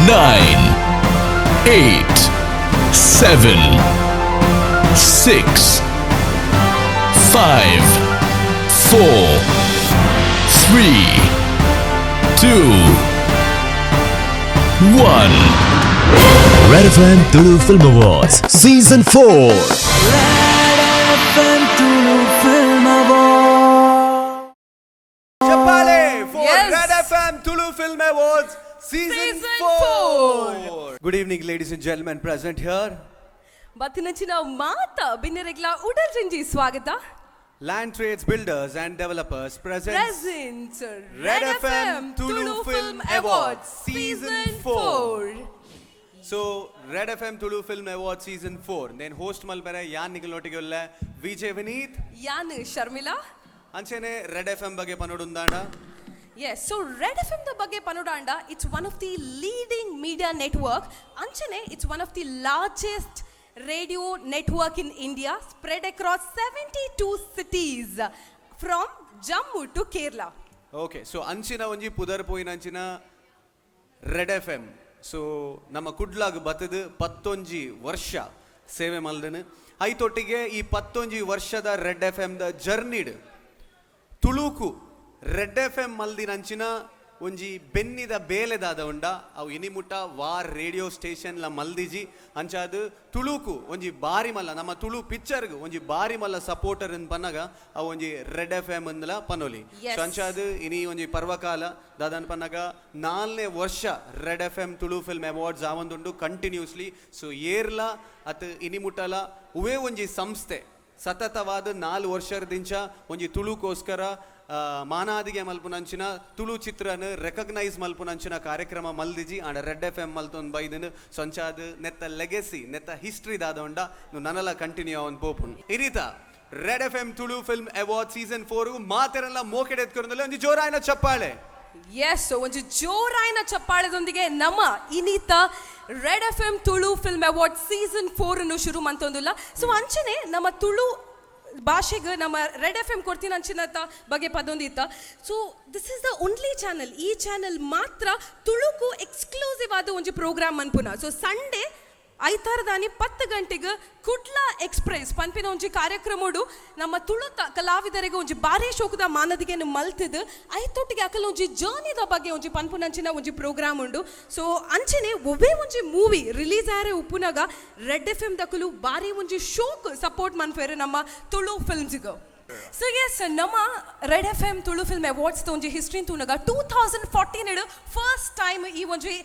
9, 8, 7, 6, 5, 4, 3, 2, 1. Red FM Tulu Film Awards Season 4. Film Awards. ಚಪ್ಪಾಳೆ for Red FM Tulu Film Awards Season Season 4. Good evening, ladies and gentlemen present here. ಬತ್ತಿನಂಚಿನ ಮಾತ ಬಿನ್ನೆರೆಗ್ಲ ಉಡಲ್ ರಿಂಜಿ ಸ್ವಾಗತ. Land Trades Builders and Developers presents presents Red FM Tulu Film Awards Season 4. So Red FM Tulu Film Awards Season 4 ನೇನ್ host ಮಲ್ಪೆರೆ ಯಾನ್ ನಿಗಲೊಟ್ಟಿಗೆ ಉಲ್ಲೆ ವಿಜಯ್ ವಿನೀತ್. ಯಾನ್ ಶರ್ಮಿಳಾ. ಅಂಚೆನೆ red F M ಬಗ್ಗೆ ಪನೊಡುಂದಾಂಡ? S, ಸೊ red F M the ಬಗ್ಗೆ ಪನೊಡಾಂಡ, it's one of the leading media network. ಅಂಚನೆ it's one of the largest radio network in India, spread across 72 cities from Jammu to Kerala. Okay, so ಅಂಚಿನ ಒಂಜಿ ಪುದರ್ ಪೋಯಿನ ಅಂಚಿನ red F M. ಸೊ ನಮ್ಮ ಕುಡ್ಲಾಗ್ ಬತ್ತದು 11 ವರ್ಷ ಸೇವೆ ಮಲ್ದನು. ಐತೊಟ್ಟಿಗೆ ಈ 11 ವರ್ಷದ ರೆಡ್ ಎಫ್ ಎಂ the ಜರ್ನಿಡ್ ತುಳುಕು ರೆಡ್ ಎಫ್ ಎಂ ಮಲ್ದಿನಂಚಿನ ಒಂಜಿ ಬೆನ್ನಿದ ಬೇಲೆದಾದ ಉಂಡ, ಅವು ಇನಿಮುಟ್ಟ ವಾರ್ ರೇಡಿಯೋ ಸ್ಟೇಷನ್ಲ ಮಲ್ದಿಜಿ. ಅಂಚಾದ್ ತುಳುಕು ಒಂಜಿ ಬಾರಿ ಮಲ್ಲ, ನಮ್ಮ ತುಳು ಪಿಕ್ಚರ್ಗ್ ಒಂಜಿ ಬಾರಿ ಮಲ್ಲ ಸಪೋರ್ಟರ್ ಪನ್ನಗ ಅವು ಒಂಜಿ ರೆಡ್ ಎಫ್ ಎಂ ಅಂದಲ ಪನೊಲಿ. ಸೊ ಅಂಚಾದ್ ಇನಿ ಒಂಜಿ ಪರ್ವಕಾಲ. ದಾದನ್ ಪನ್ನಗ ನಾಲ್ನೇ ವರ್ಷ red F M Tulu film awards ಆವೊಂದುಂಡು ಕಂಟಿನ್ಯೂಸ್ಲಿ. ಸೊ ಏರ್ಲ ಅತ್ ಇನಿಮುಟ್ಟಲ ಉವೇ ಒಂಜಿ ಸಂಸ್ಥೆ ಸತತವಾದ 4 ವರ್ಷದಿಂಚ ಒಂಜಿ ತುಳುಕೋಸ್ಕರ ಮಾನಾದಿಗೆ ಮಲ್ಪುನಂಚಿನ, ತುಳು ಚಿತ್ರನ ರೆಕಗ್ನೈಸ್ ಮಲ್ಪುನಂಚಿನ ಕಾರ್ಯಕ್ರಮ ಮಲ್ದಿಜಿ. ಆಂಡ ರೆಡ್ ಎಫ್ ಎಂ ಮಲ್ತೊಂದು ಬೈದನು. ಸೊಂಚಾದ್ ನೆತ್ತ ಲೆಗೆಸಿ, ನೆತ್ತ ಹಿಸ್ಟ್ರಿ ದಾದ ಉಂಡ ನನಲ ಕಂಟಿನ್ಯೂ ಅವನ್ ಪೋಪುನ್. ಈ ರೀತ red F M Tulu film award season 4 ಮಾತೆರೆಲ್ಲ ಮೋಕೆಡೆ ಎತ್ಕೊಂಡಲ್ಲ ಒಂಜಿ ಜೋರಾಯಿನ ಚಪ್ಪಾಳೆ. ಎಸ್, ಒಂಜಿ ಜೋರಾಯಿನ ಚಪ್ಪಾಳೆದೊಂದಿಗೆ ನಮ್ಮ ಇನಿತ red F M Tulu film award season 4 ಅನ್ನು ಶುರು ಮಂತೊಂದುಲ್ಲ. ಸೊ ಅಂಚನೆ ನಮ್ಮ ತುಳು ಭಾಷೆಗೆ ನಮ್ಮ ರೆಡ್ ಎಫ್ ಎಂ ಕೊಡ್ತೀನಿ ಅಂಚಿನತ ಬಗ್ಗೆ ಪದೊಂದಿತ್ತ. So this is the only channel, ಈ ಚಾನಲ್ ಮಾತ್ರ ತುಳುಕು ಎಕ್ಸ್ಕ್ಲೂಸಿವ್ ಆದ ಒಂಜಿ ಪ್ರೋಗ್ರಾಮ್ ಅನ್ಪುನ. ಸೊ ಸಂಡೇ ಐತಾರದಾನಿ 10 ಗಂಟೆಗೆ ಕುಡ್ಲ ಎಕ್ಸ್ಪ್ರೆಸ್ ಪನ್ಪಿನ ಒಂಜಿ ಕಾರ್ಯಕ್ರಮಡು ನಮ್ಮ ತುಳು ಕಲಾವಿದರಿಗೆ ಒಂಜಿ ಬಾರಿ ಶೋಕದ ಮಾನದಿಗೆಯನ್ನು ಮಲ್ತದು, ಐತೊಟ್ಟಿಗೆ ಅಕಲ ಒಂಜಿ ಜರ್ನಿದ ಬಗ್ಗೆ ಒಂಜಿ ಪನ್ಪುನಂಚಿನ ಒಂಜಿ ಪ್ರೋಗ್ರಾಮ್ ಉಂಡು. ಸೊ ಅಂಚನೆ ಒವ್ವೇ ಒಂಜಿ ಮೂವಿ ರಿಲೀಸ್ ಆರೆ ಉಪ್ಪುನಾಗ ರೆಡ್ ಎಫ್ ಎಂ ದಕಲು ಬಾರಿ ಒಂಜಿ ಶೋಕ್ ಸಪೋರ್ಟ್ ಮನ್ಪೇರು ನಮ್ಮ ತುಳು ಫಿಲ್ಮ್ಸ್ಗೆ. ಸೊ ಎಸ್, ನಮ್ಮ red F M Tulu film awards ಒಂಜಿ ಹಿಸ್ಟ್ರಿ ತೂನಗ, 2014 ಫಸ್ಟ್ ಟೈಮ್ ಈ ಒಂಜಿ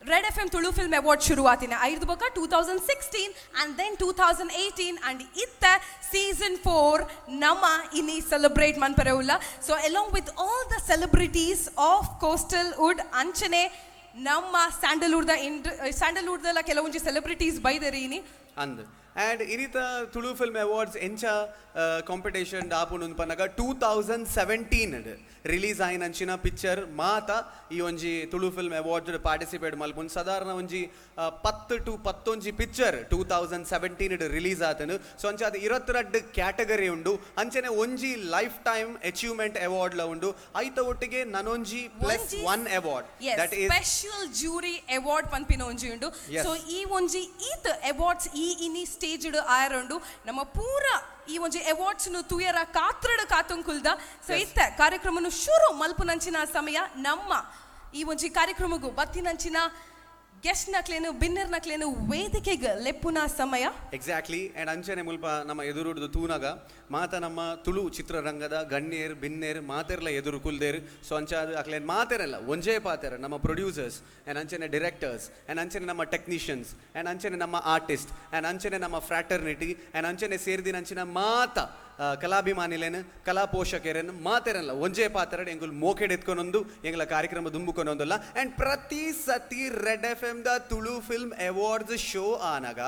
red F M Tulu film award ಶುರುವಾತಿನ. ಐದು ಬೊಕ್ಕ 2016 and then 2018 and ಇತ್ತ ಸೀಸನ್ 4 ನಮ್ಮ ಇನಿ ಸೆಲೆಬ್ರೇಟ್ ಮನ್ಪರೆ ಉಲ್ಲ. So along with all the celebrities of coastal wood, ಅಂಚನೆ ನಮ್ಮ ಸ್ಯಾಂಡಲ್ವುಡ್ದ ಇಂಡ್ ಸ್ಯಾಂಡಲ್ವುಡ್ದಲ್ಲ ಕೆಲವೊಂಜಿ ಸೆಲೆಬ್ರಿಟೀಸ್ ಬೈದರಿ ಇನಿ. ಅಂದ್ ಆ್ಯಂಡ್ ಈ ರೀತ ತುಳು ಫಿಲ್ಮ್ ಅವಾರ್ಡ್ಸ್ ಎಂಚ ಕಾಂಪಿಟೇಷನ್ ಆಪುಂಡು ಪನ್ನಗ, 2017 ರಿಲೀಸ್ ಆಯಿನಂಚಿನ ಪಿಕ್ಚರ್ ಮಾತ ಈ ಒಂಜಿ ತುಳು ಫಿಲ್ಮ್ ಅವಾರ್ಡ್ಸ್ ಪಾರ್ಟಿಸಿಪೇಟ್ ಮಲ್ಪುಂಡು. ಸಾಧಾರಣ ಒಂಜಿ 10 ಟು 11 ಪಿಕ್ಚರ್ 2017 ರಿಲೀಸ್ ಆತನು. ಸೊ ಅಂಚ ಅದು 22 ಕ್ಯಾಟಗರಿ ಉಂಡು. ಅಂಚನೆ ಒಂಜಿ ಲೈಫ್ ಟೈಮ್ ಅಚೀವ್ಮೆಂಟ್ ಅವಾರ್ಡ್ಲ ಉಂಡು. ಐತ ಒಟ್ಟಿಗೆ ನನೊಂಜಿ plus one award, that is special jury award ಪನ್ಪಿನ ಒಂಜಿ ಉಂಡು. ಸೊ ಈ ಒಂಜಿ ಈತ್ ಅವಾರ್ಡ್ಸ್ ಈ ಇನಿ ಸ್ಟೇಜ್ ಆಯರುಂಡು. ನಮ್ಮ ಪೂರ ಈ ಒಂಜಿ ಅವಾರ್ಡ್ಸ್ ತುಯರ ಕಾತ್ರಡ್ ಕಾತುಂಕುಲ್ದ. ಸೊ ಇತ್ತ ಕಾರ್ಯಕ್ರಮನು ಶುರು ಮಲ್ಪುನಂಚಿನ ಸಮಯ. ನಮ್ಮ ಈ ಒಂಜಿ ಕಾರ್ಯಕ್ರಮಗೂ ಬತ್ತಿನಂಚಿನ ಗೆಸ್ಟ್ ನಕ್ಲೇನು, ಬಿನ್ನರ್ ನಕ್ಲೇನು ವೇದಿಕೆಗೆ ಲೆಪ್ಪುನ ಸಮಯ. ಎಕ್ಸಾಕ್ಟ್ಲಿ. ಆ್ಯಂಡ್ ಅಂಚನೆ ಮುಲ್ಪ ನಮ್ಮ ಎದುರುಡ್ದು ತೂನಗ ಮಾತ ನಮ್ಮ ತುಳು ಚಿತ್ರರಂಗದ ಗಣ್ಯರ್, ಬಿನ್ನೇರ್ ಮಾತೆರ್ಲ ಎದುರು ಕುಲ್ದೇರ್. ಸೊ ಅಂಚಾದ ಅಕ್ಲೇನ್ ಮಾತೆರಲ್ಲ ಒಂಜೇ ಪಾತೆರ, ನಮ್ಮ ಪ್ರೊಡ್ಯೂಸರ್ಸ್ ಆ್ಯಂಡ್ ಅಂಚನೆ ಡಿರೆಕ್ಟರ್ಸ್ ಆ್ಯಂಡ್ ಅಂಚನೆ ನಮ್ಮ ಟೆಕ್ನಿಷಿಯನ್ಸ್ ಆ್ಯಂಡ್ ಅಂಚನೆ ನಮ್ಮ ಆರ್ಟಿಸ್ಟ್ ಆ್ಯಂಡ್ ಅಂಚನೆ ನಮ್ಮ ಫ್ರಾಟರ್ನಿಟಿ ಆ್ಯಂಡ್ ಅಂಚನೆ ಸೇರ್ದಿನ ಅಂಚಿನ ಮಾತ ಕಲಾಭಿಮಾನಿಲೇನು, ಕಲಾ ಪೋಷಕರೇನು ಮಾತೆರಲ್ಲ ಒಂಜೇ ಪಾತೆರಡ್ ಎಂಗುಲ್ ಮೋಕೆಡ್ ಎತ್ಕೊನೊಂದು ಎಂಗ್ಲ ಕಾರ್ಯಕ್ರಮ ದುಂಬುಕೊನೊಂದುಲ್ಲ. ಆ್ಯಂಡ್ ಪ್ರತಿ ಸತಿ red F M the Tulu film awards show ಆನಗ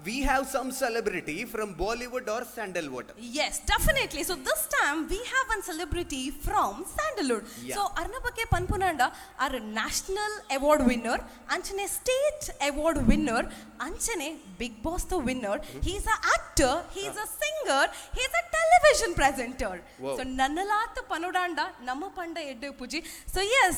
we have some celebrity from Bollywood or Sandalwood. Yes, definitely. So this time we have one celebrity from Sandalwood. So ಅರ್ನ ಬಗ್ಗೆ ಪನ್ಪುನಾಂಡ, R national award winner, ಅಂಚನೆ state award winner, ಅಂಚನೆ big boss the winner. He is a actor, he is a singer, he is a Television presenter. So ನನ್ನಲಾತ ಪನೋಡಾಂಡ ನಮ್ಮ ಪಂಡ ಎಡ್ಡೆ ಪೂಜಿ. So yes,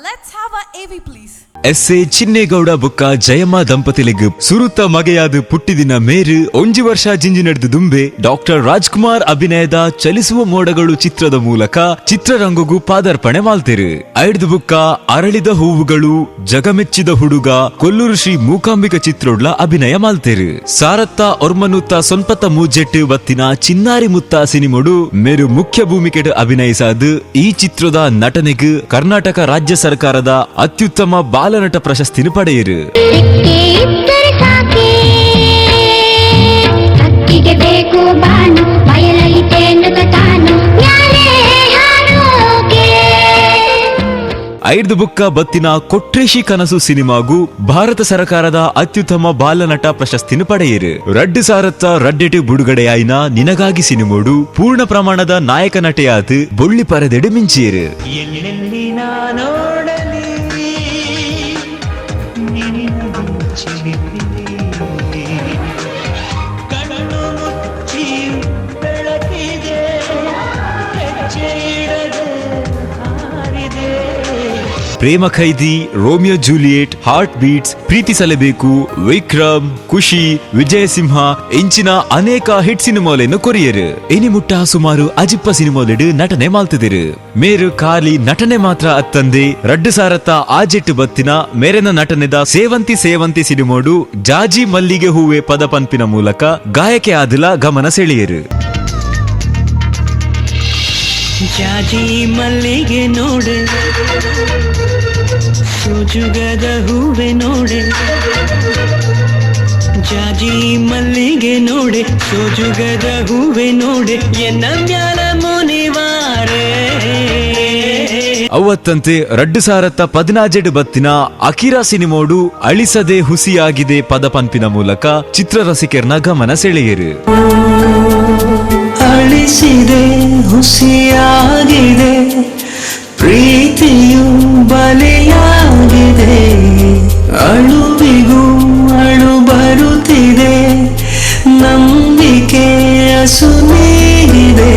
let's have a AV please. S A Chinnegowda ಬುಕ್ಕ ಜಯಮ್ಮ ದಂಪತಿಲಿಗ್ ಸುರುತ ಮಗೆಯಾದ ಪುಟ್ಟಿದಿನ ಮೇರು ಒಂಜಿ ವರ್ಷ ಜಿಂಜಿ ನಡೆದು ದುಂಬೆ ಡಾಕ್ಟರ್ ರಾಜ್ಕುಮಾರ್ ಅಭಿನಯದ ಚಲಿಸುವ ಮೋಡಗಳು ಚಿತ್ರದ ಮೂಲಕ ಚಿತ್ರರಂಗಗೂ ಪಾದಾರ್ಪಣೆ ಮಾಲ್ತಿರು. ಐಡ್ದು ಬುಕ್ಕ ಅರಳಿದ ಹೂವುಗಳು, ಜಗಮೆಚ್ಚಿದ ಹುಡುಗ, ಕೊಲ್ಲೂರು ಶ್ರೀ ಮೂಕಾಂಬಿಕ ಚಿತ್ರೋಡ್ಲ ಅಭಿನಯ ಮಾಲ್ತಿರು. ಸಾರತ್ತ ಒರ್ಮನುತ್ತ ಸೊನ್ಪತ್ತ ಮೂಜೆಟ್ಟು ಬತ್ತಿನ ಚಿನ್ನಾರಿ ಮುತ್ತ ಸಿನಿಮೊಡು ಮೇರು ಮುಖ್ಯ ಭೂಮಿಕೆಡ್ ಅಭಿನಯಿಸಾದು ಈ ಚಿತ್ರದ ನಟನೆಗೆ ಕರ್ನಾಟಕ ರಾಜ್ಯ ಸರ್ಕಾರದ ಅತ್ಯುತ್ತಮ ಬಾಲನಟ ಪ್ರಶಸ್ತಿನ ಪಡೆಯಿರು. ರೆಕ್ಕೆ ಇದ್ದರೆ ಸಾಕೆ, ಹಕ್ಕಿಗೆ ಬೇಕು ಬಾನು, ಬಯಲಲ್ಲಿ ತೇಲುತ್ತ ತಾನು ಮ್ಯಾಲೆ ಹಾರೋಕೆ. ಐದು ಬುಕ್ಕ ಬತ್ತಿನ ಕೊಟ್ರೇಶಿ ಕನಸು ಸಿನಿಮಾಗೂ ಭಾರತ ಸರ್ಕಾರದ ಅತ್ಯುತ್ತಮ ಬಾಲನಟ ಪ್ರಶಸ್ತಿನ ಪಡೆಯಿರು. ರಡ್ಡು ಸಾರತ್ತ ರಡ್ಡೆಟು ಬುಡುಗಡೆಯಾಯಿನ ನಿನಗಾಗಿ ಸಿನಿಮೋಡು ಪೂರ್ಣ ಪ್ರಮಾಣದ ನಾಯಕ ನಟೆಯಾದ ಬೊಳ್ಳಿ ಪರದೆಡು ಮಿಂಚಿಯರು. ಎಲ್ಲೆಲ್ಲಿ ನಾನೋಡಲಿ ನಿನ್ನ ಚಿಲಿಪಿಲಿ, ಕಣ್ಣು ಮುಚ್ಚಿ ಬೆಳಕಿದೆ, ಹೆಜ್ಜೆ ಇಡದೆ ಹಾರಿದೆ. Prema Khaidi, Romeo Juliet, heart beats, Preethisalebekku, Vikram, Kushi, Vijayasimha ಇಂಚಿನ ಅನೇಕ ಹಿಟ್ ಸಿನಿಮಾಲೆಯನ್ನು ಕೊರಿಯರು. ಇನಿಮುಟ್ಟ ಸುಮಾರು ಅಜಿಪ್ಪ ಸಿನಿಮಾಲೆಡು ನಟನೆ ಮಾಲ್ತಿದಿರು. ಮೇರು ಖಾಲಿ ನಟನೆ ಮಾತ್ರ ಅತ್ತಂದೆ ರಡ್ಡು ಸಾರತ್ತ ಆಜೆಟ್ಟು ಬತ್ತಿನ ಮೇರೆನ ನಟನೆದ ಸೇವಂತಿ ಸೇವಂತಿ ಸಿನಿಮೋಡು ಜಾಜಿ ಮಲ್ಲಿಗೆ ಹೂವೆ ಪದ ಪಂಪಿನ ಮೂಲಕ ಗಾಯಕೆ ಆದಿಲ ಗಮನ ಸೆಳೆಯರು. ಜಾಜಿ ಮಲ್ಲಿಗೆ ನೋಡೆ, ಸೋಜುಗದ ಹೂವೆ ನೋಡೆ, ಜಾಜಿ ಮಲ್ಲಿಗೆ ನೋಡೆ, ಸೋಜುಗದ ಹೂವೆ ನೋಡೆ, ಎನ್ನ ಮ್ಯಾಲ ಮುನಿವಾರೆ. ಅವತ್ತಂತೆ ರಡ್ಡು ಸಾರತ್ತ ಪದಿನಾಜೆಡು ಬತ್ತಿನ ಅಕಿರಾ ಸಿನಿಮೋಡು ಅಳಿಸದೆ ಹುಸಿಯಾಗಿದೆ ಪದ ಪಂಪಿನ ಮೂಲಕ ಚಿತ್ರರಸಿಕರ್ನ ಗಮನ ಸೆಳೆಯರು. ಅಳಿಸಿದೆ ಹುಸಿಯಾಗಿದೆ, ಪ್ರೀತಿಯು ಬಲಿಯಾಗಿದೆ, ಅಳುವಿಗೂ ಅಳು ಬರುತ್ತಿದೆ, ನಂಬಿಕೆ ಅಸುನೀಗಿದೆ.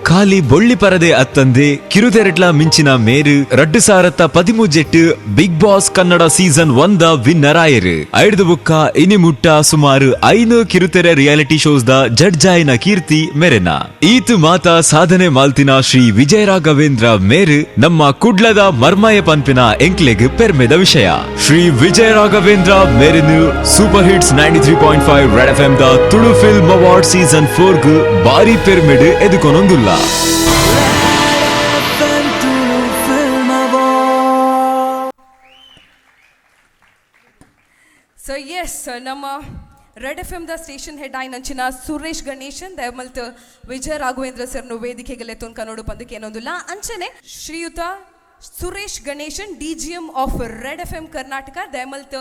ಖಾಲಿ ಬೊಳ್ಳಿ ಪರದೆ ಅತ್ತಂದೆ ಕಿರುತೆರಟ್ಲ ಮಿಂಚಿನ ಮೇರು ರಡ್ಡು ಸಾರತ್ತ ಪದಿಮೂಜೆಟ್ಟು big boss Kannada season 1 the winner ಆಯರು. ಐಡ್ದು ಬುಕ್ಕ ಇನಿ ಮುಟ್ಟ ಸುಮಾರು 5 ಕಿರುತೆರೆ ರಿಯಾಲಿಟಿ ಶೋಸ್ the ಜಡ್ಜಾಯಿನ ಕೀರ್ತಿ ಮೆರೆನ. ಈತು ಮಾತಾ ಸಾಧನೆ ಮಾಲ್ತಿನ ಶ್ರೀ ವಿಜಯ ರಾಘವೇಂದ್ರ ಮೇರು ನಮ್ಮ ಕುಡ್ಲದ ಮರ್ಮಯ ಪನ್ಪಿನ ಎಂಕ್ಲೆಗ್ ಪೆರ್ಮೆದ ವಿಷಯ. ಶ್ರೀ ವಿಜಯ Raghavendra ಮೇರೆನು super hits 93.5 red F M the Tulu film award season 4 ಗ್ ಬಾರಿ ಪೆರ್ಮೆಡ್ ಎದುಕೊನೊಂದುಲ್ಲ. Tulu Film Award. So S, ನಮ್ಮ red F M the station head ಆಯ್ನಂಚಿನ Suresh ಗಣೇಶನ್ ದಯಮಲ್ತ್ ವಿಜಯ ರಾಘವೇಂದ್ರ ಸರ್ನು ವೇದಿಕೆಗೆ ತುನ್ಕ ನೋಡು ಪಂದಕ್ಕೆ ಏನೊಂದಿಲ್ಲ. ಅಂಚನೆ ಶ್ರೀಯುತ Suresh Ganeshan, DGM of red F M Karnataka, ದಯಮಲ್ತ್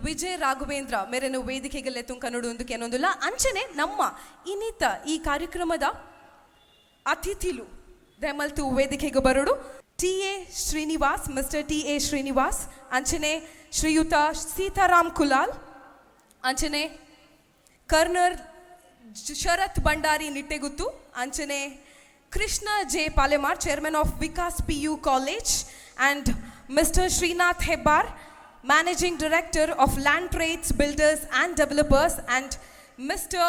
ವಿಜಯ ರಾಘವೇಂದ್ರ ಮೇರೆನು ವೇದಿಕೆಗೆ ತುನ್ಕ ನೋಡು ಒಂದಕ್ಕೆ ಏನೊಂದಿಲ್ಲ. ಅಂಚನೆ ನಮ್ಮ ಇನ್ನಿತ ಈ ಕಾರ್ಯಕ್ರಮದ ಅತಿಥಿಲು ದಯಮಲ್ತು ವೇದಿಕೆಗೆ ಬರೋಡು. T A Srinivas, mister T A Srinivas, ಅಂಚನೆ ಶ್ರೀಯುತ ಸೀತಾರಾಮ್ ಕುಲಾಲ್, ಅಂಚನೆ ಕರ್ನರ್ ಶರತ್ ಭಂಡಾರಿ ನಿಟ್ಟೆಗುತ್ತು, ಅಂಚನೆ Krishna J Palemar, chairman of Vikas PU college, and mister Srinath Hebbar, managing director of land trades builders and developers, and mister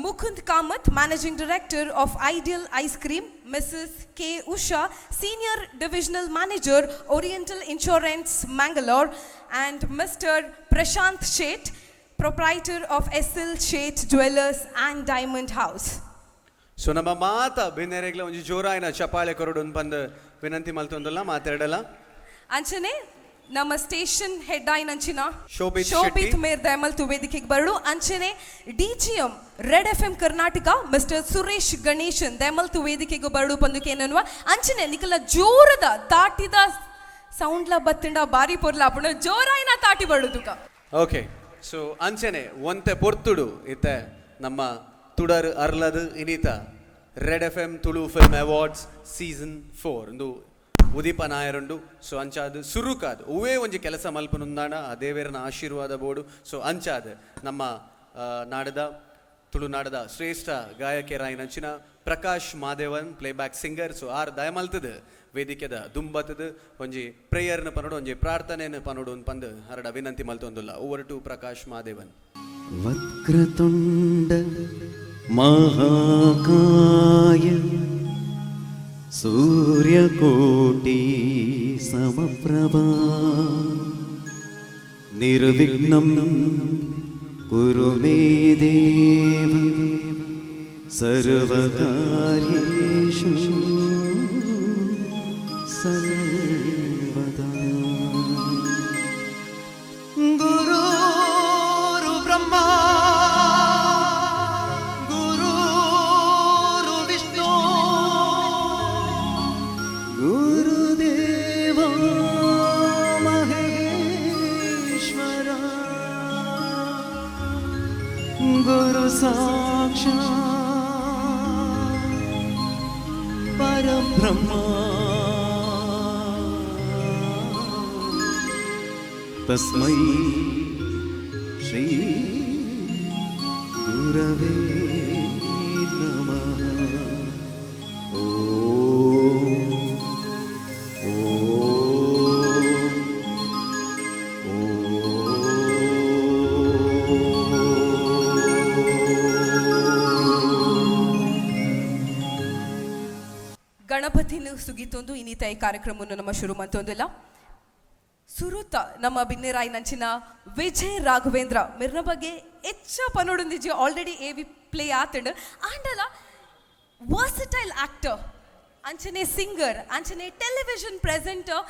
Mukund Kamath, managing director of ideal ice cream, Mrs K Usha, senior divisional manager, oriental insurance Mangalore, and mister Prashant Shet, proprietor of SL Shet Jewelers and Diamond House. So ನಮ್ಮ ಮಾತ ಬಿನ್ನೆರೆಗ್ಲ ಒಂಜಿ ಜೋರಾಯಿನ ಚಪಾಳೆ ಕೊರಡು ಬಂದು ವಿನಂತಿ ಮಲ್ತೊಂದಲ್ಲ ಮಾತಾಡಲ್ಲ. ಅಂಚನೆ ನಮ್ಮ station head ಆಯ್ನಂಚಿನ ಶೋಭಿತ್ ಶೋಭಿತ್ ಶೆಟ್ಟಿ. ಮೇರ್ ದಯಮಲ್ತು ವೇದಿಕೆಗೆ ಬರಡು. ಅಂಚನೆ DGM red F M Karnataka mister Suresh Ganeshan ದಯಮಲ್ತು ವೇದಿಕೆಗೆ ಬರಡು ಪಂದುಕೆ ಏನನ್ನುವ. ಅಂಚನೆ ನಿಕಲ ಜೋರದ ತಾಟಿದ ಸೌಂಡ್ಲ ಬತ್ತಿಂಡ ಬಾರಿ ಪೊರ್ಲ ಅಪುಣ, ಜೋರಾಯಿನ ತಾಟಿ ಬರಡು. ಓಕೆ, ಸೊ ಅಂಚನೆ ಒಂತೆ ಪೊರ್ತುಡು ಇತ್ತೆ ನಮ್ಮ ತುಡರ್ ಅರ್ಲದು ಇನಿತ red F M Tulu film awards season 4 ಒಂದು ಉದೀಪ ನಾಯರುಂಡು. ಸೊ ಅಂಚಾದ್ ಸುರುಕಾದ್ ಹೂವೇ ಒಂಜಿ ಕೆಲಸ ಮಲ್ಪನುಂದಾಣ ಆ ದೇವೇರನ ಆಶೀರ್ವಾದ ಬೋಡು. ಸೊ ಅಂಚಾದ್ ನಮ್ಮ ನಾಡದ ತುಳುನಾಡದ ಶ್ರೇಷ್ಠ ಗಾಯಕಿಯರಾಯಿನಂಚಿನ ಪ್ರಕಾಶ್ ಮಾದೇವನ್, ಪ್ಲೇಬ್ಯಾಕ್ ಸಿಂಗರ್. ಸೊ ಆರ್ ದಯಮಲ್ತದ ವೇದಿಕೆದ ದುಂಬತ್ತದ ಒಂಜಿ ಪ್ರೇಯರ್ನ ಪನೋಡು, ಒಂಜಿ ಪ್ರಾರ್ಥನೆಯನ್ನು ಪನೋಡು ಪಂದ್ ಹರಡ ವಿನಂತಿ ಮಲ್ತೊಂದುಲ್ಲ. Over to Prakash Madevan. Vakratunda महाकाय सूर्यकोटि समप्रभा निर्विघ्नं कुरु मे देव सर्वकार्येषु सर्वदा। गुरुर् ब्रह्मा गुरुर्विष्णु गुरुदेव महेश्वर गुरु साक्षात् परब्रह्म तस्मै श्री गुरवे नमः। ॐ ॐ ॐ. ಗಣಪತಿನ ಸುಗಿತೊಂದು ಇನ್ನಿತ ಈ ಕಾರ್ಯಕ್ರಮವನ್ನು ನಮ್ಮ ಶುರು ಮಂತೊಂದಿಲ್ಲ. ಸುರುತ ನಮ್ಮ ಬಿನ್ನೆರಾಯಿ ನಂಚಿನ ವಿಜಯ್ ರಾಘವೇಂದ್ರ ಮಿರ್ನ ಬಗ್ಗೆ ಹೆಚ್ಚ ಪನೋಡೊಂದಿಜಿ, ಆಲ್ರೆಡಿ ಎ ವಿ ಪ್ಲೇ ಆತಂಡ್. ಆಂಡಲ ವರ್ಸಟೈಲ್ ಆಕ್ಟರ್, ಅಂಚನೆ ಸಿಂಗರ್, ಅಂಚನೆ ಟೆಲಿವಿಷನ್ ಪ್ರೆಸೆಂಟರ್,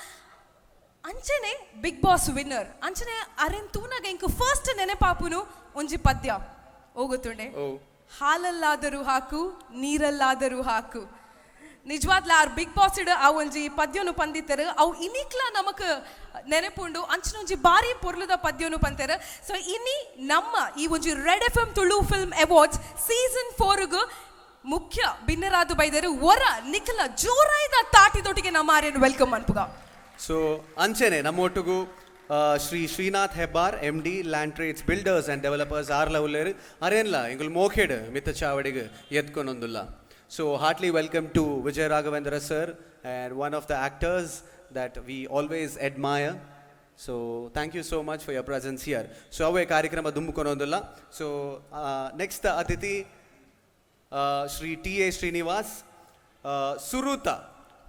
ಅಂಚನೆ ಬಿಗ್ ಬಾಸ್ ವಿನ್ನರ್, ಅಂಚನೆ ಅರೆನ್ ತೂನಾಗ ಇಂಕ್ ಫಸ್ಟ್ ನೆನಪಾಪುನು ಒಂಜಿ ಪದ್ಯ ಹೋಗುತ್ತುಂಡೆ, ಹಾಲಲ್ಲಾದರೂ ಹಾಕು ನೀರಲ್ಲಾದರೂ ಹಾಕು. ನಿಜವಾದ್ಲ ಆರ್ ಬಿಗ್ ಬಾಸ್ ಇಡ್ ಆ ಒಂಜಿ ಪದ್ಯನು ಪಂದಿತ್ತರು, ಅವು ಇನಿಕ್ಲ ನಮಕ್ ನೆನಪುಂಡು. ಅಂಚಿನ ಒಂಜಿ ಬಾರಿ ಪೊರ್ಲುದ ಪದ್ಯನು ಪಂತೆರ್. ಸೊ ಇನಿ ನಮ್ಮ ಈ ಒಂಜಿ red F M Tulu film awards season 4ಗ್ ಮುಖ್ಯ ಬಿನ್ನರಾದು ಬೈದರು. ಒರ ನಿಖಲ ಜೋರಾಯ್ದ ತಾಟಿದೊಟ್ಟಿಗೆ ನಮ್ಮ ಆರ್ಯನ್ welcome ಅನ್ಪುಗ. ಸೊ ಅಂಚೆನೆ ನಮ್ಮ ಒಟ್ಟುಗು Shri Srinath Hebbar, MD, land trades builders and developers ಆರ್ಲ ಉಲ್ಲೇರು. ಅರೇನ್ಲ ಇಂಗುಲ್ ಮೋಖೇಡ್ ಮಿತ್ತ ಚಾವಡಿಗೆ ಎತ್ಕೊನೊಂದುಲ್ಲ. So heartily welcome to Vijay Raghavendra sir and one of the actors that we always admire. So thank you so much for your presence here. So ಅವೇ ಕಾರ್ಯಕ್ರಮ ದುಂಬುಕೊನೊಂದುಲ್ಲ. So next ಅತಿಥಿ Shri T A Srinivas, ಸುರೂತ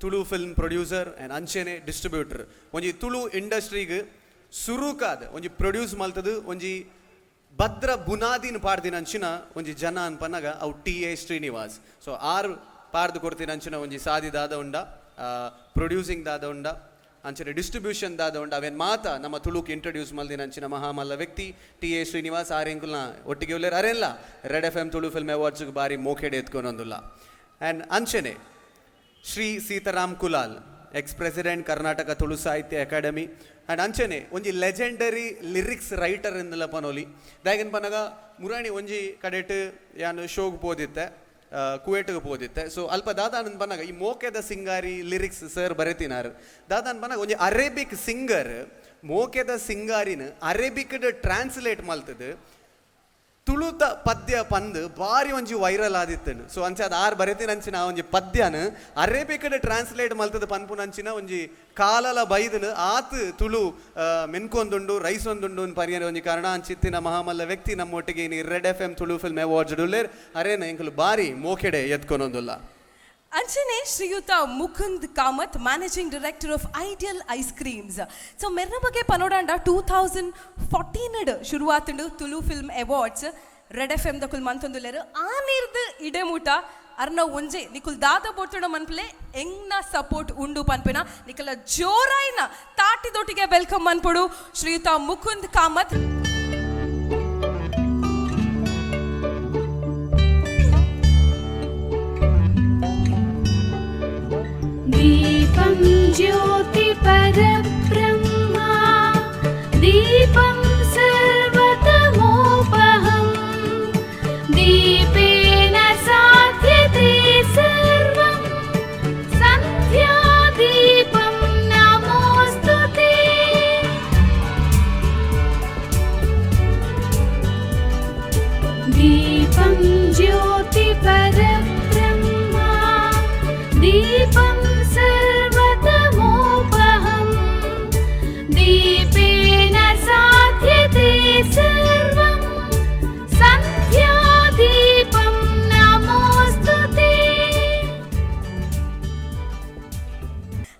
Tulu film producer and ಅಂಚೆನೆ distributor. ಒಂಜಿ ತುಳು ಇಂಡಸ್ಟ್ರಿಗೆ ಸುರುಕಾದ ಒಂಜಿ produce ಮಲ್ತದು, ಒಂಜಿ ಭದ್ರ ಬುನಾದಿನ ಪಾಡ್ದಿನ ಅಂಚಿನ ಒಂಜಿ ಜನ ಅನ್ಪನಾಗ ಅವು ಟಿ ಎ ಶ್ರೀನಿವಾಸ್. ಸೊ ಆರ್ ಪಾಡ್ದು ಕೊಡ್ತಿನ ಅಂಚಿನ ಒಂಜಿ ಸಾದಿ ದಾದ ಉಂಡ, ಪ್ರೊಡ್ಯೂಸಿಂಗ್ ದಾದ ಉಂಡ, ಅಂಚನೆ ಡಿಸ್ಟ್ರಿಬ್ಯೂಷನ್ ದಾದ ಉಂಡ, ಅವೇನ್ ಮಾತ ನಮ್ಮ ತುಳುಕ್ ಇಂಟ್ರೊಡ್ಯೂಸ್ ಮಲ್ದಿನ ಅಂಚಿನ ಮಹಾಮಲ್ಲ ವ್ಯಕ್ತಿ ಟಿ ಎ ಶ್ರೀನಿವಾಸ್. ಆರೆಂಕುಲ್ನ ಒಟ್ಟಿಗೆ ಉಲ್ಲೇರ್. ಅರೆಲ್ಲ red F M Tulu film ಅವಾರ್ಡ್ಸ್ಗೆ ಬಾರಿ ಮೋಖೆಡೆ ಎತ್ಕೊನೊಂದುಲ್ಲ. ಆ್ಯಂಡ್ ಅಂಚನೆ Shri Sitaram Kulal, ex president, Karnataka Tulu Sahitya academy and ಅಂಚನೆ ಒಂಜಿ ಲೆಜೆಂಡರಿ ಲಿರಿಕ್ಸ್ ರೈಟರ್ ಎಂದಲ ಪನೋಲಿ. ದಾಯಗನ್ ಪನಗ ಮುರಾಣಿ ಒಂಜಿ ಕಡೆಟ್ ಯಾನು ಶೋಗ್ ಪೋದಿತ್ತೆ, ಕುವೇಟ್ಗೆ ಪೋದಿತ್ತೆ. ಸೊ ಅಲ್ಪ ದಾದಾನಂದ್ ಪನಗ ಈ ಮೋಕೆದ ಸಿಂಗಾರಿ ಲಿರಿಕ್ಸ್ ಸರ್ ಬರೆತಿನಾರ್. ದಾದಾನ್ ಪನಗ ಒಂಜಿ ಅರೇಬಿಕ್ ಸಿಂಗರ್ ಮೋಕೆದ ಸಿಂಗಾರಿನ ಅರೇಬಿಕ್ ಟ್ರಾನ್ಸ್ಲೇಟ್ ಮಲ್ತದು ತುಳುತ ಪದ್ಯ ಪಂದ್ ಬಾರಿ ಒಂಜಿ ವೈರಲ್ ಆದಿತ್ತನು. ಸೊ ಅಂಚೆ ಅದು ಆರ್ ಬರೆತಿನ ಅಂಚಿನ ಆ ಒಂಜಿ ಪದ್ಯನ ಅರೇಬಿಕಡ್ ಟ್ರಾನ್ಸ್ಲೇಟ್ ಮಲ್ತದ ಪನ್ಪುನಂಚಿನ ಒಂಜಿ ಕಾಲಲ ಬೈದನು. ಆತ್ ತುಳು ಮೆನ್ಕೊಂದುಂಡು, ರೈಸೊಂದುಂಡು ಪರಿಯರ ಒಂಜಿ ಕಾರಣ. ಅಂಚಿತ್ತಿನ ಮಹಾಮಲ್ಲ ವ್ಯಕ್ತಿ ನಮ್ಮೊಟ್ಟಿಗೆ ಇನಿ red F M Tulu film awards ಡುಲ್ಲೇರ್. ಅರೇನ ಎಂಕುಲು ಬಾರಿ ಮೋಕೆಡೆ ಎತ್ಕೊನೊಂದುಲ್ಲ. ಅಂಚನೆ ಶ್ರೀಯುತ Mukund Kamath, managing director of ideal ice creams. So ಮೆರ್ನ ಬಗ್ಗೆ ಪನೋಡಾಂಡ 2014 ಶುರುವಾತುಂಡು Tulu film awards. Red F M ದಕುಲ್ ಮಂತೊಂದುಲ್ಲೆರ್. ಆ ನೀರ್ದು ಇಡೆಮೂಟ ಅರ್ನ ಒಂಜೆ ನಿಕುಲ್ ದಾದ ಬೋರ್ತುಡ ಮನ್ಪುಲೆ, ಎಂಗ್ನ ಸಪೋರ್ಟ್ ಉಂಡು ಪನ್ಪಿನ ನಿಕಲ ಜೋರಾಯ್ನ ತಾಟಿದೊಟ್ಟಿಗೆ welcome ಮನ್ಪುಡು ಶ್ರೀಯುತ ಮುಕುಂದ್ ಕಾಮತ್. दीपं ज्योतिपरब्रह्मा दीपं सर्वतमोपहम् दीपेन साध्यते सर्वं सन्ध्यादीपं नमोऽस्तु ते। दीपं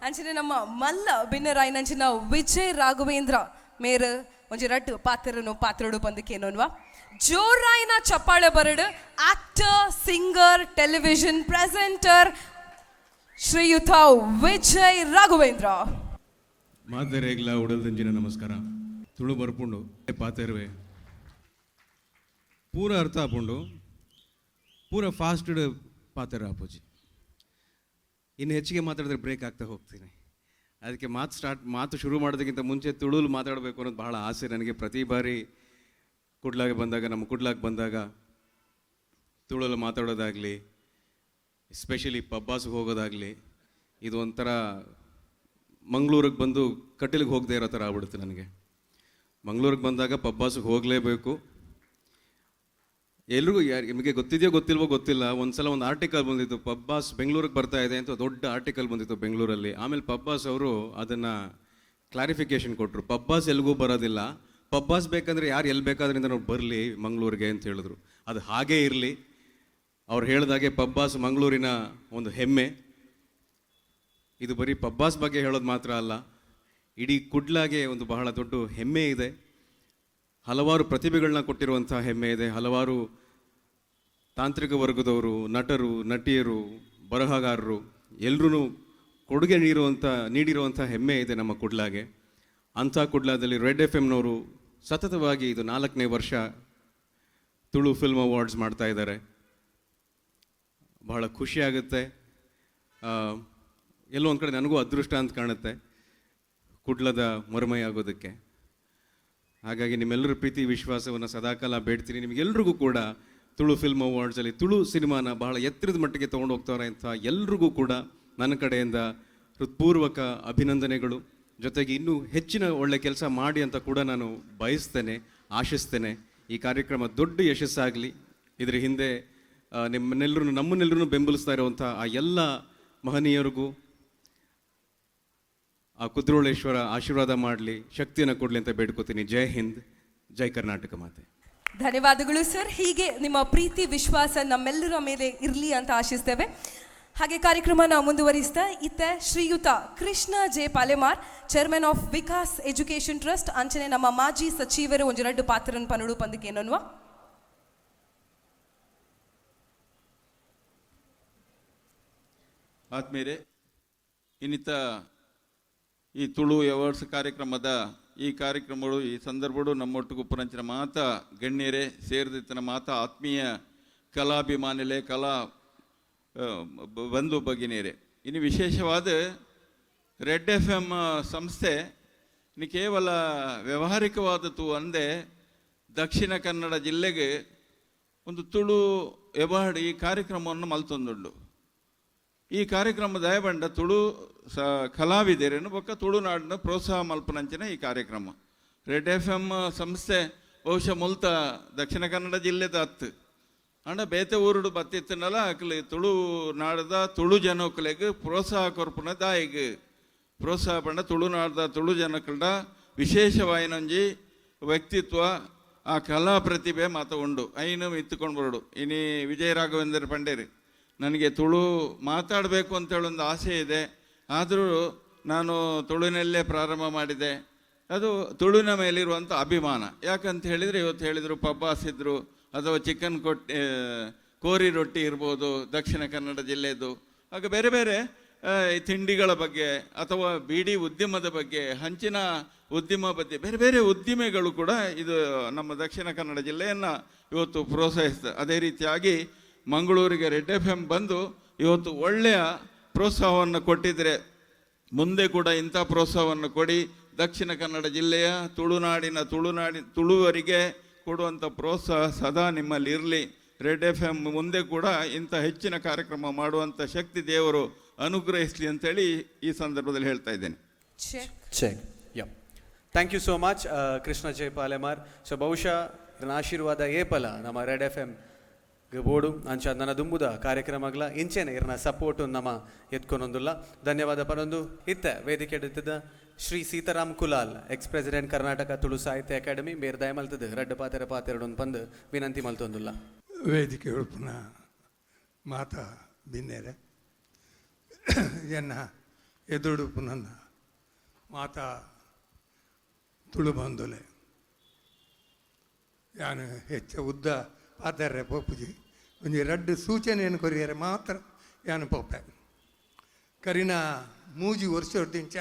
ಅಂಚನೆ ನಮ್ಮ ಮಲ್ಲ ಬಿನ್ನರಾಯಿನಂಚಿನ ವಿಜಯ್ ರಾಘವೇಂದ್ರ ಮೇರ್ ಒಂಜಿ ರಡ್ಡ್ ಪಾತ್ರನು ಪಾತ್ರಡು ಪಂದ್ ಕೇನೋನ್ವಾ. ಜೋರಾಯಿನ ಚಪ್ಪಾಳೆ ಬರಡು ಆಕ್ಟರ್, ಸಿಂಗರ್, ಟೆಲಿವಿಷನ್ ಪ್ರೆಸೆಂಟರ್ ಶ್ರೀಯುತ ವಿಜಯ್ ರಾಘವೇಂದ್ರ. ಮಾತೆರೆಗ್ಲ ಉಡಲ್ದಂಜಿನ ನಮಸ್ಕಾರ. ತುಳು ಬರ್ಪುಂಡು, ಪಾತೆರ್ವೆ, ಪೂರ ಅರ್ಥ ಆಪುಂಡು, ಪೂರ ಫಾಸ್ಟ್ ಪಾತೆರ ಆಪುಜಿ. ಇನ್ನು ಹೆಚ್ಚಿಗೆ ಮಾತಾಡಿದ್ರೆ ಬ್ರೇಕ್ ಆಗ್ತಾ ಹೋಗ್ತೀನಿ. ಅದಕ್ಕೆ ಮಾತು ಸ್ಟಾರ್ಟ್ ಮಾತು ಶುರು ಮಾಡೋದಕ್ಕಿಂತ ಮುಂಚೆ ತುಳುಲು ಮಾತಾಡಬೇಕು ಅನ್ನೋದು ಬಹಳ ಆಸೆ ನನಗೆ. ಪ್ರತಿ ಬಾರಿ ಕುಡ್ಲಾಗೆ ಬಂದಾಗ, ನಮ್ಮ ಕುಡ್ಲಾಗೆ ಬಂದಾಗ ತುಳುಲು ಮಾತಾಡೋದಾಗಲಿ, ಎಸ್ಪೆಷಲಿ ಪಬ್ಬಾಸ್ಗೆ ಹೋಗೋದಾಗಲಿ, ಇದು ಒಂಥರ ಮಂಗಳೂರಿಗೆ ಬಂದು ಕಟೀಲಿಗೆ ಹೋಗದೆ ಇರೋ ಥರ ಆಗ್ಬಿಡುತ್ತೆ ನನಗೆ. ಮಂಗಳೂರಿಗೆ ಬಂದಾಗ ಪಬ್ಬಾಸಿಗೆ ಹೋಗಲೇಬೇಕು. ಎಲ್ರಿಗೂ, ಯಾರು ನಿಮಗೆ ಗೊತ್ತಿದೆಯೋ ಗೊತ್ತಿಲ್ವೋ ಗೊತ್ತಿಲ್ಲ, ಒಂದ್ಸಲ ಒಂದು ಆರ್ಟಿಕಲ್ ಬಂದಿತ್ತು, ಪಬ್ಬಾಸ್ ಬೆಂಗಳೂರಿಗೆ ಬರ್ತಾ ಇದೆ ಅಂತ ದೊಡ್ಡ ಆರ್ಟಿಕಲ್ ಬಂದಿತ್ತು ಬೆಂಗಳೂರಲ್ಲಿ. ಆಮೇಲೆ ಪಬ್ಬಾಸ್ ಅವರು ಅದನ್ನು ಕ್ಲಾರಿಫಿಕೇಶನ್ ಕೊಟ್ಟರು. ಪಬ್ಬಾಸ್ ಎಲ್ಲಿಗೂ ಬರೋದಿಲ್ಲ, ಪಬ್ಬಾಸ್ ಬೇಕಂದರೆ ಯಾರು ಎಲ್ಲಿ ಬೇಕಾದ್ರಿಂದ ನಾವು ಬರಲಿ ಮಂಗಳೂರಿಗೆ ಅಂತ ಹೇಳಿದ್ರು. ಅದು ಹಾಗೇ ಇರಲಿ. ಅವ್ರು ಹೇಳ್ದಾಗೆ ಪಬ್ಬಾಸ್ ಮಂಗಳೂರಿನ ಒಂದು ಹೆಮ್ಮೆ. ಇದು ಬರೀ ಪಬ್ಬಾಸ್ ಬಗ್ಗೆ ಹೇಳೋದು ಮಾತ್ರ ಅಲ್ಲ, ಇಡೀ ಕುಡ್ಲಾಗೆ ಒಂದು ಬಹಳ ದೊಡ್ಡ ಹೆಮ್ಮೆ ಇದೆ. ಹಲವಾರು ಪ್ರತಿಭೆಗಳನ್ನ ಕೊಟ್ಟಿರುವಂಥ ಹೆಮ್ಮೆ ಇದೆ. ಹಲವಾರು ತಾಂತ್ರಿಕ ವರ್ಗದವರು, ನಟರು, ನಟಿಯರು, ಬರಹಗಾರರು ಎಲ್ಲರೂ ಕೊಡುಗೆ ನೀಡಿರುವಂಥ ಹೆಮ್ಮೆ ಇದೆ ನಮ್ಮ ಕುಡ್ಲಾಗೆ. ಅಂಥ ಕುಡ್ಲಾದಲ್ಲಿ ರೆಡ್ ಎಫ್ ಎಮ್ನವರು ಸತತವಾಗಿ ಇದು ನಾಲ್ಕನೇ ವರ್ಷ ತುಳು ಫಿಲ್ಮ್ ಅವಾರ್ಡ್ಸ್ ಮಾಡ್ತಾ ಇದ್ದಾರೆ. ಬಹಳ ಖುಷಿಯಾಗುತ್ತೆ. ಎಲ್ಲೋ ಒಂದು ಕಡೆ ನನಗೂ ಅದೃಷ್ಟ ಅಂತ ಕಾಣುತ್ತೆ ಕುಡ್ಲದ ಮರುಮೈ ಆಗೋದಕ್ಕೆ. ಹಾಗಾಗಿ ನಿಮ್ಮೆಲ್ಲರ ಪ್ರೀತಿ ವಿಶ್ವಾಸವನ್ನು ಸದಾಕಾಲ ಬೇಡ್ತೀನಿ. ನಿಮಗೆಲ್ರಿಗೂ ಕೂಡ ತುಳು ಫಿಲ್ಮ್ ಅವಾರ್ಡ್ಸಲ್ಲಿ ತುಳು ಸಿನಿಮಾನ ಬಹಳ ಎತ್ತರದ ಮಟ್ಟಿಗೆ ತೊಗೊಂಡು ಹೋಗ್ತಾರೆ ಅಂತ ಎಲ್ರಿಗೂ ಕೂಡ ನನ್ನ ಕಡೆಯಿಂದ ಹೃತ್ಪೂರ್ವಕ ಅಭಿನಂದನೆಗಳು. ಜೊತೆಗೆ ಇನ್ನೂ ಹೆಚ್ಚಿನ ಒಳ್ಳೆ ಕೆಲಸ ಮಾಡಿ ಅಂತ ಕೂಡ ನಾನು ಬಯಸ್ತೇನೆ, ಆಶಿಸ್ತೇನೆ. ಈ ಕಾರ್ಯಕ್ರಮ ದೊಡ್ಡ ಯಶಸ್ಸಾಗಲಿ. ಇದರ ಹಿಂದೆ ನಿಮ್ಮನ್ನೆಲ್ಲರೂ, ನಮ್ಮನ್ನೆಲ್ಲರೂ ಬೆಂಬಲಿಸ್ತಾ ಇರುವಂಥ ಆ ಎಲ್ಲ ಮಹನೀಯರಿಗೂ ಆ ಕುದ್ರೋಳೇಶ್ವರ ಆಶೀರ್ವಾದ ಮಾಡಲಿ, ಶಕ್ತಿಯನ್ನು ಕೊಡಲಿ ಅಂತ ಬೇಡ್ಕೋತೀನಿ. ಜೈ ಹಿಂದ್, ಜೈ ಕರ್ನಾಟಕ ಮಾತೆ. ಧನ್ಯವಾದಗಳು ಸರ್. ಹೀಗೆ ನಿಮ್ಮ ಪ್ರೀತಿ ವಿಶ್ವಾಸ ನಮ್ಮೆಲ್ಲರ ಮೇಲೆ ಇರಲಿ ಅಂತ ಆಶಿಸ್ತೇವೆ. ಹಾಗೆ ಕಾರ್ಯಕ್ರಮನ ಮುಂದುವರಿಸ್ತಾ ಇತ್ತ ಶ್ರೀಯುತ Krishna J Palemar, chairman of Vikas education trust, ಅಂಚನೆ ನಮ್ಮ ಮಾಜಿ ಸಚಿವರು ಒಂಜಿ ರಡ್ಡು ಪಾತ್ರನ್ ಪನುಡು ಪಂದಕೇನನ್ವಾ. ಆತ್ಮೀಯರೇ, ಇನ್ನಿತ ಈ ತುಳು ಅವಾರ್ಡ್ಸ್ ಕಾರ್ಯಕ್ರಮದ ಈ ಕಾರ್ಯಕ್ರಮಗಳು, ಈ ಸಂದರ್ಭಗಳು ನಮ್ಮೊಟ್ಟಿಗೆ ಪುರಂಚಿನ ಮಾತಾ ಗಣ್ಯರೇ, ಸೇರಿದಿತ್ತನ ಮಾತಾ ಆತ್ಮೀಯ ಕಲಾಭಿಮಾನಿಲೆ, ಕಲಾ ಬಂಧು ಭಗಿನಿಯರೇ, ಇನ್ನು ವಿಶೇಷವಾದ ರೆಡ್ ಎಫ್ ಎಮ್ ಸಂಸ್ಥೆ ಇನ್ನು ಕೇವಲ ವ್ಯವಹಾರಿಕವಾದದ್ದು ಅಂದೇ, ದಕ್ಷಿಣ ಕನ್ನಡ ಜಿಲ್ಲೆಗೆ ಒಂದು ತುಳು ಎವಾರ್ಡ್ ಈ ಕಾರ್ಯಕ್ರಮವನ್ನು ಮಲ್ತೊಂದುಂಡು. ಈ ಕಾರ್ಯಕ್ರಮ ದಯಬಂಡ ತುಳು ಕಲಾವಿದರನ್ನು ಬೊಕ್ಕ ತುಳುನಾಡಿನ ಪ್ರೋತ್ಸಾಹ ಮಲ್ಪನಂಚಿನ ಈ ಕಾರ್ಯಕ್ರಮ. ರೆಡ್ ಎಫ್ ಎಮ್ ಸಂಸ್ಥೆ ಬಹುಶಃ ಮುಲ್ತ ದಕ್ಷಿಣ ಕನ್ನಡ ಜಿಲ್ಲೆದ ಅತ್ತು ಅಂಡ ಬೇತೆ ಊರುಡು ಬತ್ತಿತ್ತನಲ್ಲ, ಅಕ್ಲಿ ತುಳು ನಾಡದ ತುಳು ಜನಕ್ಕಲೆಗ್ ಪ್ರೋತ್ಸಾಹ ಕೊರ್ಪುನ ದಾಯಿಗ್ ಪ್ರೋತ್ಸಾಹ ಪಂಡ ತುಳುನಾಡದ ತುಳು ಜನಕ್ಕಲ್ಡ ವಿಶೇಷವಾಯಿನೊಂಜಿ ವ್ಯಕ್ತಿತ್ವ, ಆ ಕಲಾ ಪ್ರತಿಭೆ ಮಾತ ಉಂಡು. ಐನು ಇತ್ತುಕೊಂಡು ಬರೋಡು. ಇನಿ ವಿಜಯ ರಾಘವೇಂದ್ರ ಪಂಡೇರಿ, ನನಗೆ ತುಳು ಮಾತಾಡಬೇಕು ಅಂತೇಳಿ ಒಂದು ಆಸೆ ಇದೆ, ಆದರೂ ನಾನು ತುಳುವಿನಲ್ಲೇ ಪ್ರಾರಂಭ ಮಾಡಿದೆ. ಅದು ತುಳುವಿನ ಮೇಲಿರುವಂಥ ಅಭಿಮಾನ. ಯಾಕಂತ ಹೇಳಿದರೆ, ಇವತ್ತು ಹೇಳಿದರು ಪಬ್ಬಾಸ್ ಇದ್ದರು ಅಥವಾ ಚಿಕನ್ ಕೊಟ್ಟಿ ಕೋರಿ ರೊಟ್ಟಿ ಇರ್ಬೋದು ದಕ್ಷಿಣ ಕನ್ನಡ ಜಿಲ್ಲೆಯದು, ಹಾಗೆ ಬೇರೆ ಬೇರೆ ಈ ತಿಂಡಿಗಳ ಬಗ್ಗೆ ಅಥವಾ ಬೀಡಿ ಉದ್ಯಮದ ಬಗ್ಗೆ, ಹಂಚಿನ ಉದ್ಯಮ ಬಗ್ಗೆ, ಬೇರೆ ಬೇರೆ ಉದ್ದಿಮೆಗಳು ಕೂಡ ಇದು ನಮ್ಮ ದಕ್ಷಿಣ ಕನ್ನಡ ಜಿಲ್ಲೆಯನ್ನು ಇವತ್ತು ಪ್ರೋತ್ಸಾಹಿಸ್ತದೆ. ಅದೇ ರೀತಿಯಾಗಿ ಮಂಗಳೂರಿಗೆ ರೆಡ್ ಎಫ್ ಎಮ್ ಬಂದು ಇವತ್ತು ಒಳ್ಳೆಯ ಪ್ರೋತ್ಸಾಹವನ್ನು ಕೊಟ್ಟಿದ್ದರೆ, ಮುಂದೆ ಕೂಡ ಇಂಥ ಪ್ರೋತ್ಸಾಹವನ್ನು ಕೊಡಿ. ದಕ್ಷಿಣ ಕನ್ನಡ ಜಿಲ್ಲೆಯ ತುಳುನಾಡಿನ ತುಳುವರಿಗೆ ಕೊಡುವಂಥ ಪ್ರೋತ್ಸಾಹ ಸದಾ ನಿಮ್ಮಲ್ಲಿ ಇರಲಿ. ರೆಡ್ ಎಫ್ ಎಮ್ ಮುಂದೆ ಕೂಡ ಇಂಥ ಹೆಚ್ಚಿನ ಕಾರ್ಯಕ್ರಮ ಮಾಡುವಂಥ ಶಕ್ತಿ ದೇವರು ಅನುಗ್ರಹಿಸಲಿ ಅಂತೇಳಿ ಈ ಸಂದರ್ಭದಲ್ಲಿ ಹೇಳ್ತಾ ಇದ್ದೇನೆ. Check. Check, yeah. Thank you so much Krishna J Palemar. So ಬಹುಶಃ ಇದನ್ನ ಆಶೀರ್ವಾದ ಏಪಲ ನಮ್ಮ ರೆಡ್ ಎಫ್ ಎಮ್ ಬೋಡು. ಅಂಚ ನನ್ನ ದುಂಬುದ ಕಾರ್ಯಕ್ರಮಗಳ ಇಂಚೆನೆ ಇರ್ನ ಸಪೋರ್ಟು ನಮ್ಮ ಎತ್ಕೊನೊಂದುಲ್ಲ. ಧನ್ಯವಾದ ಪರೊಂದು ಇತ್ತ ವೇದಿಕೆ ಇದ್ದದ Shri Sitaram Kulal, ex president, Karnataka Tulu Sahitya academy, ಮೇರ್ ದಯ ಮಲ್ತದ ರಡ್ಡು ಪಾತೆರ ಪಾತೆರಡೊಂದು ಪಂದು ವಿನಂತಿ ಮಲ್ತೊಂದುಲ್ಲ. ವೇದಿಕೆ ಉಳ್ಪುನ ಮಾತ ಬಿನ್ನೆರೆ, ಎನ್ನ ಎದುರುಡುಪ್ಪುನನ್ನ ಮಾತ ತುಳು ಬಂಧುಲೆ, ಯಾನ್ ಹೆಚ್ಚ ಉದ್ದ ಪಾತೆರ್ರೆ ಪೋಪುಜಿ. ಒಂಜಿ ರಡ್ಡ್ ಸೂಚನೆಯನ್ನು ಕೊರಿಯರೆ ಮಾತ್ರ ಯಾನ್ ಪೋಪೆ. ಕರಿನ 3 ವರ್ಷದಿಂಚ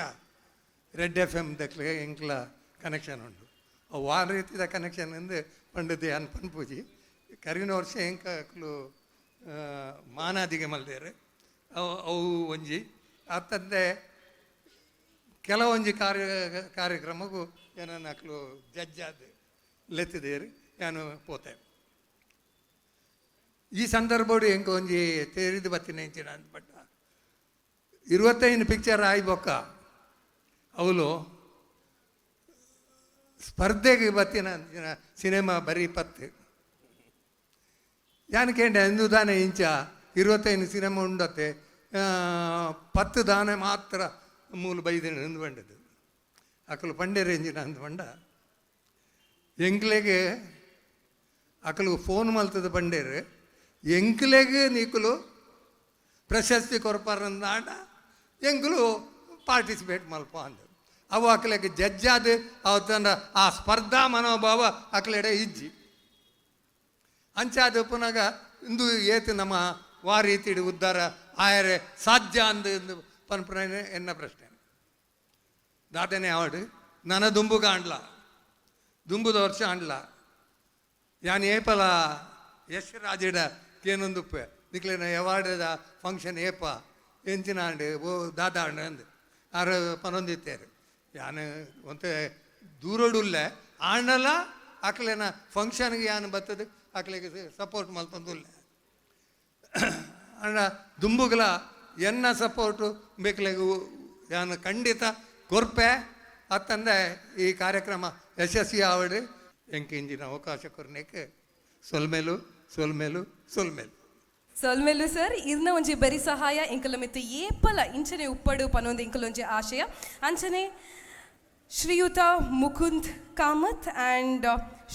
ರೆಡ್ ಎಫ್ ಎಮ್ ದಕ್ಲೆ ಎಂಕ್ಲ ಕನೆಕ್ಷನ್ ಉಂಡು. ಅವು ಆ ರೀತಿದ ಕನೆಕ್ಷನ್ ಅಂದು ಪಂಡದ್ದು ಯಾನ್ ಪನ್ಪುಜಿ. ಕರಿನ ವರ್ಷ ಎಂಕ ಅಕ್ಲು ಮಾನಾದಿಗೆ ಮಲ್ದೇರು, ಅವು ಅವು ಒಂಜಿ ಅತ್ತಂದೆ ಕೆಲವೊಂಜಿ ಕಾರ್ಯಕ್ರಮಕ್ಕೂ ಏನನ್ನ ಅಕ್ಲು ಜಡ್ಜ್ ಆದ್ ಲೆತ್ತಿದೇರು, ಯಾನು ಪೋತೆ. ಈ ಸಂದರ್ಭಡು ಎಂಕ ಒಂಜಿ ತೇರಿದು ಬತ್ತಿನ ಇಂಚಿನ ಅಂದ್ಪಟ್ಟ 25 ಪಿಕ್ಚರ್ ಆಯಿ ಬೊಕ್ಕ ಅವಳು ಸ್ಪರ್ಧೆಗೆ ಬತ್ತಿನ ಸಿನಿಮಾ ಬರೀ 10. ಯಾನ್ ಕೇಂಡೆ ಅಂದು ದಾನೆ ಇಂಚ 25 ಸಿನಿಮಾ ಉಂಡತ್ತೆ, 10 ದಾನೆ ಮಾತ್ರ ಮೂಲು ಬೈದಿನ ಅಂದು ಬಂಡದು. ಅಕಲು ಪಂಡೆರ್ ಎಂಜಿನ ಅಂದು ಬಂಡ ಎಂಕ್ಲೆಗೆ ಅಕಲು ಫೋನ್ ಮಲ್ತದ ಬಂಡೇರು, ಎಂಕ್ಲೆಗ್ ನೀಕುಲು ಪ್ರಶಸ್ತಿ ಕೊರ್ಪಾರಂದಾಂಡ ಎಂಕುಲು ಪಾರ್ಟಿಸಿಪೇಟ್ ಮಲ್ಪ ಅಂದು. ಅವು ಅಕ್ಲೆಗ್ ಜಡ್ಜಾದ್ ಅವತ್ತಂಡ ಆ ಸ್ಪರ್ಧಾ ಮನೋಭಾವ ಅಕ್ಲೆಡೆ ಇಜ್ಜಿ. ಅಂಚಾದ ಪುನಗ ಇಂದು ಏತ್ ನಮ್ಮ ವಾ ರೀತಿಡ್ ಉದ್ಧಾರ ಆಯರೆ ಸಾಧ್ಯ ಅಂದು ಇಂದು ಪನ್ಪುನ ಎನ್ನ ಪ್ರಶ್ನೆ. ದಾದನೆ ಆವಡ್ ನನ ದುಂಬುಗ ಆಂಡ್ಲ, ದುಂಬುದ ವರ್ಷ ಆಂಡ್ಲ ಯಾನ್ ಏಪಲ ಯಶ್ ರಾಜಿಡ ಕೇನೊಂದುಪ್ಪೆ, ನಿಕ್ಲೆನ ಅವಾರ್ಡ್ದ ಫಂಕ್ಷನ್ ಏಪ ಎಂಚಿನ ಆಂಡ್ ಓ ದಾದ ಆಂಡ್ ಅಂದ್ ಆರು ಪನೊಂದಿತ್ತೇರು. ಯಾನ್ ಒಂತೆ ದೂರಡುಲ್ಲೆ ಆಂಡಲ ಅಕ್ಲೆನ ಫಂಕ್ಷನ್ಗೆ ಯಾನ್ ಬತ್ತದ ಅಕ್ಲೆಗ್ ಸಪೋರ್ಟ್ ಮಲ್ತೊಂದುಲ್ಲೆ. ಅಂಡ ದುಂಬುಗಲ ಎನ್ನ ಸಪೋರ್ಟು ಬೇಕ್ಲೆಗ್ ಯಾನ್ ಖಂಡಿತ ಕೊರ್ಪೆ. ಅತ್ತಂದೆ ಈ ಕಾರ್ಯಕ್ರಮ ಯಶಸ್ವಿ ಆವಡ್ ಎಂಕ್ ಇಂಜಿನ ಅವಕಾಶ ಕೊರ್ನೆಕ್ ಸೊಲ್ಮೆಲು ಸೊಲ್ಮೆಲು ಸೊಲ್ಮೆಲು. ಸೊಲ್ಮೆಲು ಸರ್, ಇರ್ನ ಒಂಜಿ ಬರಿ ಸಹಾಯ ಎಂಕಲ ಮಿತ್ತು ಏಪಲ ಇಂಚನೆ ಉಪ್ಪಡು ಪನೊಂದು ಎಂಕಲೊಂಜಿ ಆಶಯ. ಅಂಚನೆ ಶ್ರೀಯುತ Mukund Kamath and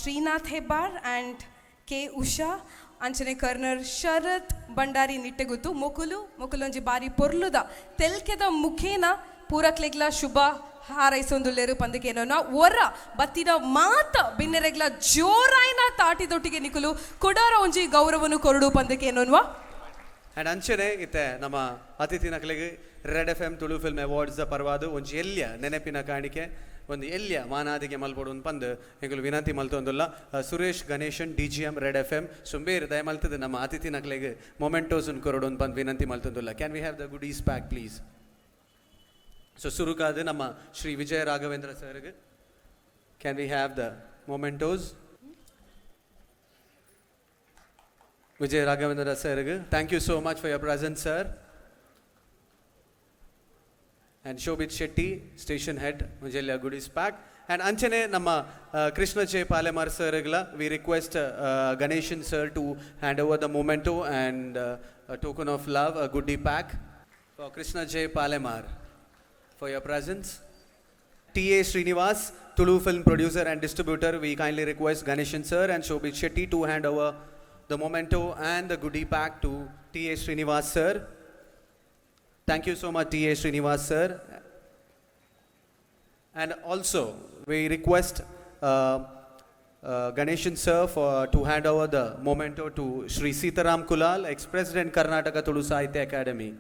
Srinath Hebbar and K Usha, ಅಂಚನೆ ಕರ್ನರ್ ಶರತ್ ಭಂಡಾರಿ ನಿಟ್ಟೆಗುತ್ತು ಮೊಕುಲು ಮೊಕುಲೊಂಜಿ ಬಾರಿ ಪೊರ್ಲುದ ತೆಲ್ಕೆದ ಮುಖೇನ ಪೂರಕ್ಲೆಗ್ಲ ಶುಭ ಹಾರೈಸೊಂದುಲ್ಲೆರು ಪಂದಕೇನೋ. ಒರ ಬತ್ತಿನ ಮಾತ ಬಿನ್ನೆರೆಗ್ಲ ಜೋರಾಯ್ನ ತಾಟಿದೊಟ್ಟಿಗೆ ನಿಕುಲು ಕೊಡಾರ ಒಂಜಿ ಗೌರವನು ಕೊರಡು ಪಂದಕೇನೋನ್ವಾ. ಆ್ಯಂಡ್ ಅಂಚನೆ ಇತ್ತೆ ನಮ್ಮ ಅತಿಥಿ ನಕಲಿಗೆ red F M Tulu film awards ಪರವಾದ ಒಂಜಿ ಎಲ್ಯ ನೆನಪಿನ ಕಾಣಿಕೆ, ಒಂದು ಎಲ್ಯ ಮಾನಾದಿಗೆ ಮಲ್ಪೊಡು ಪಂದ್ ಎಂಕುಲು ವಿನಂತಿ ಮಲ್ತೊಂದುಲ್ಲ. Suresh Ganeshan DGM red F M ಸುಂಬೇರ್ ದಯಮಲ್ತದ ನಮ್ಮ ಅತಿಥಿ ನಕಲಿಗೆ ಮೊಮೆಂಟೋಸ್ ಕೊರಡು ಪಂದ್ ವಿನಂತಿ ಮಲ್ತೊಂದುಲ್ಲ. Can we have the goodies pack, please? So ಸುರುಕಾದ ನಮ್ಮ ಶ್ರೀ ವಿಜಯ ರಾಘವೇಂದ್ರ ಸರ್ಗೆ can we have the mementos? Vijaya Raghavendra ಸರ್ಗೆ thank you so much for your presence, sir. And Shobhit Shetty, station head, ಮುಂಜೆಲ್ಯ goodies pack. And ಅಂಚನೆ ನಮ್ಮ Krishna J Palemar ಸರ್ಗಳ we request Ganeshan sir to hand over the memento and token of love, a goodie pack for Krishna J Palemar for your presence. T.A. Srinivas, Tulu film producer and distributor, we kindly request Ganeshan sir and Shobhit Shetty to hand over the memento and the goodie pack to T.A. Srinivas sir. Thank you so much, T.A. Srinivas sir. And also, we request Ganeshan sir to hand over the memento to Shri Sitaram Kulal, ex-president Karnataka Tulu Sahitya Academy.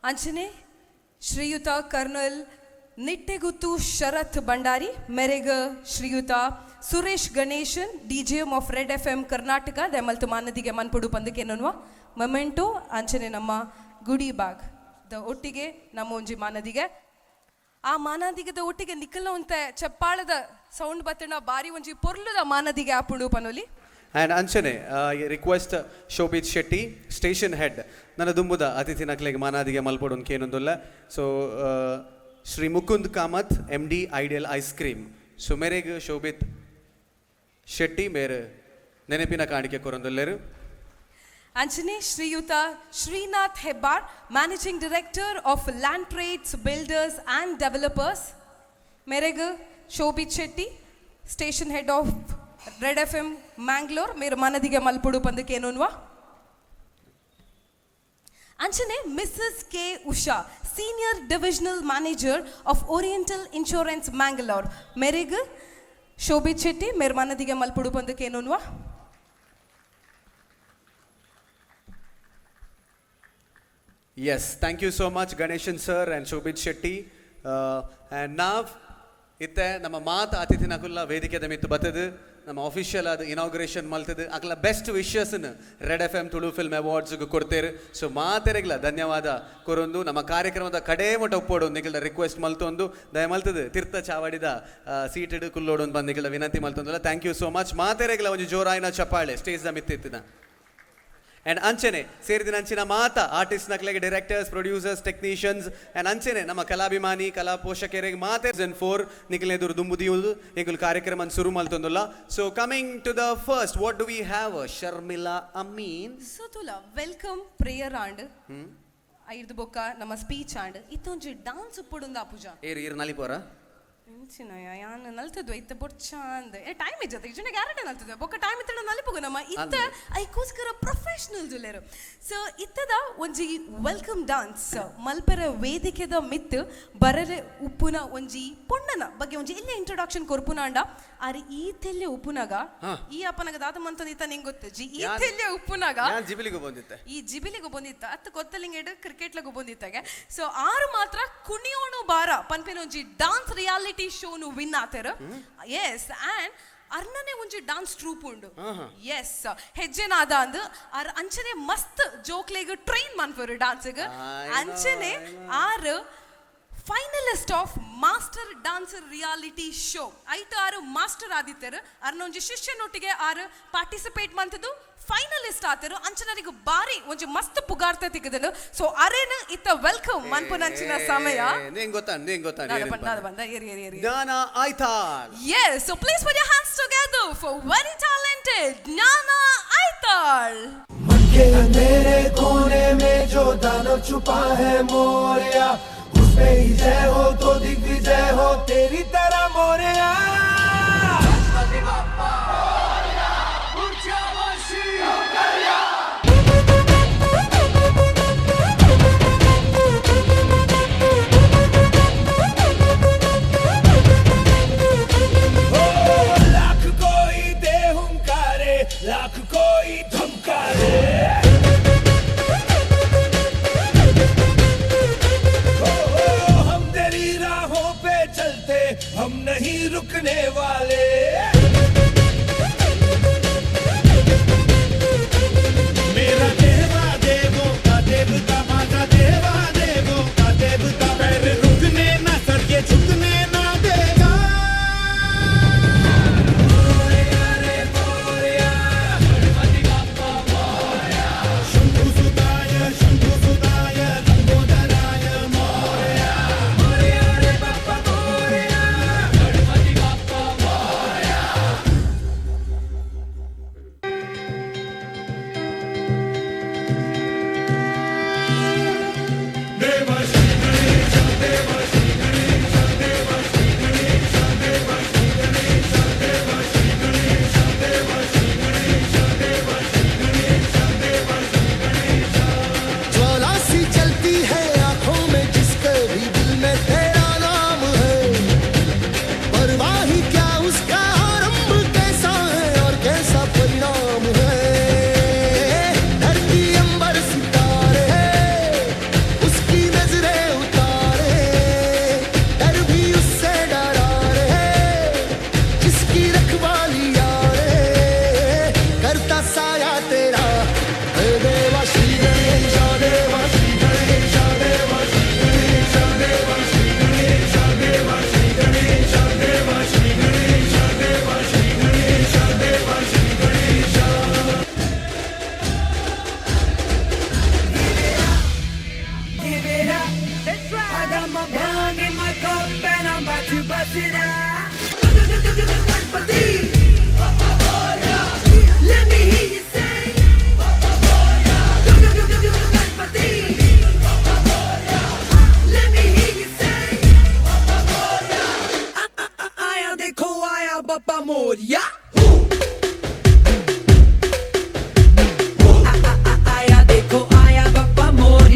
ಅಂಚನೆ ಶ್ರೀಯುತ colonel Nittegutthu Sharath Bhandari ಮೆರೆಗ ಶ್ರೀಯುತ Suresh Ganeshan DGM of red F M Karnataka ದಯಮಲ್ತು ಮಾನದಿಗೆ ಮನ್ಪುಡು ಪಂದಕೇನನ್ವ memento ಅಂಚನೆ ನಮ್ಮ ಗುಡಿ ಬಾಗ್ the ಒಟ್ಟಿಗೆ ನಮ್ಮ ಒಂಜಿ ಮಾನದಿಗೆ. ಆ ಮಾನದಿಗದ ಒಟ್ಟಿಗೆ ನಿಖಲ್ನ ಒಂತೆ ಚಪ್ಪಾಳದ ಸೌಂಡ್ ಬತ್ತಣ ಬಾರಿ ಒಂಜಿ ಪೊರ್ಲುದ ಮಾನದಿಗೆ ಆಪುಂಡು ಪನೊಲಿ. ಆ್ಯಂಡ್ ಅಂಚನೆ request Shobhit Shetty, station head, ನನ್ನ ದುಂಬುದ ಅತಿಥಿ ನಕ್ಲೆಗ್ ಮಾನಾದಿಗೆ ಮಲ್ಪೊಡು ಕೇನೊಂದುಲ್ಲ. So Shri Mukund Kamath, MD ideal ice cream, so ಮೆರೆಗ್ ಶೋಭಿತ್ ಶೆಟ್ಟಿ ಮೇರ್ ನೆನಪಿನ ಕಾಣಿಕೆ ಕೊರೊಂದುಲ್ಲೆರು. ಅಂಚನೆ ಶ್ರೀಯುತ Srinath Hebbar, Managing Director of Land Trades Builders and Developers ಮೆರೆಗ್ Shobhit Shetty, Station Head of Red FM Mangalore ಮೇರು ಮನದಿಗೆ ಮಲ್ಪುಡು ಪಂದಕೇನುನ್ವಾ. ಅಂಚನೆ Mrs K Usha, senior divisional manager of Oriental Insurance Mangalore ಮೆರೆಗ್ ಶೋಭಿತ್ ಶೆಟ್ಟಿ ಮೇರ್ ಮಾನದಿಗೆ ಮಲ್ಪುಡು ಪಂದಕೇನೋನ್ವಾ. Yes, thank you so much, Ganeshan sir and Shobit Shetty. And now, ಇತ್ತೆ ನಮ್ಮ ಮಾತ ಅತಿಥಿನಕುಲ್ಲ ವೇದಿಕೆದ ಮಿತ್ತು ಬತ್ತದು ನಮ್ಮ ಅಫಿಷಿಯಲ್ ಆದ ಇನಾಗ್ರೇಷನ್ ಮಲ್ತದು ಅಕಲ ಬೆಸ್ಟ್ ವಿಶಸ್ನ red F M Tulu film ಅವಾರ್ಡ್ಸ್ಗೆ ಕೊಡ್ತೇರು. ಸೊ ಮಾತೆರೆಗ್ಲ ಧನ್ಯವಾದ ಕೊರೊಂದು ನಮ್ಮ ಕಾರ್ಯಕ್ರಮದ ಕಡೇ ಮಟ್ಟ ಒಪ್ಪೋಡು ನಿಗಲ್ದ ರಿಕ್ವೆಸ್ಟ್ ಮಲ್ತೊಂದು ದಯ ಮಲ್ತದು ತೀರ್ಥ ಚಾವಡಿದ ಸೀಟೆಡ್ ಕುಲ್ಲೋಡು ಬಂದು ನಿಗಲ್ದ ವಿನಂತಿ ಮಲ್ತೊಂದುಲ್ಲ. Thank you so much. ಮಾತೆರೆಗ್ಲ ಒಂಜಿ ಜೋರಾಯಿನ ಚಪ್ಪಾಳೆ ಸ್ಟೇಜ್ the ಮಿತ್ತಿತ್ತಿನ. ಆ್ಯಂಡ್ ಅಂಚನೆ ಸೇರಿದಿನ ಅಂಚಿನ ಮಾತ ಆರ್ಟಿಸ್ಟ್ ನಕ್ಲೆಗೆ, ಡೈರೆಕ್ಟರ್ಸ್, ಪ್ರೊಡ್ಯೂಸರ್ಸ್, ಟೆಕ್ನಿಷಿಯನ್ಸ್ ಆ್ಯಂಡ್ ಅಂಚನೆ ನಮ್ಮ ಕಲಾಭಿಮಾನಿ, ಕಲಾ ಪೋಷಕರಿಗೆ ಮಾತೆ 4 ನಿಖಿಲ್ ಎದುರು ದುಂಬುದಿಯುವುದು ಎಂಕುಲು ಕಾರ್ಯಕ್ರಮ ಶುರು ಮಲ್ತೊಂದುಲ್ಲ. So coming to the first, what do we have? Sharmila Amin. So ತುಲ welcome prayer and ಐರ್ದು ಬೊಕ್ಕ ನಮ್ಮ ಸ್ಪೀಚ್ ಆಂಡ್ ಇತ್ತೊಂಜಿ ಡಾನ್ಸ್ ಉಪ್ಪುಡುಂದ ಪೂಜಾ. ಏರು ಈರು ನಲಿಪೋರ? ಇಂಚಿನ ಯಾನ್ ನಲ್ತದ್ವ ಇತ್ತ ಬೊರ್ಚಾಂದ್ ಏ ಟೈಮ್ ಇಜ್ಜತೆ ಇಜ್ಜನ ಗ್ಯಾರಂಟಿ ನಲ್ತದ್ವ ಬೊಕ್ಕ ಟೈಮ್ ಇತ್ತಡ ನಲಿಪುಗು ನಮ್ಮ ಇತ್ತ ಐಕೋಸ್ಕರ ಪ್ರೊಫೆಷನಲ್ ಜುಲ್ಲೆರು. ಸೊ ಇತ್ತದ ಒಂಜಿ welcome dance ಮಲ್ಪೆರ ವೇದಿಕೆದ ಮಿತ್ ಬರರೆ ಉಪ್ಪುನ ಒಂಜಿ ಪೊಣ್ಣನ ಬಗ್ಗೆ ಒಂಜಿ ಇಲ್ಲೇ ಇಂಟ್ರೊಡಕ್ಷನ್ ಕೊರ್ಪುನಾಂಡ ಆರ್ ಈ ತೆಲ್ಲೆ ಉಪ್ಪುನಾಗ ಈ ಅಪ್ಪನಾಗ ದಾತ ಮಂತಂದು ಇತ್ತ ನಿಂಗೆ ಗೊತ್ತು ಈ ತೆಲ್ಲೆ ಉಪ್ಪುನಾಗ ನಾನು ಜಿಬಿಲಿಗೂ ಬಂದಿತ್ತೆ. ಈ ಜಿಬಿಲಿಗೂ ಬಂದಿತ್ತ ಅತ್ತ ಕೊತ್ತಲಿಂಗೇಡು ಕ್ರಿಕೆಟ್ಲಗೂ ಬಂದಿತ್ತಾಗೆ. ಸೊ ಆರು ಮಾತ್ರ ಕುಣಿಯೋಣು ಬಾರ ಪನ್ಪಿನ ಒಂಜಿ ಡಾನ್ಸ್ ರಿಯಾಲಿಟಿ ಶೋನು ವಿನ್ ಆತೆರ್. ಎಸ್, ಆ್ಯಂಡ್ ಅರ್ನನೆ ಒಂಜಿ ಡಾನ್ಸ್ ಟ್ರೂಪ್ ಉಂಡು. ಎಸ್, ಹೆಜ್ಜೆನಾದ ಅಂದ್ ಆರ್ ಅಂಚನೆ ಮಸ್ತ್ ಜೋಕ್ಲೆಗ್ ಟ್ರೈನ್ ಮನ್ಪರು ಡಾನ್ಸ್ಗ್. ಅಂಚನೆ are finalist of master dancer reality show ಐತ ಆರು ಮಾಸ್ಟರ್ ಆದಿತ್ಯರು. ಅರ್ನೊಂಜಿ ಶಿಷ್ಯನೊಟ್ಟಿಗೆ ಆರು ಪಾರ್ಟಿಸಿಪೇಟ್ ಮಂತದ್ದು ಫೈನಲಿಸ್ಟ್ ಆತರು. ಅಂಚನರಿಗೂ ಬಾರಿ ಒಂಜಿ ಮಸ್ತ್ ಪುಗಾರ್ತೆ ತಿಕ್ಕದನು. ಸೊ ಅರೇನ ಇತ್ತ welcome ಮನ್ಪುನಂಚಿನ ಸಮಯ. ನಿಂಗೆ ಗೊತ್ತಾ, ನಿಂಗೆ ಗೊತ್ತಾ? ನಾದ ಬಂದ ಏರಿ ಏರಿ ಏರಿ. ಜ್ಞಾನ ಆಯ್ತಾ? Yes, so please put your hands together for very talented Jnana Aithal. मन के अंधेरे कोने में जो दानव छुपा है मोरया, उसमें ही जय हो तो दिग्विजय हो तेरी तरह मोरया। लाख कोई दे हुंकारे, लाख कोई धमकारे, हम तेरी राहों पे चलते, हम नहीं रुकने वाले। मेरा देवा देवों का देवता, माझा देवा देवों का देवता, पैर रुकने ना सर ये झुकने ना देगा। शंभु सुताय शंभु सुताय लंबोदराय मोरया, मोरया रे बाप्पा मोरया, गणपति बाप्पा मोरया। देवा श्री गणेश देवा श्री गणेश देवा श्री गणेश देवा श्री गणेश देवा श्री गणेश देवा श्री गणेश देवा श्री गणेश देवा श्री गणेश। ज्वाला सी चलती है आंखों में जिसके भी दिल में तेरा नाम है, परवाह ही क्या उसका आरंभ कैसा है और कैसा परिणाम है। धरती अंबर सितारे उसकी नजरें उतारे, डर भी उससे डरा रहे जिसकी रखवाली यारे, करता साया तेरा हे देवा श्री गणेश देवा श्री गणेश देवा श्री गणेश देवा श्री गणेश देवा श्री गणेश देवा श्री गणेश देवा श्री गणेश देवा Shri Ganesh. Give it up. That's right. I got my bong in my cup and I'm about to bust it out. Ganpati. Let me hear you say. Ganpati. Let me hear you say. आया देखो आया बप्पा मोरिया, आया देखो आया बप्पा मोरिया।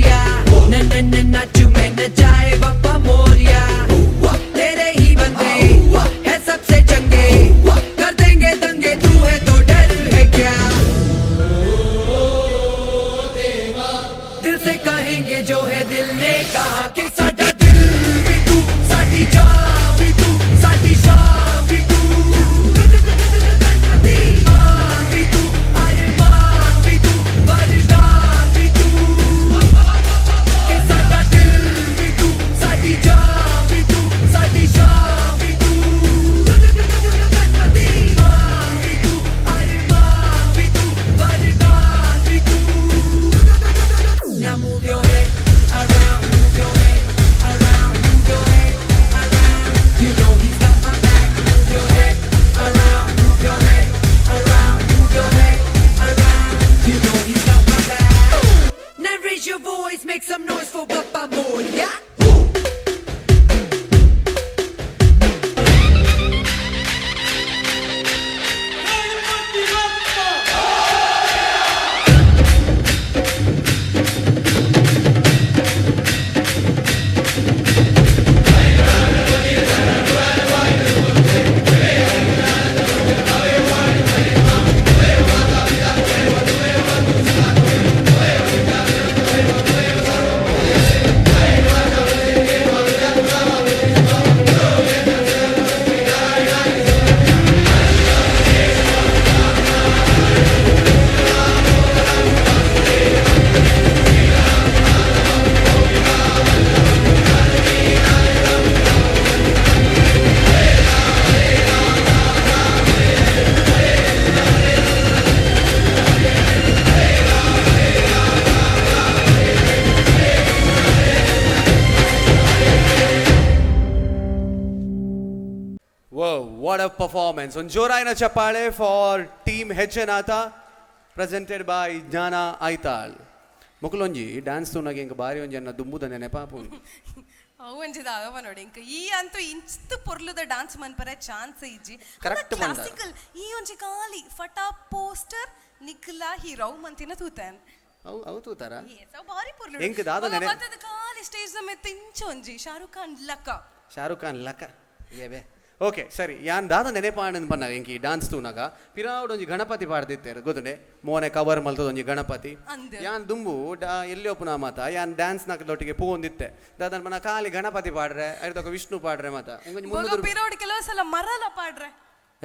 दिल ने कहा कि साडा दिल भी तू, साडी जान भी तू, साडी शान भी तू, ईमान भी तू, अरमान भी तू, वरदान भी तू, कि साडा दिल भी तू, साडी जान भी तू, साडी शान भी तू, ईमान भी तू, अरमान भी तू, वरदान भी तू। Now move your head around, move your head around, move your head around. You know he's got my back. Move your head around, move your head around, move your head around. You know he's got my back. Now raise your voice, make some noise for Papa Moya. Wow, what a performance. ಒಂದ್ ಜೋರಾಯಿನ ಚಪ್ಪಾಳೆ for team ಹೆಜ್ಜೆನಾಥ, presented ಬೈ ಜ್ಞಾನ Aithal. ಮೊಕಲೊಂಜಿ dance ತೂನಾಗ ಎಂಕ್ ಬಾರಿ ಒಂಜಿ ಅನ್ನ ದುಂಬುದ ನೆನಪಾಪುಂಡು. ಅವು ಒಂಜಿದ ಅವ ನೋಡಿ, ಇಂಕ ಈ ಅಂತೂ ಇಂಚ್ ಪೊರ್ಲುದ ಡಾನ್ಸ್ ಮನ್ಪರೆ ಚಾನ್ಸ್ ಇಜ್ಜಿ. Correct ಪಂಡ. ಕ್ಲಾಸಿಕಲ್ ಈ ಒಂಜಿ ಖಾಲಿ ಫಟಾ ಪೋಸ್ಟರ್ ನಿಖಿಲಾ ಹೀರೋ ಮಂತಿನ ತೂತೇನ್. ಅವು ಅವು ತೂತಾರ? Yes, ಅವು ಭಾರಿ ಪೊರ್ಲು. ಎಂಕ್ ದಾದ ಬತ್ತದ ಖಾಲಿ ಸ್ಟೇಜ್ ದ ಮಿತ್ತ್ ಇಂಚ ಒಂಜಿ ಶಾರುಖ್ ಖಾನ್ ಲಕ್ಕ. ಶಾರುಖ್ ಖಾನ್ ಲಕ್ಕ ಏಬೆ. ಓಕೆ, ಸರಿ, ಯಾನ್ ದಾದ ನೆನಪಾಂಡ್ ಪನ್ನಾಗ, ಎಂಕ್ ಈ ಡಾನ್ಸ್ ತೂನಾಗ ಪಿರಾವುಡ್ ಒಂಜಿ ಗಣಪತಿ ಪಾಡ್ದಿತ್ತೇರು ಗೊತ್ತುಂಡೆ? ಮೋನೆ ಕವರ್ ಮಲ್ತದ ಒಂಜಿ ಗಣಪತಿ. ಅಂದ್. ಯಾನ್ ದುಂಬು ಡಾ ಎಲ್ಲಿ ಒಪ್ಪುನ ಮಾತ ಯಾನ್ ಡ್ಯಾನ್ಸ್ ನಕಲೊಟ್ಟಿಗೆ ಪೋವೊಂದಿತ್ತೆ. ದಾದನ್ ಪನ್ನ, ಖಾಲಿ ಗಣಪತಿ ಪಾಡ್ರೆ, ಐದೊಕ ವಿಷ್ಣು ಪಾಡ್ರೆ ಮಾತ ಒಂಜಿ ಬೊಗ 300 ಪಿರೋಡ್ ಕೆಲವು ಸಲ ಮರಲ ಪಾಡ್ರೆ.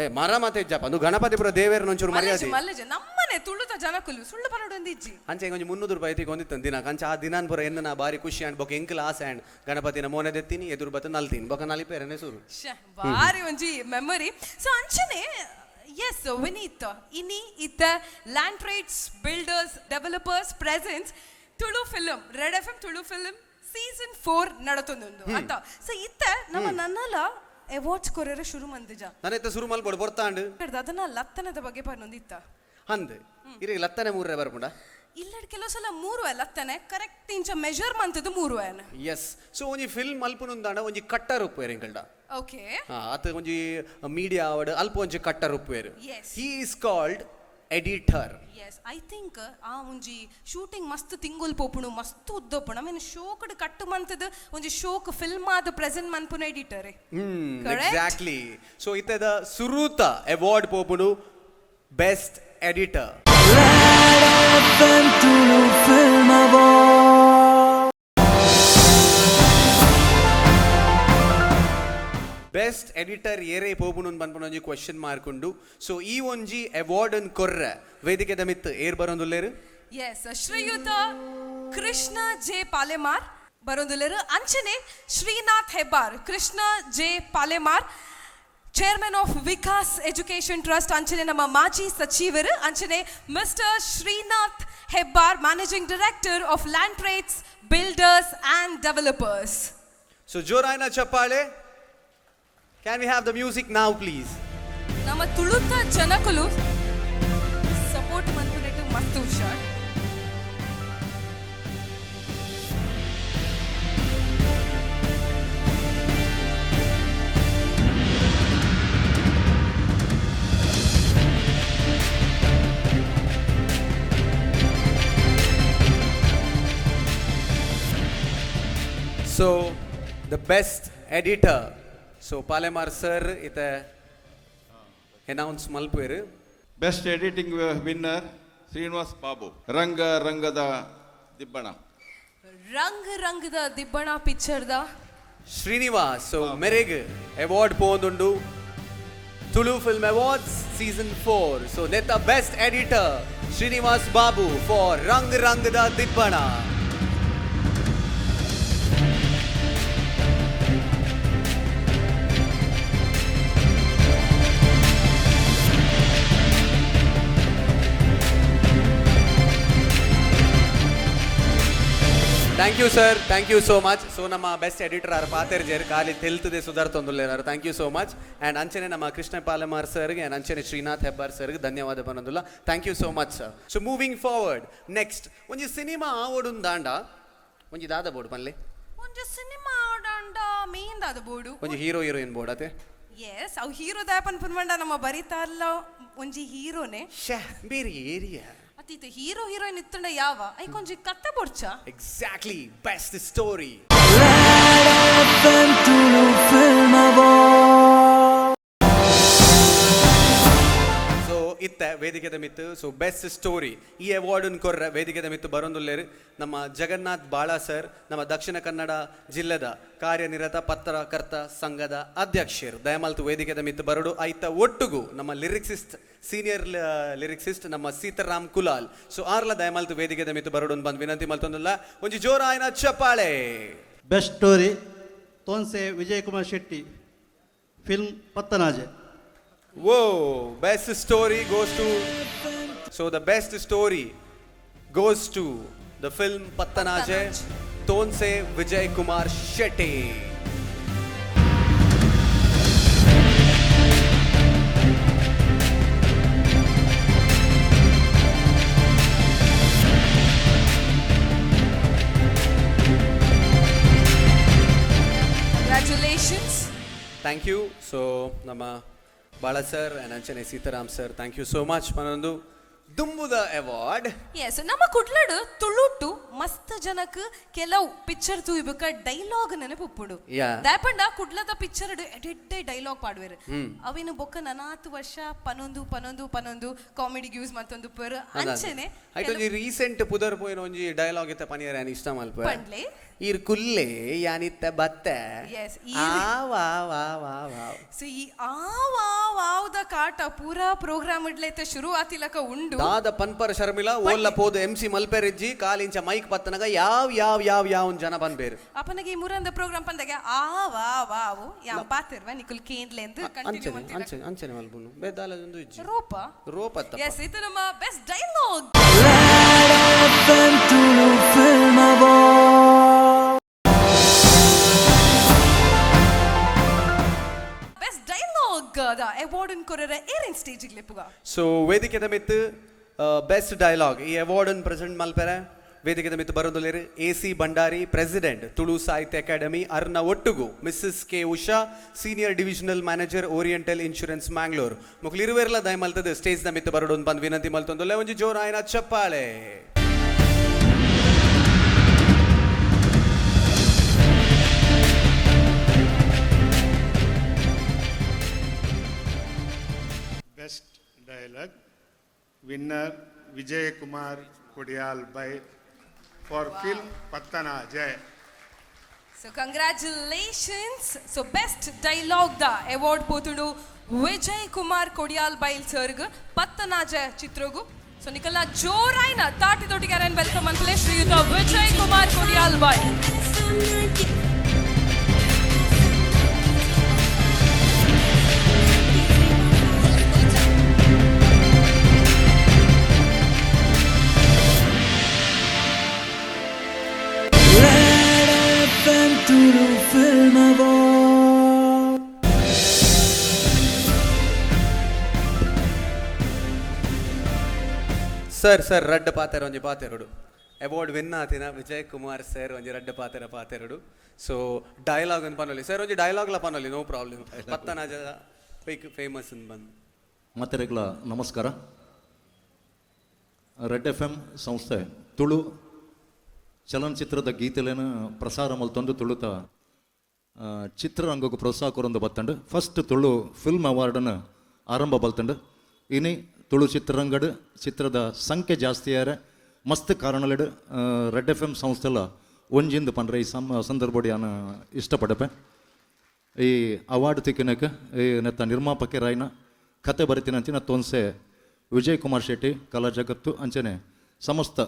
ಏ, ಮರ ಮಾತ ಇಜ್ಜಪ್ಪ, ಅದು ಗಣಪತಿ ಪುರ ದೇವೇರ್ನ ಒಂಚೂರು ಮಲ್ಲೆಜ ಮರ್ಯಾದೆ. ಮಲ್ಲೆಜ, ನಮ್ಮನೆ ತುಳುತ ಜನಕುಲು ಸುಳ್ಳು ಪನೋಡು ಒಂದು ಇಜ್ಜಿ. ಅಂಚೆ ಒಂಜಿ 300 ರೂಪಾಯಿ ತಿಕ್ಕೊಂದಿತ್ತು ದಿನ. ಅಂಚ ಆ ದಿನಾನ್ ಪುರ ಎನ್ನ ನಾ ಬಾರಿ ಖುಷಿ ಅಂಡ್ ಬೊಕ ಎಂಕಲ್ ಆಸೆ ಅಂಡ್ ಗಣಪತಿನ ಮೋನೆ ದೆತ್ತೀನಿ, ಎದುರು ಬತ್ತ ನಲ್ತೀನಿ, ಬೊಕ ನಲಿಪೇರನೆ ಸುರು. ಶ್ಯೆ, ಬಾರಿ ಒಂಜಿ ಮೆಮೊರಿ. ಸೊ ಅಂಚನೆ, ಎಸ್ ವಿನೀತ್, ಇನಿ ಇತ್ತ Land Trades Builders Developers presents Tulu film, Red FM Tulu film season 4 ನಡತೊಂದುಂಡು ಅತ್ತ? ಸೊ ಇತ್ತ ನಮ್ಮ ನನ್ನಲ ಅವಾರ್ಡ್ಸ್ ಕೊರೆರೆ ಶುರು ಮಂದಿಜ. ನಾನೆತ್ತ ಸುರು ಮಲ್ಪೊಡು ಪೊರ್ತಾಂಡ್. ಅದನ್ನ ಲತ್ತನದ ಬಗ್ಗೆ ಪನ್ನೊಂದಿತ್ತ. ಅಂದ್, ಇರಿಗೆ ಲತ್ತನೆ ಮೂರರೆ ಬರ್ಪುಂಡ? ಇಲ್ಲಡ್ ಕೆಲವು ಸಲ ಮೂರು ಲತ್ತನೆ ಕರೆಕ್ಟ್ ಇಂಚ ಮೆಜರ್ ಮಂತದ್ದು ಮೂರು ಏನ. ಎಸ್, ಸೊ ಒಂಜಿ ಫಿಲ್ಮ್ ಮಲ್ಪುನುಂದಾಂಡ ಒಂಜಿ ಕಟ್ಟರ್ ಉಪ್ಪುವೆರ್ ಎಂಕಲ್ಡ. ಆತ ಒಂಜಿ ಮೀಡಿಯಾ ಅವಡ್ ಅಲ್ಪ ಒಂಜಿ cutter ಉಪ್ಪುವೆರ್. He is called editor. S, I think ಆ ಒಂಜಿ ಶೂಟಿಂಗ್ ಮಸ್ತ್ ತಿಂಗೊಲ್ ಪೋಪುಣು, ಮಸ್ತ್ ಉದ್ದೋಪುಣು, ಆಮೇಲೆ ಶೋಕ್ಡ್ ಕಟ್ಟು ಮಂತದ ಒಂಜಿ ಶೋಕ್ ಫಿಲ್ಮ್ ಆದ ಪ್ರೆಸೆಂಟ್ ಮನ್ಪುನ ಎಡಿಟರ್. Correct? Exactly. So ಇತ್ತದ ಸುರೂತ ಅವಾರ್ಡ್ ಪೋಪುಂಡು, best editor. FM Tulu Film Award. Best editor ಏರೇ ಪೋಪುಂಡು ಪನ್ಪುನ ಒಂಜಿ ಕ್ವಶನ್ ಮಾರ್ಕ್ ಉಂಡು. ಸೊ ಈ ಒಂಜಿ ಅವಾರ್ಡ್ ಅನ್ ಕೊರ್ರೆ ವೇದಿಕೆದ ಮಿತ್ ಏರ್ ಬರೋಂದುಲ್ಲೇರು? ಎಸ್, ಶ್ರೀಯುತ ಕೃಷ್ಣ ಜೆ ಪಾಲೆಮಾರ್ ಬರೋದುಲ್ಲೇರು. ಅಂಚನೆ Srinath Hebbar, Krishna J Palemar, chairman of Vikas education trust, ಅಂಚನೆ ನಮ್ಮ ಮಾಜಿ ಸಚಿವರು. ಅಂಚನೆ mister Srinath Hebbar, managing director of Land Trades Builders and Developers. So ಜೋರಾಯ್ನ ಚಪ್ಪಾಳೆ. Can we have the music now, please? ನಮ್ಮ ತುಳುತ ಜನಕುಲು ಸಪೋರ್ಟ್ ಮನ್ಪುನೆಟ್ ಮಸ್ತ್ ಹುಷಾರ್. So the best editor, so Palemar sir ಇತ್ತೆ ಅನೌನ್ಸ್ ಮಲ್ಪುವೆರು. Best editing winner Srinivas Babu, Ranga Rangada Dibbana. Ranga Rangada Dibbana ಪಿಕ್ಚರ್ದ Srinivas. So ಮೆರೆಗ್ ಅವಾರ್ಡ್ ಪೋಂದುಂಡು Tulu film awards season 4. So ನೆತ್ತ best editor Srinivas Babu for Rang ರಂಗದ Dibbana. Thank you sir, thank you so much. So ನಮ್ಮ best editor ಆರ್ ಪಾತೆರ್ಜೇರ್ ಖಾಲಿ ತೆಲ್ತದೆ ಸುಧಾರ್ತೊಂದುಲ್ಲೇರಾರು. Thank you so much. And ಅಂಚನೆ ನಮ್ಮ ಕೃಷ್ಣ ಪಾಲಮಾರ್ ಸರ್ಗೆ ಆ್ಯಂಡ್ ಅಂಚನೆ ಶ್ರೀನಾಥ್ ಹೆಬ್ಬಾರ್ ಸರ್ಗೆ ಧನ್ಯವಾದ ಬನ್ನೋದಿಲ್ಲ. Thank you so much sir. So moving forward, next ಒಂಜಿ ಸಿನಿಮಾ ಆವೊಡುಂದಾಂಡ ದಾಂಡ ಒಂಜಿ ದಾದ ಬೋರ್ಡ್ ಪನ್ಲೆ. ಒಂಜಿ ಸಿನಿಮಾ ಆಡಾಂಡ ಮೇನ್ ದಾದ ಬೋರ್ಡು? ಒಂಜಿ ಹೀರೋ ಹೀರೋಯಿನ್ ಬೋರ್ಡ್ ಅತೆ. ಎಸ್, ಅವು ಹೀರೋ ದಾಪನ್ ಪನ್ವಂಡ ನಮ್ಮ ಬರಿತಾರಲ್ಲ ಒಂಜಿ ಹೀರೋನೆ. ಶೇ ಬೇರೆ ಏರಿಯಾ ಅತೀತ ಹೀರೋ ಹೀರೋಯಿನ್ ಇತ್ತಂಡ ಯಾವ ಐಕೊಂಜಿ ಕತ್ತೆ ಬೊಡ್ಚ. Exactly, best story. FM Tulu Film Award. So ಇತ್ತ ವೇದಿಕೆದ ಮಿತ್ತು ಸೊ ಬೆಸ್ಟ್ ಸ್ಟೋರಿ ಈ ಅವಾರ್ಡ್ ಕೊರ್ರ ವೇದಿಕೆದ ಮಿತ್ತು ಬರೋಂದುಲ್ಲೇರು ನಮ್ಮ ಜಗನ್ನಾಥ್ ಬಾಳ ಸರ್, ನಮ್ಮ ದಕ್ಷಿಣ ಕನ್ನಡ ಜಿಲ್ಲೆದ ಕಾರ್ಯನಿರತ ಪತ್ರಕರ್ತ ಸಂಘದ ಅಧ್ಯಕ್ಷರು. ದಯಮಲ್ತು ವೇದಿಕೆದ ಮಿತ್ತು ಬರಡು. ಐತ ಒಟ್ಟುಗು ನಮ್ಮ ಲಿರಿಕ್ಸಿಸ್ಟ್, ಸೀನಿಯರ್ ಲಿರಿಕ್ಸಿಸ್ಟ್ ನಮ್ಮ ಸೀತಾರಾಮ್ ಕುಲಾಲ್. ಸೊ ಆರ್ಲ ದಯಮಲ್ತು ವೇದಿಕೆದ ಮಿತ್ತು ಬರಡು ಬಂದು ವಿನಂತಿ ಮಲ್ತೊಂದಿಲ್ಲ. ಒಂಜಿ ಜೋರಾಯನ ಚಪ್ಪಾಳೆ. Best story Thonse Vijay Kumar Shetty, film Pattanaje. Whoa, best story goes to, so the best story goes to the film Pattanaje, Thonse Vijay Kumar Shetty. Congratulations. Thank you. So ನಮ್ಮ Bala sir and ಅಂಚನೆ Sitaram sir, thank you so much. ಮನೊಂದು ದುಂಬುದ award. S, ನಮ್ಮ ಕುಡ್ಲಡು ತುಳುಟು ಮಸ್ತ್ ಜನಕ್ ಕೆಲವು picture ತೂಯ್ಬೇಕ dialogue ನೆನಪುಪ್ಪುಡು. ದಾಪಂಡ ಕುಡ್ಲದ picture ಎಡೆಡ್ಡೆ dialogue ಪಾಡುವೆರು. ಅವೇನು ಬೊಕ್ಕ ನನಾತ್ ವರ್ಷ ಪನೊಂದು ಪನೊಂದು ಪನೊಂದು ಕಾಮಿಡಿಗೆ ಯೂಸ್ ಮತ್ತೊಂದು ಪರ್ ಅಂಚನೆ. ಐಟ್ ಒಂಜಿ ರೀಸೆಂಟ್ ಪುದರ್ ಪೋಯಿನ ಒಂಜಿ ಡೈಲಾಗ್ ಇತ್ತ ಪನಿಯರ್ ಯಾನ್ ಇಷ್ಟ ಮಲ್ಪ. ಪಂಡ್ಲೆ. ಈರ್ ಕುಲ್ಲೆ ಯಾನಿತ್ತ ಬತ್ತೆ. ಎಸ್. ಆ ವಾ ವಾ ವಾ ವಾ. ಸೊ ಈ ಆ ವಾ ವಾವ್ದ ಕಾಟ ಪೂರಾ ಪ್ರೋಗ್ರಾಮ್ ಇಡ್ಲೈತೆ ಶುರು ಆತಿಲಕ ಉಂಡು. ದಾದ ಪನ್ಪರ್ ಶರ್ಮಿಳಾ ಓಲ್ಲ ಪೋದು ಎಂ ಸಿ ಮಲ್ಪೆರೆಜ್ಜಿ ಕಾಲಿಂಚ ಮೈಕ್ ಪತ್ತನಗ ಯಾವ ಯಾವ ಯಾವ ಯಾವ ಜನ ಬನ್ಬೇರು. ಅಪ್ಪನಿಗೆ ಈ ಮುರಂದ ಪ್ರೋಗ್ರಾಮ್ ಪಂದಾಗ ಆ ವಾ ವಾವು ಯಾ ಪಾತಿರ್ವ ನಿಕುಲ್ ಕೇಂದ್ಲೆಂದು ಕಂಟಿನ್ಯೂ. ಅಂಚನೆ ಅಂಚನೆ ಅಂಚನೆ ಮಲ್ಪುನು ಬೇದಾಲದೊಂದು ಇಜ್ಜಿ ರೂಪ ರೋಪ. ಎಸ್, ಇದು ನಮ್ಮ best dialogue. FM Tulu Film Award. Best dialogue the award ಕೊರರ ಏರಿನ್ stage ಲೆಪ್ಪುಗ. ಸೊ ವೇದಿಕೆದ ಮಿತ್ತು ಬೆಸ್ಟ್ ಡೈಲಾಗ್ ಈ ಅವಾರ್ಡ್ ಪ್ರೆಸೆಂಟ್ ಮಲ್ಪೆರೆ ವೇದಿಕೆದ ಮಿತ್ತು ಬರೋದುಲ್ಲೇರು A C Bhandari, president Tulu Sahitya Academy, ಅರ್ನ ಒಟ್ಟುಗು Mrs K Usha, senior divisional manager, Oriental Insurance, Mangalore. ಮೊಕ್ಲು ಇರುವೆರ್ಲ ದಯಮಲ್ತದ stage ದ ಮಿತ್ತು ಬರೋಡು ಬಂದು ವಿನಂತಿ ಮಲ್ತೊಂದುಲ್ಲೆ. ಒಂಜಿ ಜೋರಾಯನ ಚಪ್ಪಾಳೆ. Best dialogue winner Vijay Kumar Kodial Bail for film Pattanaje. So congratulations. So best dialogue the award ಪೋತುಂಡು Vijay Kumar Kodial ಬೈಲ್ ಸರ್ಗ್ ಪತ್ತನಾಜ ಚಿತ್ರಗು. ಸೊ ನಿಕಲ್ನ ಜೋರಾಯ್ನ ತಾಟಿ ದೊಡ್ಡಿಗಾರನ್ welcome ಅಂತಲೇ ಶ್ರೀಯುತ ವಿಜಯ್ ಕುಮಾರ್ ಕೊಡಿಯಾಲ್ ಬೈಲ್. Red FM Tulu Film Award. Sir sir ರಡ್ಡ್ ಪಾತೆರ ಒಂಜಿ ಪಾತೆರಡು. ಅವಾರ್ಡ್ ವಿನ್ ಆತಿನ ವಿಜಯ್ ಕುಮಾರ್ ಸರ್ ಒಂಜಿ ರಡ್ಡ್ ಪಾತೆರ ಪಾತೆರಡು. ಸೊ ಡೈಲಾಗ್ ಒಂದು ಪನೊಲಿ ಸರ್, ಒಂಜಿ ಡೈಲಾಗ್ಲ ಪನೊಲಿ, ನೋ ಪ್ರಾಬ್ಲಮ್. ಪತ್ತನಾಜ ಫೇಮಸ್ ಬಂದು. ಮಾತೆರೆಗ್ಲ ನಮಸ್ಕಾರ. ರೆಡ್ ಎಫ್ ಎಂ ಸಂಸ್ಥೆ ತುಳು ಚಲನಚಿತ್ರದ ಗೀತೆಲೇನ ಪ್ರಸಾರ ಮಲ್ತೊಂದು ತುಳುತ ಚಿತ್ರರಂಗಕ್ಕೆ ಪ್ರೋತ್ಸಾಹ ಕೊರೊಂದು ಬತ್ತಂಡು ಫಸ್ಟ್ ತುಳು ಫಿಲ್ಮ್ ಅವಾರ್ಡನ್ನು ಆರಂಭ ಬಲ್ತಂಡು. ಇನಿ ತುಳು ಚಿತ್ರರಂಗಡ್ ಚಿತ್ರದ ಸಂಖ್ಯೆ ಜಾಸ್ತಿ ಆರೆ ಮಸ್ತ್ ಕಾರಣಲೆಡ್ ರೆಡ್ ಎಫ್ ಎಂ ಸಂಸ್ಥೆಲ ಒಂಜಿಂದು ಪಂಡ್ರೆ ಈ ಸಂದರ್ಭಡಿ ನಾನು ಇಷ್ಟಪಡಪೆ. ಈ ಅವಾರ್ಡ್ ತಿಕ್ಕಿನಕ್ಕೆ ಈ ನೆತ್ತ ನಿರ್ಮಾಪಕರಾಯಿನ ಕತೆ ಬರಿತಿನಂಚಿನ ತೋನ್ಸೆ ವಿಜಯ್ ಕುಮಾರ್ ಶೆಟ್ಟಿ ಕಲಾ ಜಗತ್ತು ಅಂಚನೆ ಸಮಸ್ತ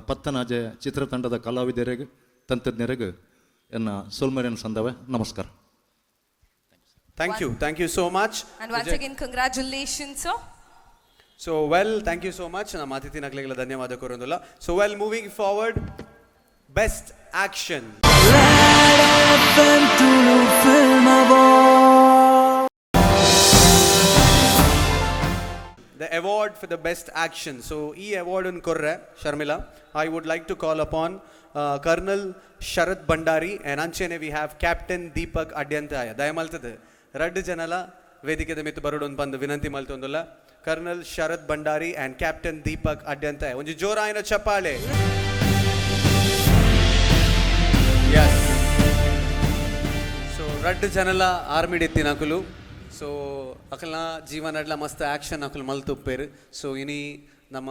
ಪತ್ತನಾಜೆ ಚಿತ್ರತಂಡದ ಕಲಾವಿದರಿಗೆ ತಂತ್ರಜ್ಞರಿಗೆ ಎನ್ನ ಸೊಲ್ಮೆರೆನ್ ಸಂದವೆ. ನಮಸ್ಕಾರ. Thank you, thank you so much. And once again congratulations sir. So well, thank you so much. ನಮ್ಮ ಅತಿಥಿನಕ್ಲೆಗಳ ಧನ್ಯವಾದ ಕೊರೊಂದುಲ್ಲ. So well, moving forward, best action. FM Tulu Film Award. The award for the best action. So ಈ award ಅನ್ನು ಕೊರ್ರೆ Sharmila, I would like to call upon Colonel Sharath Bhandari and ಅಂಚೆನೆ we have captain Deepak Adyanthaya. ದಯಮಲ್ತದೆ ರಡ್ಡು ಜನಲ ವೇದಿಕೆದ ಮಿತ್ತು ಬರೋಡೊಂದು ಬಂದು ವಿನಂತಿ ಮಲ್ತೊಂದುಲ್ಲ. Colonel Sharath Bhandari and captain Deepak Adyanthaya, ಒಂಜಿ ಜೋರಾಯಿನ ಚಪ್ಪಾಳೆ. ಎಸ್, ಸೊ ರಡ್ಡು ಜನಲ ಆರ್ಮಿಡ್ ಎತ್ತಿನ ಅಕುಲು. ಸೊ ಅಕಲ್ನ ಜೀವನಡ್ಲ ಮಸ್ತ್ ಆಕ್ಷನ್ ಅಕುಲು ಮಲ್ತುಪ್ಪೇರು. ಸೊ ಇನಿ ನಮ್ಮ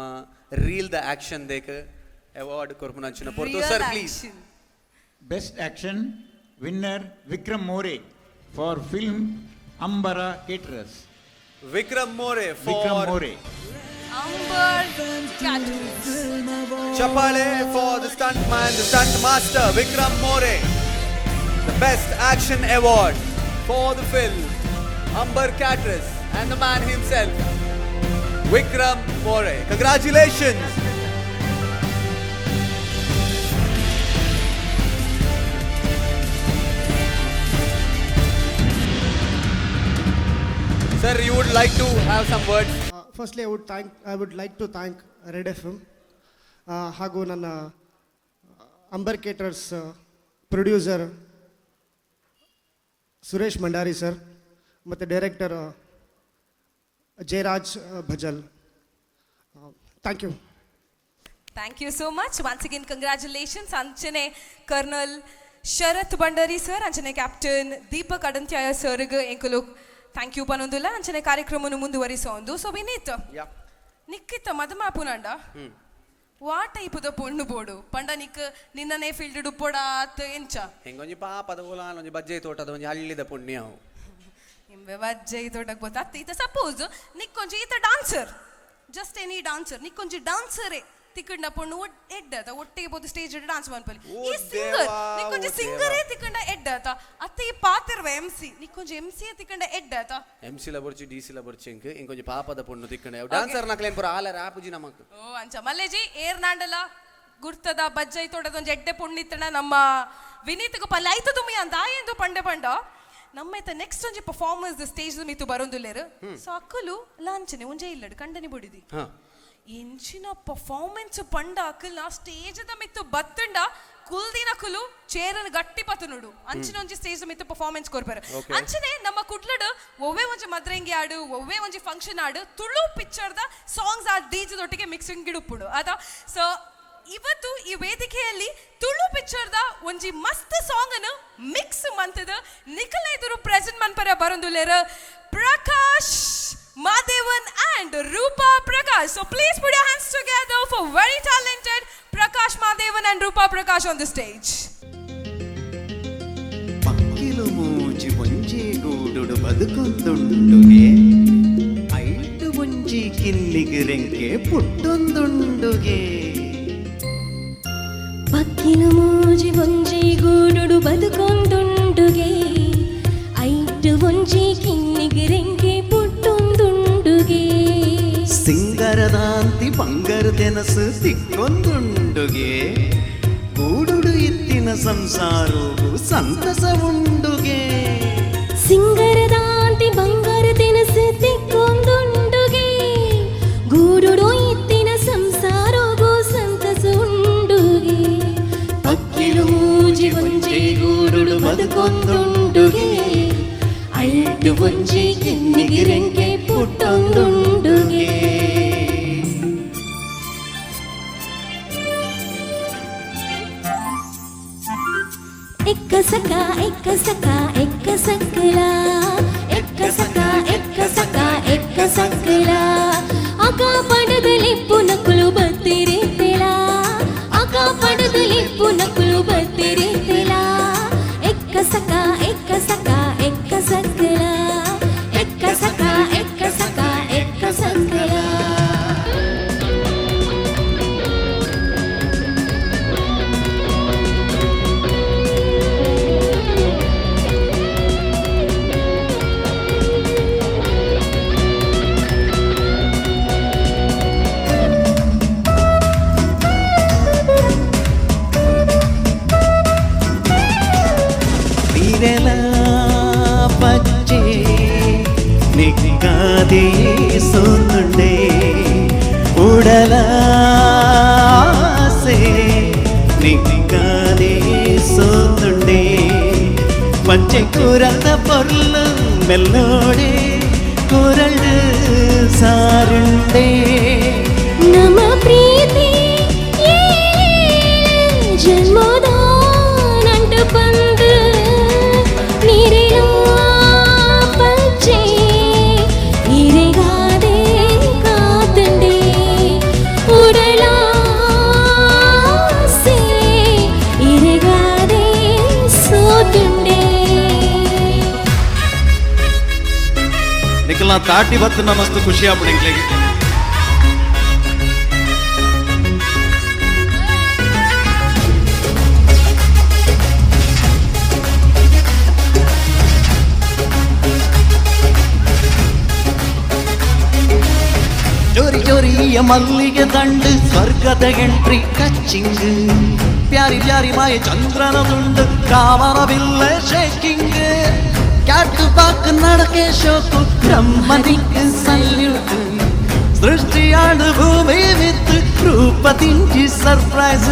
ರೀಲ್ the action ದೇಕ್ ಅವಾರ್ಡ್ ಕೊರ್ಪುನಂಚಿನ ಪೊರ್ತು. Real sir, please. Action. Best Action winner Vikram More for film Ambar Caterers. Vikram More. Vikram for More. Ambar Caterers. ಚಪ್ಪಾಳೆ for the stunt man, the stunt master, Vikram More. The best action award for the film Ambar Caterers and the man himself, Vikram More. Congratulations. Sir, you would like to have some words? Firstly, I would like to thank Red FM ಹಾಗೂ ನನ್ನ Ambar caters producer Suresh Bhandari sir ಮತ್ತು director Jayaraj Bajal. Thank you. Thank you so much. Once again congratulations. ಅಂಚನೆ colonel Sharath Bhandari sir, ಅಂಚನೆ captain Deepak ಅಡಂತ್ಯಾಯ ಸರ್ಗ್ ಎಂಕುಲು thank you ಪನೊಂದುಲ್ಲ. ಅಂಚನೆ ಕಾರ್ಯಕ್ರಮವನ್ನು ಮುಂದುವರಿಸೋಂದು. ಸೊ ವಿನೀತ್, ನಿಕ್ಕಿತ್ತ ಮದಮಾಪುನಂಡ ವಾ ಟೈಪುದ ಪೊಣ್ಣು ಬೋಡು ಪಂಡ ನಿಕ್ ನಿನ್ನನೇ ಫೀಲ್ಡ್ ಡುಪ್ಪೊಡಾತ್ ಎಂಚ? ಹೆಂಗೊಂಜಿ ಪಾಪದ ಓಲಾನ್ ಒಂಜಿ ಬಜ್ಜೆ ತೋಟದ ಒಂಜಿ ಹಳ್ಳಿದ ಪುಣ್ಯ ಅವು. ಇಂಬೆ ಬಜ್ಜೆ ತೋಟಕ್ಕೆ ಬೋತ. ಈತ ಸಪೋಸ್ ನಿಕ್ಕೊಂಜಿ ಈತ ಡಾನ್ಸರ್, ಜಸ್ಟ್ ಎನಿ ಡಾನ್ಸರ್, ನಿಕ್ಕೊಂಜಿ ಡಾನ್ಸರೇ ತಿಕ್ಕಂಡ ಪೊಣ್ಣು ಎಡ್ಡತ, ಒಟ್ಟಿಗೆ ಪೋದು ಸ್ಟೇಜ್ ಡಾನ್ಸ್ ಮನ್ಪಲಿ. ಈ ಸಿಂಗರ್ ನಿಕ್ಕೊಂಜಿ ಸಿಂಗರೇ ತಿಕ್ಕಂಡ ಎಡ್ಡತ, ಅತ್ತ ಈ ಪಾತಿರ್ವ ಎಂ ಸಿ, ನಿಕ್ಕೊಂಜಿ ಎಂ ಸಿ ತಿಕ್ಕಂಡ ಎಡ್ಡತ? ಎಂ ಸಿ ಲ ಬೊರ್ಚಿ, ಡಿ ಸಿ ಲ ಬೊರ್ಚಿ, ಇಂಕ್ ಇಂಕೊಂಜಿ ಪಾಪದ ಪೊಣ್ಣು ತಿಕ್ಕಂಡ. ಡಾನ್ಸರ್ ನಕ್ಲೇನ್ ಪೂರ ಆಲರ ಆಪುಜಿ ನಮಕ್. ಓ ಅಂಚ ಮಲ್ಲೇಜಿ ಏರ್ನಾಂಡಲ ಗುರ್ತದ ಬಜ್ಜೈ ತೋಟದ ಒಂಜಿ ಎಡ್ಡೆ ಪೊಣ್ಣಿತ್ತಣ ನಮ್ಮ ವಿನೀತ್ಗ್ ಪಲ್ಲೆ ಐತ ತುಮಿ ಅಂತ ಆಯೆಂದು ಪಂಡೆ ಪಂಡ. ನಮ್ಮ ಇತ್ತ ನೆಕ್ಸ್ಟ್ ಒಂಜಿ ಪರ್ಫಾರ್ಮೆನ್ಸ್ ಸ್ಟೇಜ್ ಮಿತ್ತು ಬರೊಂದುಲ್ಲೇರು. ಸೊ ಅಕ್ಕಲು ಲಾಂಚನೆ ಒಂಜೇ ಇಲ್ಲಡು ಕಂಡನಿ ಬುಡಿದಿ. ಎಂಚಿನ ಪರ್ಫಾರ್ಮೆನ್ಸ್ ಪಂಡ ಅಕಲ್ ಸ್ಟೇಜ್ ಮಿತ್ತು ಬತ್ತಂಡ ಕುಲ್ದಿನ ಅಕುಲು ಚೇರನ್ ಗಟ್ಟಿ ಪತನುಡು. ಅಂಚಿನ ಒಂಜಿ ಸ್ಟೇಜ್ ಮಿತ್ತು ಪರ್ಫಾರ್ಮೆನ್ಸ್ ಕೊರ್ಪೆರ್. ಅಂಚನೆ ನಮ್ಮ ಕುಡ್ಲಡು ಒವ್ವೇ ಒಂಜಿ ಮದ್ರೆಂಗಿ ಆಡು, ಒವ್ವೇ ಒಂಜಿ ಫಂಕ್ಷನ್ ಆಡು, ತುಳು ಪಿಕ್ಚರ್ದ ಸಾಂಗ್ಸ್ ಆ ಡೀಜದೊಟ್ಟಿಗೆ ಮಿಕ್ಸಿಂಗ್ ಗಿಡುಪ್ಪುಡು ಅದ. ಸೊ ಇವತ್ತು ಈ ವೇದಿಕೆಯಲ್ಲಿ ತುಳು ಪಿಕ್ಚರ್ದ ಒಂಜಿ ಮಸ್ತ್ ಸಾಂಗ್ ಅನ್ನು ಮಿಕ್ಸ್ ಮಂತದ ನಿಖಲ ಎದುರು present ಮನ್ಪರ ಬರೊಂದುಲ್ಲೆರ್ Prakash Madevan and Roopa Prakash. So please put your hands together for very talented Prakash Madevan and Roopa Prakash on the stage. ಪಕ್ಕಿಲು ಮೂಜಿ ಒಂಜಿ ಗೂಡುಡು ಬದುಕೊಂದುಂಡುಗೆ, ಐಟು ಒಂಜಿ ಕಿನ್ನಿಗೆ ರೆಂಕೆ ಪುಟ್ಟೊಂದುಂಡುಗೆ. ಪಕ್ಕಿಲು ಮೂಜಿ ಒಂಜಿ ಗೂಡುಡು ಬದುಕೊಂದುಂಡುಗೆ, ಐಟು ಒಂಜಿ ಕಿನ್ನಿಗೆ ರೆಂಕೆ ಪುಟ್ಟೊಂದುಂಡುಗೆ. ಸಿಂಗರದಾಂತಿ ಬಂಗರು ತೆನಸು ತಿಕ್ಕೊಂದುಂಡುಗೆ, ಗೂಡುಡು ಇತ್ತಿನ ಸಂಸಾರೋಗು ಸಂತಸ ಉಂಡುಗೆ. ಸಿಂಗರದಾಂತಿ ಬಂಗಾರ ತೆನಸು ತಿಕ್ಕೊಂದುಂಡುಗೆ, ಗೂಡುಡು ಇತ್ತಿನ ಸಂಸಾರೋಗು ಸಂತಸ ಉಂಡುಗೆ. ಪಕ್ಕಿಲು ಮೂಜಿ ಒಂಜಿ ಗೂಡುಡು ಬದುಕೊಂದುಂಡುಗೆ, ಐಟು ಒಂಜಿ ಕಿನ್ನಿಗೆ ರೆಂಕೆ ಪುಟ್ಟೊಂದುಂಡುಗೆ. ಎಕ್ಕ ಸಕ ಎಕ್ಕ ಸಕ ಎಕ್ಕ ಸಕ್ಕಲ, ಎಕ್ಕ ಸಕ ಎಕ್ಕ ಸಕ ಎಕ್ಕ ಸಕ್ಕಲ, ಅಕ ಪಡದಲಿಪ್ಪು ನಕುಲು ಬತ್ತಿರಿತ್ತಿಲ, ಅಕ ಪಡದಲಿಪ್ಪು ನಕುಲು. ಬತ್ತಿರಿತಿಲಾ ಎಕ್ಕ ಸಕ ಎಕ್ಕ ಸಕ ಎಕ್ಕ ಸಕ್ಕಲ ಎಕ್ಕ ಸಕ ಎಕ್ಕ ಸಕ ಎಕ್ಕ ಸಕ್ಕಲ. ನೀರೆಲ ಪಚ್ಚೆ ನಿಗ್ಗಾದೆ ಸೋತುಂಡೆ ಉಡಲಾಸೆ ನಿಗ್ಗಾದೆ ಸೋತುಂಡೆ ಪಚ್ಚೆ ಕುರತ பொருள் மெல்லோடே குரல் சாருண்டே. ನಮ್ಮ ಪ್ರೀತಿ ಜನ್ಮದ ನಂಟು ಬಂದು ನೀರಿನ ಪಚ್ಚೆ ಇರೆಗಾದೆ ಕಾತಂಡೆ ಉಡಲಾಸೆ ಇರೆಗಾದೆ ಸೋತುಂಡೆ. ನಿಖಲ ತಾಟಿ ಬತ್ತು ಮಸ್ತ್ ಖುಷಿ ಆಗ್ಬಿಡಿ ಎಂಕ್ಲೆಗ್. ಚೋರಿ ಚೋರಿಯ ಮಲ್ಲಿಗೆ ದಂಡು ಸ್ವರ್ಗದ ಎಂಟ್ರಿ ಟಚಿಂಗ್ ಪ್ಯಾರಿ ಪ್ಯಾರಿ ಮಾಯ ಚಂದ್ರನ ದುಂಡು ಕಾಮನ ಬಿಲ್ಲ ಶೇಕಿಂಗ್ ಕ್ಯಾಟ್ ಪಾಕ್ ನಡಕೆ ಶೋಕು ಬ್ರಹ್ಮನಿಕ್ ಸಲ್ಯೂಟ್ ಸೃಷ್ಟಿಯಾಡು ಭೂಮಿ ವಿತ್ ರೂಪ ತಿಂಜಿ surprise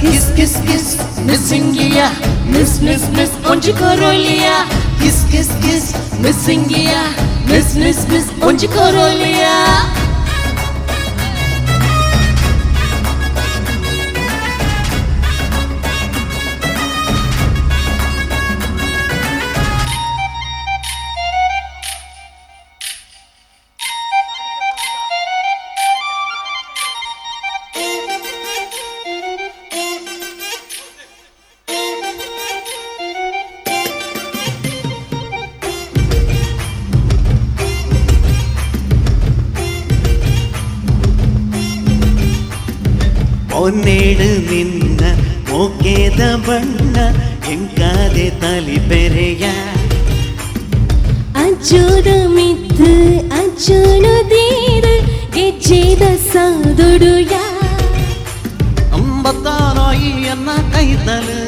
kiss kiss kiss ಮಿಸ್ಸಿಂಗಿಯ miss miss miss ಒಂಜಿ ಕೊರೋಲಿಯ ಕಿಸ್ ಕಿಸ್ ಕಿಸ್ ಮಿಸ್ಸಿಂಗಿಯ ಮಿಸ್ ಮಿಸ್ ಮಿಸ್ ಒಂಜಿ ಕೊರೋಲಿಯ. ಪೊನ್ನೇಡು ನಿನ್ನ ಮೋಕೇದ ಬಣ್ಣ ಎಂಕಾದೆ ತಲಿ ಪೆರೆಯ ಅಜ್ಜೋದ ಮಿತ್ತು ಅಜ್ಜೋನು ದೇರು ಗೆಜ್ಜೆದ ಸಾದುಡುಯ ಅಂಬತ್ತಾನೋಯಿ ಎನ್ನ ಕೈತಲು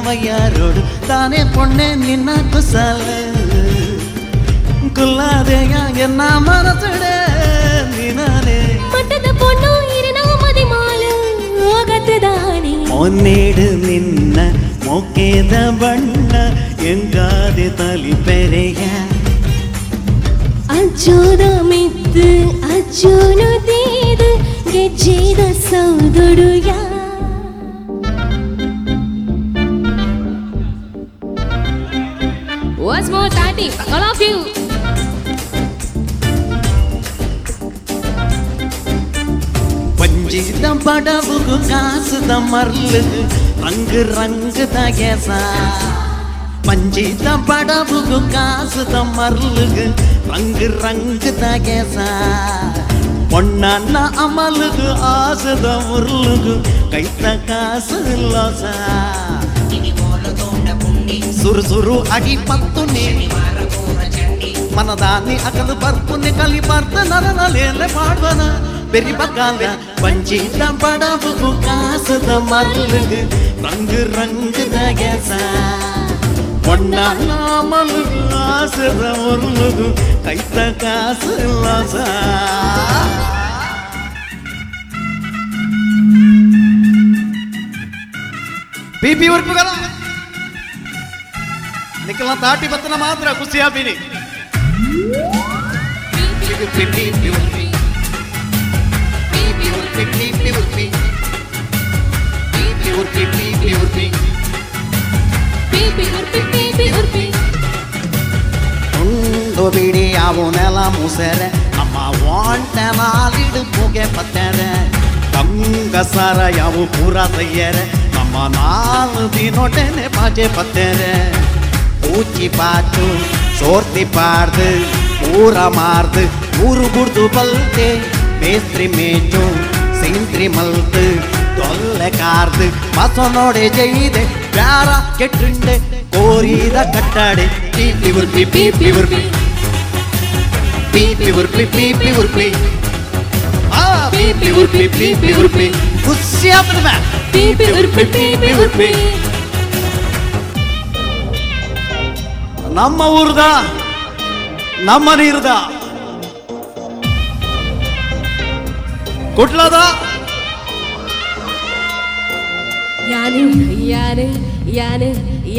ವಯ್ಯಾರೋಡು ತಾನೇ ಪೊಣ್ಣೆ ನಿನ್ನ ಕುಸಲ ಕುಲ್ಲಾದೆಯ ಎನ್ನ ಮನಸುಡೆ ನಿನಾನೆ ಮಠದ ಪೊಣ್ಣು ಇರಿನ ಮದಿಮಾಲು ಆಗತದಾನೆ. ಪೊನ್ನೇಡು ನಿನ್ನ ಮೋಕೇದ ಬಣ್ಣ ಎಂಗಾದೆ ತಲಿ ಪೆರೆಯ ಅಜ್ಜೋದ ಮಿತ್ತು ಅಜ್ಜೋನು ದೇರು ಗೆಜ್ಜೆದ ಸೌದುಡುಯ. Once more, Tati, all of you. ಪಂಜಿದ ಬಡವುಗು ಕಾಸುದ ಮರ್ಲುಗು ರಂಗು ರಂಗು ತಗೆಸ ಪಂಜಿದ ಬಡವುಗು ಕಾಸುದ ಮರ್ಲುಗು ರಂಗು ರಂಗು ತಗೆಸ பொண்ணான அமலுகு ஆசுத முருளுகு கைத்த காசு லோச ಸುರು ಸುರು ಅಡಿ ಪತ್ತುನೆ ಮನದಾನಿ ಅಕಲು ಬರ್ಪುನೆ ಕಲಿ ಬರ್ತ ನರನಲೇಲೆ ಪಾಡ್ವನ பெரிய பக்கால பஞ்சித படவுகு காசுத மல்லுகு ரங்கு ரங்கு தகச பொண்ணாமலுகு ஆசுத முருளுகு கைத்த காசு லாசா. ಪಿಪಿ ಉರ್ಪುಗಳ ನಿಖಲ ತಾಟಿ ಬತ್ತನ ಮಾತ್ರ ಖುಷಿ ಆಪಿನಿ. ಪಿ ಉರ್ಪಿ ಪಿ ಉರ್ಪಿ ಪಿ ಉರ್ಪಿ ಪಿ ಉರ್ಪಿ ಪಿ ಉರ್ಪಿ ಪಿ ಉರ್ಪಿ ಪಿ ಉರ್ಪಿ. ಉಂಡು ಬಿಡಿ ಅವು ನೆಲ ಮುಸೆರೆ ನಮ್ಮ ವಾಂಟೆ ನಾಲಿಡು ಪುಗೆ ಪತ್ತೆರೆ. ಕಂಗಸರ ಯಾವ ಪೂರ ತಯ್ಯರೆ ನಮ್ಮ ನಾಲ್ ದಿನೊಟೆನೆ ಪಾಚೆ ಪತ್ತೇರೆ ಪೂಚಿ ಪಾಚು ಸೋರ್ತಿ ಪಾಡ್ದು ಪೂರ ಮಾರ್ದು ಊರು ಬುಡ್ದು ಬಲ್ತೆ ಮೇಸ್ತ್ರಿ ಮೇಚು ಸೇಂತ್ರಿ ಮಲ್ತು ತೊಲ್ಲೆ ಕಾರ್ದು ಮಸನೋಡೆ ಜೈದೆ ಬ್ಯಾರ ಕೆಟ್ಟುಂಡೆ ಕೋರಿದ ಕಟ್ಟಾಡೆ ಪೀಪಿ ಉರ್ಪಿ ಪೀಪಿ ಉರ್ಪಿ ಪೀಪಿ ಉರ್ಪಿ ಪೀಪಿ ಉರ್ಪಿ ಆ ಪೀಪಿ ಉರ್ಪಿ ಪೀಪಿ ಉರ್ಪಿ ಖುಷಿ ಆಗ್ತದೆ ಪೀಪಿ ಉರ್ಪಿ ಪೀಪಿ ಉರ್ಪಿ. ನಮ್ಮ ಊರ್ದ ನಮ್ಮ ನೀರ್ದ ಕುಟ್ಲದ ಯಾನು ಯಾನು ಯಾನು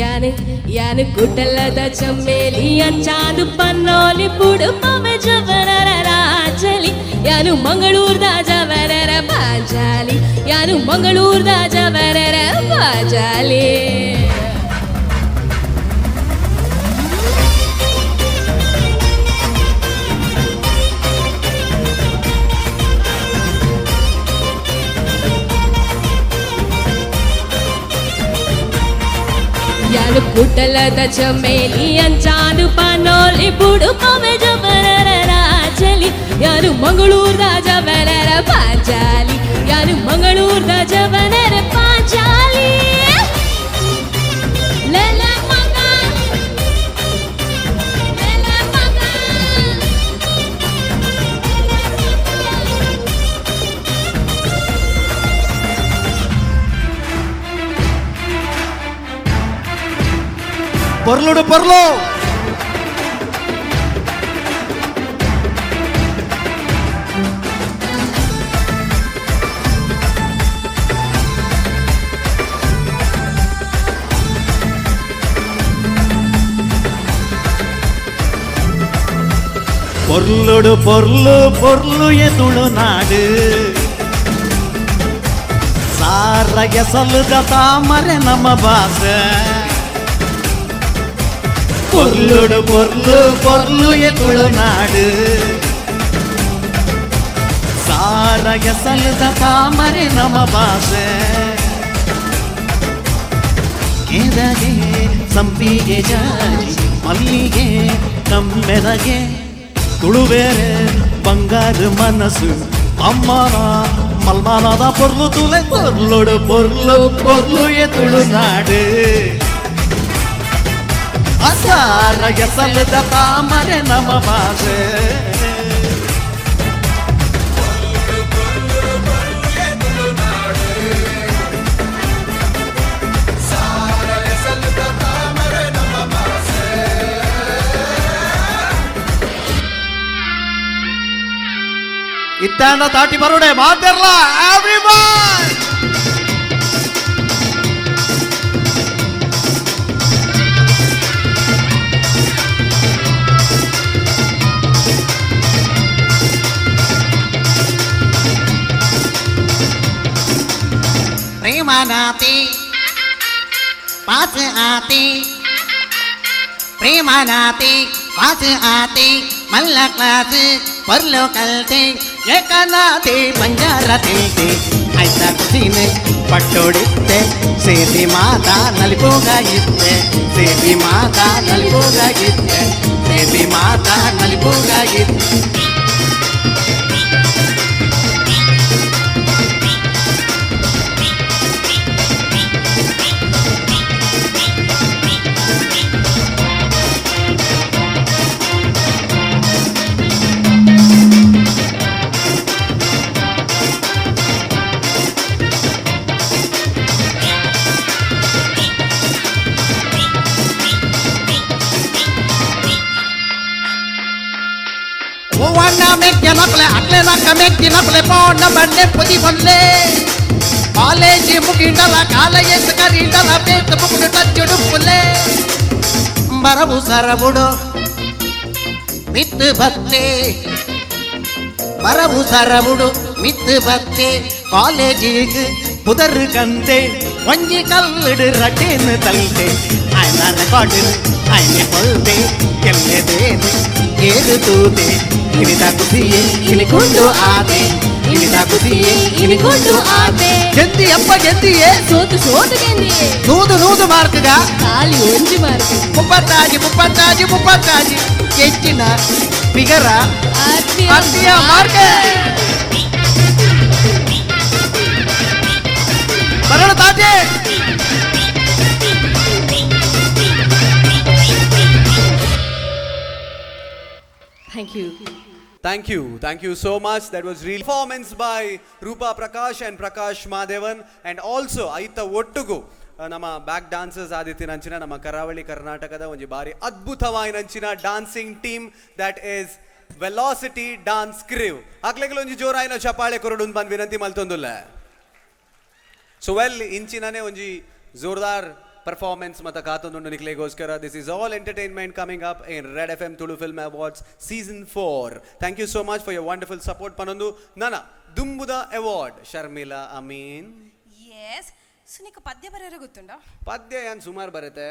ಯಾನು ಯಾನು ಕುಟಲದ ಚಮ್ಮೇಲಿ ಅಂಚಾದು ಪನ್ನೋಲಿ ಪುಡುಪವೆ ಜವನರ ರಾಜಲಿ ಯಾನು ಮಂಗಳೂರ್ದ ಜವನರ ಪಾಂಚಾಲಿ ಯಾನು ಮಂಗಳೂರ್ದ ಜವನರ ಪಾಂಚಾಲಿ. ಯಾನು ಕುಟಲದ ಚಮೇಲಿ ಅಂಚಾನು ಪನ್ನೋಲಿ ಬುಡುಪವೆ ಜವನರ ರಾಜಲಿ ಯಾನು ಮಂಗಳೂರ್ದ ಜವನರ ಪಾಂಚಾಲಿ ಯಾನು ಮಂಗಳೂರ್ದ ಜವನರ ಪಾಂಚಾಲಿ. ಲಲ ಮಗ ಲಲ ಮಗ ಪೊರ್ಲುಡು ಪೊರ್ಲು ಪೊರ್ಲುಡು ಪೊರ್ಲು ಪೊರ್ಲು ಎದುಳು ನಾಡು ಸಾರ ಎಸಲುದ ತಾಮರೆ ನಮ್ಮ ಭಾಷೆ. ಪೊರ್ಲುಡು ಪೊರ್ಲು ಪೊರ್ಲು ಎದುಳು ನಾಡು ಸಾರ ಎಸಲುದ ತಾಮರೆ ನಮ್ಮ ಭಾಷೆ. ಕೆದಗೆ ಸಂಪಿಗೆ ಜಾಜಿ ಮಲ್ಲಿಗೆ ಕಮ್ಮೆನಗೆ ತುಳುಬೇರೆ ಬಂಗಾರ ಮನಸ್ಸು ಅಮ್ಮನ ಮಲ್ಮಾನದ ಪೊರ್ಲು ತುಲೆ ಪೊರ್ಲುಡು ಪೊರ್ಲು ಪೊರ್ಲು ಎ ತುಳುನಾಡು ಅಸಾರ ಎಸಲದ ತಾಮರೆ ನಮ್ಮ ಭಾಷೆ. ಇತ್ತಾಂಡ ತಾಟಿ ಬರೋಡೆ ಮಾತಿರ್ಲ ಎವ್ರಿವನ್. प्रेमानाते पास आते प्रेमानाते पास आते मल्ल क्लास परलो कलते ಏಕನಾಥಿ ಬಂಜಾರ ತಿಂತಿ ಆಯ್ತಾ ಕುಸಿನೆ ಪಟ್ಟೋಡಿತ್ತೆ ಸೇದಿ ಮಾತಾ ನಲಿಪೋಗಾಗಿತ್ತೆ ಸೇದಿ ಮಾತಾ ನಲಿಪೋಗಾಗಿತ್ತೆ ಸೇದಿ ಮಾತಾ ನಲಿಪೋಗಾಗಿತ್ತೆ. ಕಾಲೇಜ್ ಮುಗಿಂಡಲ ಕಾಲಯಸ್ ಕರಿಂಡಲ ಬೇತ ಬುಕ್ಡು ಟಚ್ಚುಡುಪ್ಪುಲೆ ಬರವು ಸರಬುಡು ಮಿತ್ತು ಬತ್ತೆ ಬರವು ಸರಬುಡು ಮಿತ್ತು ಬತ್ತೆ ಕಾಲೇಜಿಗೆ ಪುದರ್ ಕಂತೆ ಒಂಜಿ ಕಲ್ಲುಡು ರಟೇನು ತಲ್ತೆ ಆಯ್ನ ಪಾಡಿರು ಐನೆ ಪಲ್ದೆ ಕೆಲ್ಲೆದೇನೆ ಏರು ತೂತೆ ಇನಿತ ಖುಷಿಯೇ ಇನಿಕೊಂಡು ಆದೆ ಇನಿತ ಖುಷಿಯೇ ಇನಿಕೊಂಡು ಆದೆ. ಗೆದ್ದಿ ಅಪ್ಪ ಗೆದ್ದಿಯೇ. ಸೋತು ಸೋತು ಗೆದ್ದಿಯೇ. 100 100 ಮಾರ್ಕ್ಗ ಖಾಲಿ ಒಂಜಿ ಮಾರ್ಕ್. 36 36 36 ಹೆಚ್ಚಿನ ಬಿಗರ ಅತ್ತಿಯ ಮಾರ್ಕ್. ಬರೋಣ ತಾತೆ. Thank you. Thank you. Thank you so much. That was real performance by Rupa Prakash and Prakash Madevan. And also, ಐತ ಒಟ್ಟುಗು ನಮ್ಮ ಬ್ಯಾಕ್ ಡಾನ್ಸರ್ಸ್ ಆದಿತ್ಯನಂಚಿನ ನಮ್ಮ ಕರಾವಳಿ ಕರ್ನಾಟಕದ ಒಂಜಿ ಬಾರಿ ಅದ್ಭುತವಾಯಿನಂಚಿನ dancing team, that is Velocity Dance Crew. ಅಕ್ಲೆಗ್ಲ ಒಂಜಿ ಜೋರಾಯಿನ ಚಪಾಳೆ ಕೊರಡುನ್ ಬಂದ್ ವಿನಂತಿ ಮಲ್ತೊಂದುಲ್ಲ. ಸೊ ವೆಲ್, ಇಂಚಿನನೇ ಒಂಜಿ ಜೋರ್ದಾರ್ ಪರ್ಫಾರ್ಮೆನ್ಸ್ ಮತ್ತು ಕಾತೊಂದುಂಡು ನಿಕ್ಲೆಗೋಸ್ಕರ. This is all entertainment coming up in Red FM Tulu Film Awards season 4. Thank you so much for your wonderful support ಪನೊಂದು ನನ ದುಂಬುದ ಅವಾರ್ಡ್ ಶರ್ಮಿಳಾ ಅಮೀನ್. ಎಸ್, ಸುನಿಕ ಪದ್ಯ ಬರೆಯರ ಗೊತ್ತುಂಡ? ಪದ್ಯ ಏನ್ ಸುಮಾರು ಬರುತ್ತೆ.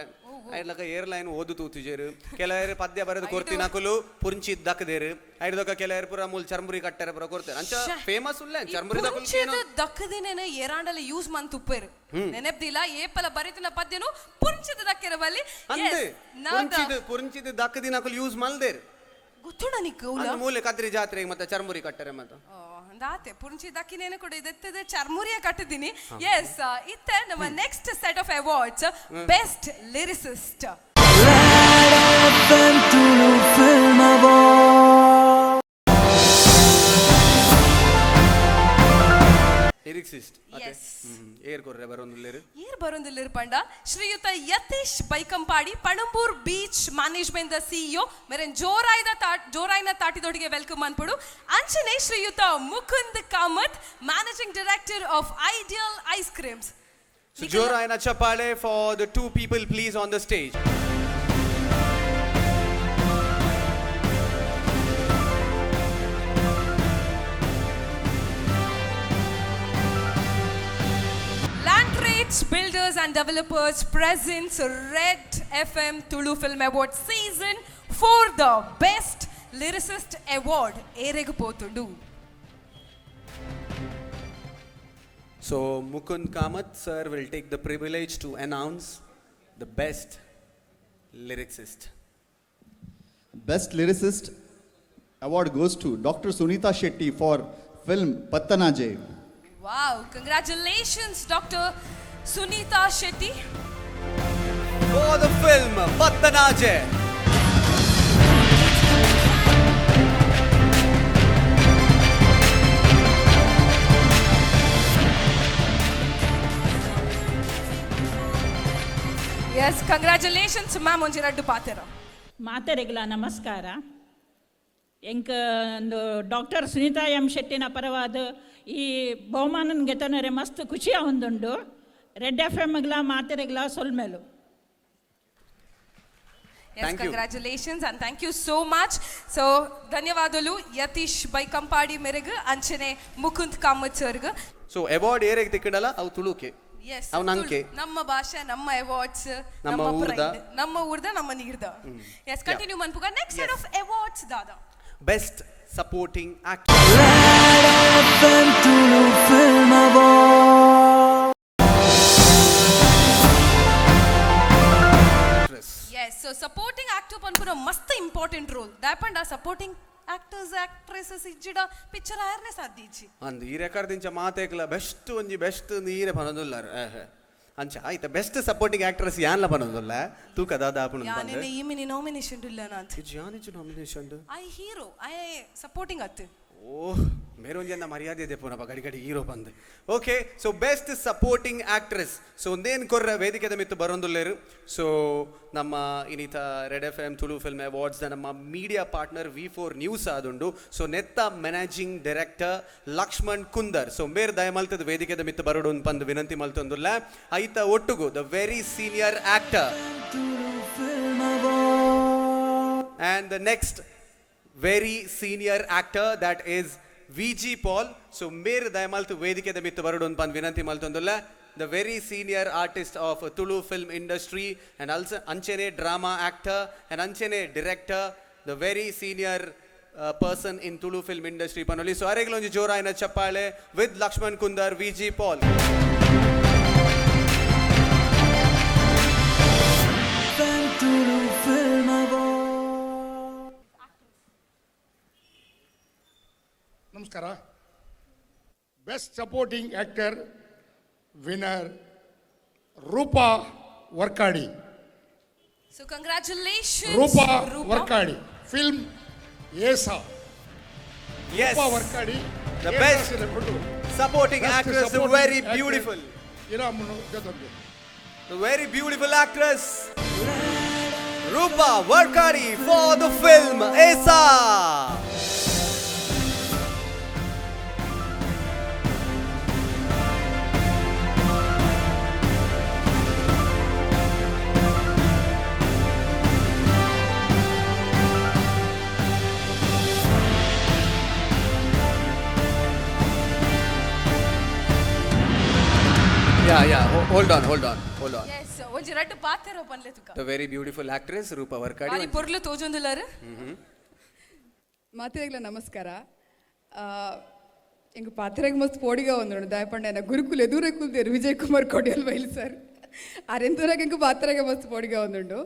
ಐಡ್ಲಕ ಏರ್ಲೈನ್ ಓದು ತೂತಿಜೇರು. ಕೆಲವರು ಪದ್ಯ ಬರೆದು ಕೊರ್ತಿನಕುಲು ಪುಂಚಿ ದಕ್ಕದೇರು. ಐಡ್ದೊಕ ಕೆಲವರು ಪೂರ ಮೂಲ್ ಚರ್ಮುರಿ ಕಟ್ಟರೆ ಪೂರ ಕೊರ್ತಾರೆ. ಅಂಚ ಫೇಮಸ್ ಉಲ್ಲ ಚರ್ಮುರಿ. ಪುಂಚಿದ ದಕ್ಕದಿನೇನ ಏರಾಂಡಲ ಯೂಸ್ ಮನ್ ತುಪ್ಪೇರು. ನೆನಪ್ದಿಲ್ಲ ಏಪಲ ಬರಿತಿನ ಪದ್ಯನು ಪುಂಚಿದ ದಕ್ಕೆರ ಬಲ್ಲಿ. ಅಂದೆ ಪುಂಚಿದ ಪುಂಚಿದ ದಕ್ಕದಿನಕುಲು ಯೂಸ್ ಮಲ್ದೇರು. ಗೊತ್ತುಂಡ ನಿಕ್? ಅಂದ್ ಮೂಲೆ ಕದ್ರಿ ಜಾತ್ರೆಗೆ ಮತ್ತೆ ಚರ್ಮುರಿ ಕಟ್ಟರೆ ಮತ್ತೆ. ಅಂದಾತೆ ಪುಂಚಿ ದಕ್ಕಿನೇನು ಕೂಡ ಇದೆತ್ತದೆ ಚರ್ಮುರಿಯ ಕಟ್ಟಿದ್ದೀನಿ. ಎಸ್, ಇತ್ತ ನಮ್ಮ next set of awards, best lyricist. FM Tulu Film Award. Lyricist. Yes. ಏರ್ ಕೊರ್ರೆ ಬರೋಂದುಲ್ಲೇರು? ಏರ್ ಬರೋಂದಿಲ್ಲಿರ್ ಪಂಡ ಶ್ರೀಯುತ Yathish Baikampady, Panambur beach management the CEO ಮೆರೆನ್ ಜೋರಾಯ್ದ ತಾ ಜೋರಾಯ್ನ ತಾಟಿದೊಡಿಗೆ welcome ಅನ್ಪಡು. ಅಂಚನೆ ಶ್ರೀಯುತ Mukund Kamath, managing director of Ideal Ice Creams. So ಜೋರಾಯನ ಚಪ್ಪಾಳೆ for the two people, please, on the stage. Landrates Builders and Developers presents Red FM Tulu Film Award Season for the Best Lyricist Award. ಏರೆಗು ಪೋತುಂಡು? So Mukund Kamath sir will take the privilege to announce the best lyricist. Best Lyricist award goes to Dr. Sunita Shetty for film Pattanaje. Wow, congratulations, Doctor Sunita Shetty. For the film Pattanaje. Yes, congratulations ma'am. ಒಂಜಿ ರಡ್ಡು ಪಾತೆರ. ಮಾತೆರೆಗ್ಲ ನಮಸ್ಕಾರ. ಎಂಕ್ ಒಂದು doctor Sunita M ಶೆಟ್ಟಿನ ಪರವಾದ ಈ ಬಹುಮಾನನ್ ಗೆತನರೆ ಮಸ್ತ್ ಖುಷಿ ಆವೊಂದುಂಡು. ರೆಡ್ ಎಫ್ ಎಮ್ಗ್ಲ ಮಾತೆರೆಗ್ಲ ಸೊಲ್ಮೆಲು. S. Thank you. Congratulations and thank you so much. So ಧನ್ಯವಾದಗಳು ಯತೀಶ್ ಬೈಕಂಪಾಡಿ ಮೆರೆಗ್, ಅಂಚನೆ ಮುಕುಂದ್ ಕಾಮತ್ ಸರ್ಗ್. ಸೊ ಅವಾರ್ಡ್ ಏರೆಗ್ ತಿಕ್ಕಡಲ್ಲ ಅವು ತುಳುಕೆ. ಎಸ್. ಅವು ನಂಕೆ. ನಮ್ಮ ಭಾಷೆ, ನಮ್ಮ ಅವಾರ್ಡ್ಸ್. ನಮ್ಮ ಊರ್ದ. Pride. ನಮ್ಮ ಊರ್ದ, ನಮ್ಮ ನೀರ್ದ. ಎಸ್, ಕಂಟಿನ್ಯೂ ಮನ್ಪುಗ. ನೆಕ್ಸ್ಟ್ ಸೆಟ್ ಆಫ್ ಅವಾರ್ಡ್ಸ್ ದಾದ? Best supporting actor. Red FM Tulu Film Award. S, so supporting actor ಪನ್ಪುನ ಮಸ್ತ್ ಇಂಪಾರ್ಟೆಂಟ್ ರೋಲ್. ದಾಪಂಡ ಸಪೋರ್ಟಿಂಗ್ ಆಕ್ಟರ್ಸ್ ಆಕ್ಟ್ರೆಸಸ್ ಇಜ್ಜಿಡ ಪಿಕ್ಚರ್ ಆಯರ್ನೆ ಸಾಧ್ಯ ಇಜ್ಜಿ. ಅಂದ್ ಈ ರೆಕಾರ್ಡ್ ದಿಂಚ ಮಾತೇಕ್ಲ ಬೆಸ್ಟ್ ಒಂಜಿ ಬೆಸ್ಟ್ ನೀರೆ ಪನೊಂದುಲ್ಲಾರ. ಅಂಚ ಆಯ್ತ ಬೆಸ್ಟ್ ಸಪೋರ್ಟಿಂಗ್ ಆಕ್ಟ್ರೆಸ್ ಯಾನ್ಲ ಪನೊಂದುಲ್ಲ. ತೂಕ ದಾದ ಆಪುಂಡು. ಯಾನೆನೆ ಈ ಮಿನಿ ನಾಮಿನೇಷನ್ ಇಲ್ಲ ನಾತ್. ಯಾನಿಜ್ಜಿ nomination? I hero, I supporting ಅತ್ತು. ಓಹ್, ಮೇರೊಂಜಿ ಮರ್ಯಾದೆ ದೆಪ್ಪುನಪ್ಪ ಗಡಿ ಗಡಿ ಹೀರೋ ಬಂದು. Okay, so best supporting actress, so ಒಂದೇನು ಕೊರ್ರ ವೇದಿಕೆದ ಮಿತ್ತು ಬರೋಂದುಲ್ಲೇರು. ಸೊ ನಮ್ಮ ಇನ್ನಿತ red F M Tulu film awards ನಮ್ಮ ಮೀಡಿಯಾ ಪಾರ್ಟ್ನರ್ ವಿ4 ನ್ಯೂಸ್ ಆದುಂಡು. ಸೊ ನೆತ್ತ ಮ್ಯಾನೇಜಿಂಗ್ ಡೈರೆಕ್ಟರ್ ಲಕ್ಷ್ಮಣ್ ಕುಂದರ್. ಸೊ ಮೇರ್ ದಯಮಲ್ತದ ವೇದಿಕೆದ ಮಿತ್ತು ಬರೋಡು ಪಂದ್ ವಿನಂತಿ ಮಲ್ತೊಂದುಲ್ಲ. ಐತ ಒಟ್ಟುಗು the very senior actor and the next very senior actor, that is VG Paul. So ಮೇರ್ ದಯಮಲ್ತು ವೇದಿಕೆದ ಮಿತ್ತು ಬರೋಡು ಪಂದ್ ವಿನಂತಿ ಮಲ್ತೊಂದುಲ್ಲ. the very senior artist of Tulu film industry and also ಅಂಚೆನೆ ಡ್ರಾಮಾ ಆಕ್ಟರ್ ಅಂಡ್ ಅಂಚೆನೆ director, the very senior person in Tulu film industry ಪನೊಲಿ. ಸೊ ಅರೆಗ್ಲೊಂಜಿ ಜೋರಾಯಿನ ಚಪ್ಪಾಳೆ with Lakshman Kundar, V G Paul. Tulu Film Award. ನಮಸ್ಕಾರ. Best supporting actor winner, Roopa Varkady. So congratulation. Roopa Varkady, film Yesa. Yes. Roopa Varkady. The best supporting actress, very beautiful. ಇರಾಮನು ಜೊತೆಗೆ The very beautiful actress Rupa Varkari for the film Esa. Yeah, hold on, hold on, hold on. Yes, ಒಂಜಿ ರಡ್ಡ್ ಪಾತೆರ ಪನ್ಲೆ ತುಕ. The very beautiful actress Rupa Varkari. ಬಾರಿ ಪೊರ್ಲು ತೋಜೊಂದುಲ್ಲಾರು. ಮಾತೆರೆಗ್ಲ ನಮಸ್ಕಾರ. ಎಂಕ್ ಪಾತೆರಗ್ ಮಸ್ತ್ ಪೋಡಿಗ ಒಂದುಂಡು. ದಾಯೆ ಪಂಡ ಗುರುಕುಲು ಎದುರೇ ಕುಲ್ದೇರು, ವಿಜಯ್ ಕುಮಾರ್ ಕೊಡಿಯಲ್ ಬೈಲ್ ಸರ್. ಅರೆಂತೂರಾಗ ಎಂಕ್ ಪಾತೆರಗ ಮಸ್ತ್ ಪೋಡಿಗ ಒಂದುಂಡು.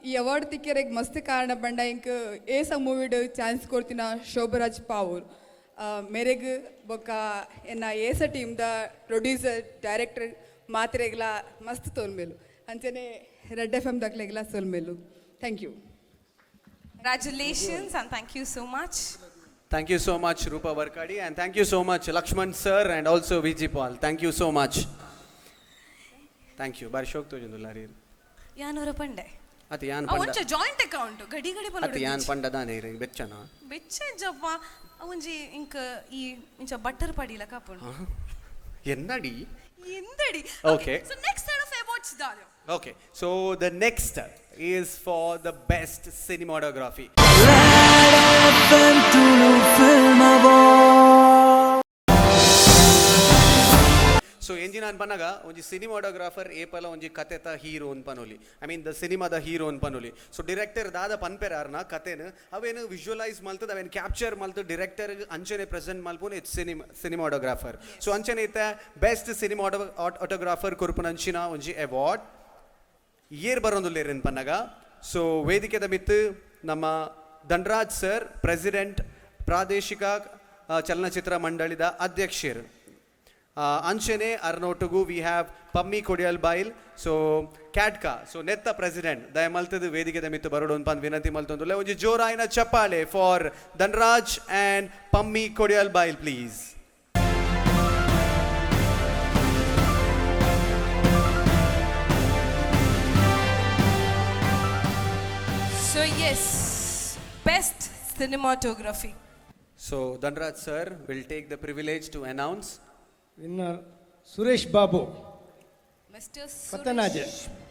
ಈ ಅವಾರ್ಡ್ ತಿಕ್ಕೆರೆಗ್ ಮಸ್ತ್ ಕಾರಣ ಪಂಡ ಎಂಕ್ ಏಸ ಮೂವಿಡ್ ಚಾನ್ಸ್ ಕೊರ್ತಿನ ಶೋಭರಾಜ್ ಪಾವೂರ್ ಮೇರೆಗ್ ಬೊಕ್ಕ ಎನ್ನ ಏಸ ಟೀಮ್ದ ಪ್ರೊಡ್ಯೂಸರ್, ಡೈರೆಕ್ಟರ್ ಮಾತ್ರೆಗ್ಲ ಮಸ್ತ್ ಸೊಲ್ಮೆಲು. ಅಂಚನೆ ರೆಡ್ ಎಫ್ ಎಮ್ ದಕ್ಲೆಗ್ಲ ಸೊಲ್ಮೆಲು. Thank you. Congratulations and thank you so much. Thank you so much, Rupa Varkadi, and thank you so much, Lakshman sir, and also VG Paul. Thank you so much. Thank you. ಬಾರಿ ಶೋಕ್ ತೋಜೊಂದುಲ್ಲಾರಿ. ಯಾನೂರ ಪಂಡೆ. ಅತ್ ಯಾನ್ ಅವ್ ಪಂಡ. ಒಂಚ joint account ಗಡಿ ಗಡಿ. ಅತ್ ಯಾನ್ ಪಂಡ ದಾನೆ ಇರೆ ಬೆಚ್ಚನ. ಬೆಚ್ಚ ಜಪ್ಪ ಒಂಜಿ ಇಂಕ ಈ ಇಂಚ butter ಪಡಿಲ ಕಾಪುಂಡು. ಎನ್ನಡಿ. ಎಂದಡಿ. Okay. So next set of awards ದಾದ? Okay, so the next is for the best cinematography. FM Tulu Film Award. So ಎಂಜಿನ ಅನ್ಪನಾಗ ಒಂಜಿ ಸಿನಿಮಾಟೋಗ್ರಾಫರ್ ಏಪಲ ಒಂಜಿ ಕತೆತ ಹೀರೋ ಅನ್ಪನೊಲಿ, I mean the ಸಿನಿಮಾದ ಹೀರೋ ಅನ್ಪನೊಲಿ. ಸೊ ಡಿರೆಕ್ಟರ್ ದಾದ ಪನ್ಪೆರ್ ಆರ್ನ ಕತೆನ್ ಅವೇನು ವಿಜುವಲೈಸ್ ಮಲ್ತದ, ಅವೇನು ಕ್ಯಾಪ್ಚರ್ ಮಲ್ತು ಡಿರೆಕ್ಟರ್ ಅಂಚನೆ ಪ್ರೆಸೆಂಟ್ ಮಲ್ಪುನ it's cinematographer. So ಅಂಚನೆ ಇತ್ತೆ ಬೆಸ್ಟ್ ಸಿನಿಮಾಟೋ ಆಟೋಗ್ರಾಫರ್ ಕೊರ್ಪುನಂಚಿನ ಒಂಜಿ ಅವಾರ್ಡ್ ಏರ್ ಬರೋದುಲ್ಲೇರ್ ಪನ್ನಗ, ಸೊ ವೇದಿಕೆದ ಮಿತ್ತು ನಮ್ಮ ಧನ್ರಾಜ್ ಸರ್, ಪ್ರೆಸಿಡೆಂಟ್, ಪ್ರಾದೇಶಿಕ ಚಲನಚಿತ್ರ ಮಂಡಳಿದ ಅಧ್ಯಕ್ಷರು. ಅಂಚನೆ ಅರ್ನೋಟುಗು we have Pammi Kodial Bail, so ಕ್ಯಾಟ್ಕಾ, ಸೊ ನೆತ್ತ ಪ್ರೆಸಿಡೆಂಟ್. ದಯಮಲ್ತದ ವೇದಿಕೆದ ಮಿತ್ತು ಬರೋಡು ಪಂದ್ ವಿನಂತಿ ಮಲ್ತೊಂದುಲ್ಲ. ಒಂಜಿ ಜೋರಾಯಿನ ಚಪ್ಪಾಳೆ for Dhanraj and Pammi Kodial Bail, please. So yes, best cinematography. So Dhanraj sir will take the privilege to announce. Winner Suresh Babu. Mister Pattanaje.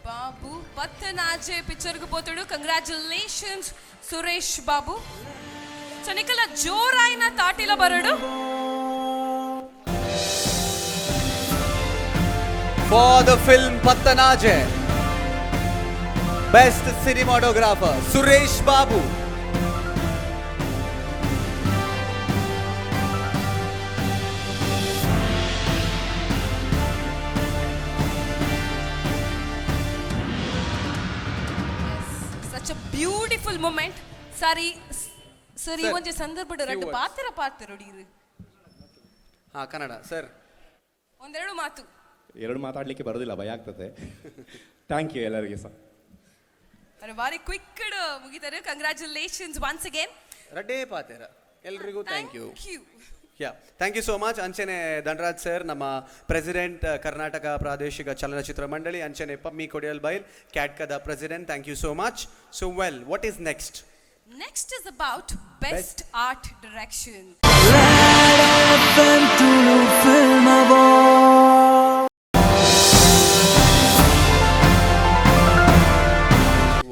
Babu, Pattanaje ಪಿಕ್ಚರ್ಗೆ ಪೋತುಡು. Congratulations Suresh Babu. So ನಿಕಲ ಜೋರಾಯಿನ ತಾಟಿಲ ಬರಡು. For the film Pattanaje, Best Cinematographer, Suresh Babu. Such a beautiful moment. Sorry sir, ಈ Sir, ಒಂಜಿ ಸಂದರ್ಭಡ್ ರಡ್ಡ್ few words. ಪಾತೆರ ಪಾತೆರೊಡೀರು. ಹಾ, Kannada sir. ಒಂದೆರಡು ಮಾತು. ಎರಡು ಮಾತಾಡಲಿಕ್ಕೆ ಬರೋದಿಲ್ಲ, ಭಯ ಆಗ್ತದೆ. Thank you ಎಲ್ಲರಿಗೆ ಸಹ. ಅರೆ, ಬಾರಿ ಕ್ವಿಕ್ ಮುಗಿತಾರೆ. Congratulations once again. ರಡ್ಡೇ ಪಾತೆರ. ಎಲ್ರಿಗೂ thank you. You. Yeah, thank you so much. ಅಂಚನೆ ಧನರಾಜ್ ಸರ್, ನಮ್ಮ ಪ್ರೆಸಿಡೆಂಟ್, ಕರ್ನಾಟಕ ಪ್ರಾದೇಶಿಕ ಚಲನಚಿತ್ರ ಮಂಡಳಿ, ಅಂಚನೆ ಪಮ್ಮಿ ಕೊಡಿಯಲ್ ಬೈಲ್, ಕ್ಯಾಟ್ಕದ president. Thank you so much. So well, what is next? Next is about best art direction. FM Tulu Film Award.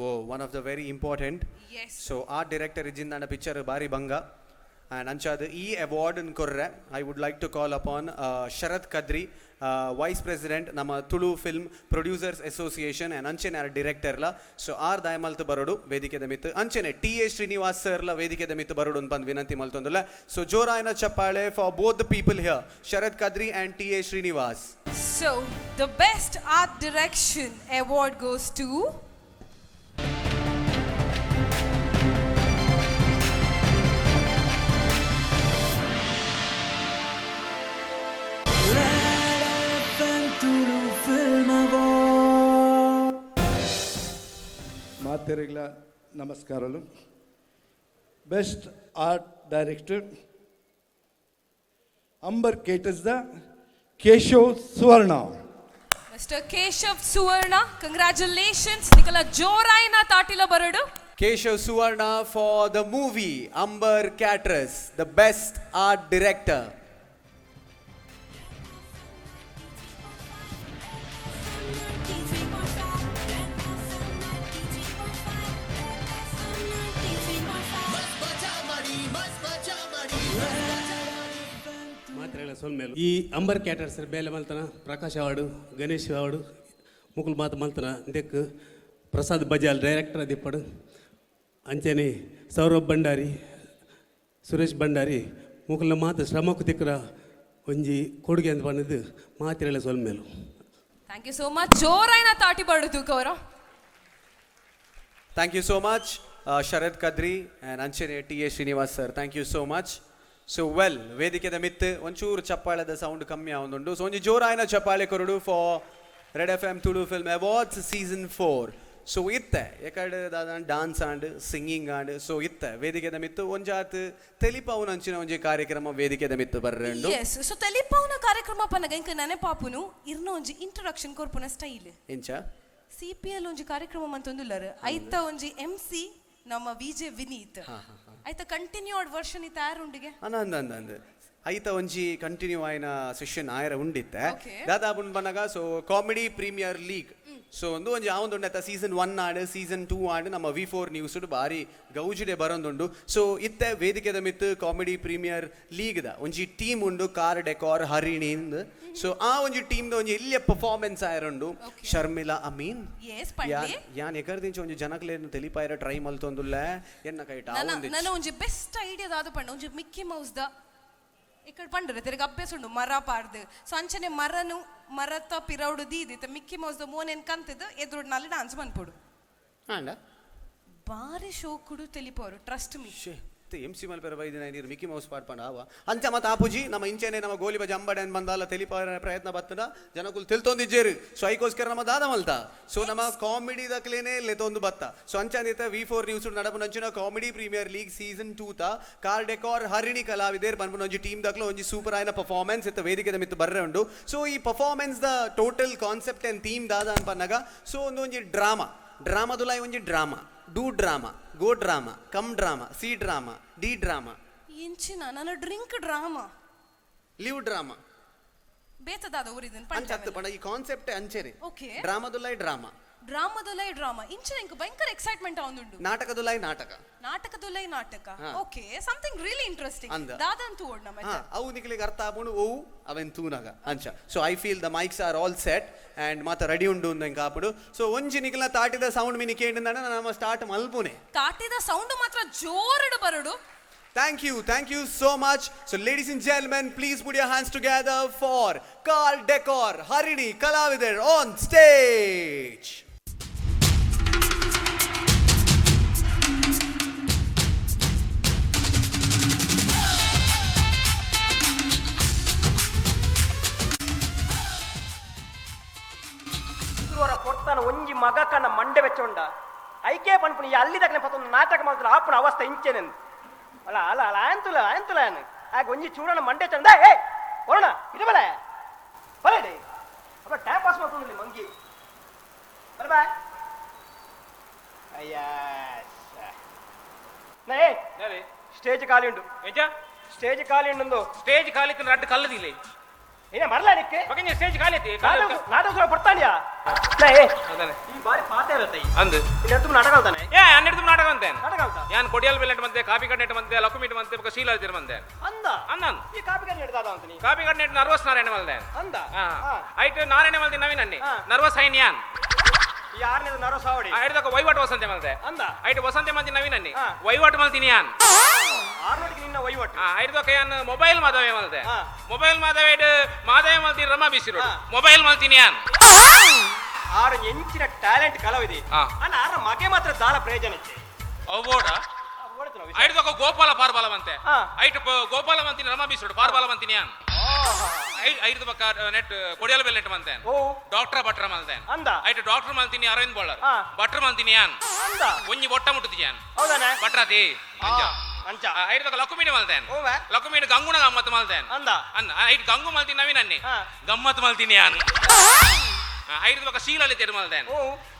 Oh, one of the very important. Yes. So art director ಇಜ್ಜಿಂದಾಂಡ picture ಬಾರಿ ಬಂಗ. And ಅಂಚಾದ ಈ award ಕೊರ್ರೆ I would like to call upon Sharath Kadri. Vice president ನಮ್ಮ Tulu film producers association and ಅಂಚೆನೆ ಆರ್ ಡೈರೆಕ್ಟರ್ಲ. ಸೊ ಆರ್ ದಯಮಲ್ತ್ ಬರೋಡು ವೇದಿಕೆದ ಮಿತ್ತು ಅಂಚೆನೆ T A Srinivas ಸರ್ಲ ವೇದಿಕೆದ ಮಿತ್ತು ಬರೋಡು ಅಂತ ಬಂದು ವಿನಂತಿ ಮಲ್ತೊಂದುಲ್ಲ. ಸೊ ಜೋರಾಯನ ಚಪ್ಪಾಳೆ for both the people here, Sharath Kadri and T A Srinivas. So the best art direction award goes to ಮಾತೆರೆಗ್ಲ ನಮಸ್ಕಾರಲು. Best art director Ambar caterers the Keshav Suvarna. Mister Keshav Suvarna, congratulations. ನಿಕಲ ಜೋರಾಯಿನ ತಾಟಿಲ ಬರಡು. Keshav Suvarna for the movie Ambar Caterers, the best art director. ಮಾತ್ರೆಗಳ ಸೊಲ್ಮೇಲು ಈ ಅಂಬರ್ ಕ್ಯಾಟರ್ಸ್ ಬೇಲೆ ಮಲ್ತನ Prakash award, Ganesh award, Mukul ಮಾತು ಮಲ್ತನ ದೆಕ್ Prasad Bajal director ಅದಿಪ್ಪಡು ಅಂಚನೆ ಸೌರಭ್ ಭಂಡಾರಿ, ಸುರೇಶ್ ಭಂಡಾರಿ ಮುಕುಲ್ನ ಮಾತು ಶ್ರಮಕ್ಕೂ ತಿಕ್ಕರ ಒಂಜಿ ಕೊಡುಗೆ ಅಂತ ಬಂದಿದ್ದು ಮಾತ್ರೆಗಳ ಸೊಲ್ಮೇಲು. Thank you so much. ಜೋರಾಯಿನ ತಾಟಿ ಬರಡು ತೂಕವರ. Thank you so much, Sharath Kadri and ಅಂಚನೆ T A Srinivas sir. Thank you so much. So well, ವೇದಿಕೆದ ಮಿತ್ತು ಒಂಚೂರು ಚಪ್ಪಾಳೆದ ಸೌಂಡ್ ಕಮ್ಮಿ ಆವೊಂದುಂಡು. ಸೊ ಒಂಜಿ ಜೋರಾಯಿನ ಚಪ್ಪಾಳೆ ಕೊರಡು for red F M Tulu film awards season 4. So ಇತ್ತೆ ಎಕಡೆ ದಾದ ಡಾನ್ಸ್ ಆಂಡ್ ಸಿಂಗಿಂಗ್ ಆಂಡ್. ಸೊ ಇತ್ತೆ ವೇದಿಕೆದ ಮಿತ್ತು ಒಂಜಾತ್ ತೆಲಿಪಾವುನ ಅಂಚಿನ ಒಂಜಿ ಕಾರ್ಯಕ್ರಮ ವೇದಿಕೆದ ಮಿತ್ತು ಬರ್ರೆಂಡು. ಎಸ್, ಸೊ ತೆಲಿಪಾವುನ ಕಾರ್ಯಕ್ರಮ ಪನ್ನಗ ಇಂಕ ನೆನಪಾಪುನು ಇರ್ನ ಒಂಜಿ ಇಂಟ್ರೊಡಕ್ಷನ್ ಕೊರ್ಪುನ ಸ್ಟೈಲ್. ಇಂಚ ಸಿ ಪಿ ಎಲ್ ಒಂಜಿ ಕಾರ್ಯಕ್ರಮ ಮಂತೊಂದುಲ್ಲರ್ ಐತ ಒಂಜಿ ಎಂ ಸಿ ನಮ್ಮ ವಿ ಜೆ ವಿನೀತ್ ಐತ ಕಂಟಿನ್ಯೂ ಆಡ್ ವರ್ಷನ್ ಈ ತಯಾರುಂಡಿಗೆ. ಅಂದ ಅಂದ ಅಂದ ಐತ ಒಂಜಿ ಕಂಟಿನ್ಯೂ ಆಯ್ನ ಸೆಷನ್ ಆಯರ ಉಂಡಿತ್ತೆ ದಾದಾ ಬುಂಡ್ ಬನ್ನಗ. So comedy premier league so ಒಂದು ಒಂಜಿ ಆವೊಂದುಂಡು ಆತ ಸೀಸನ್ 1 ಆಡ್ ಸೀಸನ್ 2 ಆಡ್ ನಮ್ಮ V4 news ಬಾರಿ ಗೌಜಿಡೆ ಬರೋಂದುಂಡು. ಸೊ ಇತ್ತೆ ವೇದಿಕೆದ ಮಿತ್ತು ಕಾಮಿಡಿ ಪ್ರೀಮಿಯರ್ ಲೀಗ್ದ ಒಂಜಿ ಟೀಮ್ ಉಂಡು, ಕಾರ್ ಡೆಕಾರ್ ಹರಿಣಿ. ಸೊ ಆ ಒಂಜಿ ಟೀಮ್ದ ಒಂಜಿ ಎಲ್ಲಿಯ ಪರ್ಫಾರ್ಮೆನ್ಸ್ ಆಯರುಂಡು ಶರ್ಮಿಳಾ ಅಮೀನ್. ಯಾನ್ ಎಕರ್ದಿಂಚ ಒಂಜಿ ಜನಕ್ಲೇನು ತೆಲಿಪಾಯರ ಟ್ರೈ ಮಲ್ತೊಂದುಲ್ಲ ಎನ್ನ ಕೈಟ. ನನ್ನ ಒಂಜಿ ಬೆಸ್ಟ್ ಐಡಿಯಾ ದಾದ ಪಂಡ ಒಂಜಿ ಮಿಕ್ಕಿ ಮೌಸ್ ದ ఇక్కడ ಪಂಡ್ರೆ ತಿರುಗ ಅಭ್ಯಾಸ ಉಂಡು ಮರ ಪಾಡ್ದು. ಸೊ ಅಂಚನೆ ಮರನು ಮರತ ಪಿರೌಡು ದೀದಿತ್ತ ಮಿಕ್ಕಿ ಮೌಸ್ ದ ಮೋನೇನ್ ಕಂತದ ಎದುರು ನಲ್ಲಿ ಡಾನ್ಸ್ ಮನ್ಪೊಡು. ಬಾರಿ ಶೋಕುಡು ತೆಲಿಪೋರು, ಟ್ರಸ್ಟ್ ಮೀ. ಎಂ ಸಿ ಮಲ್ಪೆರ ಬೈದಿನ ನೀರು ಮಿಕ್ಕಿ ಮೌಸ್ ಪಾಡ್ಪಂಡ ಆವ ಅಂಚ ಮತ್ತೆ ಆಪುಜಿ ನಮ್ಮ ಇಂಚೆನೆ ನಮ್ಮ ಗೋಲಿ ಬಜ ಅಂಬಡೆ ಅಂತ ಬಂದಲ್ಲ ತೆಲಿಪಾರ ಪ್ರಯತ್ನ ಬತ್ತದ ಜನಕುಲ್ ತಿಳ್ತೊಂದಿಜ್ಜೇರು. ಸೊ ಐಕೋಸ್ಕರ ನಮ್ಮ ದಾದ ಮಲ್ತ. ಸೊ ನಮ್ಮ ಕಾಮಿಡಿ ದಕ್ಲೇನೆ ಲೆತೊಂದು ಬತ್ತ. ಸೊ ಅಂಚಾನಿತ V4 news ನಡಪುನಂಚಿನ ಕಾಮಿಡಿ ಪ್ರೀಮಿಯರ್ ಲೀಗ್ ಸೀಸನ್ 2 ತ ಕಾರ್ ಡೆಕಾರ್ ಹರಿಣಿ ಕಲಾವಿದೇರ್ ಪನ್ಪುನ ಒಂಜಿ ಟೀಮ್ ದಕ್ಲ ಒಂಜಿ ಸೂಪರ್ ಆಯ್ನ ಪರ್ಫಾರ್ಮೆನ್ಸ್ ಇತ್ತ ವೇದಿಕೆದ ಮಿತ್ತು ಬರ್ರೆ ಉಂಡು. ಸೊ ಈ performance the total concept and theme ದಾದ ಅನ್ಪನ್ನಗ ಸೊ ಒಂದು ಒಂಜಿ ಡ್ರಾಮಾ, ಡ್ರಾಮಾದುಲಾಯ್ ಒಂಜಿ drama, do drama, go drama, come drama, see drama, D drama. ಇಂಚಿನ ನನ್ನ ಡ್ರಿಂಕ್ ಡ್ರಾಮಾ, ಲಿವ್ ಡ್ರಾಮಾ ಬೇತದಾದ ಊರಿದನ್ ಅಂಚತ್ತು ಪಂಡ ಈ ಕಾನ್ಸೆಪ್ಟ್ ಅಂಚೆನೆ. ಓಕೆ, ಡ್ರಾಮಾದುಲಾಯ್ ಡ್ರಾಮಾ, ಡ್ರಾಮಾದುಲೈ ಡ್ರಾಮಾ ಇಂಚಿನ ಇಂಕ ಭಯಂಕರ ಎಕ್ಸೈಟ್ಮೆಂಟ್ ಆವೊಂದುಂಡು. ನಾಟಕದುಲೈ ನಾಟಕ, ನಾಟಕದುಲೈ ನಾಟಕ. ಓಕೆ, ಸಮಥಿಂಗ್ ರಿಯಲಿ ಇಂಟ್ರೆಸ್ಟಿಂಗ್ ದಾದ ಅಂತ ಓಡ್ ನಮ್ಮ ಅವು ನಿಕ್ಲಿಗೆ ಅರ್ಥ ಆಪುಂಡು ಓವು ಅವೆನ್ ತೂನಗ ಅಂಚ. So I feel the mics are all set and ಮಾತ ರೆಡಿ ಉಂಡು ಅಂದಂಗೆ ಆಪುಡು. ಸೊ ಒಂಜಿ ನಿಕ್ಲ ತಾಟಿದ ಸೌಂಡ್ ಮಿನಿ ಕೇಂದ್ರ ನಮ್ಮ ಸ್ಟಾರ್ಟ್ ಮಲ್ಪುನೆ. ತಾಟಿದ ಸೌಂಡ್ ಮಾತ್ರ ಜೋರಡು ಬರಡು. Thank you, thank you so much. So ladies and gentlemen, please put your hands together for Car Decor Harini Kalavider on stage. ಒಂಜಿ ಮಗ ಕಣ್ಣ ಮಂಡೆ ಬೆಚ್ಚೊಂಡ ಐಕೆ ಪನ್ಪುನಿ ಅಲ್ಲಿ ದಕ್ಕನೆ ಪತ್ತೊಂದು ನಾಟಕ ಮಾಡ್ತಾರೆ ಆಪುನ ಅವಸ್ಥೆ ಇಂಚೆನೆ ಅಲ್ಲ ಅಲ್ಲ ಅಲ್ಲ ಆಯಂತುಲ ಆಯಂತುಲ ಆಗ ಒಂಜಿ ಚೂರಣ ಮಂಡೆ ಚಂದ ಏ ಹೊರಣ ಇದು ಬಲೆ ಬಲೆ ಅಪ್ಪ ಟೈಮ್ ಪಾಸ್ ಮಾಡ್ಕೊಂಡು ಮಂಗಿ ಬರ ಬಾಯ್ ಅಯ್ಯ ಸ್ಟೇಜ್ ಖಾಲಿ ಉಂಟು. ಸ್ಟೇಜ್ ಖಾಲಿ ಉಂಟು. ಸ್ಟೇಜ್ ಖಾಲಿ ರಡ್ಡು ಕಲ್ಲದಿಲ್ಲ. ಏನೇ ಮರಲ ನಿಕ್ಕೆ ಬೊಕ ಸ್ಟೇಜ್ ಖಾಲಿ ಐತಿ ನಾಟಕ ಸುರ ಬರ್ತಾನಿಯಾ ಏ ಈ ಬಾರಿ ಪಾತೆ ಇರುತ್ತೆ ಅಂದು ಇನ್ನೆಡ್ತು ನಾಟಕ ಅಂತಾನೆ ಏ ಹನ್ನೆರಡು ನಾಟಕ ಅಂತೆ ನಾಟಕ ಅಂತ ಯಾನ್ ಕೊಡಿಯಲ್ ಬೆಲೆಟ್ ಮಂತೆ ಕಾಪಿ ಕಡ್ನೆಟ್ ಮಂತೆ ಲಕ್ಕುಮೀಟ್ ಮಂತೆ ಬೊಕ ಶೀಲ ಅಲ್ತಿರ್ ಮಂತೆ ಅಂದ ಅಂದ ಈ ಕಾಪಿ ಕಡ್ನೆ ಹಿಡ್ದಾದ ಅಂತೀನಿ ಕಾಪಿ ಕಡ್ನೆಟ್ ನರ್ವಸ್ ನಾರಾಯಣ ಮಲ್ದೆ ಅಂದ ಐಟ್ ನಾರಾಯಣ ಮಲ್ತಿ ನವೀನ್ ಅನ್ನಿ ನರ್ವಸ್ ಐನ್ ಯಾನ್ ಈ ಆರನೇದು ನರ್ವಸ್ ಆವಡಿ ಐಡ್ದಕ ವೈವಾಟ್ ವಸಂತೆ ಮಲ್ದೆ ಅಂದ ಐಟ್ ವಸಂತೆ ಮಲ್ತಿ ನವೀನ್ ಅನ್ನಿ ವೈವಾಟ್ ಮಲ್ತಿನಿ ಯಾನ್ ಆರ್ನೋಟಿಗೆ ನಿನ್ನ ವಹಿವಾಟು ಐಡ್ದಕ ಯಾನ್ ಮೊಬೈಲ್ ಮಾಧವೆ ಮಲ್ದೆ ಮೊಬೈಲ್ ಮಾಧವೆ ಮಾಧವೆ ಮಲ್ತಿ ರಮಾ ಬಿಸಿರು ಮೊಬೈಲ್ ಮಲ್ತಿನಿ ಯಾನ್ ಆರು ಎಂಚಿನ ಟ್ಯಾಲೆಂಟ್ ಕಲವಿದೆ ಅಲ್ಲ ಆರ ಮಗೆ ಮಾತ್ರ ದಾಲ ಪ್ರಯೋಜನ ಇತ್ತೆ ಅವ್ಬೋಡ ಐಡ್ದಕ ಗೋಪಾಲ ಪಾರ್ಬಾಲ ಮಂತೆ ಐಟ್ ಗೋಪಾಲ ಮಂತಿನಿ ರಮಾ ಬಿಸಿರು ಪಾರ್ಬಾಲ ಮಂತಿನಿ ಯಾನ್ ಐದು ಪಕ್ಕ ನೆಟ್ ಕೊಡಿಯಲ್ ಬೆಲ್ ನೆಟ್ ಮಂತೆ ಡಾಕ್ಟರ್ ಭಟ್ರ ಮಲ್ತೆ ಅಂದ ಐಟ್ ಡಾಕ್ಟರ್ ಮಲ್ತಿನಿ ಅರವಿಂದ್ ಬೋಳರ್ ಭಟ್ರ ಮಲ್ತಿನಿ ಯಾನ್ ಒಂಜಿ ಬೊಟ್ಟ ಮುಟ್ಟುತ್ತಿ ಯಾನ್ ಹೌದಾನೆ ಭಟ್ರಾತಿ ಅಂಚ ಐಟ್ ಲಕ್ಕುಮೀನು ಮಲ್ತೇನ್ ಲಕ್ಕುಮೀನು ಗಂಗುಣ ಗಮ್ಮತ್ ಮಲ್ತೇನ್ ಅಂದ ಅಂದ ಐಟ್ ಗಂಗು ಮಲ್ತೀನಿ ನವೀನ್ ಅನ್ನಿ ಗಮ್ಮತ್ ಮಲ್ತೀನಿ ಯಾನ್ ಐದು ಪಕ್ಕ ಶೀಲಲ್ಲಿ ತೇರು ಮಲ್ತೇನ್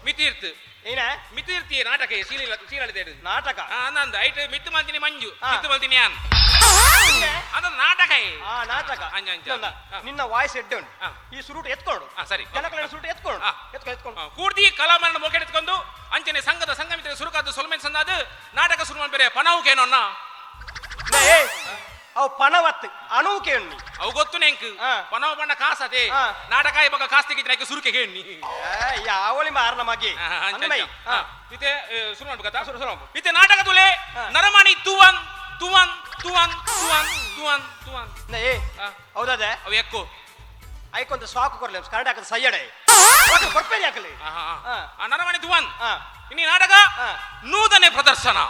ಮಿತಿರ್ತು ಏನ ಮಿತಿರ್ತಿ ನಾಟಕ ಶೀಲಲ್ಲಿ ತೇರು ನಾಟಕ ಅಂದ ಐಟ್ ಮಿತ್ತು ಮಲ್ತೀನಿ ಮಂಜು ಮಿತ್ತು ಮಲ್ತೀನಿ ಯಾನ್ ಅದು ನಾಟಕ ನಾಟಕ ನಿನ್ನ ವಾಯ್ಸ್ ಎಡ್ಡೆ ಉಂಟು ಈ ಸುರುಟು ಎತ್ಕೊಂಡು ಸರಿ ಜನಗಳ ಸುರುಟು ಎತ್ಕೊಂಡು ಎತ್ಕೊಂಡು ಎತ್ಕೊಂಡು ಕೂರ್ತಿ ಕಲಾಮರಣ ಮೊಕೆಟ್ ಎತ್ಕೊಂಡು ಅಂಚನೆ ಸಂಘದ ಸಂಗಮಿತ ಸುರುಕಾದ ಸೊಲ್ಮೆನ್ ಸಂದಾದ ನಾಟಕ ಸುರು ಬೇರೆ ಪಣವು ಕೇನೊನ್ನ ಅವು ಪಣವತ್ತು ಅಣುವು ಕೇಳಿ ಅವು ಗೊತ್ತು ನೆಂಕ್ ಪಣವು ಬಣ್ಣ ಕಾಸದೆ ನಾಟಕ ಇವಾಗ ಕಾಸು ತೆಗಿದ್ರೆ ಸುರುಕೆ ಕೇಳಿ ಯಾವಳಿ ಮಾರನ ಮಗೆ ಇತ್ತೆ ಸುರು ಮಾಡ್ಬೇಕತ್ತ ಸುರು ಸುರು ಇತ್ತೆ ನಾಟಕ ತುಲೆ ನರಮಾಣಿ ತುವನ್ ತುವನ್ ತುವನ್ ತುವನ್ ತುವನ್ ತುವನ್ ಏ ಹೌದಾದೆ ಅವು ಎಕ್ಕು ಐಕೊಂದು ಸಾಕು ಕೊರ್ಲೆ ಕನ್ನಡ ಹಾಕದ ಸಯ್ಯಡೆ ಕೊರ್ಪೇರಿ ಹಾಕಲಿ ನರಮಣಿ ತುವನ್ ಇನ್ನು ನಾಟಕ ನೂತನೆ ಪ್ರದರ್ಶನ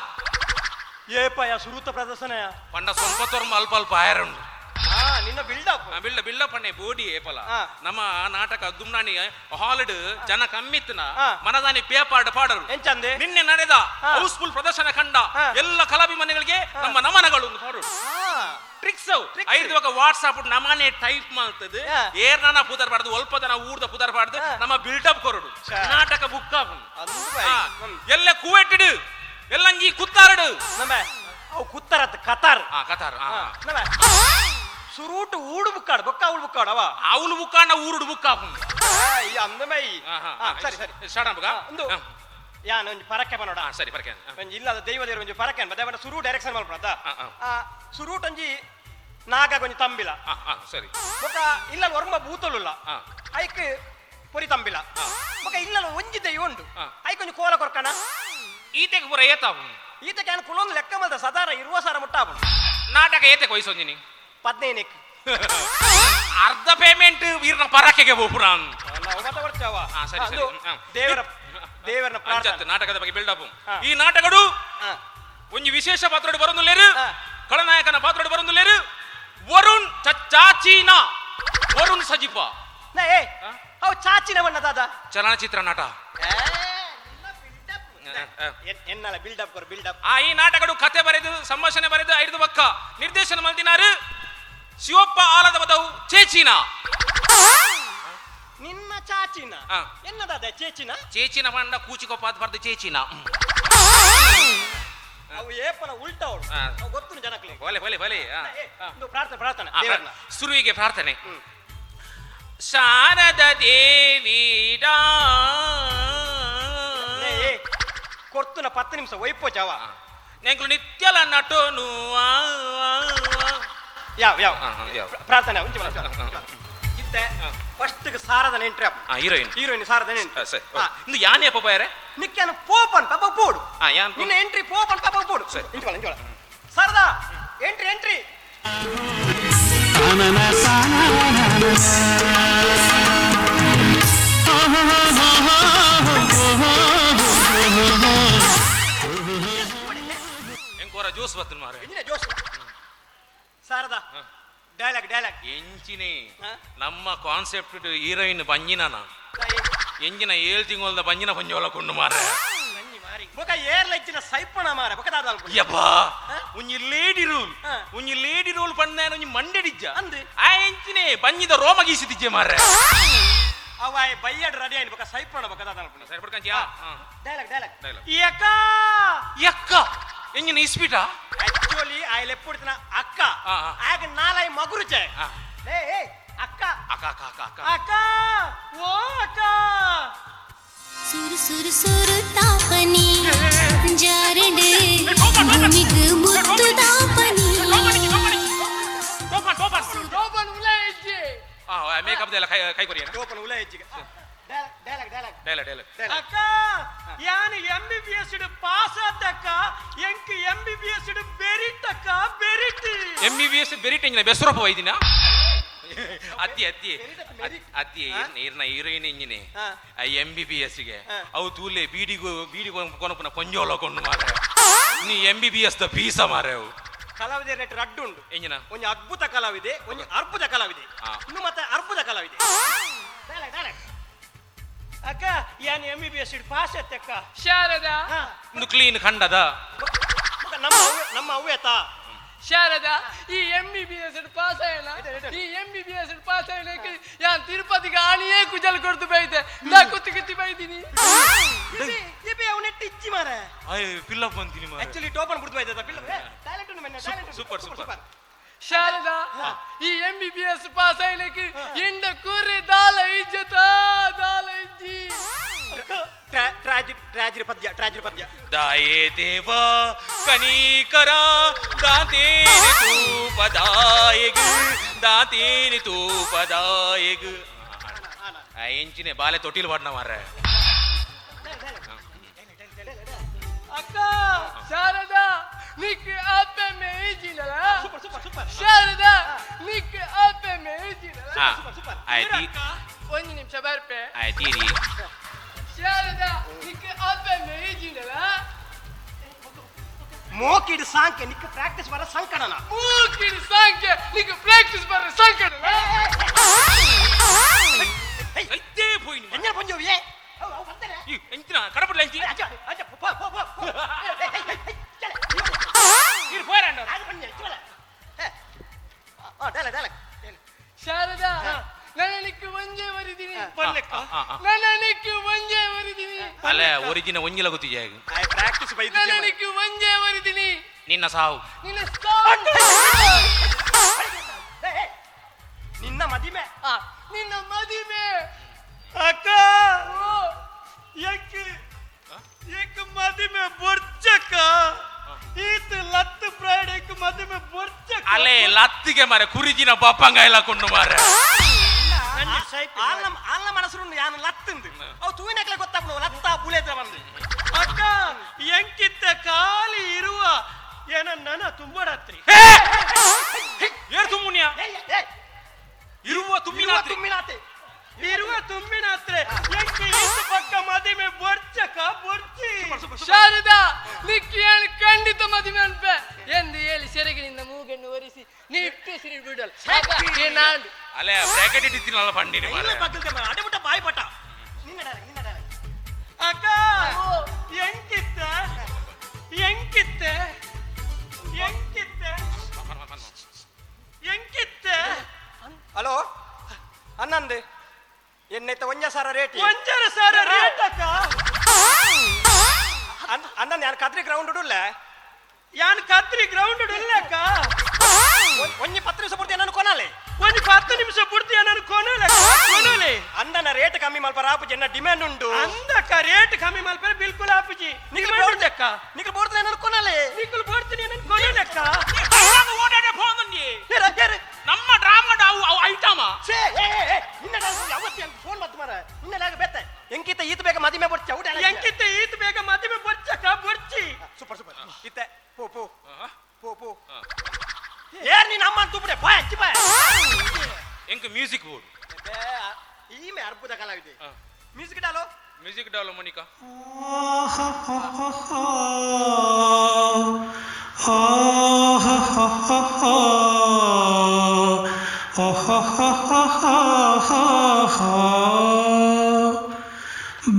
ಏಪಯ ಸುರೂತ ಪ್ರದರ್ಶನ ಪಂಡ ಸ್ವಲ್ಪ ತೊರ್ಮ ಅಲ್ಪ ಅಲ್ಪ ಆಯರುಂಡು ನಿನ್ನ ಬಿಲ್ಡಪ್ ಬಿಲ್ಡ ಬಿಲ್ಡಪ್ ಅಣ್ಣೆ ಬೋಡಿ ಏಪಲ ನಮ್ಮ ನಾಟಕ ದುಮ್ನಾನಿ ಹಾಲ್ಡ್ ಜನ ಕಮ್ಮಿತ್ತನ ಮನದಾನಿ ಪೇಪಾಡ್ ಪಾಡರು ಎಂಚಂದೆ ನಿನ್ನೆ ನಡೆದ ಹೌಸ್ಫುಲ್ ಪ್ರದರ್ಶನ ಕಂಡ ಎಲ್ಲ ಕಲಾಭಿಮಾನಿಗಳಿಗೆ ನಮ್ಮ ನಮನಗಳು ಪಾಡರು ಟ್ರಿಕ್ಸ್ ಐದು ವಾಟ್ಸ್ಆಪ್ ನಮ್ಮನೆ ಟೈಪ್ ಮಾಡ್ತದೆ ಏರ್ನ ಪುದರ್ ಬಾರ್ದು ಒಲ್ಪದನ ಊರ್ದ ಪುದರ್ ಬಾರ್ದು ನಮ್ಮ ಬಿಲ್ಡಪ್ ಕೊರಡು ನಾಟಕ ಬುಕ್ ಎಲ್ಲ ಕುವೆಟ್ಟಿಡು ಎಲ್ಲಂಜಿ ಕುತ್ತಾರಡು ನಮ್ಮ ಅವು ಕುತ್ತಾರತ್ ಕತಾರ್ ಕತಾರ್ ಸುರೂಟು ಊಡು ಬುಕ್ಕಾಡು ಬೊಕ್ಕ ಅವಳು ಬುಕ್ಕಾಡು ಅವ ಅವಳು ಬುಕ್ಕಾಂಡ ಊರುಡು ಬುಕ್ಕ ಅಂದಮೈ ಸರಿ ಸರಿ ಸ್ಟಾರ್ಟ್ ಆಗ್ಬೇಕಾ ಒಂದು ಯಾನ್ ಒಂಜಿ ಪರಕ್ಕೆ ಬನ್ನೋಡ ಸರಿ ಪರಕ್ಕೆ ಒಂಜಿ ಇಲ್ಲದ ದೈವ ದೇವರು ಒಂಜಿ ಪರಕ್ಕೆ ದೇವನ ಸುರು ಡೈರೆಕ್ಷನ್ ಮಲ್ಪಣದ ಸುರೂಟ್ ಒಂಜಿ ನಾಗ ಒಂಜಿ ತಂಬಿಲ ಸರಿ ಬೊಕ್ಕ ಇಲ್ಲ ಒರ್ಮ ಬೂತಲುಲ್ಲ ಐಕ್ ಪೊರಿ ತಂಬಿಲ ಬೊಕ್ಕ ಇಲ್ಲ ಒಂಜಿ ದೈವ ಉಂಡು ಐಕ್ ಒಂಜಿ ಕೋಲ ಕೊರ್ಕಣ ಈತೆಗೆ ಪೂರ ಏತಾವು ಈತೆಗೆ ಯಾನ್ ಕುಲೊಂದು ಲೆಕ್ಕ ಮಲ್ದ ಸದಾರ ಇರುವ ಸಾರ ಮುಟ್ಟಾಪುಂಡು ನಾಟಕ ಏತೆಗೆ ವಯಸ್ಸೊಂಜಿನಿ 15ಕ್ಕೆ ಅರ್ಧ ಪೇಮೆಂಟ್ ವೀರ್ನ ಪರಕೆಗೆ ಬೋಪುರ ಸರಿ ಸರಿ ದೇವರ ದೇವರನ ಪ್ರಾರ್ಥನೆ ನಾಟಕದ ಬಗ್ಗೆ ಬಿಲ್ಡಪ್ ಈ ನಾಟಕಡು ಒಂಜಿ ವಿಶೇಷ ಪಾತ್ರಡು ಬರೊಂದುಲ್ಲೇರು ಖಳನಾಯಕನ ಪಾತ್ರಡು ಬರೊಂದುಲ್ಲೇರು ವರುಣ್ ಚಾಚೀನಾ ವರುಣ್ ಸಜಿಪ ಅವು ಚಾಚಿನ ಬಣ್ಣ ದಾದಾ ಚಲನಚಿತ್ರ ನಟ ಎನ್ನಲ ಬಿಲ್ಡಪ್ ಕೊರ್ ಬಿಲ್ಡಪ್ ಈ ನಾಟಕಡು ಕತೆ ಬರೆದು ಸಂಭಾಷಣೆ ಬರೆದು ಐದು ಬಕ್ಕ ನಿರ್ದೇಶನ ಮಲ್ದಿನಾರು ಶಿವಪ್ಪ ಆಲದ ಬದವು ಚೇಚಿನ ನಿನ್ನ ಚಾಚಿನ ಎನ್ನದಾದ ಚೇಚಿನ ಚೇಚಿನ ಬಣ್ಣ ಕೂಚಿಕೊಪ್ಪ ಬರ್ದು ಚೇಚಿನ ಅವು ಏಪನ ಉಲ್ಟಾ ಅವಳು ಗೊತ್ತು ಜನಕ್ಕೆ ಬಲೆ ಬಲೆ ಬಲೆ ಪ್ರಾರ್ಥನೆ ಪ್ರಾರ್ಥನೆ ದೇವರನ್ನ ಸುರುವಿಗೆ ಪ್ರಾರ್ಥನೆ ಶಾರದ ದೇವಿ ಕೊರ್ತುನ 10 ನಿಮಿಷ ವೈಪೋ ಜಾವ ನೆಂಕುಲು ನಿತ್ಯಲ ನಟೋನು ಯಾವ ಯಾವ ಪ್ರಾರ್ಥನೆ ಇತ್ತೆ ಫಸ್ಟ್ ಸಾರದನ ಎಂಟ್ರಿ ಹೀರೋಯಿನ್ ಹೀರೋಯಿನ್ ಸಾರದನ ಎಂಟ್ರಿ ಸರಿ ಇಂದು ಯಾನೇ ಪಪ್ಪ ಯಾರೇ ನಿಕ್ಕಾನು ಪೋಪನ್ ಪಾಪ ಪೋಡು ಯಾನ್ ನಿನ್ನ ಎಂಟ್ರಿ ಪೋಪನ್ ಪಾಪ ಪೋಡು ಸರಿ ಇಂಚೋಳ ಇಂಚೋಳ ಸಾರದಾ ಎಂಟ್ರಿ ಎಂಟ್ರಿ ಎಂಕೋರ ಜ್ಯೂಸ್ ಬತ್ತನ್ ಮಾರೆ ಇಂಜಿನ ಜ್ಯೂಸ್ ಸಾರದಾ ಡೈಲಾಗ್ ಡೈಲಾಗ್ ಎಂಚಿನೇ ನಮ್ಮ ಕಾನ್ಸೆಪ್ಟ್ ಹೀರೋಯಿನ್ ಬಂಜಿನ ಎಂಜಿನ 7 ತಿಂಗಳದ ಬಂಜಿನ ಪಂಜೋಲ ಕೊಂಡು ಮಾರೆ ಬೊಕ ಏರ್ಲ ಇಚ್ಚಿನ ಸೈಪಣ ಮಾರೆ ಬೊಕ ದಾದ ಯಬ್ಬಾ ಒಂಜಿ ಲೇಡಿ ರೂಲ್ ಒಂಜಿ ಲೇಡಿ ರೂಲ್ ಪಂಡ ಒಂಜಿ ಮಂಡೆಡಿಜ್ಜ ಅಂದ್ ಆ ಎಂಚಿನೇ ಬಂಜಿದ ರೋಮ ಗೀಸಿದಿಜ್ಜೆ ಮಾರೆ ಅವ ಬೈಯಡ್ ರೆಡಿ ಆಯ್ತು ಬೊಕ ಸೈಪಣ ಬೊಕ ದಾದ ಸರಿ ಪಡ್ಕಂಚಿಯಾ ಡೈಲಾಗ್ ಡೈಲಾಗ್ ಡೈಲಾಗ್ ಯಕ್ಕ ಯಕ್ಕ ಎಂಜಿನ ಇಸ್ಪಿಟ ಆಕ್ಚುಲಿ ಆಯ್ ಲೆಪ್ಪುಡ್ತಿನ ಅಕ್ಕ ಆಗ ನಾಲೈ ಮಗುರುಚೆ ಏ ಏ ಅಕ್ಕ ಅಕ್ಕ ಅಕ್ಕ ಅಕ್ಕ ಅಕ್ಕ ಅಕ್ಕ ಓ ಅಕ್ಕ ಸುರು ಸುರು ಸುರು ತಾಪನಿ ಜಾರಡೆ ಭೂಮಿಗ್ ಮುತ್ತು ತಾಪನಿ ಟೋಪನ್ ಟೋಪನ್ ಟೋಪನ್ ಉಲ ಹೆಜ್ಜೆ ಆ ಮೇಕಪ್ ದೆಲ್ಲ ಕೈ ಕೈ ಕೊರಿಯನ ಟೋಪನ್ ಉಲ ಹೆಜ್ಜೆ ಡೈಲಾಗ್ ಡೈಲಾಗ್ ಡೈಲಾಗ್ ಡೈಲಾಗ್ ಅಕ್ಕ ಯಾನು ಎಂಬಿಬಿಎಸ್ ಪಾಸ್ ಆತಕ್ಕ ಎಂಕ್ ಎಂಬಿಬಿಎಸ್ ಬೆರಿಟ್ ಅಕ್ಕ ಬೆರಿಟ್ ಎಂಬಿಬಿಎಸ್ ಬೆರಿಟ್ ಇಂಜಿನ ಬೆಸರಪ್ಪ ವೈದಿನ ಅತ್ತಿ ಅತ್ತಿ ಅತ್ತಿ ಇರ್ನ ಹೀರೋಯಿನ್ ಇಂಜಿನೆ ಎಂಬಿಬಿಎಸ್ ಗೆ ಅವು ತೂಲೆ ಬೀಡಿಗು ಬೀಡಿ ಕೊನಪುನ ಪಂಜೋಲ ಕೊಂಡು ಮಾರೆ ನೀ ಎಂಬಿಬಿಎಸ್ the ಪೀಸ ಮಾರೆ ಅವು ಕಲಾವಿದೆ ರೇಟ್ ರಡ್ಡು ಉಂಡು ಎಂಜಿನ ಒಂಜಿ ಅದ್ಭುತ ಕಲಾವಿದೆ ಒಂಜಿ ಅರ್ಬುದ ಕಲಾವಿದೆ ಇನ್ನು ಮತ್ತೆ ಅರ್ಬುದ ಕಲಾವಿದೆ ಡೈಲಾಗ್ ಡೈಲಾಗ್ ಅಕ್ಕ ಯಾನ್ ಎಂಬಿಬಿಎಸ್ ಪಾಸ್ ಆತಕ್ಕ ಶಾರದಾ ಇನ್ನು ಕ್ಲೀನ್ ಖಂಡದ ನಮ್ಮ ನಮ್ಮ ಅವ್ವೇತಾ ಶಾರದಾ ಈ ಎಂಬಿಬಿಎಸ್ ಪಾಸ್ ಆಯನ ಈ ಎಂಬಿಬಿಎಸ್ ಪಾಸ್ ಆಯನ ಯಾನ್ ತಿರುಪತಿಗೆ ಆಣಿಯೇ ಕುಜಲ್ ಕೊಡ್ತು ಬೈತೆ ನಾ ಕುತ್ತಿ ಕುತ್ತಿ ಬೈದಿನಿ ಇಬೆ ಅವನೆಟ್ಟ ಇಚ್ಚಿ ಮಾರೆ ಅಯ್ಯ ಫಿಲ್ ಅಪ್ ಬಂತೀನಿ ಮಾರೆ ಆಕ್ಚುಲಿ ಟೋಪನ್ ಬಿಡ್ತು ಬೈದೆ ಫಿಲ್ ಟ್ಯಾಲೆಂಟ್ ಉಂಡು ಮೆನ್ನ ಟ್ಯಾಲೆಂಟ್ ಸೂಪರ್ ಸೂಪರ್ ಶಾರದಾ ಈ ಎಂಬಿಬಿಎಸ್ ಪಾಸ್ ಆಯ್ಲಿಕ್ಕೆ ಇಂಡ ಕುರಿ ದಾಲ ಇಜ್ಜತ ದಾಲ ಇಜ್ಜಿ ಟ್ರಾಜಿಡಿ ಪದ್ಯ ಟ್ರಾಜಿಡಿ ಪದ್ಯ ದಾಯೇ ದೇವ ಕನೀಕರ ದಾತೇನಿ ತೂಪದಾಯಗ್ ದಾತೇನಿ ತೂಪದಾಯಗ್ ಎಂಚಿನೆ ಬಾಲೆ ತೊಟ್ಟಿಲ್ ಪಾಡ್ನ ಮಾರ್ರೆ ಅಕ್ಕ ಶಾರದಾ ನಿಕ್ ಅಪ್ಪೆ ಮೇಜಿನಲ ಸೂಪರ್ ಸೂಪರ್ ಸೂಪರ್ ಶಾರದಾ ನಿಕ್ ಅಪ್ಪೆ ಮೇಜಿನಲ ಸೂಪರ್ ಸೂಪರ್ ಆಯ್ತಿ ಒಂದು ನಿಮಿಷ ಬರ್ಪೆ ಆಯ್ತೀರಿ ಶಾರದಾ ನಿಕ್ ಅಪ್ಪೆ ಮೇಜಿನಲ ಮೋಕಿಡ್ ಸಾಂಕೆ ನಿಕ್ ಪ್ರಾಕ್ಟೀಸ್ ಬರ ಸಂಕಡನ ಮೂಕಿಡ್ ಸಾಂಕೆ ನಿಕ್ ಪ್ರಾಕ್ಟೀಸ್ ಬರ ಸಂಕಡನ ಐತೇ ಪೋಯಿನಿ ಎಂಜ ಪಂಜೋವಿಯೇ ಈ ಎಂಚಿನ ಕಡಪಡ್ಲ ಎಂಚಿ ಅಜ್ಜ ಅಜ್ಜ ಪೋ ಪೋ ಪೋ ಇರು ಪೋಯರಂಡ ಅದು ಪಂಜೆ ಚಲ ಆ ಡೈಲಾಗ್ ಡೈಲಾಗ್ ಶಾರದಾ ನನನಿಕ್ ಒಂಜೆ ವರಿದಿನಿ ನನನಿಕ್ ಒಂಜೆ ವರಿದಿನಿ ಅಲ್ಲ ಒರಿಜಿನ ಒಂಜಿಲ ಗೊತ್ತಿಜೆ I practice ಬೈದಿ ನನನಿಕ್ ಒಂಜೆ ವರಿದಿನಿ ನಿನ್ನ ಸಾವು ನಿನ್ನ ಸಾವು ನಿನ್ನ ಮದಿಮೆ ನಿನ್ನ ಮದಿಮೆ ಅಕ್ಕ ಎಕ್ ಎಕ್ ಮದಿಮೆ ಬೊರ್ಚಕ್ಕ ಈತ ಲತ್ತು ಪ್ರೈಡ್ ಎಕ್ ಮದಿಮೆ ಬೊರ್ಚಕ್ಕ ಅಲೆ ಲತ್ತಿಗೆ ಮಾರೆ ಕುರಿಜಿನ ಬಾಪಂಗ ಎಲ್ಲ ಕೊಂಡು ಮಾರೆ ಆಲ್ನ ಆಲ್ನ ಮನಸ್ಸು ಯಾನು ಲತ್ತಂದು ಅವು ತೂವಿನಕ್ಲೆ ಗೊತ್ತಾಪುನು ಲತ್ತ ಬುಲೇತ್ರ ಬಂದು ಅಕ್ಕ ಎಂಕಿತ್ತ ಖಾಲಿ ಇರುವ ಏನ ನನ ತುಂಬಡತ್ರಿ ಏರ್ ತುಮ್ಮುನಿಯ ಇರುವ ತುಂಬಿನಾತ್ರಿ ತುಂಬಿನಾತೆ ಇರುವ ತುಂಬಿನಾತ್ರೆ ಎಂಕಿ ಈತ ಪಕ್ಕ ಮದಿಮೆ ಬೊರ್ಚಕ ಬೊರ್ಚಿ ಶಾರದಾ ನಿಕ್ಕಿ ಖಂಡಿತ ಮದಿಮೆ ಅನ್ಪೆ ಎಂದು ಹೇಳಿ ಸೆರಗಿನಿಂದ ಮೂಗನ್ನು ಒರೆಸಿ ನೀ ಇಟ್ಟೆ ಸಿರಿ ಬಿಡಲ್ ಏನಾಂಡು ಅಲೆ ಬ್ರಾಕೆಟ್ ಇಟ್ಟಿದ್ದೀನಲ್ಲ ಪಂಡಿನಿ ಮಾರೆ ಅಡೆಬಿಟ್ಟ ಬಾಯಿ ಪಟ ನಿನ್ನ ಡೈಲಾಗ್ ನಿನ್ನ ಡೈಲಾಗ್ ಅಕ್ಕ ಎಂಕಿತ್ತ ಎಂಕಿತ್ತ ಎಂಕಿತ್ತ ಎಂಕಿತ್ತ ಹಲೋ ಅನ್ನಂದು ಎನ್ನೈತ ಒಂಜ ಸಾರ ರೇಟ್ ಒಂಜರ ಸಾರ ರೇಟ್ ಅಕ್ಕ ಅಣ್ಣ ಯಾನ್ ಕದ್ರಿ ಗ್ರೌಂಡ್ ಉಡುಲ್ಲ ಯಾನ್ ಕದ್ರಿ ಗ್ರೌಂಡ್ ಉಡುಲ್ಲ ಅಕ್ಕ ಒಂಜಿ 10 ನಿಮಿಷ ಪೂರ್ತಿ ನಾನು ಕೊನಾಲೆ ಒಂಜಿ 10 ನಿಮಿಷ ಪೂರ್ತಿ ನಾನು ಕೊನಾಲೆ ಕೊನಾಲೆ ಅಂದನ ರೇಟ್ ಕಮ್ಮಿ ಮಲ್ಪರ ಆಪುಜಿ ಎನ್ನ ಡಿಮ್ಯಾಂಡ್ ಉಂಡು ಅಂದಕ್ಕ ರೇಟ್ ಕಮ್ಮಿ ಮಲ್ಪರ ಬಿಲ್ಕುಲ್ ಆಪುಜಿ ನಿಖಲ್ ಬೋರ್ದಕ್ಕ ನಿಖಲ್ ಬೋರ್ದ ನಾನು ಕೊನಾಲೆ ನಿಖಲ್ ಬೋರ್ತೀನಿ ನಾನು ಕೊನಾಲೆ ಅಕ್ಕ ಓಡಾಡೆ ಫೋನ್ ನಮ್ಮ ಡ್ರಾಮಾ ಡಾವು ಅವು ಐಟಮ ಛೇ ಏ ಏ ನಿನ್ನ ಯಾವತ್ತಿ ಫೋನ್ ಮತ್ ಮಾರ ನಿನ್ನ ಲಾಗ ಬೆತ್ತ ಎಂಕಿತ ಈತ ಬೇಗ ಮದಿಮೆ ಬೊರ್ಚ ಊಟ ಎಂಕಿತ ಈತ ಬೇಗ ಮದಿಮೆ ಬೊರ್ಚಕ್ಕ ಬೊರ್ಚಿ ಸೂಪರ್ ಸೂಪರ್ ಇತ್ತೆ ಪೋ ಪೋ ಪೋ ಪೋ ಏರ್ ನೀನ್ ಅಮ್ಮ ತೂಪಡೆ ಬಾಯ್ ಅಚ್ಚಿ ಬಾಯ್ ಎಂಕ ಮ್ಯೂಸಿಕ್ ಬೋರ್ಡ್ ಈಮೆ ಅರ್ಬುದ ಕಲಾವಿದೆ ಮ್ಯೂಸಿಕ್ ಡಾಲೋ ಮ್ಯೂಸಿಕ್ ಡಾಲೋ ಮೋನಿಕಾ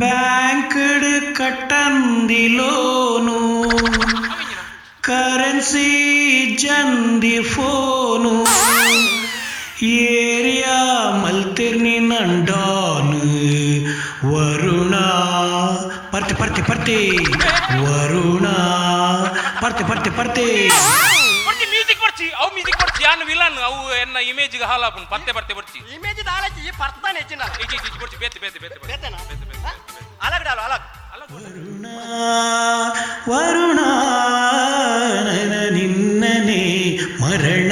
ಬ್ಯಾಂಕ್ಡ್ ಕಟ್ಟಂದಿಲೋನು ಕರೆನ್ಸಿ ಜಂದಿ ಫೋನು ಏರಿಯಾ ಮಲ್ತಿರ್ನಿ ನಂಡಾನು ವರುಣ ಪರ್ತಿ ಪರ್ತಿ ಪರ್ತಿ ವರುಣ ಪರ್ತಿ ಪರ್ತಿ ಪರ್ತಿ ಮ್ಯೂಸಿಕ್ ಬರ್ಚಿ, ಅವು ಮ್ಯೂಸಿಕ್ ಬರ್ಚಿ, ಯಾನ್ ವಿಲನ್, ಅವು ಎನ್ನ ಇಮೇಜ್ ಗೆ ಹಾಲಾಪುನ್ ಪತ್ತೆ ಪತ್ತೆ ಬರ್ಚಿ. ಇಮೇಜ್ ದಾಲಚಿ ಈ ಪರ್ತಾನೆ ಹೆಚ್ಚಿನ. ಇಜ್ಜಿ ಇಜ್ಜಿ ಬರ್ಚಿ, ಬೇತೆ ಬೇತೆ ಬೇತೆ ಬೇತೆನಾ? ಅಲಗ್ ಡಾಲು ಅಲಗ್. ವರುಣ ನನ ನಿನ್ನನೆ ಮರಣ.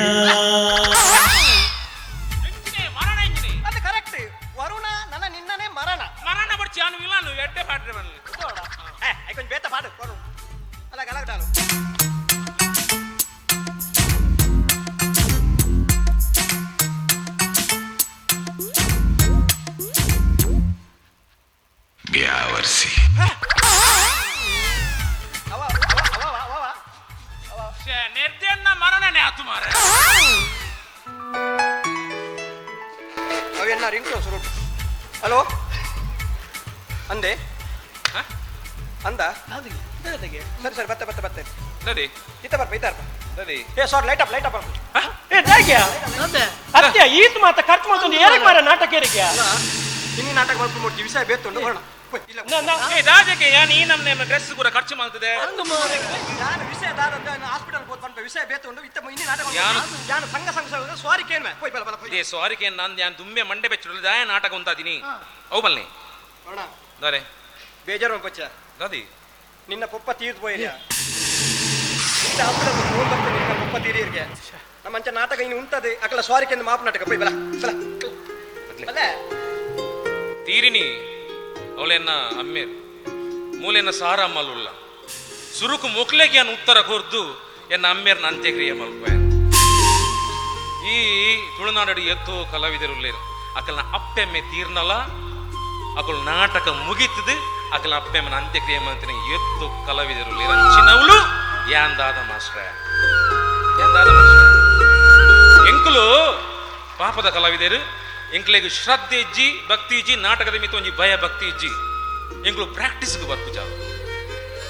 ಅದು ಕರೆಕ್ಟ್. ವರುಣ ನನ್ನ ನಿನ್ನನೆ ಮರಣ. ಮರಣ ಬರ್ಚಿ, ಯಾನ್ ವಿಲನ್, ಎಡ್ಡೆ ಪಾಡ್ರೆ ಬನ್ನಿ. ಏ ಕೊಂಚ ಬೇತ ಪಾಡು ವರುಣ. ಅಲಗ್ ಅಲಗ್ ಡಾಲು. ಬ್ಯಾವರ್ಸಿ. ನಿರ್ದೇನ್ನ ಮರಣನೇ ಆತು ಮಾರೆ. ಅವೆನ್ನ ರಿಂಗ್ ಟೋನ್ ಸುರುಟು. ಹಲೋ ಅಂದೆ ಅಂದ ಸರಿ ಸರಿ ಬತ್ತೆ ಬತ್ತೆ ಬತ್ತೆ. ದದಿ ಇತ್ತ ಬರ್ಪ ಇತ್ತ ಬರ್ಪ. ದದಿ. ಏ sir light up light up. ಏ ದಾಗ್ಯಾ ಅತ್ಯ ಈತ್ ಮಾತ ಖರ್ಚು ಮಾಡ್ಕೊಂಡು ಏರಕ್ ಮಾರ ನಾಟಕ ಏರಿಕೆ ಇನ್ನು ನಾಟಕ ಮಾಡ್ಕೊಂಡು ಮೂರ್ತಿ ವಿಷಯ ಬೇತುಂಡು ಬರೋಣ. ಏ ದಾಜಕ್ಕೆ ಯಾನ್ ಈ ನಮ್ನೆ ಡ್ರೆಸ್ ಕೂಡ ಖರ್ಚು ಮಾಡ್ತದೆ. ನಾನು ವಿಷಯ ದಾದ ಹಾಸ್ಪಿಟಲ್ ಹೋದ್ ಬಂದ ವಿಷಯ ಬೇತುಂಡು ಇತ್ತ ಇನ್ನು ನಾಟಕ ಯಾನು ಸಂಘ ಸಂಘ ಸಾರಿ ಕೇನ್ಮೆ ಪೋಯ್ ಬಲ ಬಲ ಪೋಯ್. ಏ ಸಾರಿ ಕೇನ್ ನಾನು ಯಾನ್ ದುಮ್ಮೆ ಮಂಡೆ ಬೆಚ್ಚುಲ್ಲ ದಾಯ ನಾಟಕ ಉಂತಾದಿನಿ ಅವು ಬಲ್ನಿ ಅಣ್ಣ ದಾರೆ ಬೇಜಾರು ಪಚ್ಚ ದಾದಿ ನಿನ್ನ ಪೊಪ್ಪ ತೀರ್ದು ಪೋಯಿರಿಯ ಇತ್ತ ಹಾಸ್ಪಿಟಲ್ ಫೋನ್ ಬರ್ತದೆ ನಿನ್ನ ಪೊಪ್ಪ ತೀರಿಯರಿಗೆ ನಮ್ಮ ಅಂಚ ನಾಟಕ ಇನ್ನು ಉಂಟದೆ ಅಕಲ ಸಾರಿ ಕೇನ್ ಮಾಪ್ ನಾಟಕ ಪೋಯ್ ಬಲ ಬಲ ಬಲ ತೀರಿನಿ ಅವಳೆನ್ನ ಅಮ್ಮೇರ್ ಮೂಲೆನ ಸಾರ ಅಮ್ಮಲುಲ್ಲ ಸುರುಕು ಮೊಕ್ಲೆಗೆ ಅನ್ ಉತ್ತರ ಕೊರ್ದು ಎನ್ನ ಅಮ್ಮೇರ್ನ ಅಂತ್ಯಕ್ರಿಯೆ ಮಲ್ಪೆ. ಈ ತುಳುನಾಡಡಿ ಎತ್ತು ಕಲಾವಿದರುಲ್ಲೇರು ಅಕಲ್ನ ಅಪ್ಪೆಮ್ಮೆ ತೀರ್ನಲ ಅಕಲ್ ನಾಟಕ ಮುಗಿತದು ಅಕಲ್ನ ಅಪ್ಪೆಮ್ಮನ ಅಂತ್ಯಕ್ರಿಯೆ ಮಾಡ್ತೀನಿ ಎತ್ತು ಕಲಾವಿದರುಲ್ಲೇರು ಅಂಚಿನವಳು ಯಾಂದಾದ ಮಾಸ್ಟ್ರ ಯಾಂದಾದ ಮಾಸ್ಟ್ರ ಎಂಕುಲು ಪಾಪದ ಕಲಾವಿದರು ಎಂಕ್ಲೆಗ್ ಶ್ರದ್ಧೆ ಇಜ್ಜಿ ಭಕ್ತಿ ಇಜ್ಜಿ ನಾಟಕದ ಮಿತ್ತ ಒಂಜಿ ಭಯ ಭಕ್ತಿ ಇಜ್ಜಿ ಎಂಕ್ಲು ಪ್ರಾಕ್ಟೀಸ್ಗೆ ಬರ್ಪುಜ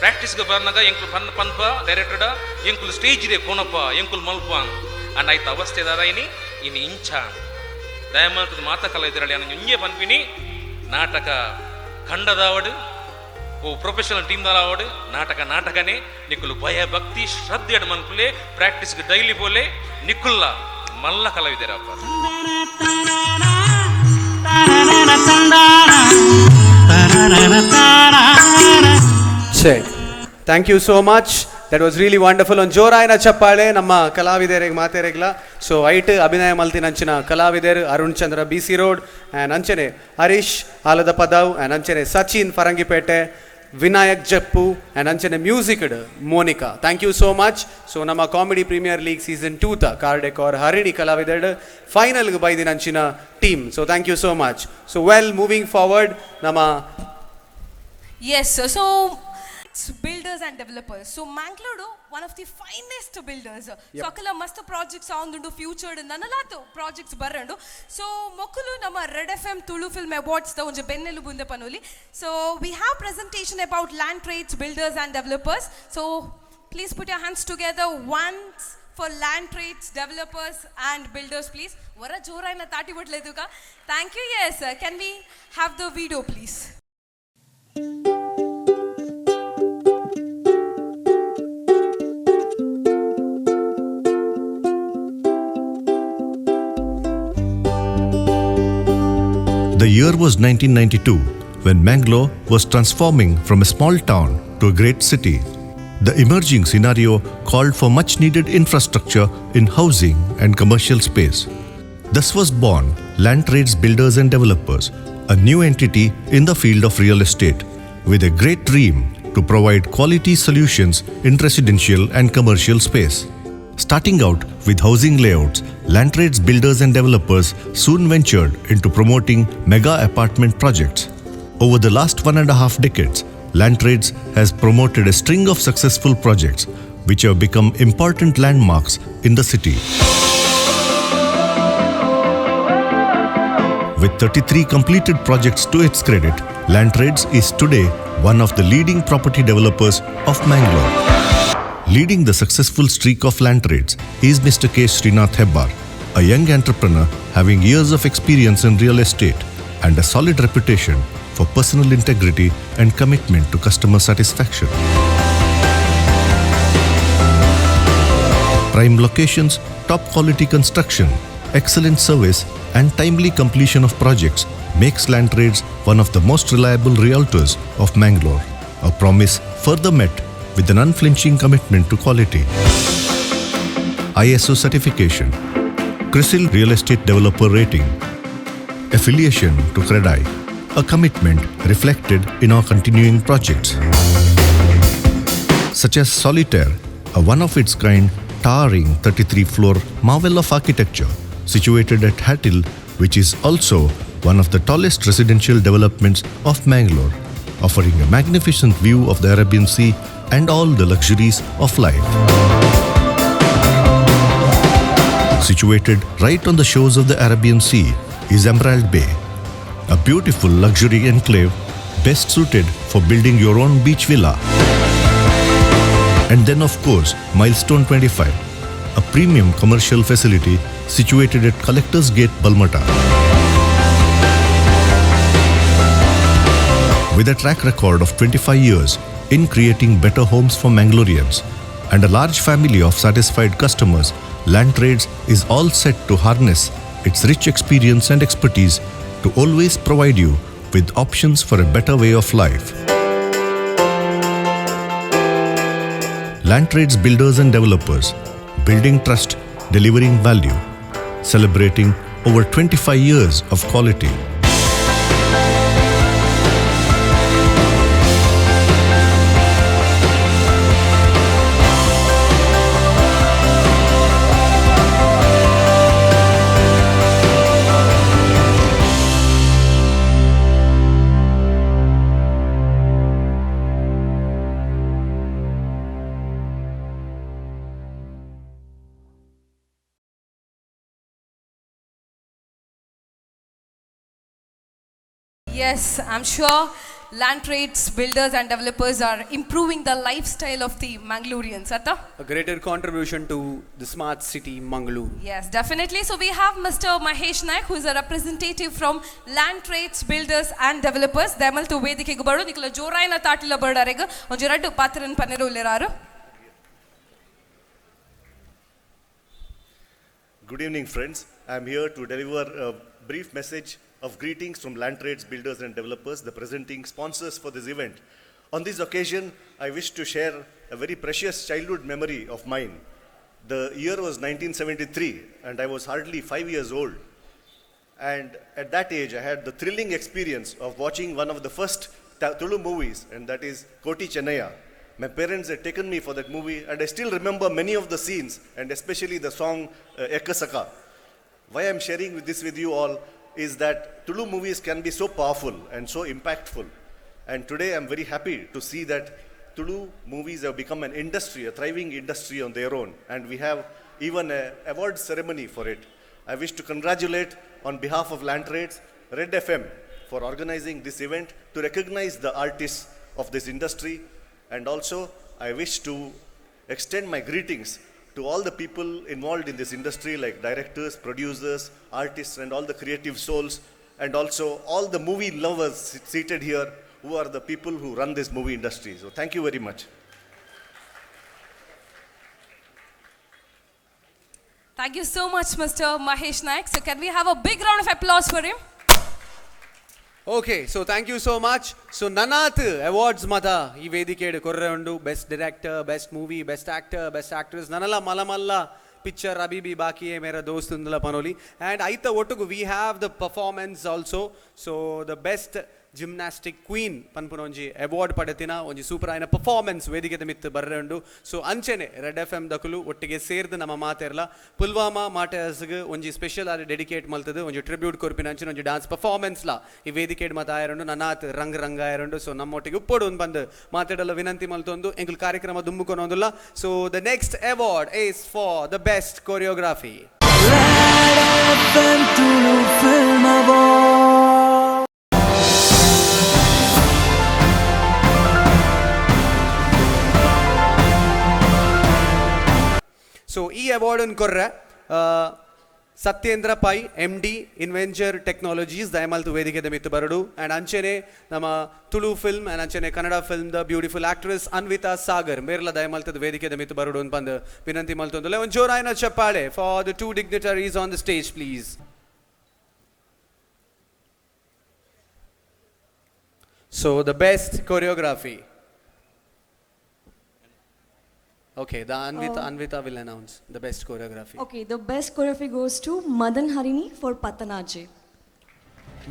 ಪ್ರಾಕ್ಟೀಸ್ಗೆ ಬರ್ನಾಗ ಎಂಕ್ಲು ಪನ್ ಪನ್ಪ ಡೈರೆಕ್ಟರ್ಡ ಎಂಕುಲು ಸ್ಟೇಜ್ ಇದೆ ಕೋನಪ್ಪ ಎಂಕುಲು ಮಲ್ಪ ಅಂಡ್ ಆಯ್ತು ಅವಸ್ಥೆ ದಾದ ಇನಿ ಇನಿ ಇಂಚ ದಯಮಾಲ್ತದ ಮಾತ ಕಲಾವಿದರಲ್ಲಿ ಅನ್ನ ಒಂಜೆ ಪನ್ಪಿನಿ ನಾಟಕ ಖಂಡದಾವಡು ಓ ಪ್ರೊಫೆಷನಲ್ ಟೀಮ್ ದಾವಡು ನಾಟಕ ನಾಟಕನೇ ನಿಕ್ಕುಲು ಭಯ ಭಕ್ತಿ ಶ್ರದ್ಧೆ ಎಡ್ ಮನ್ಪುಲೆ ಪ್ರಾಕ್ಟೀಸ್ಗೆ ಡೈಲಿ ಪೋಲೆ ನಿಕ್ಕುಲ್ಲ ಮಲ್ಲ ಕಲಾವಿದರಪ್ಪ. Thank you so much. That was really wonderful. ಒಂದು ಜೋರಾಯಿನ ಚಪ್ಪಾಳೆ ನಮ್ಮ ಕಲಾವಿದರಿಗೆ ಮಾತೆರೆಗ್ಲ. ಸೊ ಐಟ್ ಅಭಿನಯ ಮಲ್ತಿನಂಚಿನ ಕಲಾವಿದರು Arun Chandra B C road and ಅಂಚನೆ ಹರೀಶ್ ಆಲದ ಪದಾವ್ ಆ್ಯಂಡ್ ಅಂಚನೆ ಸಚಿನ್ ಫರಂಗಿಪೇಟೆ ವಿನಾಯಕ್ ಜಪ್ಪು ಆ್ಯಂಡ್ ಅಂಚನೆ music Monica. Thank you so much. So ನಮ್ಮ ಕಾಮಿಡಿ ಪ್ರೀಮಿಯರ್ ಲೀಗ್ ಸೀಸನ್ 2 ತ ಕಾರ್ ಡೆಕೋರ್ ಹರಿಣಿ ಕಲಾವಿದರ್ಡ್ ಫೈನಲ್ಗೆ ಬೈದಿನಂಚಿನ team. So thank you so much. So well moving forward ನಮ್ಮ Yes, so builders and developers. So Mangalore, one of the finest builders. So akala mast projects avundundu future nanalaatu projects barrandu. So mokulu nama Red FM Tulu Film Awards da onje bennelu bunde panoli. So we have presentation about land trades, builders and developers. So please put your hands together once for land trades, developers and builders, please. Vara joraina taati badleduga. Thank you. Yes, can we have the video, please? The year was 1992 when Mangalore was transforming from a small town to a great city. The emerging scenario called for much needed infrastructure in housing and commercial space. Thus was born Land Trades Builders and Developers, a new entity in the field of real estate, with a great dream to provide quality solutions in residential and commercial space. Starting out with housing layouts, Land Trades Builders and Developers soon ventured into promoting mega apartment projects. Over the last 1.5 decades, Land Trades has promoted a string of successful projects which have become important landmarks in the city. With 33 completed projects to its credit, Land Trades is today one of the leading property developers of Mangalore. Leading the successful streak of Land Trades is Mr. K. Srinath Hebbar, a young entrepreneur having years of experience in real estate and a solid reputation for personal integrity and commitment to customer satisfaction. Prime locations, top quality construction, excellent service, and timely completion of projects makes Land Trades one of the most reliable realtors of Mangalore. A promise further met with an unflinching commitment to quality. ISO certification, CRISIL Real Estate Developer Rating, affiliation to CREDAI, a commitment reflected in our continuing projects, such as Solitaire, a one of its kind towering 33 floor marvel of architecture situated at Hattil, which is also one of the tallest residential developments of Mangalore, offering a magnificent view of the Arabian Sea and all the luxuries of life. Situated right on the shores of the Arabian Sea is Emerald Bay, a beautiful luxury enclave best suited for building your own beach villa. And then, of course, Milestone 25, a premium commercial facility situated at Collector's Gate, Balmata. With a track record of 25 years in creating better homes for Mangaloreans and a large family of satisfied customers, Land Trades is all set to harness its rich experience and expertise to always provide you with options for a better way of life. Land Trades Builders and Developers, building trust, delivering value, celebrating over 25 years of quality. Yes, I'm sure Land Trades, builders and developers are improving the lifestyle of the Mangaloreans. Atta? A greater contribution to the smart city Mangalore. Yes, definitely. So we have Mr. Mahesh Naik, who is a representative from Land Trades, Builders and Developers. ದಯಮಲ್ತು ವೇದಿಕೆಗೆ ಬರು ನಿಕಲ ಜೋರಾಯಿನ ತಾಟಿಲ ಬರ್ಡಾರೆಗ್ ಒಂಜಿ ರಡ್ಡು ಪಾತ್ರನ್ ಪನ್ನೆರು ಉಲ್ಲೆರಾರು. Good evening, friends. I am here to deliver a brief message of greetings from Land Trades, Builders and Developers, the presenting sponsors for this event. On this occasion, I wish to share a very precious childhood memory of mine. The year was 1973, and I was hardly 5 years old. And at that age, I had the thrilling experience of watching one of the first Tulu movies, and that is Koti Chennaya. My parents had taken me for that movie, and I still remember many of the scenes, and especially the song Ekasaka. Why I'm sharing this with you all is that Tulu movies can be so powerful and so impactful. And today I'm very happy to see that Tulu movies have become an industry, a thriving industry on their own, and we have even an award ceremony for it. I wish to congratulate on behalf of Land Trades, Red FM for organizing this event to recognize the artists of this industry. And also, I wish to extend my greetings to all the people involved in this industry, like directors, producers, artists, and all the creative souls, and also all the movie lovers seated here who are the people who run this movie industry. So thank you very much. Thank you so much, Mr. Mahesh Naik. So can we have a big round of applause for him? Okay, so thank you so much. So ನನಾತ್ awards ಮತ ಈ ವೇದಿಕೆಡ್ ಕೊರ್ರೆ ಉಂಡು. Best director, best movie, best actor, best actress, ನನಲ ಮಲಮಲ್ಲ picture ಅಬಿಬಿ ಬಾಕಿಯೇ Mera ದೋಸ್ತ್ ಉಂದುಲ ಪನೋಲಿ. And ಐತ ಒಟ್ಟುಗು we have the performance also. So the best gymnastic queen ಪನ್ಪುನ ಒಂಜಿ ಅವಾರ್ಡ್ ಪಡೆತಿನ ಒಂಜಿ ಸೂಪರ್ ಆಯಿನ ಪರ್ಫಾರ್ಮೆನ್ಸ್ ವೇದಿಕೆದ ಮಿತ್ತು ಬರ್ರೆ ಉಂಡು. ಸೊ ಅಂಚೆನೆ ರೆಡ್ ಎಫ್ ಎಮ್ ದಕುಲು ಒಟ್ಟಿಗೆ ಸೇರ್ದು ನಮ್ಮ ಮಾತೆರ್ಲ ಪುಲ್ವಾಮಾ ಮಾಟರ್ಸ್ಗ್ ಒಂಜಿ ಸ್ಪೆಷಲ್ ಆದ್ ಡೆಡಿಕೇಟ್ ಮಲ್ತದು ಒಂಜಿ ಟ್ರಿಬ್ಯೂಟ್ ಕೊರ್ಪಿನ ಅಂಚಿನ ಒಂಜಿ ಡಾನ್ಸ್ ಪರ್ಫಾರ್ಮೆನ್ಸ್ಲ ಈ ವೇದಿಕೆಡ್ ಮಾತ ಆಯರುಂಡು. ನನಾತ್ ರಂಗ್ ರಂಗ ಆಯರುಂಡು. ಸೊ ನಮ್ಮೊಟ್ಟಿಗೆ ಉಪ್ಪೊಡು ಒಂದ್ ಬಂದು ಮಾತಾಡಲ್ಲ ವಿನಂತಿ ಮಲ್ತೊಂದು ಎಂಕುಲು ಕಾರ್ಯಕ್ರಮ ದುಂಬುಕೊನೊಂದುಲ್ಲ. So the next award is for the best choreography. FM Tulu Film Award. So ಈ ಅವಾರ್ಡನ್ನು ಕೊರ್ರೆ Satyendra Pai M D Inventure Technologies ದಯಮಲ್ತು ವೇದಿಕೆದ ಮಿತ್ತು ಬರಡು ಆ್ಯಂಡ್ ಅಂಚೆನೆ ನಮ್ಮ ತುಳು ಫಿಲ್ಮ್ ಆ್ಯಂಡ್ ಅಂಚೆನೆ Kannada film the beautiful actress Anvita Sagar ಮೇರ್ಲ ದಯಮಲ್ತದ ವೇದಿಕೆದ ಮಿತ್ತು ಬರಡು ಅಂತ ಬಂದು ವಿನಂತಿ ಮಲ್ತೊಂದುಲ್ಲ. ಒಂದು ಜೋರಾಯನ ಚಪ್ಪಾಳೆ for the two dignitaries on the stage please. So the best choreography. Okay, the Anvita, Anvita will announce the best choreography. Okay, the best choreography goes to Madan Harini for Patanaje.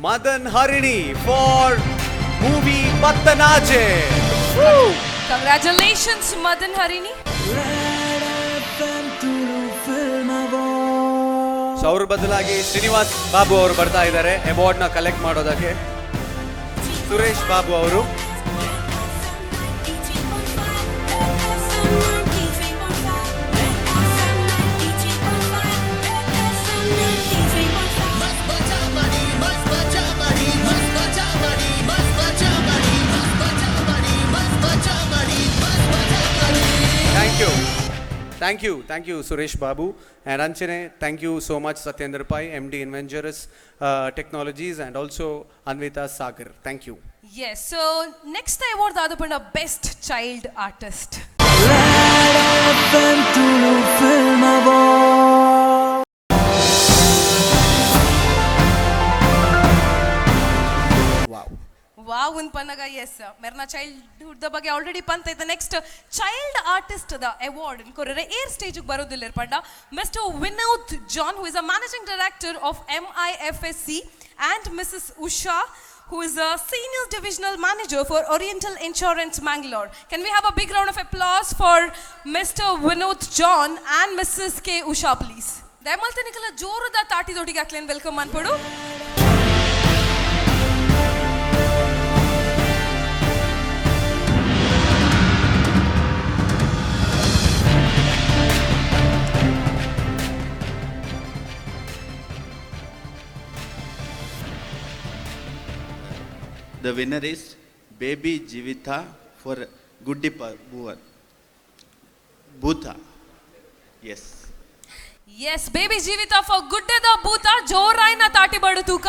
Madan Harini for movie Pattanaje. Congratulations, Madan Harini. So ಅವ್ರ ಬದಲಾಗಿ ಶ್ರೀನಿವಾಸ್ ಬಾಬು ಅವರು ಬರ್ತಾ ಇದ್ದಾರೆ ಅವಾರ್ಡ್ನ collect ಮಾಡೋದಕ್ಕೆ. ಸುರೇಶ್ ಬಾಬು ಅವರು. Thank you. Thank you. Thank you, Suresh Babu. And Anchane, thank you so much, Satyendra Pai, MD Inventurous Technologies, and also Anvita Sagar. Thank you. Yes, so next award ದಾದ ಪಂಡ best child artist. Tulu film award. Wow. Wow un Pannaga S ಮೆರ್ನ childhood the ಬಗ್ಗೆ already ಪಂತ ಇದ್ದ. Next child artist the award ಕೊರರೆ ಏರ್ stage ಬರೋದಿಲ್ಲ ಪಂಡ Mister Vinod John, who is a managing director of MIFSC, and Mrs. Usha, who is a senior divisional manager for Oriental Insurance Mangalore. Can we have a big round of applause for Mr. Vinod John and Mrs. K. Usha, please? ದಯಮಲ್ತ ನಿಕಲ ಜೋರದ ತಾಟಿದೊಟ್ಟಿಗೆ ಅಕ್ಲೇನ್ welcome ಅನ್ಪಡು. The winner is Baby Jivitha for Guddipa Bhuvan. Bhuta. Yes. Yes, Baby Jeevitha for ಗುಡ್ಡದ ಭೂತ. ಜೋರಾಯ್ನ ತಾಟಿ ಬಡು ತೂಕ.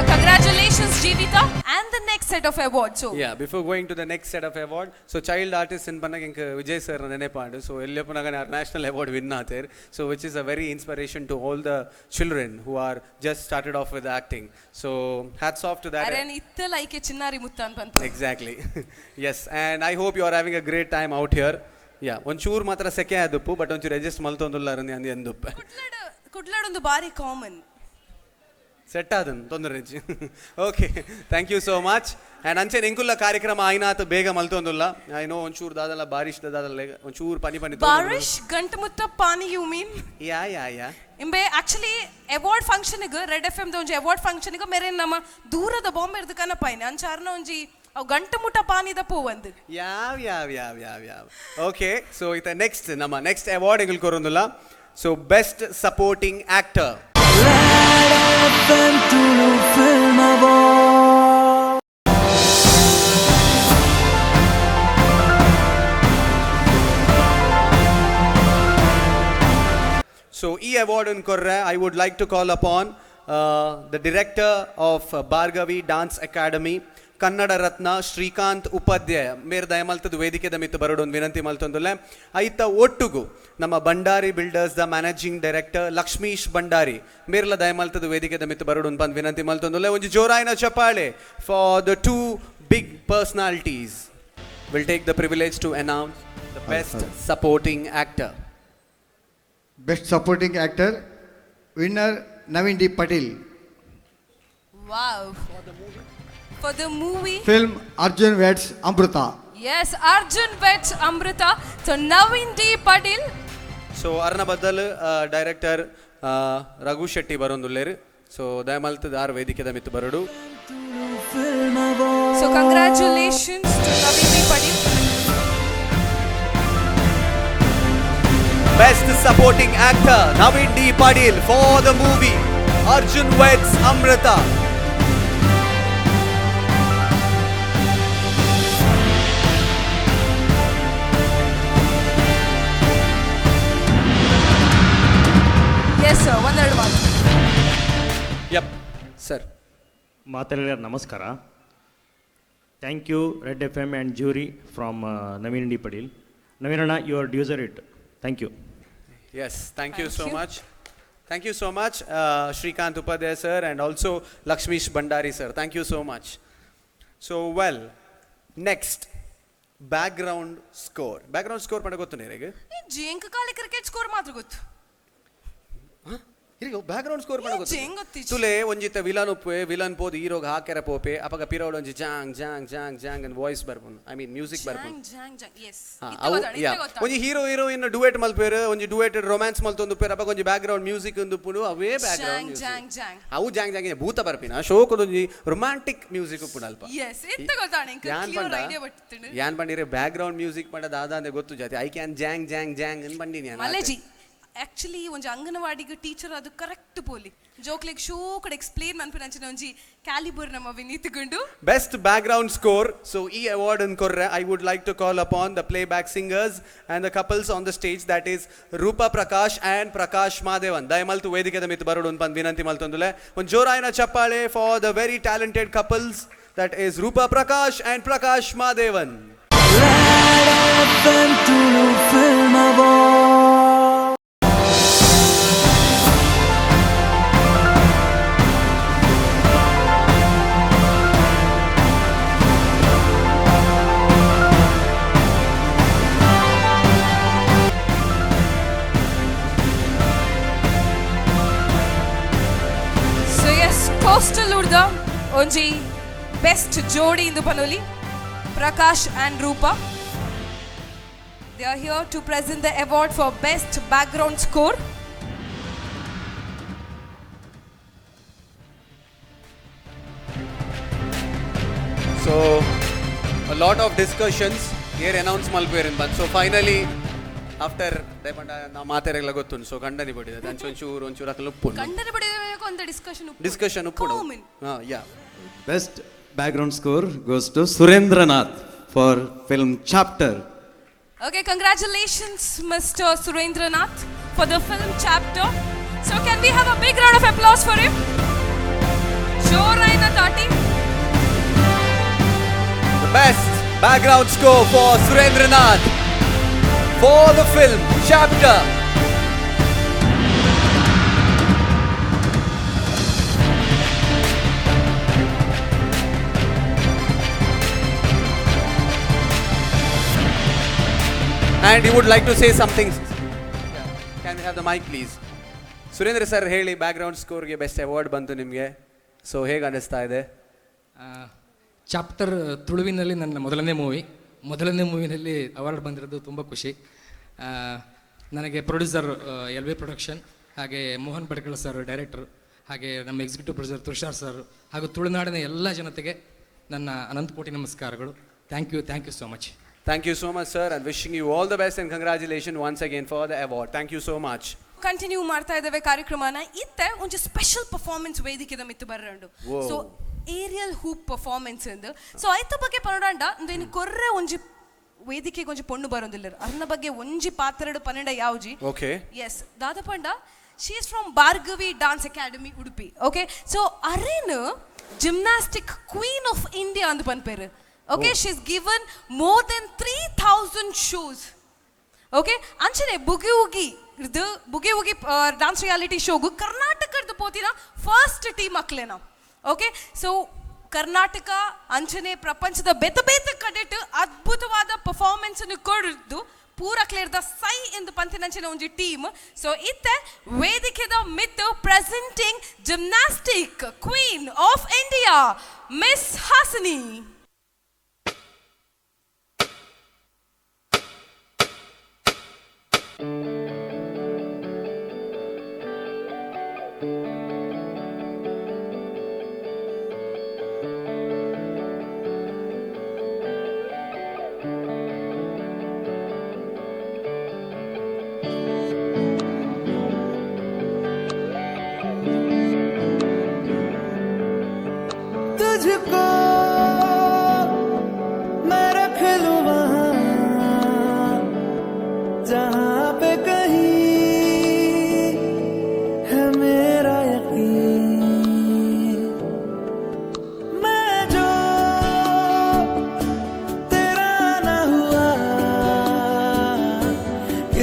Congratulations, Jeevitha. And the next set of awards. So, Yeah, before going to the next set of award, so child artist in ಪನ್ನಗ ಎಂಕ್ Vijay sir ನೆನೆಪಾಂಡು. So ಎಲ್ಲಪ್ಪನಾಗ national award win ಆತೇರ್, so which is a very inspiration to all the children who are just started off with acting. So hats off to that. Aron ಇತ್ತಲ ಐಕೆ ಚಿನ್ನಾರಿ ಮುತ್ತ ಅಂತ ಪನ್ಪ. Exactly, yes, and I hope you are having a great time out here. Yeah, ಒಂಚೂರು ಮಾತ್ರ ಸೆಕೆ ಆದುಪ್ಪು, but ಒಂಚೂರು adjust ಮಲ್ತೊಂದುಲ್ಲಾರ ಅಂದು ಎಂದುಪ್ಪ. ಕುಡ್ಲಡೊಂದು ಬಾರಿ common. Set ಆದನ್ ತೊಂದರೆ. Okay, thank you so much. And ಅಂಚೆ ನಿಂಕುಲ್ಲ ಕಾರ್ಯಕ್ರಮ ಆಯ್ನಾತ್ ಬೇಗ ಮಲ್ತೊಂದುಲ್ಲ. I know ಒಂಚೂರು ದಾದಲ್ಲ ಬಾರಿಶ್ ದಾದಲ್ಲ ಒಂಚೂರು ಪನಿ ಪನಿ. ಬಾರಿಶ್ ಗಂಟು ಮುತ್ತ ಪಾನಿ you mean? Yeah yeah ಯಾ. ಇಂಬೆ ಆಕ್ಚುಲಿ ಅವಾರ್ಡ್ ಫಂಕ್ಷನ್ಗೆ ರೆಡ್ ಎಫ್ ಎಂ ಒಂಜಿ ಅವಾರ್ಡ್ ಫಂಕ್ಷನ್ಗೆ ಮೇರೆ ನಮ್ಮ ದೂರದ ಬಾಂಬೆ ಕನಪಾಯಿನ ಅಂಚಾರ್ನ ಒಂಜಿ ಅವು ಗಂಟು ಮುಟ್ಟ ಪಾನಿದ ಪೋವಂದು. ಯಾವ ಯಾವ ಯಾವ ಯಾವ ಯಾವ. ಓಕೆ, ಸೊ ಇತ ನೆಕ್ಸ್ಟ್ ನಮ್ಮ ನೆಕ್ಸ್ಟ್ ಅವಾರ್ಡ್ ಎಂಗುಲ್ ಕೊರೊಂದುಲ್ಲ. So best supporting actor. FM Tulu Film Award. So ಈ ಅವಾರ್ಡ್ ಅನ್ನು ಕೊರ್ರೆ I would like to call upon the director of Bhargavi Dance Academy, Kannada Ratna Srikanth Upadhyaya ಮೇರ್ ದಯಮಲ್ತದ ವೇದಿಕೆದ ಮಿತ್ತು ಬರೋಡೊಂದು ವಿನಂತಿ ಮಲ್ತೊಂದುಲ್ಲೆ. ಐತ ಒಟ್ಟುಗು ನಮ್ಮ Bhandari Builders the managing director Lakshmish Bhandari ಮೇರ್ಲ ದಯಮಲ್ತದ ವೇದಿಕೆದ ಮಿತ್ತು ಬರೋಡೊಂದು bandh ವಿನಂತಿ ಮಲ್ತೊಂದುಲ್ಲೆ. ಒಂಜಿ ಜೋರಾಯಿನ ಚಪ್ಪಾಳೆ for the two big personalities. Will take the privilege to announce the best supporting actor. Best Supporting Actor, winner Naveen D. Patil. Wow, for the movie Film Arjun Weds Amrutha. Yes, Arjun Weds Amrutha. So Naveen D Patil ಸೊ ಅರ್ನ ಬದಲ್ director Raghu Shetty ಬರೋಂದುಲ್ಲೇರು. ಸೊ ದಯಮಲ್ತ್ ದಾರ್ ವೇದಿಕೆದ ಮಿತ್ತು ಬರಡು. So congratulations to Naveen D Padil. Best Supporting Actor Naveen D Padil for the movie Arjun Weds Amrita. Yes sir, ಒಂದೆರಡು ಮಾತು. ಯಪ್ sir. ಮಾತೆಲ್ಲ ನಮಸ್ಕಾರ. Thank you Red FM and jury from Naveen D Padil. ನವೀನಣ್ಣ, you are deserve it. Thank you. Yes, thank you so much. Thank you so much, Shrikant Upadhyay sir and also Lakshmish Bhandari sir. Thank you so much. So, well, next, background score. Background score ಪಂಡ ಗೊತ್ತು ನೀರಿಗೆ? Zinc ಕಾಲಿ cricket score ಮಾತ್ರ ಗೊತ್ತು. ಇರಿಗೆ background score ಪಂಡ ಗೊತ್ತು? ಹೆಂಗ್ ಗೊತ್ತಿಜ್ಜಿ? ತುಲೆ ಒಂಜಿತ villain Uppe, villain ಪೋದು ಹೀರೋಗ್ ಹಾಕೆರ ಪೋಪೆ, ಅಪಗ ಪಿರೋಡ್ ಒಂಜಿ ಜಾಂಗ್ ಜಾಂಗ್ ಜಾಂಗ್ ಜಾಂಗ್ ಅಂದ್ ವಾಯ್ಸ್ ಬರ್ಪುನು, I mean music ಬರ್ಪುನು. Zhang Zhang Zhang, S. ಹಾ, ಅವು ಯಾ ಒಂಜಿ ಹೀರೋ ಹೀರೋಯಿನ್ ಡುಯೆಟ್ ಮಲ್ಪೇರು, ಒಂಜಿ ಡುಯೆಟ್ ರೊಮ್ಯಾನ್ಸ್ ಮಲ್ತೊಂದು ಅಪಗ ಒಂಜಿ ಬ್ಯಾಕ್ಗ್ರೌಂಡ್ ಮ್ಯೂಸಿಕ್ ಉಪ್ಪುನು, ಅವೇ ಬ್ಯಾಕ್ಗ್ರೌಂಡ್. ಜಾಂಗ್ ಜಾಂಗ್ ಜಾಂಗ್. ಅವು ಜಾಂಗ್ ಜಾಂಗ್ ಭೂತ ಬರ್ಪಿನ ಶೋಕದ ಒಂಜಿ ರೊಮ್ಯಾಂಟಿಕ್ ಮ್ಯೂಸಿಕ್ ಉಪ್ಪುನು ಅಲ್ಪ. ಎಸ್, ಇತ್ತ ಗೊತ್ತಾಣ ಇಂಕ ಯಾನ್ ಕ್ಲಿಯರ್ ಪಂಡ ಐಡಿಯಾ ಬರ್ತುಂಡು. ಯಾನ್ ಪಂಡಿರೆ ಬ್ಯಾಕ್ಗ್ರೌಂಡ್ ಮ್ಯೂಸಿಕ್ ಪಂಡ ದಾದಾ ಅಂದೆ ಗೊತ್ತು ಜಾತಿ I can Zhang Zhang Zhang ಅನ್ ಬಂಡಿನಿ ಯಾನ್. ಮಲೇಜಿ ಆಕ್ಚುಲಿ ಒಂಜಿ ಅಂಗನವಾಡಿಗೆ ಟೀಚರ್ ಅದು ಕರೆಕ್ಟ್ ಪೋಲಿ ಜೋಕ್ಲೆಗ್ ಶೋ ಕಡೆ ಎಕ್ಸ್ಪ್ಲೇನ್ ಮನ್ಪಿನಂಚಿನ ಒಂಜಿ ಕ್ಯಾಲಿಬರ್ ನಮ್ಮ ವಿನೀತ್ ಗುಂಡು. Best background score. ಸೊ ಈ ಅವಾರ್ಡ್ ಅನ್ನು ಕೊರ್ರೆ I would like to call upon the playback singers and the couples on the stage, that is Roopa Prakash and Prakash Mahadevan. ದಯಮಲ್ತು ವೇದಿಕೆದ ಮಿತ್ತು ಬರೋಡು ಪಂದ್ ವಿನಂತಿ ಮಲ್ತೊಂದುಲೆ. ಒಂದು ಜೋರಾಯಿನ ಚಪ್ಪಾಳೆ for the very talented couples, that is Roopa Prakash and Prakash Mahadevan. FM Tulu Film Award. So yes, coastal ಉರ್ದ ಒಂಜಿ best ಜೋಡಿ ಇಂದು ಪನೊಲಿ, Prakash and Roopa. They are here to present the award for best background score. So lot of discussions air announce ಮಲ್ಪೇರಿನ್ ಬಂದು. ಸೊ finally after ದಯಪಂಡ ನಾ ಮಾತೆರೆಲ್ಲ ಗೊತ್ತುಂಟು. ಸೊ ಖಂಡನೆ ಬಡಿದ ಅಂಚ ಒಂಚೂರು ಒಂಚೂರು ಅಕಲ್ ಉಪ್ಪು ಖಂಡನೆ ಬಡಿದ ಒಂದು ಡಿಸ್ಕಷನ್. ಡಿಸ್ಕಷನ್ ಉಪ್ಪು. Common. ಹಾಂ, ಯಾ. Best background score goes to Surendranath for film Chapter. Okay, congratulations, Mr. Surendranath, for the film Chapter. So can we have a big round of applause for him? ಜೋರಾಯಿನ ತಾಟಿ. The best background score for Surendranath for the film Chapter. And he would like to say something. Yeah. Can we have the mic, please? Surendra sir ಹೇಳಿ, background ಸ್ಕೋರ್ಗೆ best award ಬಂತು ನಿಮಗೆ, ಸೊ ಹೇಗೆ ಅನಿಸ್ತಾ ಇದೆ? Chapter ತುಳುವಿನಲ್ಲಿ ನನ್ನ ಮೊದಲನೇ movie. ಮೊದಲನೇ ಮೂವಿನಲ್ಲಿ ಅವಾರ್ಡ್ ಬಂದಿರೋದು ತುಂಬ ಖುಷಿ. ನನಗೆ ಪ್ರೊಡ್ಯೂಸರ್ ಎಲ್ ವಿ ಪ್ರೊಡಕ್ಷನ್, ಹಾಗೆ ಮೋಹನ್ ಭಟ್ಕಳ ಸರ್ ಡೈರೆಕ್ಟರ್, ಹಾಗೆ ನಮ್ಮ ಎಕ್ಸಿಕ್ಯೂಟಿವ್ ಪ್ರೊಡ್ಯೂಸರ್ ತುಷಾರ್ ಸರ್ ಹಾಗೂ ತುಳುನಾಡಿನ ಎಲ್ಲ ಜನತೆಗೆ ನನ್ನ ಅನಂತಕೋಟಿ ನಮಸ್ಕಾರಗಳು. Thank you, thank you so much. Thank you so much, sir, and wishing you all the best and congratulations once again for the award. Thank you so much. Continue ಮಾಡ್ತಾ ಇದ್ದೇವೆ ಕಾರ್ಯಕ್ರಮನ. ಇತ್ತೆ ಒಂಜಿ ಸ್ಪೆಷಲ್ ಪರ್ಫಾರ್ಮೆನ್ಸ್ ವೇದಿಕೆದ ಮಿತ್ತು ಬರ್ರಂಡು. Whoa. So aerial hoop performance ಇಂದು. ಸೊ ಐತ ಬಗ್ಗೆ ಪನಡಂಡ ಇಂದು ಕೊರ್ರೆ ಒಂಜಿ ವೇದಿಕೆಗೆ ಒಂಜಿ ಪೊಣ್ಣು ಬರೋದಿಲ್ಲ, ಅರ್ನ ಬಗ್ಗೆ ಒಂಜಿ ಪಾತ್ರಡು ಪನ್ನಡ ಯಾವ್ಜಿ. ಎಸ್, ದಾದ ಪಂಡ she is from Bhargavi Dance Academy, Udupi. Okay, so Aron gymnastic queen of India ಅಂದ್ ಪನ್ಪೇರು. Okay, she is given more than 3000 shows. Okay, ಅಂಚನೆ ಬುಗಿ ಉಗಿ ಇದು ಬುಗಿ ಉಗಿ ಡಾನ್ಸ್ ರಿಯಾಲಿಟಿ ಶೋಗು ಕರ್ನಾಟಕದ ಪೋತಿನ ಫಸ್ಟ್ ಟೀಮ್ ಅಕ್ಲೇನ. ಓಕೆ, ಸೊ ಕರ್ನಾಟಕ ಅಂಚನೆ ಪ್ರಪಂಚದ ಬೇತ ಬೇತ ಕಡೆಟ್ ಅದ್ಭುತವಾದ ಪರ್ಫಾರ್ಮೆನ್ಸ್ ಅನ್ನು ಕೊಡುದು ಪೂರ ಕ್ಲಿಯರ್ದ ಸೈ ಎಂದು ಪಂತಿನಂಚಿನ ಒಂಜಿ ಟೀಮ್. ಸೊ ಇತ್ತೆ ವೇದಿಕೆದ ಮಿತ್ತು presenting gymnastic queen of India, Miss Hasini.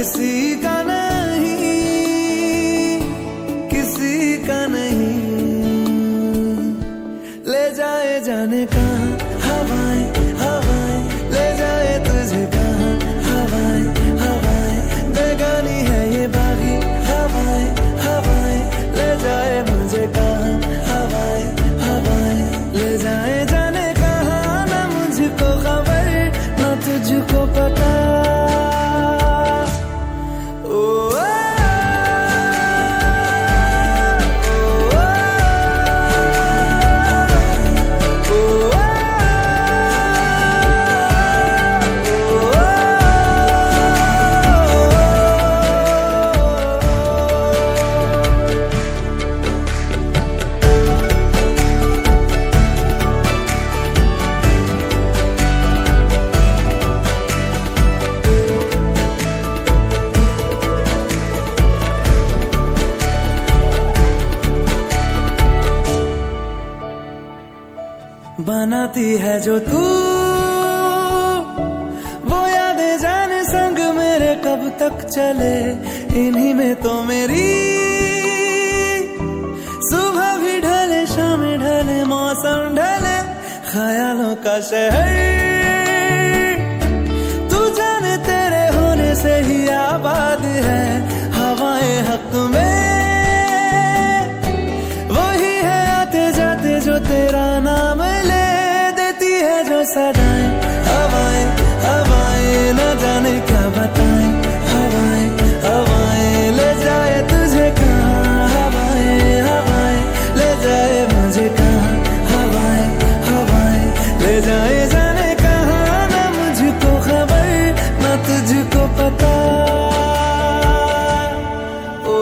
किसी का नहीं, किसी का नहीं। ले जाए जाने कहाँ हवाएं हवाएं, ले जाए तुझे कहाँ हवाएं हवाएं, बेगानी है ये बागी हवाएं हवाएं, ले जाए मुझे कहाँ हवाएं हवाएं, ले जाए जाने कहाँ, ना मुझको खबर ना तुझको पता। ओ बनाती है जो तू वो यादें जाने संग मेरे कब तक चले, इन्हीं में तो मेरी सुबह भी ढले शाम ढले मौसम ढले, ख्यालों का शहर तू जाने तेरे होने से ही आबाद है, हवाएं हक में वही है आते जाते जो तेरा नाम ले देती है जो सदाएं, हवाएं हवाएं न जाने क्या बताएं, हवाएं हवाएं ले जाए तुझे कहाँ, हवाएं हवाएं ले जाए मुझे कहाँ, हवाएं हवाएं ले जाए जाने कहाँ, ना मुझको खबर ना तुझको पता। ओ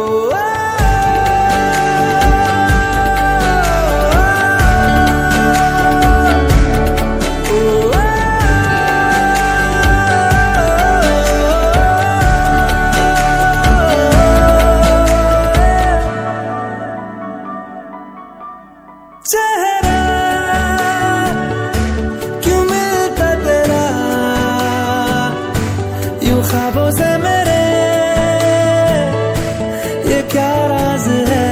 चेहरा क्यों मिलता तेरा यूं ख्वाबों से मेरे, ये क्या राज है,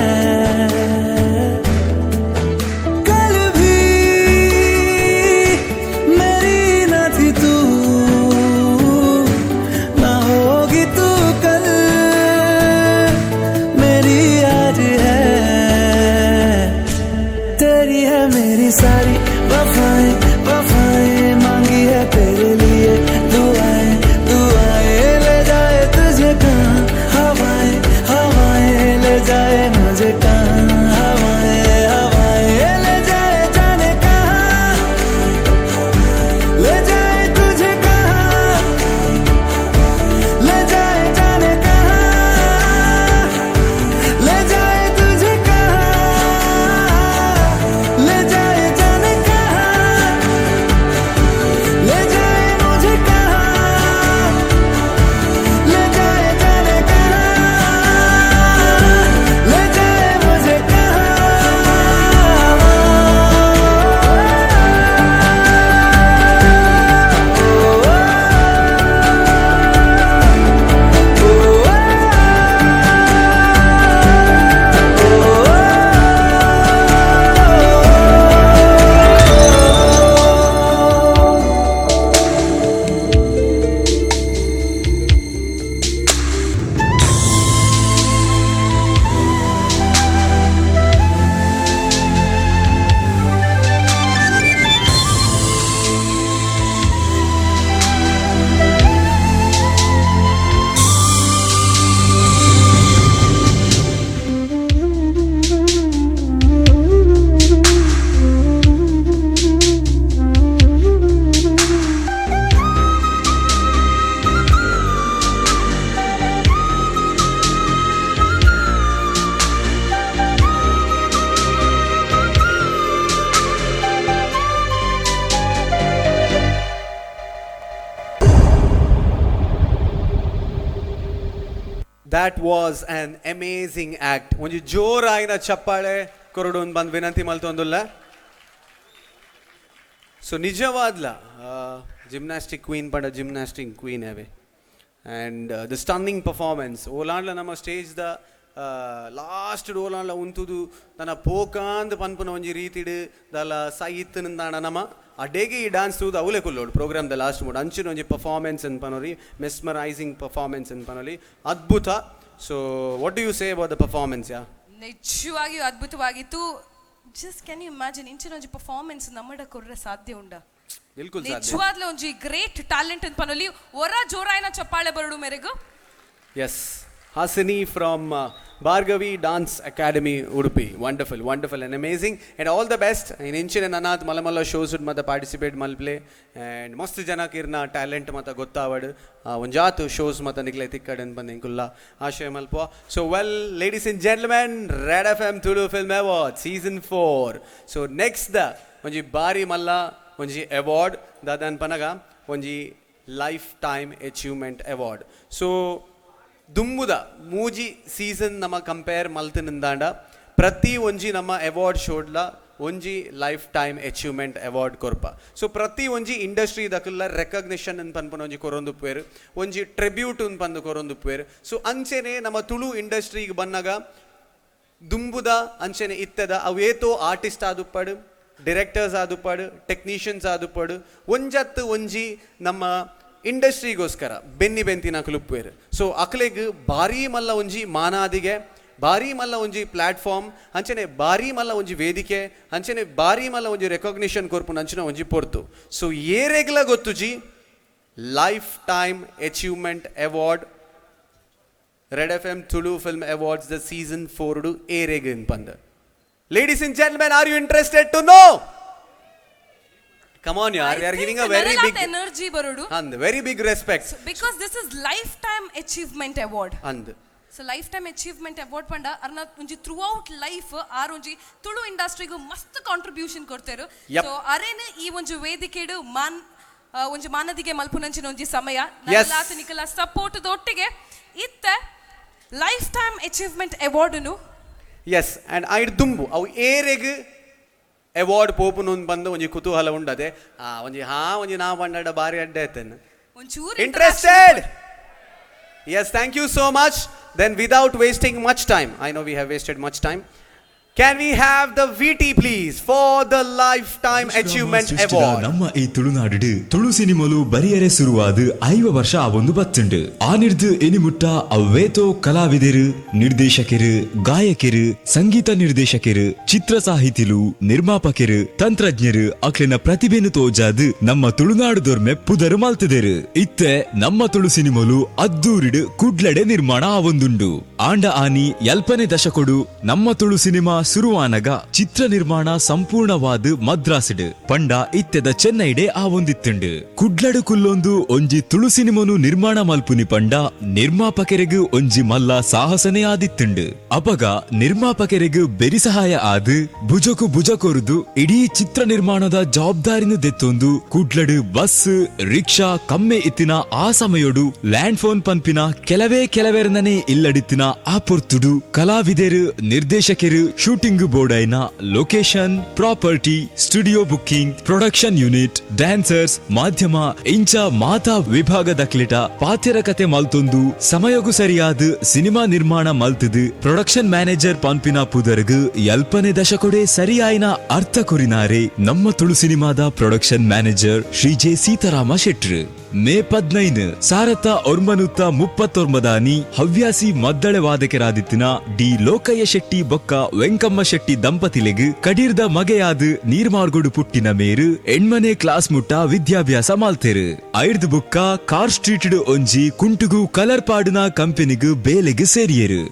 कल भी मेरी ना थी तू ना होगी तू कल, मेरी आज है, तेरी है मेरी सारी वफाएं वफाएं, मांगी है तेरे लिए दुआएं दुआएं, ले जाए तुझे कहाँ हवाएं हवाएं, ले जाए मुझे कहाँ हवाएं हवाएं, ले जाए जाने कहाँ, ले जाए तुझे कहाँ, ले जाए जाने कहाँ, ले जाए तुझे कहाँ, ले जाए जाने कहाँ, ले जाए मुझे कहाँ, ले जाए जाने कहाँ, ले जाए मुझे कहाँ। That was an amazing act. ಒಂಜಿ ಜೋರಾಯಿನ ಚಪ್ಪಾಳೆ ಕೊರಡೊಂದು ಬಂದು ವಿನಂತಿ ಮಲ್ತೊಂದುಲ್ಲ. ಸೊ ನಿಜವಾದ್ಲ ಜಿಮ್ನಾಸ್ಟಿಕ್ ಕ್ವೀನ್ ಪಂಡ ಜಿಮ್ನಾಸ್ಟಿಕ್ ಕ್ವೀನ್ ಅವೆ. And the stunning performance ಓಲಾಂಡ್ಲ ನಮ್ಮ ಸ್ಟೇಜ್ ದ ಲಾಸ್ಟ್ ಓಲಾಂಡ್ಲ ಉಂತುದು ತನ್ನ ಪೋಕಾಂದ್ ಪನ್ಪುನ ಒಂಜಿ ರೀತಿಡ್ ದಲ ಸೈತ್ ನಮ್ಮ ಅಡೇಗೆ ಈ ಡಾನ್ಸ್ ತೂದು ಅವಲೆ ಕುಲ್ಲೋಡು ಪ್ರೋಗ್ರಾಮ್ the last mode ಅಂಚಿನ ಒಂಜಿ ಪರ್ಫಾರ್ಮೆನ್ಸ್ ಅನ್ಪನೋಲಿ, ಮೆಸ್ಮರೈಸಿಂಗ್ ಪರ್ಫಾರ್ಮೆನ್ಸ್ ಅನ್ಪನೋಲಿ, ಅದ್ಭುತ. So what do you say about the performance? Yeah, ನಿಜವಾಗಿಯೂ ಅದ್ಭುತವಾಗಿತ್ತು. ಜಸ್ಟ್ can you imagine, ಇಂಚಿನ ಒಂಜಿ ಪರ್ಫಾರ್ಮೆನ್ಸ್ ನಮ್ಮಡ ಕೊರ್ರೆ ಸಾಧ್ಯ ಉಂಡ? ಬಿಲ್ಕುಲ್ ಸಾಧ್ಯ. ನಿಜವಾಗ್ಲೂ ಒಂಜಿ ಗ್ರೇಟ್ ಟ್ಯಾಲೆಂಟ್ ಅಂತ ಪನೊಲಿ. ಒರ ಜೋರಾಯಿನ ಚಪ್ಪಾಳೆ ಬರಡು ಮೇರೆಗು. Yes, Hasini from Bhargavi Dance Academy, Udupi. Wonderful, wonderful and amazing. And all the best. In ಇಂಚಿನ ನನಾತ್ ಮಲ್ಲ ಮಲ್ಲ ಶೋಸ್ ಮತ್ತೆ ಪಾರ್ಟಿಸಿಪೇಟ್ ಮಲ್ಪ್ಲೆ ಆ್ಯಂಡ್ ಮಸ್ತ್ ಜನಕ್ಕೆ ಇರ್ನ ಟ್ಯಾಲೆಂಟ್ ಮತ್ತು ಗೊತ್ತಾವಡ್, ಒಂಜಾತ್ ಶೋಸ್ ಮತ್ತು ನಿಕ್ಲೆ ತಿಕ್ಕಡ್ ಅಂತ ಬಂದು ಇಂಕುಲ್ಲ ಆಶಯ ಮಲ್ಪ. So well, ladies and gentlemen, Red FM Tulu Film Award season 4. So next the ಒಂಜಿ ಬಾರಿ ಮಲ್ಲ ಒಂಜಿ ಅವಾರ್ಡ್ ದಾದನ್ ಪನಗ ಒಂಜಿ life time achievement award. So ದುಂಬುದ ಮೂಜಿ ಸೀಸನ್ ನಮ್ಮ ಕಂಪೇರ್ ಮಲ್ತಿನಿಂದಾಂಡ ಪ್ರತಿ ಒಂಜಿ ನಮ್ಮ ಅವಾರ್ಡ್ ಶೋಡ್ಲ ಒಂಜಿ ಲೈಫ್ ಟೈಮ್ ಅಚೀವ್ಮೆಂಟ್ ಅವಾರ್ಡ್ ಕೊರ್ಪ. ಸೊ ಪ್ರತಿ ಒಂಜಿ ಇಂಡಸ್ಟ್ರಿ ದಕುಲ್ಲ ರೆಕಗ್ನಿಷನ್ ಅಂತ ಪನ್ಪುನ ಒಂಜಿ ಕೊರೊಂದುಪ್ಪೇರು, ಒಂಜಿ ಟ್ರಿಬ್ಯೂಟ್ ಅಂತ ಪಂದು ಕೊರೊಂದುಪ್ಪೇರು. ಸೊ ಅಂಚೆನೆ ನಮ್ಮ ತುಳು ಇಂಡಸ್ಟ್ರಿಗೆ ಬನ್ನಗ ದುಂಬುದ ಅಂಚೆನೆ ಇತ್ತದ ಅವೇತೋ ಆರ್ಟಿಸ್ಟ್ ಆದುಪ್ಪಡು, ಡಿರೆಕ್ಟರ್ಸ್ ಆದುಪ್ಪಡು, ಟೆಕ್ನಿಷಿಯನ್ಸ್ ಆದುಪ್ಪಡು, ಒಂಜತ್ತು ಒಂಜಿ ನಮ್ಮ ಇಂಡಸ್ಟ್ರಿಗೋಸ್ಕರ ಬೆನ್ನಿ ಬೆಂತಿನ ಅಕುಲುಪ್ಪೇರು. ಸೊ ಅಕ್ಲೆಗ್ ಭಾರೀ ಮಲ್ಲ ಒಂಜಿ ಮಾನಾದಿಗೆ, ಭಾರೀ ಮಲ್ಲ ಒಂಜಿ ಪ್ಲಾಟ್ಫಾರ್ಮ್, ಅಂಚನೆ ಭಾರೀ ಮಲ್ಲ ಒಂಜಿ ವೇದಿಕೆ, ಅಂಚನೆ ಭಾರೀ ಮಲ್ಲ ಒಂಜಿ ರೆಕಗ್ನಿಷನ್ ಕೊರ್ಪುನ ಅಂಚಿನ ಒಂಜಿ ಪೊರ್ತು. ಸೊ ಏರೆಗ್ಲ ಗೊತ್ತುಜಿ life time achievement award Red FM Tulu Film Awards the season 4 ಏರೆಗ್ ಪಂದ್. Ladies and gentlemen, are you interested to know? Come on, yaar. We are giving a very big energy ಬರೋಡು and very big respect. Because this is life time achievement award. And so life time achievement award ಪಂಡ ಅರ್ನ ಒಂಜಿ through out life or ಒಂಜಿ ತುಳು ಇಂಡಸ್ಟ್ರಿಗೂ ಮಸ್ತ್ contribution ಕೊಡ್ತೇರು. ಸೊ ಅರೇನೆ ಈ ಒಂಜಿ ವೇದಿಕೆಡು ಮಾನ್ ಒಂಜಿ ಮಾನದಿಗೆ ಮಲ್ಪುನಂಚಿನ ಒಂಜಿ ಸಮಯ. ನಲ್ಲಾತ ನಿಕಲ ಸಪೋರ್ಟ್ ದೊಟ್ಟಿಗೆ ಇತ್ತ ಲೈಫ್ ಟೈಮ್ ಅಚೀವ್ಮೆಂಟ್ ಅವಾರ್ಡ್ನು. ಎಸ್, ಅಂಡ್ ಐಡ್ ದುಂಬು ಅವು ಏರೆಗ್ ಅವಾರ್ಡ್ ಪೋಪುನು ಬಂದು ಒಂಜಿ ಕುತೂಹಲ ಉಂಡದೆ. ಆ ಒಂಜಿ ಹಾ ಒಂಜಿ ನಾ ಬಂಡಾಡ ಬಾರಿ ಅಡ್ಡೆ ಆಯ್ತೇನೆ. ಒಂಚೂರು Interested? Yes, thank you so much. Then without wasting much time, I know we have wasted much time, can we have the VT please for the Lifetime Achievement ಸೃಷ್ಟಿದ Award? ನಮ್ಮ ಈ ತುಳುನಾಡು ತುಳು ಸಿನಿಮಲು ಬರಿಯರೆ ಸುರುವಾದ 50 ವರ್ಷ ಆವೊಂದು ಬತ್ತುಂಡು. ಆ ನಿರ್ದು ಎನಿಮುಟ್ಟ ಅವೇತೋ ಕಲಾವಿದರು, ನಿರ್ದೇಶಕರು, ಗಾಯಕರು, ಸಂಗೀತ ನಿರ್ದೇಶಕರು, ಚಿತ್ರ ಸಾಹಿತಿಲು, ನಿರ್ಮಾಪಕರು, ತಂತ್ರಜ್ಞರು ಅಕ್ಲಿನ ಪ್ರತಿಭೆನು ತೋಜಾದು ನಮ್ಮ ತುಳುನಾಡು ದೊರ್ಮೆ ಪುದರು ಮಲ್ತಿದರು. ಇತ್ತೆ ನಮ್ಮ ತುಳು ಸಿನಿಮಲು ಅದ್ದೂರಿಡು ಕುಡ್ಲಡೆ ನಿರ್ಮಾಣ ಆವೊಂದುಂಡು. ಆಂಡ ಆನಿ ಎಲ್ಪನೆ ದಶಕೊಡು ನಮ್ಮ ತುಳು ಸಿನಿಮಾ ಸುರುವಾನಗ ಚಿತ್ರ ನಿರ್ಮಾಣ ಸಂಪೂರ್ಣವಾದ ಮದ್ರಾಸಿಡ್ ಪಂಡ ಇತ್ತೆದ ಚೆನ್ನೈಡೆ ಆವೊಂದಿತ್ತುಂಡು. ಕುಡ್ಲಡು ಕುಲ್ಲೊಂದು ಒಂಜಿ ತುಳು ಸಿನಿಮನು ನಿರ್ಮಾಣ ಮಲ್ಪುನಿ ಪಂಡ ನಿರ್ಮಾಪಕರಿಗ್ ಒಂಜಿ ಮಲ್ಲ ಸಾಹಸನೇ ಆದಿತ್ತುಂಡು. ಅಪಗ ನಿರ್ಮಾಪಕರಿಗ್ ಬೆರಿ ಸಹಾಯ ಆದ್ ಭುಜಕು ಭುಜ ಕೊರುದು ಇಡೀ ಚಿತ್ರ ನಿರ್ಮಾಣದ ಜವಾಬ್ದಾರಿನ ದೆತ್ತೊಂದು ಕುಡ್ಲಡು ಬಸ್ ರಿಕ್ಷಾ ಕಮ್ಮೆ ಇತ್ತಿನ ಆ ಸಮಯೊಡು ಲ್ಯಾಂಡ್ ಫೋನ್ ಪನ್ಪಿನ ಕೆಲವೇ ಕೆಲವೆರ್ನನೇ ಇಲ್ಲಡಿತ್ತಿನ ಆ ಪೊರ್ತುಡು ಕಲಾವಿದರು, ನಿರ್ದೇಶಕರು, ಶೂಟಿಂಗ್ ಬೋರ್ಡ್ ಐನ location, property, studio booking, production unit, dancers, ಮಾಧ್ಯಮ ಇಂಚ ಮಾತಾ ವಿಭಾಗದ ಕ್ಲಿಟ ಪಾತ್ಯರ ಕತೆ ಮಲ್ತೊಂದು ಸಮಯಗು ಸರಿಯಾದ ಸಿನಿಮಾ ನಿರ್ಮಾಣ ಮಲ್ತದು ಪ್ರೊಡಕ್ಷನ್ ಮ್ಯಾನೇಜರ್ ಪನ್ಪಿನ ಪುದರ್ಗ್ ಎಲ್ಪನೆ ದಶಕೊಡೆ ಸರಿಯಾಯಿನ ಅರ್ಥ ಕೊರಿನಾರೆ ನಮ್ಮ ತುಳು ಸಿನಿಮಾದ production manager Shri J Seetharama ಶೆಟ್ರು. ಮೇ 15 1939 ಹವ್ಯಾಸಿ ಮದ್ದಳೆ ವಾದಕರಾದಿತ್ತಿನ ಡಿ ಲೋಕಯ್ಯ ಶೆಟ್ಟಿ ಬೊಕ್ಕ ವೆಂಕಮ್ಮ ಶೆಟ್ಟಿ ದಂಪತಿಲೆಗ್ ಕಡೀರ್ದ ಮಗೆಯಾದ ನೀರ್ಮಾರ್ಗೋಡು ಪುಟ್ಟಿನ ಮೇರು ಎಣ್ಮನೆ ಕ್ಲಾಸ್ ಮುಟ್ಟ ವಿದ್ಯಾಭ್ಯಾಸ ಮಾಲ್ತೇರು. ಐರ್ದ್ ಬುಕ್ಕ ಕಾರ್ ಸ್ಟ್ರೀಟ್ ಒಂಜಿ ಕುಂಟುಗು ಕಲರ್ ಪಾಡುನ ಕಂಪನಿಗ್ ಬೇಲೆಗ್ ಸೇರಿಯರು.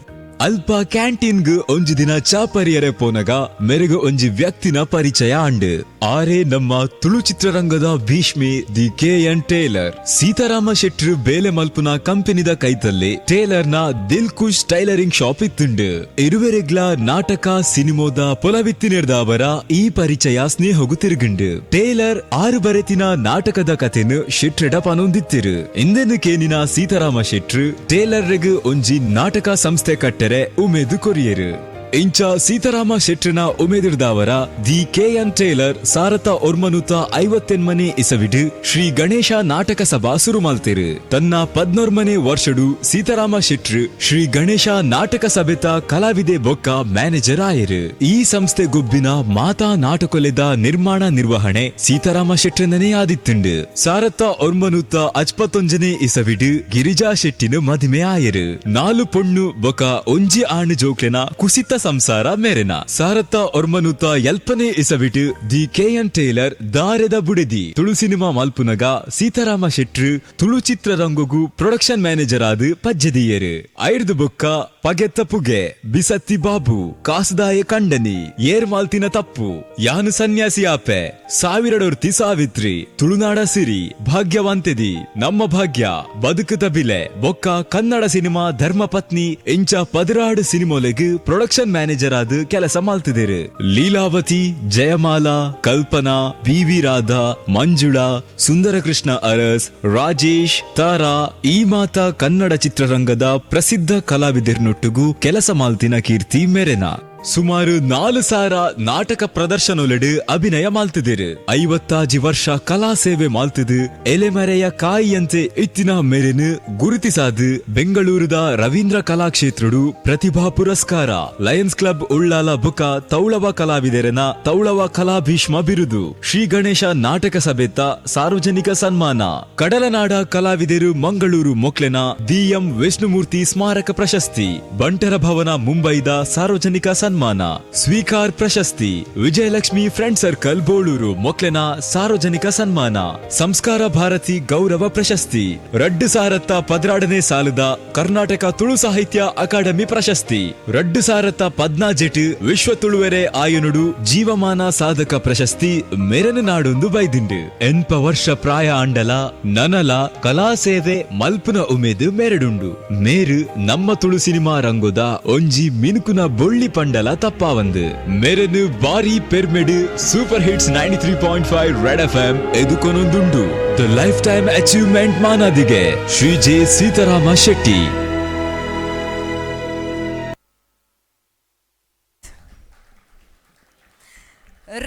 ಅಲ್ಪ ಕ್ಯಾಂಟೀನ್ಗ್ ಒಂಜಿ ದಿನ ಚಾಪರಿಯರೆ ಪೋನಗ ಮೆರೆಗು ಒಂಜಿ ವ್ಯಕ್ತಿನ ಪರಿಚಯ ಆಂಡ್. ಆರೇ ನಮ್ಮ ತುಳು ಚಿತ್ರರಂಗದ Bhishma the K N Taylor. Seetharama ಶೆಟ್ರು ಬೇಲೆ ಮಲ್ಪುನ ಕಂಪನಿದ ಕೈತಲ್ಲೆ ಟೇಲರ್ನ ದಿಲ್ ಖುಷ್ ಟೈಲರಿಂಗ್ ಶಾಪ್ ಇತ್ತುಂಡು. ಇರುವೆರೆಗ್ಲ ನಾಟಕ ಸಿನಿಮೋದ ಪೊಲವಿತ್ತಿನಿರ್ದಾವರ ಈ ಪರಿಚಯ ಸ್ನೇಹಗು ತಿರುಗುಂಡು. ಟೇಲರ್ 6 ಬರೆತಿನ ನಾಟಕದ ಕಥೆನು ಶೆಟ್ರೆಡ ಪನೊಂದಿತ್ತಿರು. ಇಂದೆನು ಕೇನಿನ ಸೀತಾರಾಮ ಶೆಟ್ರು ಟೇಲರ್ಗ್ ಒಂಜಿ ನಾಟಕ ಸಂಸ್ಥೆ ಕಟ್ಟರೆ ಉಮೇದು ಕೊರಿಯರು. ಇಂಚ Sitarama ಶೆಟ್ರನ ಉಮೇದಿರ್ದಾವರ the K N Taylor ಸಾರತ ಒರ್ಮನುತ 58ನೇ ಇಸವಿಡ್ Shri Ganesha ನಾಟಕ ಸಭಾ ಸುರು ಮಲ್ತೆರು. ತನ್ನ 14ನೇ ವರ್ಷಡು ಸೀತಾರಾಮ ಶೆಟ್ರು ಶ್ರೀ ಗಣೇಶ ನಾಟಕ ಸಭೆತ ಕಲಾವಿದೆ ಬೊಕ್ಕ ಮ್ಯಾನೇಜರ್ ಆಯರು. ಈ ಸಂಸ್ಥೆ ಗುಬ್ಬಿನ ಮಾತಾ ನಾಟಕೊಲೆದ ನಿರ್ಮಾಣ ನಿರ್ವಹಣೆ ಸೀತಾರಾಮ ಶೆಟ್ರನೇ ಆದಿತ್ತುಂಡು. ಸಾರತ್ತ ಒರ್ಮನುತ 51ನೇ ಇಸವಿಡ್ ಗಿರಿಜಾ ಶೆಟ್ಟಿನ ಮದಿಮೆ ಆಯರು. 4 ಪೊಣ್ಣು ಬೊಕ 1 ಆಣು ಜೋಕ್ಲೆನ ಕುಸಿತ ಸಂಸಾರ ಮೇರೆನ. ಸಾರತ್ತ ಒರ್ಮನುತ 7ನೇ ಇಸವಿಡ್ the K N Taylor ದಾರೆದ ಬುಡೆದಿ ತುಳು ಸಿನಿಮಾ ಮಲ್ಪುನಗ ಸೀತಾರಾಮ ಶೆಟ್ರು ತುಳು ಚಿತ್ರರಂಗಗೂ ಪ್ರೊಡಕ್ಷನ್ ಮ್ಯಾನೇಜರ್ ಆದ್ ಪಜ್ಜೆದಿಯರು. ಐರ್ದು ಬೊಕ್ಕ ಪಗೆತ್ತ ಪುಗೆ, ಬಿಸತ್ತಿ ಬಾಬು, ಕಾಸುದಾಯ ಕಂಡನಿ, ಏರ್ ಮಾಲ್ತಿನ ತಪ್ಪು, ಯಾನು ಸನ್ಯಾಸಿ ಆಪೆ, ಸಾವಿರಡೊರ್ತಿ ಸಾವಿತ್ರಿ, ತುಳುನಾಡ ಸಿರಿ, ಭಾಗ್ಯವಂತೆದಿ, ನಮ್ಮ ಭಾಗ್ಯ, ಬದುಕುದ ಬಿಲೆ ಬೊಕ್ಕ ಕನ್ನಡ ಸಿನಿಮಾ ಧರ್ಮಪತ್ನಿ ಇಂಚ 16 ಸಿನಿಮೊಲೆಗ್ ಪ್ರೊಡಕ್ಷನ್ ಮ್ಯಾನೇಜರ್ ಆದ್ ಕೆಲಸ ಮಾಲ್ತಿದಿರು. ಲೀಲಾವತಿ, ಜಯಮಾಲಾ, ಕಲ್ಪನಾ, ಬಿ ವಿ ರಾಧಾ, ಮಂಜುಳಾ, ಸುಂದರಕೃಷ್ಣ ಅರಸ್, ರಾಜೇಶ್, ತಾರಾ ಈ ಮಾತಾ ಕನ್ನಡ ಚಿತ್ರರಂಗದ ಪ್ರಸಿದ್ಧ ಕಲಾವಿದರ್ನೊಟ್ಟುಗು ಕೆಲಸ ಮಾಲ್ತಿನ ಕೀರ್ತಿ ಮೆರೆನ. ಸುಮಾರು 4000 ನಾಟಕ ಪ್ರದರ್ಶನೊಲೆಡು ಅಭಿನಯ ಮಾಲ್ತಿದಿರು. 50 ವರ್ಷ ಕಲಾ ಸೇವೆ ಮಾಲ್ತಿದು ಎಲೆಮರೆಯ ಕಾಯಿಯಂತೆ ಇತ್ತಿನ ಮೆರೆನು ಗುರುತಿಸಾದು ಬೆಂಗಳೂರುದ ರವೀಂದ್ರ ಕಲಾಕ್ಷೇತ್ರಡು ಪ್ರತಿಭಾ ಪುರಸ್ಕಾರ, ಲಯನ್ಸ್ ಕ್ಲಬ್ ಉಳ್ಳಾಲ ಬುಕ ತೌಳವ ಕಲಾವಿದರನ ತೌಳವ ಕಲಾಭೀಷ್ಮ ಬಿರುದು, ಶ್ರೀ ಗಣೇಶ ನಾಟಕ ಸಭೆತ ಸಾರ್ವಜನಿಕ ಸನ್ಮಾನ, ಕಡಲನಾಡ ಕಲಾವಿದರು ಮಂಗಳೂರು ಮೊಕ್ಲೆನ ದಿ ಎಂ ವಿಷ್ಣುಮೂರ್ತಿ ಸ್ಮಾರಕ ಪ್ರಶಸ್ತಿ, ಬಂಟರ ಭವನ ಮುಂಬೈದ ಸಾರ್ವಜನಿಕ ಸನ್ಮಾನ, ಸ್ವೀಕಾರ್ ಪ್ರಶಸ್ತಿ, ವಿಜಯಲಕ್ಷ್ಮಿ ಫ್ರೆಂಡ್ ಸರ್ಕಲ್ ಬೋಳೂರು ಮೊಕ್ಲೆನ ಸಾರ್ವಜನಿಕ ಸನ್ಮಾನ, ಸಂಸ್ಕಾರ ಭಾರತಿ ಗೌರವ ಪ್ರಶಸ್ತಿ, 2012ನೇ ಸಾಲದ ಕರ್ನಾಟಕ ತುಳು ಸಾಹಿತ್ಯ ಅಕಾಡೆಮಿ ಪ್ರಶಸ್ತಿ, 2014 ವಿಶ್ವ ತುಳುವೆರೆ ಆಯನುಡು ಜೀವಮಾನ ಸಾಧಕ ಪ್ರಶಸ್ತಿ ಮೆರನು ನಾಡೊಂದು ಬೈದಿಂಡು. 80 ವರ್ಷ ಪ್ರಾಯ ಅಂಡಲ ನನಲ ಕಲಾ ಸೇವೆ ಮಲ್ಪುನ ಉಮೇದು ಮೆರಡುಂಡು. ಮೇರು ನಮ್ಮ ತುಳು ಸಿನಿಮಾ ರಂಗೋದ ಒಂಜಿ ಮಿನುಕುನ ಬೊಳ್ಳಿ ಪಂಡಲ ತಪ್ಪಾವಂದು. ಮೆರನು ಬಾರಿ ಪೆರ್ಮೆಡು ಸೂಪರ್ ಹಿಟ್ಸ್ 93.5 ರೆಡ್ ಎಫ್ಎಂ ಎದುಕೊನೊಂದುಂಡು. The life time achievement ಮಾನಾದಿಗೆ Shri J Seetharama Shetty.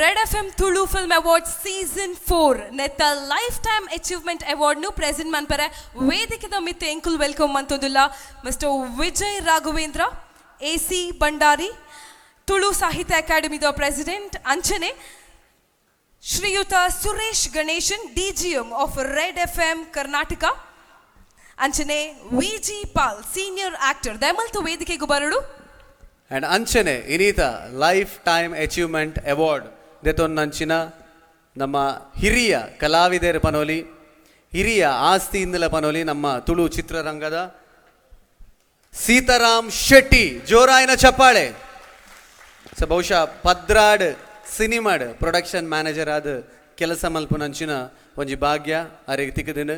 Red FM Tulu film award season 4 ನೆತ್ತ ಲೈಫ್ ಟೈಮ್ ಅಚೀವ್ಮೆಂಟ್ ಅವಾರ್ಡ್ ನು ಪ್ರೆಸೆಂಟ್ ಮನ್ಪರೆ ವೇದಿಕೆದ ಮಿತ್ತೆ ಎಂಕುಲ್ welcome ಮಂತೊಂದುಲ್ಲ mister Vijay Raghavendra, A C Bhandari, Tulu Sahitya ಅಕಾಡೆಮಿದ president ಅಂಚನೆ ಶ್ರೀಯುತ Suresh Ganesan, DGM of Red FM Karnataka, ಅಂಚನೆ V G Pal, senior actor. ದಯಮಲ್ತು ವೇದಿಕೆಗೂ ಬರಡು. ಅಂಡ್ ಅಂಚನೆ ಇನೀತ ಲೈಫ್ ಟೈಮ್ ಅಚೀವ್ಮೆಂಟ್ ಅವಾರ್ಡ್ ದೆತೊನ್ನಂಚಿನ ನಮ್ಮ ಹಿರಿಯ ಕಲಾವಿದರ ಪನೋಲಿ, ಹಿರಿಯ ಆಸ್ತಿಯಿಂದಲ ಪನೋಲಿ, ನಮ್ಮ ತುಳು ಚಿತ್ರರಂಗದ ಸೀತಾರಾಮ್ ಶೆಟ್ಟಿ. ಜೋರಾಯಿನ ಚಪ್ಪಾಳೆ. ಸೊ ಬಹುಶಃ 12 ಸಿನಿಮಾಡ್ ಪ್ರೊಡಕ್ಷನ್ ಮ್ಯಾನೇಜರ್ ಆದ ಕೆಲಸ ಮಲ್ಪುನಂಚಿನ ಒಂಜಿ ಭಾಗ್ಯ ಅರೆಗ್ ತಿಕ್ಕದಿನ.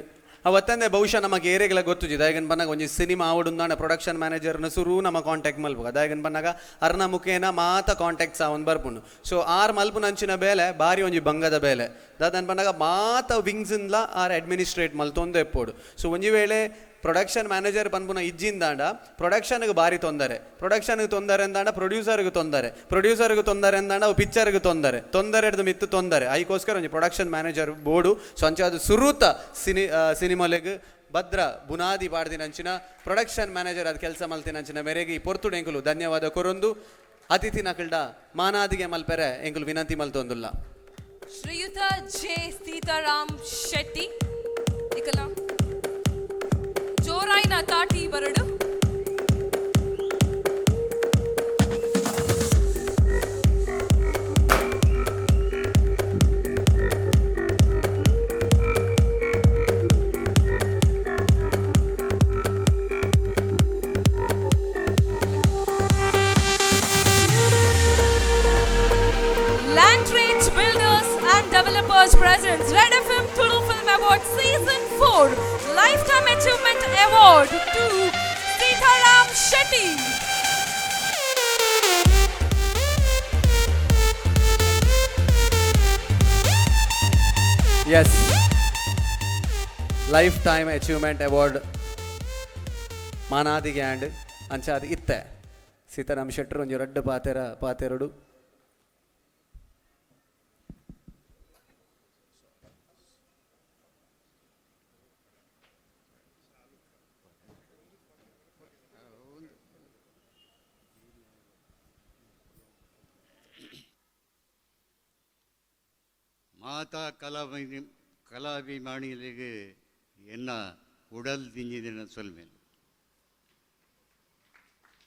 ಅವತ್ತಂದೆ ಬಹುಶಃ ನಮಗೆ ಏರಿಯಾಗೆಲ್ಲ ಗೊತ್ತುಜಿ ದಾಯಗನ್ ಬನ್ನಾಗ ಒಂಜಿ ಸಿನಿಮಾ ಆವಡುಂದಾಣ ಪ್ರೊಡಕ್ಷನ್ ಮ್ಯಾನೇಜರ್ನ ಸುರು ನಮ್ಮ ಕಾಂಟ್ಯಾಕ್ಟ್ ಮಲ್ಪುಗ. ದಾಯಗನ್ ಬನ್ನಾಗ ಅರ್ನ ಮುಖೇನ ಮಾತ ಕಾಂಟ್ಯಾಕ್ಟ್ಸ್ ಅವನ್ ಬರ್ಪುಂಡು. ಸೊ ಆರ್ ಮಲ್ಪುನಂಚಿನ ಬೇಲೆ ಬಾರಿ ಒಂಜಿ ಬಂಗದ ಬೇಲೆ. ದಾದನ್ ಬನ್ನಾಗ ಮಾತ ವಿಂಗ್ಸಿಂದ ಆರ್ ಅಡ್ಮಿನಿಸ್ಟ್ರೇಟ್ ಮಲ್ತೊಂದು ಎಪ್ಪೋಡು. ಸೊ ಒಂಜಿ ವೇಳೆ ಪ್ರೊಡಕ್ಷನ್ ಮ್ಯಾನೇಜರ್ ಪನ್ಪುನ ಇಜ್ಜಿಂದಾಂಡ ಪ್ರೊಡಕ್ಷನ್ಗೆ ಭಾರಿ ತೊಂದರೆ, ಪ್ರೊಡಕ್ಷನ್ಗೆ ತೊಂದರೆ ಅಂದಾಂಡ ಪ್ರೊಡ್ಯೂಸರ್ಗೆ ತೊಂದರೆ, ಪ್ರೊಡ್ಯೂಸರ್ಗೆ ತೊಂದರೆ ಅಂದಾಂಡ ಅವು ಪಿಕ್ಚರ್ಗೆ ತೊಂದರೆ, ತೊಂದರೆ ಹಿಡ್ದು ಮಿತ್ತು ತೊಂದರೆ. ಐಕೋಸ್ಕರ ಒಂಜಿ ಪ್ರೊಡಕ್ಷನ್ ಮ್ಯಾನೇಜರ್ ಬೋರ್ಡು. ಸೊ ಅಂಚ ಅದು ಸುರೂತ ಸಿನಿಮಾಲೆಗ್ ಭದ್ರ ಬುನಾದಿ ಪಾಡ್ದಿನಂಚಿನ ಪ್ರೊಡಕ್ಷನ್ ಮ್ಯಾನೇಜರ್ ಅದು ಕೆಲಸ ಮಲ್ತಿನಂಚಿನ ಮೇರೆಗೆ ಈ ಪೊರ್ತುಡು ಎಂಕುಲು ಧನ್ಯವಾದ ಕೊರೊಂದು ಅತಿಥಿ ನಕಲ್ಡ ಮಾನಾದಿಗೆ ಮಲ್ಪೆರೆ ಎಂಕುಲು ವಿನಂತಿ ಮಲ್ತೊಂದುಲ್ಲ. ಶ್ರೀಯುತ ಜೆ ಸೀತಾರಾಮ್ ಶೆಟ್ಟಿ ಇಕಲ ಜೋರಾಯಿನ ತಾಟಿ ಬರಡು. Land Trades Builders and Developers presents Red FM Tulu Film Award Season 4 Lifetime Achievement Award to Seetharam Shetty. Yes, life time achievement award ಮಾನಾದಿಗೆ and ಅಂಚಾದ ಇತ್ತೆ ಸೀತಾರಾಮ್ ಶೆಟ್ಟರ್ ಒಂಜಿ ರಡ್ಡ್ ಪಾತೆರ ಪಾತೆರೊಡು. ಮಾತಾ ಕಲಾಭಿಮಾನಿಗಳಿಗೆ ಎನ್ನ ಉಡಲ್ ದಿಂಜಿದಿನ ಸೊಲ್ಮೆಲ್.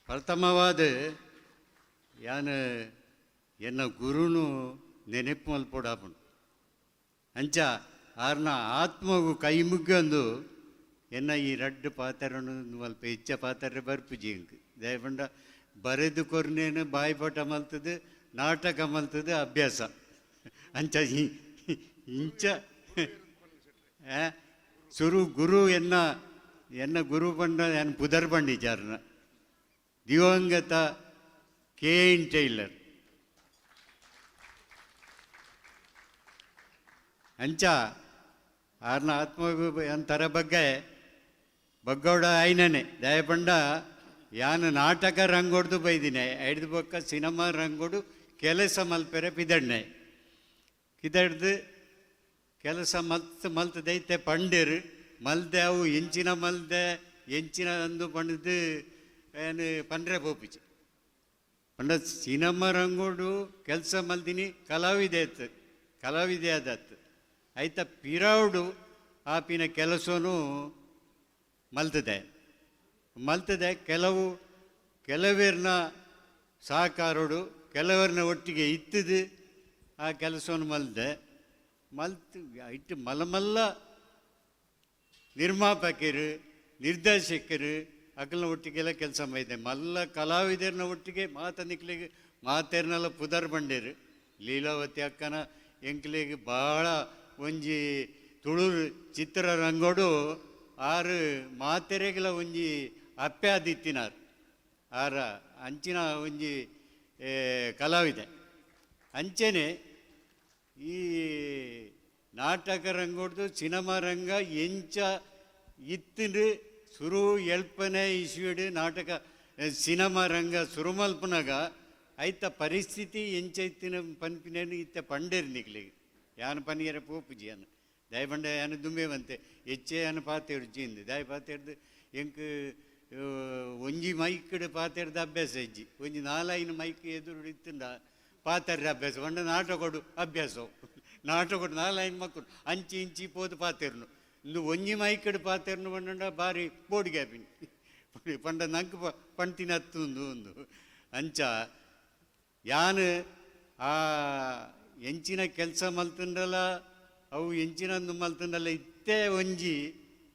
ಪ್ರಥಮವಾದ ಯಾನ್ ಎನ್ನ ಗುರುನು ನೆನಪು ಮಲ್ಪೊಡಾಪುಂಡು. ಅಂಚ ಆರ್ನ ಆತ್ಮಗು ಕೈ ಮುಗ್ಗಂದು ಎನ್ನ ಈ ರಡ್ಡ್ ಪಾತೆರನು ಮಲ್ಪ ಹೆಚ್ಚ ಪಾತೆರ ಬರ್ಪುಜಿ ಎಂಕ್. ದಯಪಂಡ ಬರೆದು ಕೊರ್ನೇನು ಬಾಯ್ಪಾಠ ಮಲ್ತದು ನಾಟಕ ಮಲ್ತದು ಅಭ್ಯಾಸ. ಅಂಚ ಇಂಚ ಸುರು ಗುರು ಎನ್ನ ಎನ್ನ ಗುರು ಪಂಡ ಯಾನ್ ಪುದರ್ ಪಂಡಿಚಾರ್ನ ದಿವಂಗತ ಕೆ ಎನ್ ಟೈಲರ್. ಅಂಚ ಆರ್ನ ಆತ್ಮಗು ತರ ಬಗ್ಗೆ ಬಗ್ಗೋಡ ಆಯ್ನನೆ. ದಯಪಂಡ ಯಾನ್ ನಾಟಕ ರಂಗೋಡ್ದು ಬೈದಿನಿ, ಐಡ್ದು ಬೊಕ್ಕ ಸಿನಿಮಾ ರಂಗೋಡು ಕೆಲಸ ಮಲ್ಪೆರೆ ಪಿದಣ್ಣೆ ಕಿದಡ್ದು ಕೆಲಸ ಮಲ್ತ್ ಮಲ್ತ್ ದೈತೆ ಪಂಡೆರು ಮಲ್ದೆ ಅವು ಎಂಚಿನ ಮಲ್ದೆ ಎಂಚಿನ ಅಂದು ಪಂಡ್ದು ಏನು ಪಂಡ್ರೆ ಪೋಪಿಚಿ. ಪಂಡ ಸಿನಿಮಾ ರಂಗೋಡು ಕೆಲಸ ಮಲ್ದಿನಿ ಕಲಾವಿದೆ ಆತು, ಕಲಾವಿದೆ ಆದತ್ತು ಐತ ಪಿರೌಡು ಆಪಿನ ಕೆಲಸನೂ ಮಲ್ತದೆ ಮಲ್ತದೆ. ಕೆಲವೇರ್ನ ಸಹಕಾರೋಡು ಕೆಲವರನ್ನ ಒಟ್ಟಿಗೆ ಇತ್ತದು ಆ ಕೆಲಸವನ್ನು ಮಲ್ದೆ ಮಲ್ತ್ ಇಟ್ಟು ಮಲಮಲ್ಲ ನಿರ್ಮಾಪಕರು ನಿರ್ದೇಶಕರು ಅಕಲ್ನ ಒಟ್ಟಿಗೆಲ್ಲ ಕೆಲಸ ಮಾಡಿದೆ. ಮಲ್ಲ ಕಲಾವಿದರನ್ನ ಒಟ್ಟಿಗೆ ಮಾತ ನಿಕ್ಲಿಗೆ ಮಾತೇರ್ನೆಲ್ಲ ಪುದರ್ ಬಂಡೇರು. ಲೀಲಾವತಿ ಅಕ್ಕನ ಎಂಕ್ಲಿಗೆ ಭಾಳ ಒಂಜಿ ತುಳು ಚಿತ್ರರಂಗೋಡು ಆರು ಮಾತೆರೆಗೆಲ್ಲ ಒಂಜಿ ಅಪ್ಪೆ ಆದಿತ್ತಿನಾರು ಆರ ಅಂಚಿನ ಒಂಜಿ ಕಲಾವಿದೆ. ಅಂಚೆನೆ ಈ ನಾಟಕ ರಂಗೋಡ್ದು ಸಿನಿಮಾ ರಂಗ ಎಂಚ ಇತ್ತಿನ ಸುರು ಎಲ್ಪನೆ ಇಸ್ವಿಡು ನಾಟಕ ಸಿನಿಮಾ ರಂಗ ಸುರು ಮಲ್ಪನಾಗ ಐತ ಪರಿಸ್ಥಿತಿ ಎಂಚ ಇತ್ತಿನ ಪನ್ಪಿನೇನು ಇತ್ತ ಪಂಡೇರು ನಿಕ್ಲಿಗೆ. ಯಾನ್ ಪನಿಯರ ಪೋಪುಜಿ ಯಾನ್ ದಯಪಂಡ ಯಾನ್ ದುಂಬೆ ಬಂತೆ ಹೆಚ್ಚೆ ಯಾನ್ ಪಾತೆರ್ಡು ಜೀಂದು ದಯ ಪಾತೆರ್ದು ಎಂಕ್ ಒಂಜಿ ಮೈಕ್ಡ್ ಪಾತೆರ್ದ ಅಭ್ಯಾಸ ಇಜ್ಜಿ. ಒಂಜಿ ನಾಲೈನು ಮೈಕ್ ಎದುರು ಇತ್ತಂಡ ಪಾತೆರ್ರ ಅಭ್ಯಾಸ ಪಂಡ ನಾಟಕೊಡು ಅಭ್ಯಾಸ ನಾಟಕೊಡು ನಾಲೈನು ಮಕ್ಕಳು ಅಂಚಿ ಇಂಚಿ ಪೋದು ಪಾತೆರ್ನು ಇಂದು ಒಂಜಿ ಮೈಕ್ಡ್ ಪಾತೆರ್ನು ಪಂಡ ಬಾರಿ ಬೋರ್ಡ್ ಗ್ಯಾಪಿನಿ ಪಂಡ ನಂಕ್ ಪಂಟಿನ ಹತ್ತುಂದು ಒಂದು ಅಂಚ ಯಾನ್ ಆ ಎಂಚಿನ ಕೆಲಸ ಮಲ್ತಂಡಲ ಅವು ಎಂಚಿನ ಮಲ್ತಂಡಲ ಇತ್ತೇ ಒಂಜಿ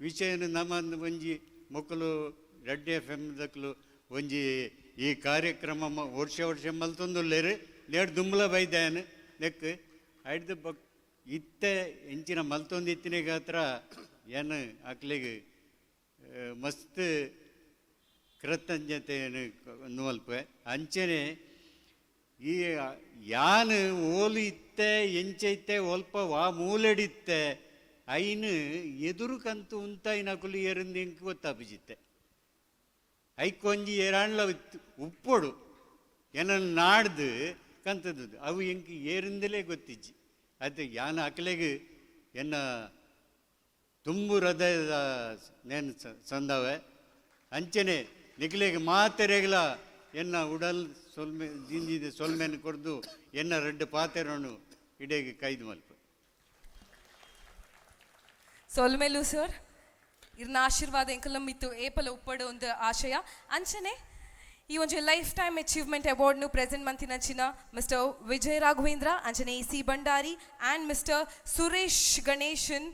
ವಿಷಯನ ನಮ್ಮ ಒಂಜಿ ಮೊಕ್ಕಲು ರೆಡ್ ಎಫ್ ಎಮ್ ದಕ್ಲು ಒಂಜಿ ಈ ಕಾರ್ಯಕ್ರಮ ವರ್ಷ ವರ್ಷ ಮಲ್ತೊಂದುಲ್ಲೇರು ಲೇಟ್ ದುಂಬಲ ಬೈದಾಯನ್ ನೆಕ್ ಐಡ್ದು ಬಕ್ ಇತ್ತೆ ಎಂಚಿನ ಮಲ್ತೊಂದು ಇತ್ತಿನ ಗಾತ್ರ ಏನು ಅಕ್ಲಿಗೆ ಮಸ್ತ್ ಕೃತಜ್ಞತೆಯನ್ನು ಮಲ್ಪೆ. ಅಂಚನೆ ಈ ಯಾನ್ ಓಲು ಇತ್ತೆ ಎಂಚ ಇತ್ತೆ ಒಲ್ಪ ವಾ ಮೂಲೆಡಿತ್ತೆ ಐನು ಎದುರು ಕಂತು ಉಂತಾಯಿನ ಅಕುಲು ಏರಿಂದ ಎಂಕ್ ಗೊತ್ತಾಪಿಜಿತ್ತೆ. ಐಕೊಂಜಿ ಏರಾಣ್ಲ ಉಪ್ಪೊಡು ಏನನ್ನು ನಾಡ್ದು ಕಂತದ್ದು ಅವು ಎಂಕ್ ಏರಿಂದಲೇ ಗೊತ್ತಿಜ್ಜಿ. ಅದು ಯಾನ್ ಅಕ್ಲೆಗ್ ಎನ್ನ ತುಂಬು ಹೃದಯದ ನೇನು ಸಂದವೆ. ಅಂಚನೆ ನಿಕ್ಲೆಗ್ ಮಾತೆರೆಗ್ಲ ಎನ್ನ ಉಡಲ್ ಸೊಲ್ಮೆ ಜಿಂಜಿದ ಸೊಲ್ಮೆನ್ ಕೊರ್ದು ಎನ್ನ ರಡ್ಡು ಪಾತೆರನು ಇಡೇಗೆ ಕೈದು ಮಲ್ಪ. ಸೊಲ್ಮೆಲು ಸರ್, ಇರ್ನ ಆಶೀರ್ವಾದ ಎಂಕಲಂ ಇತ್ತು ಏಪಲ ಉಪ್ಪಡು ಒಂದು ಆಶಯ. ಅಂಚನೆ ಈ ಒಂಜಿ ಲೈಫ್ ಟೈಮ್ ಅಚೀವ್ಮೆಂಟ್ ಅವಾರ್ಡ್ನು ಪ್ರೆಸೆಂಟ್ ಮಂತಿನಂಚಿನ ಮಿಸ್ಟರ್ ವಿಜಯ್ ರಾಘವೇಂದ್ರ, ಅಂಚನೆ E C Bhandari and mister Suresh Ganesan,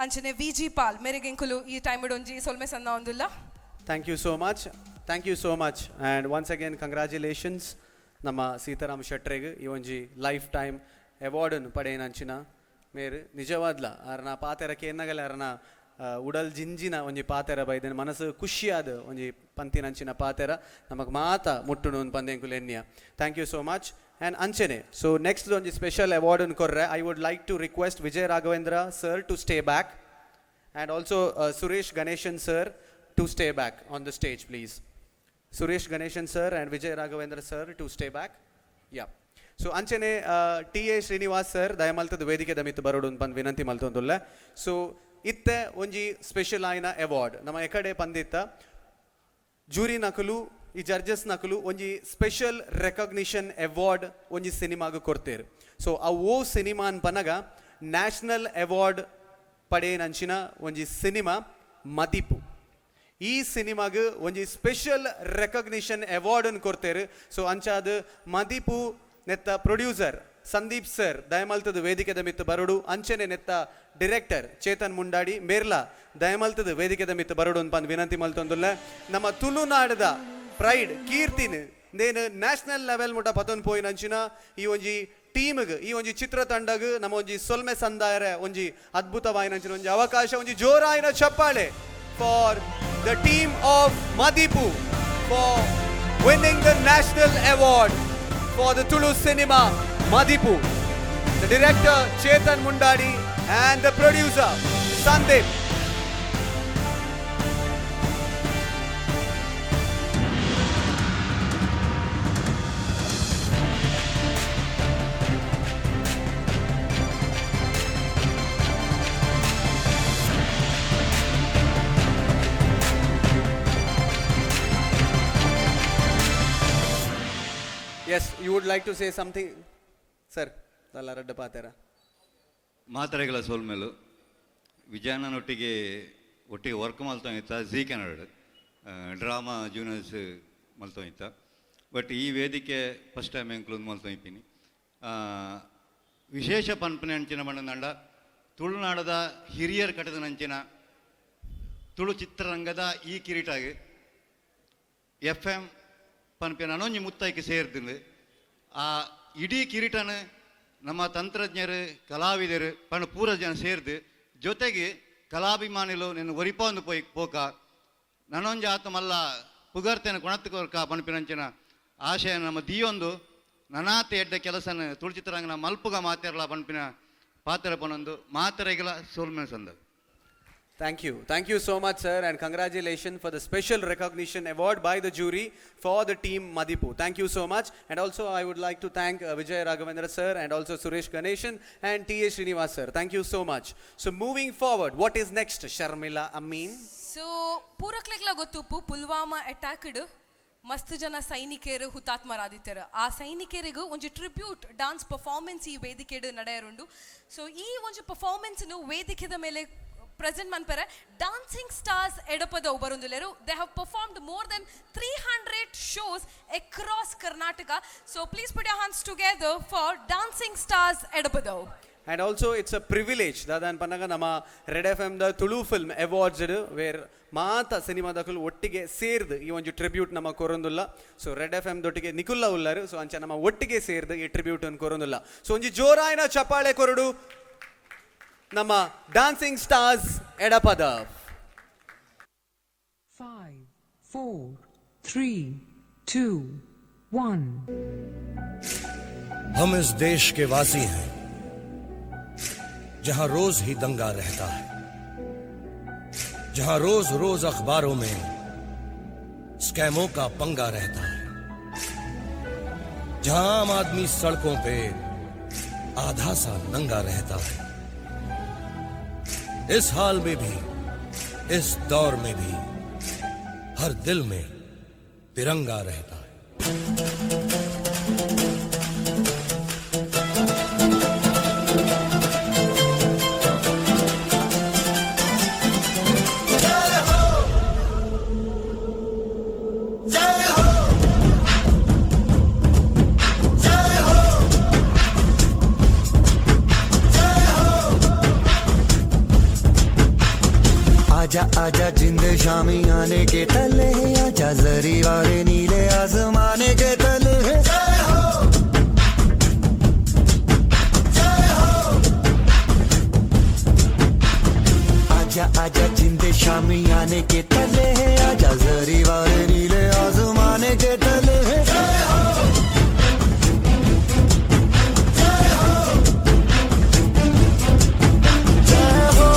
ಅಂಚನೆ ವಿ ಜಿ ಪಾಲ್ ಮೇರೆಗೆ ಎಂಕುಲು ಈ ಟೈಮ್ ಒಂಜಿ ಸೊಲ್ಮೆ ಸನ್ನ ಒಂದುಲ್ಲ. Thank you so much, thank you so much and once again congratulations ನಮ್ಮ ಸೀತಾರಾಮ್ ಶೆಟ್ರೆಗ್ ಈ ಒಂಜಿ ಲೈಫ್ ಟೈಮ್ ಅವಾರ್ಡನ್ನು ಪಡೆಯಿನಂಚಿನ ಮೇರು ನಿಜವಾದ್ಲ ಅರ್ನ ಪಾತೆರ ಕೇನ್ನಗಲೆ ಅರ್ನ ಉಡಲ್ ಜಿಂಜಿನ ಒಂಜಿ ಪಾತೆರ ಬೈದನ ಮನಸ್ಸು ಖುಷಿಯಾದ ಒಂಜಿ ಪಂತಿನಂಚಿನ ಪಾತೆರ ನಮಕ್ ಮಾತ ಮುಟ್ಟುನು ಪಂದೆಂಕುಲು ಎನ್ನಿಯ. Thank you so much and ಅಂಚನೆ ಸೊ ನೆಕ್ಸ್ಟ್ ಒಂಜಿ ಸ್ಪೆಷಲ್ ಅವಾರ್ಡ್ ಕೊರ್ರೆ I would like to request Vijay Raghavendra sir to stay back and also Suresh Ganesan sir to stay back on the stage please. Suresh Ganesan sir and Vijay Raghavendra sir to stay back. Yeah, so ಅಂಚನೆ T A Srinivas sir ದಯಮಲ್ತದ ವೇದಿಕೆ ಮಿತ್ತು ಬರೋಡು ಪಂದ್ ವಿನಂತಿ ಮಲ್ತೊಂದುಲ್ಲ. ಸೊ ಇತ್ತೆ ಒಂಜಿ special ಆಯಿನ award ನಮ್ಮ ಎಕಡೆ ಪಂದಿತ್ತ ಜೂರಿ ನಕಲು, ಈ ಜಡ್ಜಸ್ ನಕಲು ಒಂಜಿ ಸ್ಪೆಷಲ್ ರೆಕಗ್ನಿಷನ್ ಅವಾರ್ಡ್ ಒಂಜಿ ಸಿನಿಮಾಗ್ ಕೊಡ್ತೇರು. ಸೊ ಅವು ಓ ಸಿನಿಮಾ ಪನಗ ನ್ಯಾಷನಲ್ ಅವಾರ್ಡ್ ಪಡೆಯನಂಚಿನ ಒಂಜಿ ಸಿನಿಮಾ ಮದಿಪು. ಈ ಸಿನಿಮಾಗ್ ಒಂಜಿ ಸ್ಪೆಷಲ್ ರೆಕಗ್ನಿಷನ್ ಅವಾರ್ಡ್ ಕೊಡ್ತೇರು. ಸೊ ಅಂಚಾದ ಮದಿಪು ನೆತ್ತ ಪ್ರೊಡ್ಯೂಸರ್ ಸಂದೀಪ್ ಸರ್ ದಯಮಲ್ತದ ವೇದಿಕೆದ ಮಿತ್ತು ಬರಡು, ಅಂಚನೆ ನೆತ್ತ ಡಿರೆಕ್ಟರ್ ಚೇತನ್ ಮುಂಡಾಡಿ ಮೇರ್ಲಾ ದಯಮಲ್ತದ ವೇದಿಕೆದ ಮಿತ್ತು ಬರಡು ಪಂದ್ ವಿನಂತಿ ಮಲ್ತೊಂದುಲ್ಲ. ನಮ್ಮ ತುಳುನಾಡದ ಪ್ರೈಡ್ ಕೀರ್ತಿನ ನೇನು ನ್ಯಾಷನಲ್ ಲೆವೆಲ್ ಮುಟ ಪತೊಂದು ಪೋಯಿನಂಚಿನ ಈ ಒಂಜಿ ಟೀಮ್ಗ್, ಈ ಒಂಜಿ ಚಿತ್ರತಂಡಗ್ ನಮ್ಮ ಒಂಜಿ ಸೊಲ್ಮೆ ಸಂದಾಯರ ಒಂಜಿ ಅದ್ಭುತವಾಯಿನಂಚಿನ ಒಂಜಿ ಅವಕಾಶ. ಒಂಜಿ ಜೋರಾಯಿನ ಚಪ್ಪಾಳೆ for the team of Madipu for winning the national award for the Tulu cinema Madipu. The director Chetan Mundadi and the producer Sandeep. Yes, you would like to say something, sir? Redda ಪಾತೆರ. ಮಾತ್ರೆಗಳ ಸೋಲ್ಮೇಲು ವಿಜಯಣ್ಣನೊಟ್ಟಿಗೆ ಒಟ್ಟಿಗೆ work ಇತ್ತ Zee Kannada drama juniors ಇತ್ತ. But ಈ ವೇದಿಕೆ first time ಎಂಕ್ಲೊಂದು ಮಲ್ತೊಂದಿದ್ದೀನಿ. ವಿಶೇಷ ಪನ್ಪನೆ ಅಂಚಿನ ಬಣ್ಣದಂಡ ತುಳುನಾಡದ ಹಿರಿಯರ್ ಕಟ್ಟದ ನಂಚಿನ ತುಳು ಚಿತ್ರರಂಗದ ಈ ಕಿರೀಟಾಗಿ ಎಫ್ ಎಂ ಪನ್ಪಿನ ನನೊಂಜಿ ಮುತ್ತೈಕೆ ಸೇರ್ದಿಂಡು ಆ ಇಡೀ ಕಿರೀಟನ ನಮ್ಮ ತಂತ್ರಜ್ಞರು ಕಲಾವಿದರು ಪಂಡ ಪೂರ ಜನ ಸೇರ್ದು ಜೊತೆಗೆ ಕಲಾಭಿಮಾನಿಲು ನಿನ್ನ ಒರಿಪೊಂದು ಪೋಯ್ ಪೋಕ ನನೊಂಜಿ ಆತ ಮಲ್ಲ ಪುಗರ್ತೇನೆ ಕೊಣತ್ತುಕೊರ್ಕ ಪನ್ಪಿನಂಚಿನ ಆಶಯ ನಮ್ಮ ದಿಯೊಂದು ನನಾತ ಎಡ್ಡೆ ಕೆಲಸನ ತುಳು ಚಿತ್ರರಂಗನ ಮಲ್ಪುಗ ಮಾತೆರ್ಲ ಪನ್ಪಿನ ಪಾತ್ರ ಪನೊಂದು ಮಾತೆರೆಗಿಲ ಸೋಲ್ಮೆ ಸಂದ. Thank you. Thank you so much, sir, and congratulations for the special recognition award by the jury for the team Madipu. Thank you so much. And also, I would like to thank Vijay Raghavendra, sir, and also Suresh Ganeshan and T.A. Srinivas, sir. Thank you so much. So, moving forward, what is next, Sharmila Amin? So ಪೂರಕ್ಲೆಗ್ಲ ಗೊತ್ತುಪ್ಪು, ಪುಲ್ವಾಮಾ ಅಟ್ಯಾಕ್ಡ್ ಮಸ್ತ್ ಜನ ಸೈನಿಕರು ಹುತಾತ್ಮರಾದಿತ್ತಾರೆ. ಆ ಸೈನಿಕರಿಗೂ ಒಂಜಿ tribute dance performance ಈ ವೇದಿಕೆಡ್ ನಡೆಯರುಂಡು. ಸೊ ಈ ಒಂಜಿ ಪರ್ಫಾರ್ಮೆನ್ಸ್ ವೇದಿಕೆದ ಮೇಲೆ ಪ್ರೆಸೆಂಟ್ ಮನ್ಪೆರೆ ಡಾನ್ಸಿಂಗ್ ಸ್ಟಾರ್ಸ್ ಎಡಪದವು ಬರುಂದುಲ್ಲೆರು. They have performed more than 300 shows across Karnataka. So please put your hands together for Dancing Stars Edapadavu. And also, it's a privilege. ದಾದಾನ್ ಪನ್ನಗ ನಮ್ಮ red F M the Tulu film awards wear ಮಾತ ಸಿನಿಮಾದಕುಲು ಒಟ್ಟಿಗೆ ಸೇರ್ದು ಈ ಒಂಜಿ tribute ನಮ್ಮ ಕೊರೊಂದುಲ್ಲ. ಸೊ red F M ದೊಟ್ಟಿಗೆ ನಿಕುಲ್ಲ ಉಲ್ಲಾರು. ಸೊ ಅಂಚ ನಮ್ಮ ಒಟ್ಟಿಗೆ ಸೇರ್ದು ಈ ಟ್ರಿಬ್ಯೂಟ್ ಅನ್ನು ಕೊರೊಂದುಲ್ಲ. ಸೊ ಒಂಜಿ ಜೋರಾಯಿನ ಚಪ್ಪಾಳೆ ಕೊರಡು ನಮ್ಮ dancing stars Edapadavu. 5, 4, 3, 2, 1. हम इस देश के वासी हैं जहां रोज ही दंगा रहता है, जहां रोज रोज अखबारों में स्कैमों का पंगा रहता है, जहां आम आदमी सड़कों पे आधा सा नंगा रहता है। इस हाल में भी, इस दौर में भी हर दिल में तिरंगा रहता है। आजा आजा जिंद शामी आने के तले, आजा जरी वाले नीले आसमाने के तले। जय हो, जय हो। आजा आजा जिंद शामी आने के तले, आजा जरी वाले नीले आसमाने के तले। जय हो, जय हो, जय हो।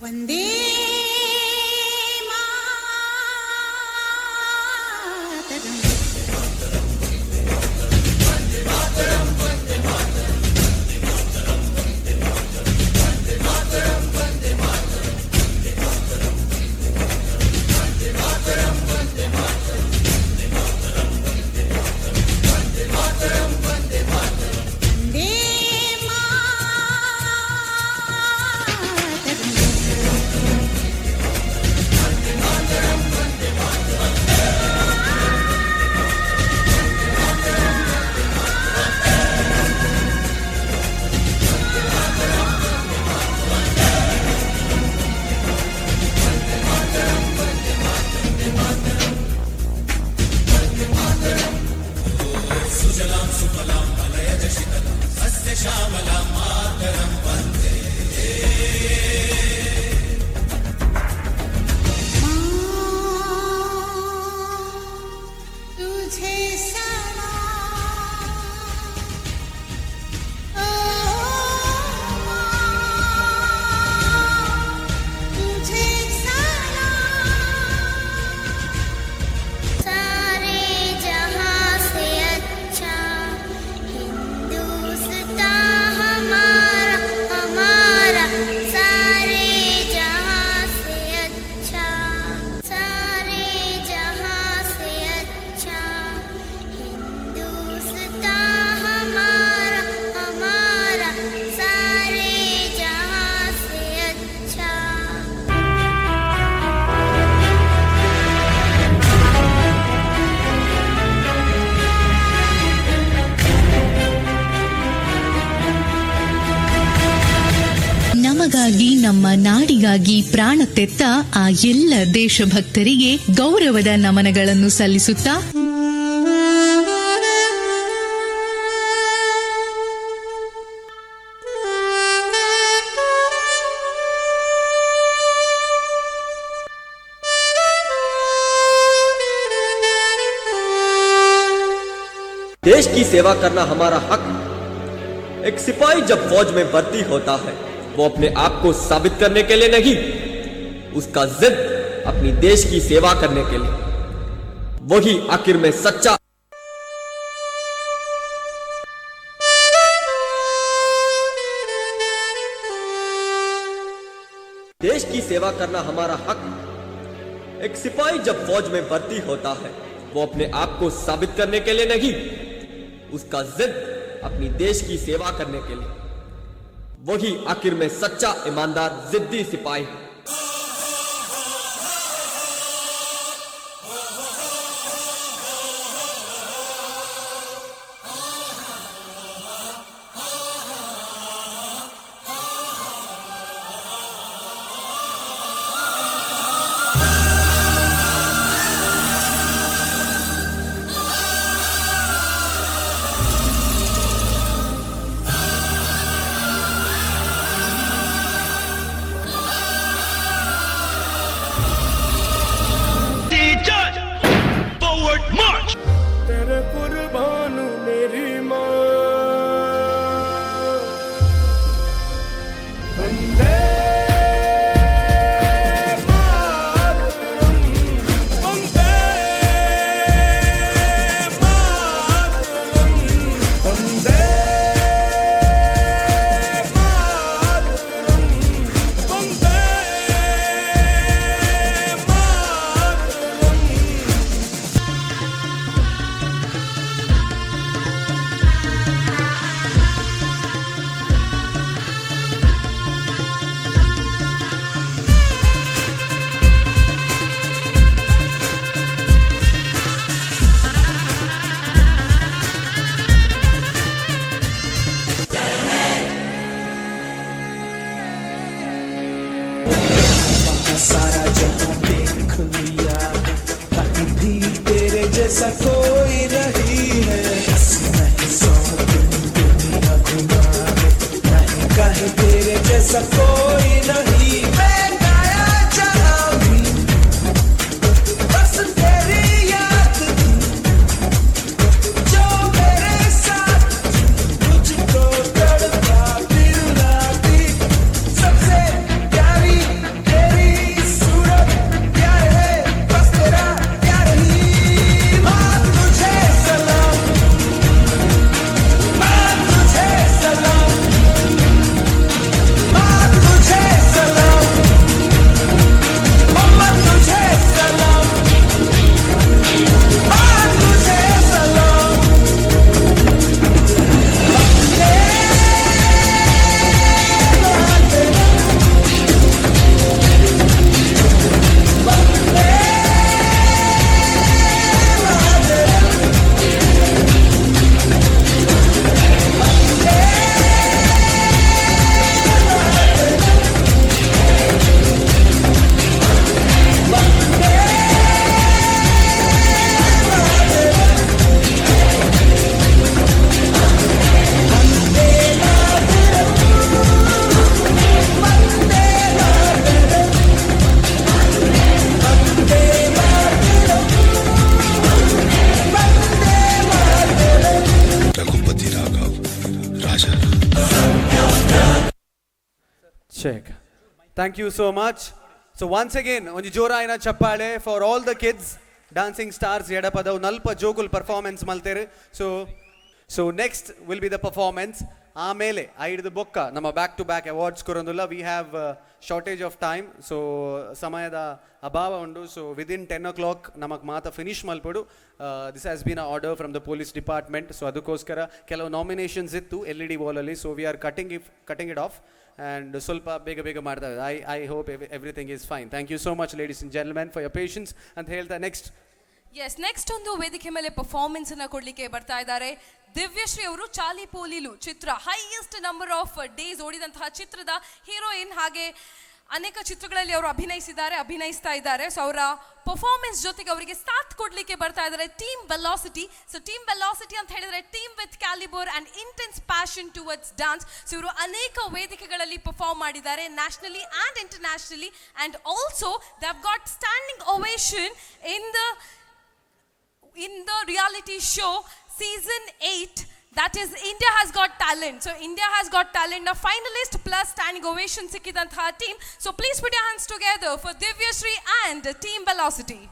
ವಂದೇ ಮಾತರಂ. ವಂದೇ ಸುಜಲಾಂ ಸುಫಲಾಂ ಮಲಯಜ ಶಿತಲಾಂ ಸಸ್ಯ ಶ್ಯಾಮಲಾಂ ಮಾತರಂ ವಂದೇ. तुझे सलाम ओ माँ, तुझे सलाम। सारे जहां से अच्छा हिंदुस्तां हमारा हमारा, सारे जहां से अच्छा, सारे जहां से अच्छा हिंदुस्तां हमारा हमारा, सारे जहां से अच्छा। ನಮಗಾಗಿ, ನಮ್ಮ ನಾಡಿಗಾಗಿ ಪ್ರಾಣ ತೆತ್ತ ಆ ಎಲ್ಲ ದೇಶಭಕ್ತರಿಗೆ ಗೌರವದ ನಮನಗಳನ್ನು ಸಲ್ಲಿಸುತ್ತಾ, देश की सेवा करना हमारा हक है। एक सिपाही जब फौज में भर्ती होता है, वो अपने आप को साबित करने के लिए नहीं, उसका जिद अपनी देश की सेवा करने के लिए। वही आखिर में सच्चा देश की सेवा करना हमारा हक है। एक सिपाही जब फौज में भर्ती होता है, वो अपने आप को साबित करने के लिए नहीं, उसका जिद अपनी देश की सेवा करने के लिए। वही आखिर में सच्चा ईमानदार जिद्दी सिपाही है। Forward march! तेरे कुर्बान मेरी माँ। वंदे मातरम, वंदे मातरम, वंदे मातरम, वंदे मातरम। सारा जहां देख लिया, कहीं भी तेरे जैसा कोई नहीं है। नहीं सौ दिन दुनिया घुमा दे, नहीं कहीं तेरे जैसा कोई नहीं। मैं गाया जहां भी बस तेरी याद थी, जो मेरे साथ थी, मुझको तड़पा दिलाती, सबसे प्यारी। Check. Thank you so much. So once again, ಒಂಜಿ ಜೋರಾಯಿನ ಚಪ್ಪಾಳೆ for all the kids dancing stars. Edapadavu ನಲ್ಪ ಜೋಕುಲ್ ಪರ್ಫಾರ್ಮೆನ್ಸ್ ಮಲ್ತೇರು. So next will be the performance. ಆಮೇಲೆ ಐಡ್ದು ಬೊಕ್ಕ ನಮ್ಮ ಬ್ಯಾಕ್ ಟು ಬ್ಯಾಕ್ ಅವಾರ್ಡ್ಸ್ ಕೊರೊಂದುಲ್ಲ. We have shortage of time, so ಸಮಯದ ಅಭಾವ ಉಂಡು. ಸೊ ವಿದಿನ್ 10 ಓ ಕ್ಲಾಕ್ ನಮಕ್ ಮಾತ ಫಿನಿಶ್ ಮಲ್ಪೊಡು. This has been a order from the police department. So ಅದಕ್ಕೋಸ್ಕರ ಕೆಲವು ನಾಮಿನೇಷನ್ಸ್ ಇತ್ತು LED ವಾಲಲ್ಲಿ, so we are cutting it off and ಸ್ವಲ್ಪ ಬೇಗ ಬೇಗ ಮಾಡ್ತಾ. I hope everything is fine. Thank you so much, ladies and gentlemen, for your patience ಅಂತ ಹೇಳ್ತಾ next. S, next ಒಂದು ವೇದಿಕೆ ಮೇಲೆ ಪರ್ಫಾರ್ಮೆನ್ಸ್ ಅನ್ನ ಕೊಡ್ಲಿಕ್ಕೆ ಬರ್ತಾ ಇದ್ದಾರೆ ದಿವ್ಯಶ್ರೀ ಅವರು. ಚಾಲಿ ಪೋಲಿಲು ಚಿತ್ರ ಹೈಯೆಸ್ಟ್ ನಂಬರ್ ಆಫ್ ಡೇಸ್ ಓಡಿದಂತಹ ಚಿತ್ರದ ಹೀರೋಯಿನ್. ಹಾಗೆ ಅನೇಕ ಚಿತ್ರಗಳಲ್ಲಿ ಅವರು ಅಭಿನಯಿಸಿದ್ದಾರೆ, ಅಭಿನಯಿಸ್ತಾ ಇದ್ದಾರೆ. ಸೊ ಅವರ ಪರ್ಫಾರ್ಮೆನ್ಸ್ ಜೊತೆಗೆ ಅವರಿಗೆ ಸಾಥ್ ಕೊಡ್ಲಿಕ್ಕೆ ಬರ್ತಾ ಇದ್ದಾರೆ team velocity. So team velocity ಅಂತ ಹೇಳಿದ್ರೆ team with calibre and intense passion towards dance. So ಇವರು ಅನೇಕ ವೇದಿಕೆಗಳಲ್ಲಿ ಪರ್ಫಾರ್ಮ್ ಮಾಡಿದ್ದಾರೆ, nationally and internationally, and also they have got standing ovation in the reality show season 8, that is India Has Got Talent. So India Has Got Talent ನ finalist plus standing ovation ಸಿಕ್ಕಿದಂತಹ team. So please put your hands together for Divyashree and Team Velocity.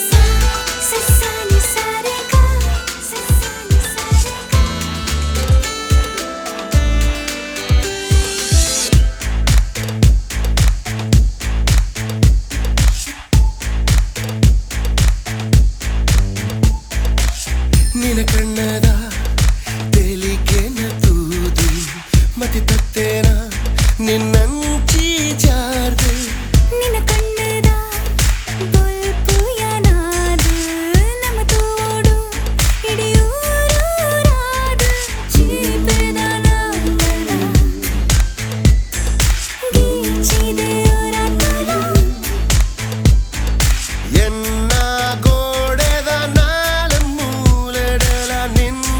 ಸಾ ನಿ ಸಾ ರೆ ಗ ಸಾ ನಿ ಸಾ ರೆ ಗ. ನಿನ ಕಣ್ಣದ ತೇಲಿಕೆನ ತೂದು ಮತಿ ತತ್ತೇನ ನಿನ್ನಂಚಿ ಜಾರ್ದು. ನಿನ್ನ ಕಣ್ಣದ ಬೊಲ್ಪುಯನಾದ ನಮ ತೋಡು ಇಡಿಯೂರಾದ ಚೀಪೆದ ನಾವನ ಗೀಚಿದೆಯೋರ ತಲ. ಎನ್ನ ಗೋಡೆದ ನಾಲ ಮೂಲೆಡಲ ನಿನ್ನ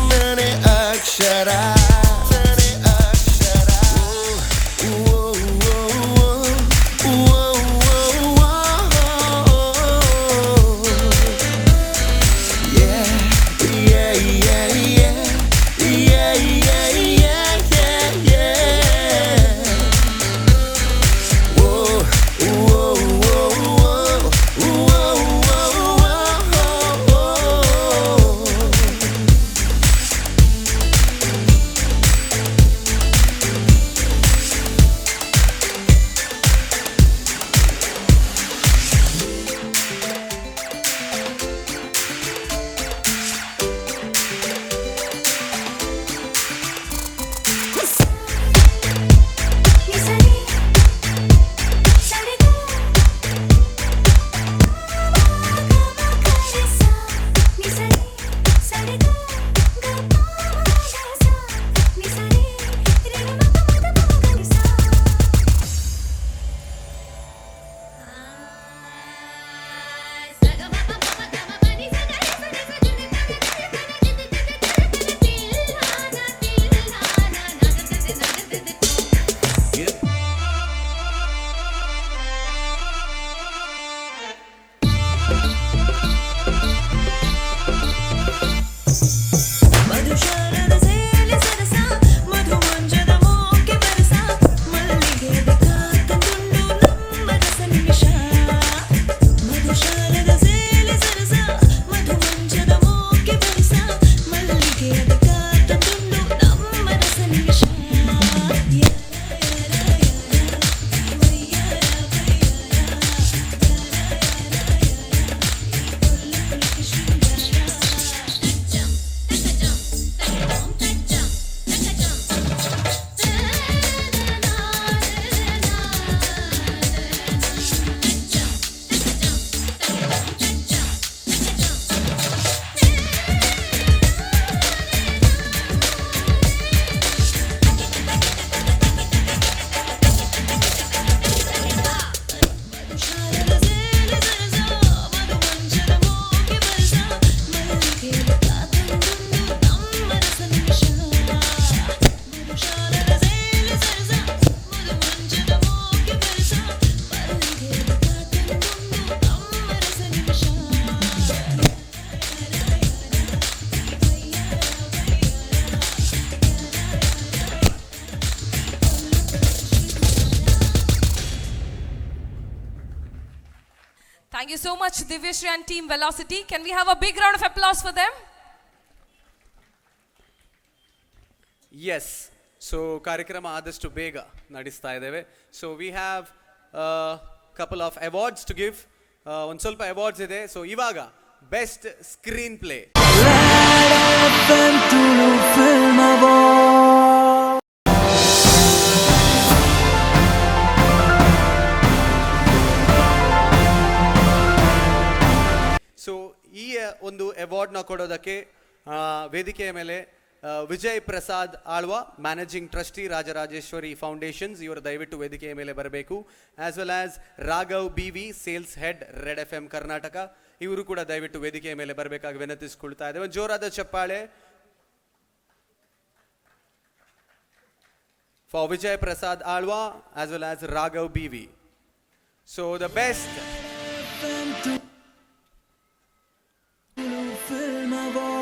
Thank you so much, Divyashree and team Velocity. Can we have a big round of applause for them? Yes, so ಕಾರ್ಯಕ್ರಮ ಆದಷ್ಟು ಬೇಗ ನಡೆಸ್ತಾ ಇದ್ದೇವೆ. So we have couple of awards to give. ಒಂದು ಸ್ವಲ್ಪ ಅವಾರ್ಡ್ಸ್ ಇದೆ. ಸೊ ಇವಾಗ best screen play. Tulu film award. So ಈ ಒಂದು ಅವಾರ್ಡ್ನ ಕೊಡೋದಕ್ಕೆ ವೇದಿಕೆಯ ಮೇಲೆ Vijay Prasad Alva, managing trustee, Rajarajeshwari foundations, ಇವರು ದಯವಿಟ್ಟು ವೇದಿಕೆಯ ಮೇಲೆ ಬರಬೇಕು. As well as Raghav B V, sales head, Red FM Karnataka, ಇವರು ಕೂಡ ದಯವಿಟ್ಟು ವೇದಿಕೆಯ ಮೇಲೆ ಬರಬೇಕಾಗಿ ವಿನಂತಿಸಿಕೊಳ್ತಾ ಇದ್ದೇವೆ. ಒಂದು ಜೋರಾದ ಚಪ್ಪಾಳೆ for Vijay Prasad Alva as well as Raghav B V. So the best film award.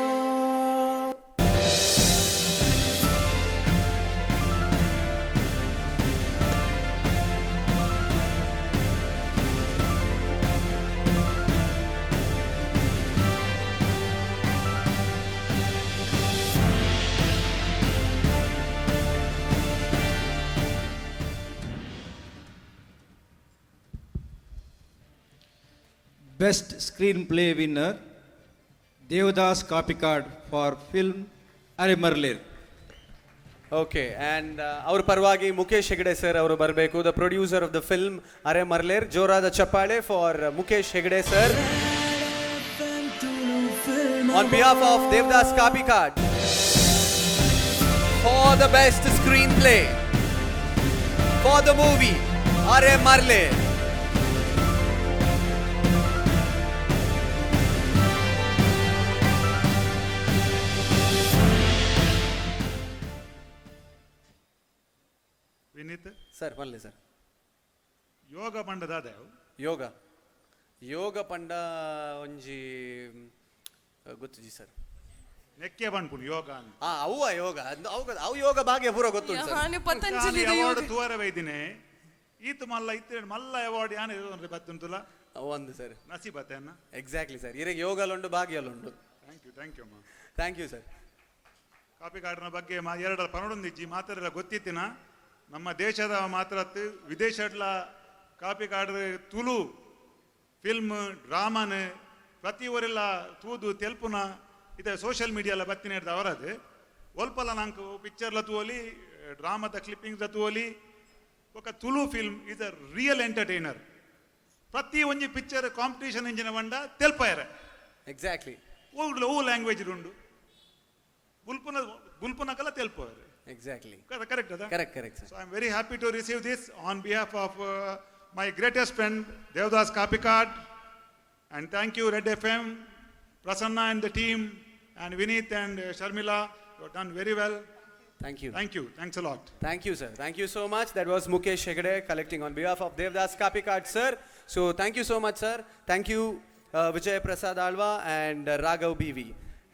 Best Screenplay winner Devadas Kapikad for film Aremarler. Okay, and ಅವ್ರ ಪರವಾಗಿ ಮುಖೇಶ್ ಹೆಗಡೆ ಸರ್ ಅವರು ಬರಬೇಕು, the producer of the film ಅರೆ ಮರ್ಲೇರ್. ಜೋರಾದ ಚಪ್ಪಾಳೆ for Mukesh Hegde sir on behalf of Devdas Kapikad for the best screen play for the movie Are Marle. Vineet. Sir, ಪನ್ಲೆ sir. ಯೋಗ ಪಂಡದಾದ? ಯೋಗ, ಯೋಗ ಪಂಡ ಒಂಜಿ ಗೊತ್ತುಜಿ sir. ನೆಕ್ಕೆ ಪನ್ಪುಂಡು ಯೋಗ. ಆ, ಅವು ಯೋಗ, ಅವು ಅವು ಯೋಗ ಭಾಗ್ಯ ಪೂರ ಗೊತ್ತುಂಟು ಸರ್. ಯಾನು ಪತಂಜಲಿದ ಅವಾರ್ಡ್ ಯೋಗ. ತೂವರೆ ಬೈದಿನಿ. ಈತ ಮಲ್ಲ ಇತ್ತೆ ಮಲ್ಲ ಅವಾರ್ಡ್ ಯಾನ್ ಬತ್ತುಂಟುಲ. ಅವು ಒಂದು ಸರ್. ನಸೀಬತ್ತೆ ಅನ್ನ. ಎಕ್ಸಾಕ್ಟ್ಲಿ ಸರ್, ಇರೆಗೆ ಯೋಗಲುಂಡು, ಭಾಗ್ಯಲುಂಡು. Thank you, thank you ಅಮ್ಮ. Thank you sir. ಕಾಪಿಕಾಡಿನ ಬಗ್ಗೆ ಮಾ ಎರಡರ ಪನಡೊಂದಿಜ್ಜಿ, ಮಾತೆರೆಲ ಗೊತ್ತಿತ್ತಿನ. ನಮ್ಮ ದೇಶದ ಮಾತ್ರ ವಿದೇಶಡ್ಲ ಕಾಪಿಕಾಡ್ ತುಳು ಫಿಲ್ಮ್ ಡ್ರಾಮಾನ್ ಪ್ರತಿ ಊರೆಲ್ಲ ತೂದು ತೆಲ್ಪುನ ಇದೆ. ಸೋಷಿಯಲ್ ಮೀಡಿಯಾಲ ಬತ್ತಿನ ಹಿಡ್ದು ಅವರದು ಒಲ್ಪಲ ನಂಗೆ ಪಿಕ್ಚರ್ಲ ತೂವಲಿ, ಡ್ರಾಮದ ಕ್ಲಿಪ್ಪಿಂಗ್ಸ್ ತೂವಲಿ. ಬೊಕ Tulu film is a real entertainer. ಪ್ರತಿ ಒಂಜಿ ಪಿಕ್ಚರ್ ಕಾಂಪಿಟೇಷನ್ ಇಂಜಿನ ಬಂಡ ತೆಲ್ಪಾಯರೆ. ಎಕ್ಸಾಕ್ಟ್ಲಿ. ಓ ಲ್ಯಾಂಗ್ವೇಜ್ ಉಂಡು, ಬುಲ್ಪುನ ಬುಲ್ಪುನಕಲ ತೆಲ್ಪುವರೆ. ಎಕ್ಸಾಕ್ಟ್ಲಿ. ಕರೆಕ್ಟ್ ಅದ? Correct, correct sir. So I'm very happy to receive this on behalf of my greatest friend Devdas Kapikad, and thank you Red FM, Prasanna and the team, and Vineet and Sharmila. You have done very well. Thank you. Thank you. Thanks a lot. Thank you, sir. Thank you so much. That was Mukesh Hegde collecting on behalf of Devdas Kapikad, sir. So thank you so much, sir. Thank you, Vijay Prasad Alva and Raghav BV.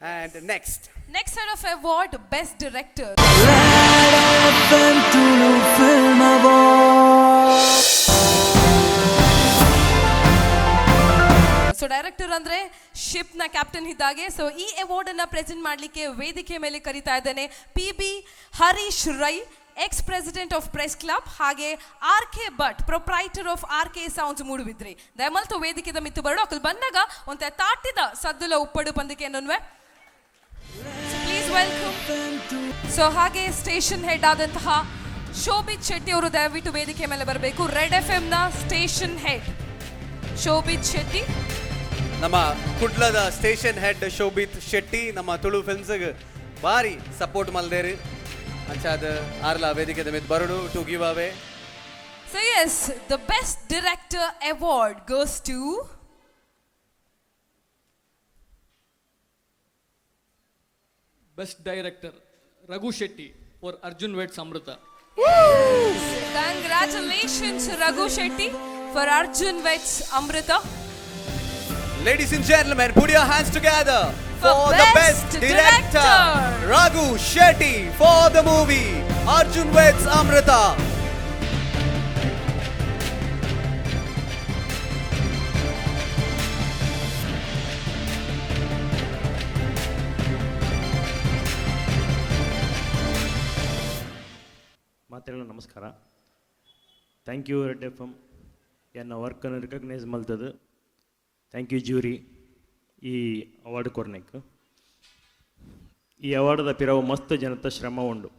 And next. Next set of award, best director. Tulu film award. So director ಅಂದ್ರೆ ship ನ captain ಇದ್ದಾಗೆ. ಸೊ ಈ award ಅನ್ನ present ಮಾಡಲಿಕ್ಕೆ ವೇದಿಕೆ ಮೇಲೆ ಕರೀತಾ ಇದ್ದೇನೆ P B Harish Rai, ex president of press club, ಹಾಗೆ R K Bhat, proprietor of R K Sounds Moodbidri. ದಯಮಲ್ತು ವೇದಿಕೆದ ಮಿತ್ತು ಬರಡು. ಅಕಲ್ ಬಂದಾಗ ಒಂತೆ ತಾಟಿದ ಸದ್ದುಲ ಉಪ್ಪಡು ಪಂದಿಕೆ ಅನ್ನುವೆ. Please welcome. So ಹಾಗೆ ಸ್ಟೇಷನ್ ಹೆಡ್ ಆದಂತಹ ಶೋಭಿತ್ ಶೆಟ್ಟಿ ಅವರು ದಯವಿಟ್ಟು ವೇದಿಕೆ ಮೇಲೆ ಬರಬೇಕು. ರೆಡ್ ಎಫ್ ಎಂ ನ ಸ್ಟೇಷನ್ ಹೆಡ್ ಶೋಭಿತ್ ಶೆಟ್ಟಿ. ನಮ್ಮ ಕುಡ್ಲದ ಸ್ಟೇಷನ್ ಹೆಡ್ ಶೋಭಿತ್ ಶೆಟ್ಟಿ ನಮ್ಮ ತುಳು ಫಿಲ್ಮ್ಸ್ ಬಾರಿ ಸಪೋರ್ಟ್ ಮಲ್ದೇರಿ. ಅಂಚಾದ ಆರ್ಲ ವೇದಿಕೆದ ಮಿತ್ ಬರಡು to give away. So yes, the best director award goes to Best Director Raghu Shetty for Arjun Weds Amrita. Congratulations, Raghu Shetty, for Arjun Weds Amrita. Ladies and gentlemen, put your hands together for for the best best director, director, Raghu Shetty for the movie Arjun Weds Amrita. ನಮಸ್ಕಾರ. Thank you red F M ಎನ್ನ ವರ್ಕನ್ನು recognise ಮಲ್ತದು. Thank you jury ಈ award ಕೊರ್ನೆಕ್. ಈ ಅವಾರ್ಡ್ದ ಪಿರವು ಮಸ್ತ್ ಜನತ ಶ್ರಮ ಉಂಡು.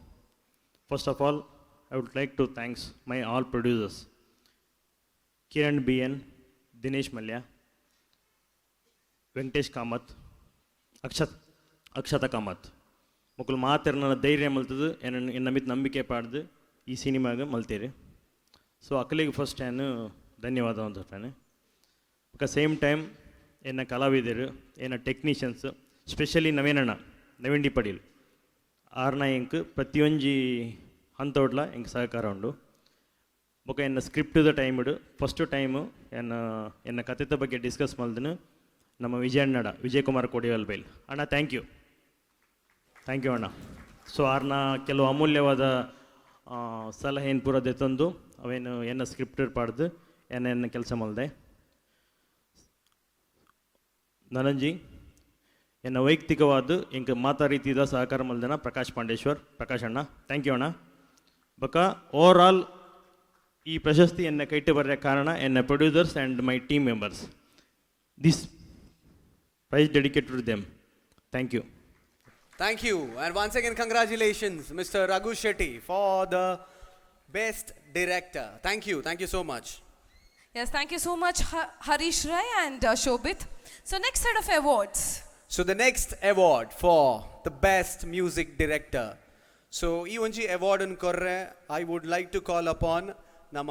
First of all, I would like to thanks my all producers, Kiran B N, Dinesh Mallya, Venkatesh Kamath, Akshata Kamath ಮೊಕುಲು ಮಾತೆರ್ನ ಧೈರ್ಯ ಮಲ್ತದು ಎನ್ನ ಎನ್ನ ಮಿತ್ ನಂಬಿಕೆ ಪಾಡ್ದು ಈ ಸಿನಿಮಾಗ ಮಲ್ತೇರಿ. ಸೊ ಅಕಲಿಗೆ ಫಸ್ಟ್ ನಾನು ಧನ್ಯವಾದ ಅಂತ. ಬೊಕ ಸೇಮ್ ಟೈಮ್ ಎನ್ನ ಕಲಾವಿದರು, ಎನ್ನ ಟೆಕ್ನಿಷಿಯನ್ಸ್, ಸ್ಪೆಷಲಿ ನವೀನಣ್ಣ, ನವೀನ್ ಡಿ ಪಡೀಲ್ ಆರ್ನ ಎಂಕ್ ಪ್ರತಿಯೊಂಜಿ ಹಂತೋಡ್ಲ ಎಂಕ್ ಸಹಕಾರ ಉಂಡು. ಬೊಕ ಎನ್ನ ಸ್ಕ್ರಿಪ್ಟ್ದ ಟೈಮ್ಡ್ ಫಸ್ಟ್ ಟೈಮು ಎನ್ನ ಎನ್ನ ಕಥೆತ ಬಗ್ಗೆ ಡಿಸ್ಕಸ್ ಮಲ್ದನು ನಮ್ಮ ವಿಜಯಣ್ಣಡ, ವಿಜಯ್ ಕುಮಾರ್ ಕೋಡಿಯಲ್ ಬೈಲ್ ಅಣ್ಣ. Thank you, thank you ಅಣ್ಣ. ಸೊ ಆರ್ನ ಕೆಲವು ಅಮೂಲ್ಯವಾದ ಸಲಹೆಯನ್ನು ಪೂರ ದೆತ್ತೊಂದು ಅವೇನು ಎನ್ನ ಸ್ಕ್ರಿಪ್ಟ್ ಪಾಡ್ದು ಎನ್ನ ಎನ್ನ ಕೆಲಸ ಮಲ್ದೆ. ನನಂಜಿ ಎನ್ನ ವೈಯಕ್ತಿಕವಾದ ಎಂಕ್ ಮಾತಾ ರೀತಿದ ಸಹಕಾರ ಮಲ್ದನ ಪ್ರಕಾಶ್ ಪಾಂಡೇಶ್ವರ್, ಪ್ರಕಾಶ್ ಅಣ್ಣ, thank you ಅಣ್ಣ. ಬೊಕ ಓವರ್ ಆಲ್ ಈ ಪ್ರಶಸ್ತಿ ಎನ್ನ ಕೈಟ್ ಬರೋ ಕಾರಣ ಎನ್ನ producers and my team members. This prize dedicated to them. Thank you. Thank you. And once again, congratulations, Mr. Raghu Shetty, for the best director. Thank you. Thank you so much. Yes, thank you so much, Harish Rai and Shobit. So next set of awards. So the next award for the best music director. So ಈ ಒಂಜಿ award ಅನ್ನು ಕೊರ್ರೆ I would like to call upon ನಮ್ಮ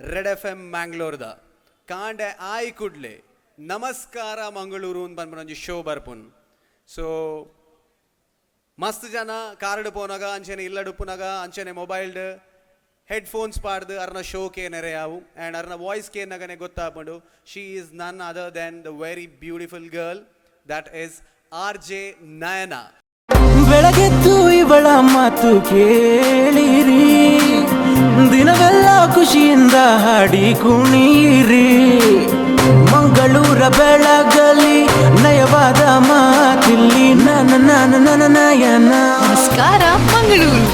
red F M ಮ್ಯಾಂಗ್ಳೂರ್ದ ಕಾಂಡೆ ಆಯ್ ಕುಡ್ಲೆ ನಮಸ್ಕಾರ ಮಂಗಳೂರು ಅಂತ ಪನ್ಪುನ ಒಂಜಿ show ಬರ್ಪುನ್. ಸೊ ಮಸ್ತ್ ಜನ ಕಾರ್ಡ್ ಪೋನಾಗ, ಅಂಚನೆ ಇಲ್ಲಡುಪ್ಪುನಾಗ, ಅಂಚನೆ ಮೊಬೈಲ್ಡ್ ಹೆಡ್ಫೋನ್ಸ್ ಪಾಡ್ದು ಅರ್ನ ಶೋ ಕೇನರೆ ಯಾವು ಆ್ಯಂಡ್ ಅರ್ನ ವಾಯ್ಸ್ ಕೇನಗನೆ ಗೊತ್ತಾಪುಂಡು, she is none other than the very beautiful girl, that is RJ Nayana. ಬೆಳಗೆದ್ದು ಇವಳ ಮಾತು ಕೇಳಿರಿ, ದಿನವೆಲ್ಲ ಖುಷಿಯಿಂದ ಹಾಡಿ ಕುಣೀರಿ. ಮಂಗಳೂರ ಬೆಳಗಲಿ ನಯವಾದ ಮಾತಿಲ್ಲಿ ನನ್ನ ನನ್ನ ನನ್ನ ನಯನ. ನಮಸ್ಕಾರ ಮಂಗಳೂರು.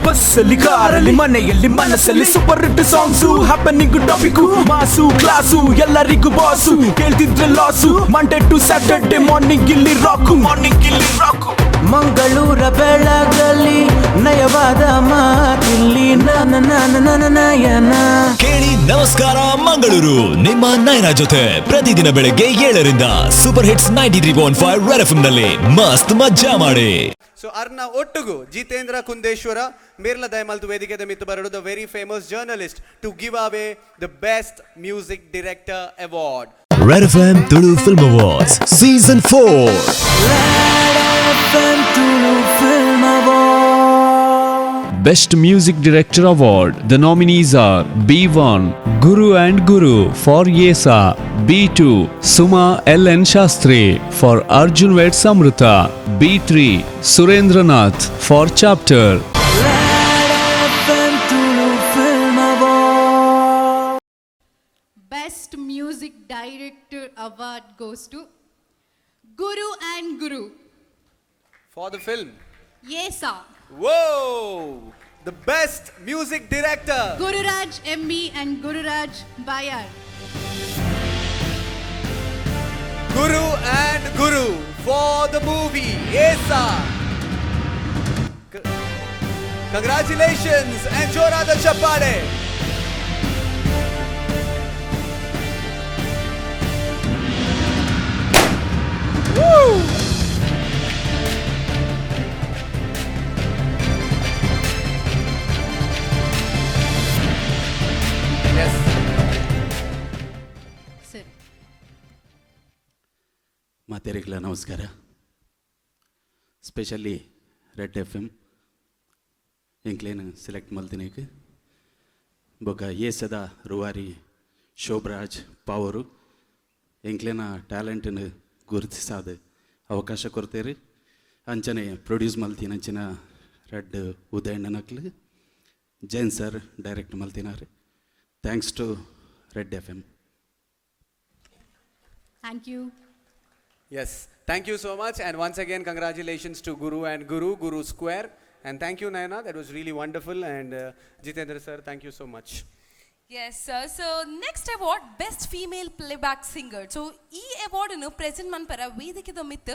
ಬಸ್ಸಲ್ಲಿ, ಕಾರಲ್ಲಿ, ಮನೆಯಲ್ಲಿ, ಮನಸ್ಸಲ್ಲಿ super hit songs, happening topic, mass class, ಎಲ್ಲರಿಗೂ ಬಾಸು, ಕೇಳ್ತಿದ್ರೆ ಲಾಸು. ಮಂಡೇ ಟು ಸ್ಯಾಟರ್ಡೆ ಮಾರ್ನಿಂಗ್ ಇಲ್ಲಿ ರಾಕು, ಮಾರ್ನಿಂಗ್ ಇಲ್ಲಿ ರಾಕು. ಮಂಗಳೂರ ಬೆಳಗಲಿ ನಯವಾದ ಮಾತಿಲ್ಲಿ ನನ್ನ ನನ್ನ ನನ್ನ ನಯನ. ಕೇಳಿ ನಮಸ್ಕಾರ ಮಂಗಳೂರು ನಿಮ್ಮ ನಯನ ಜೊತೆ ಪ್ರತಿದಿನ ಬೆಳಗ್ಗೆ 7ರಿಂದ super hits 93.5 Red FM ನಲ್ಲಿ ಮಸ್ತ್ ಮಜಾ ಮಾಡಿ. ಸೊ ಅರ್ನ ಒಟ್ಟುಗು ಜಿತೇಂದ್ರ ಕುಂದೇಶ್ವರ ಮೇರ್ಲ ದಯಮಲ್ತು ವೇದಿಕೆದ ಮಿತ್ತು ಬರಡು, the very famous journalist, to give away the best music director award. Red FM Tulu Film Awards Season 4. Film award. Best Music Director Award. The nominees are B1 Guru and Guru for Yesa, B2 Suma L N Shastri for Arjun Weds Amrita, B3 Surendranath for Chapter. Film award. Best Music Director Award goes to Guru and Guru. For the film Yesa. Whoa! The best music director. Gururaj MB and Gururaj Bayar. Guru and Guru for the movie Yesa. Congratulations and ಜೋರಾದ ಚಪ್ಪಾಳೆ. Woo! Yes. Sir. ಮಾತೆರೆಗ್ಲ ನಮಸ್ಕಾರ. Specially Red F M ಎಂಕ್ಲೇನ್ select ಮಲ್ತಿನೇಕ್ ಬೊಕ ಏಸದ ರೂವಾರಿ ಶೋಭರಾಜ್ ಪಾವರು ಎಂಕ್ಲೇನ ಟ್ಯಾಲೆಂಟನ್ನು ಗುರುತಿಸಾದ ಅವಕಾಶ ಕೊಡ್ತೇರಿ. ಅಂಚನೆ ಪ್ರೊಡ್ಯೂಸ್ ಮಲ್ತಿನ ಅಂಚಿನ ರೆಡ್ ಉದಯಣ್ಣನಕ್ಲು, ಜೈನ್ ಸರ್ ಡೈರೆಕ್ಟ್ ಮಲ್ತಿನಾರು. Thanks to Red FM. Thank you. Yes, thank you so much. And once again, congratulations to Guru and Guru, Guru Square. And thank you Nayana, that was really wonderful. And Jitendra sir, thank you so much. Yes sir. So next award, best female playback singer. So ಈ award present ಮನ್ಪರ ವೇದಿಕೆದ ಮಿತ್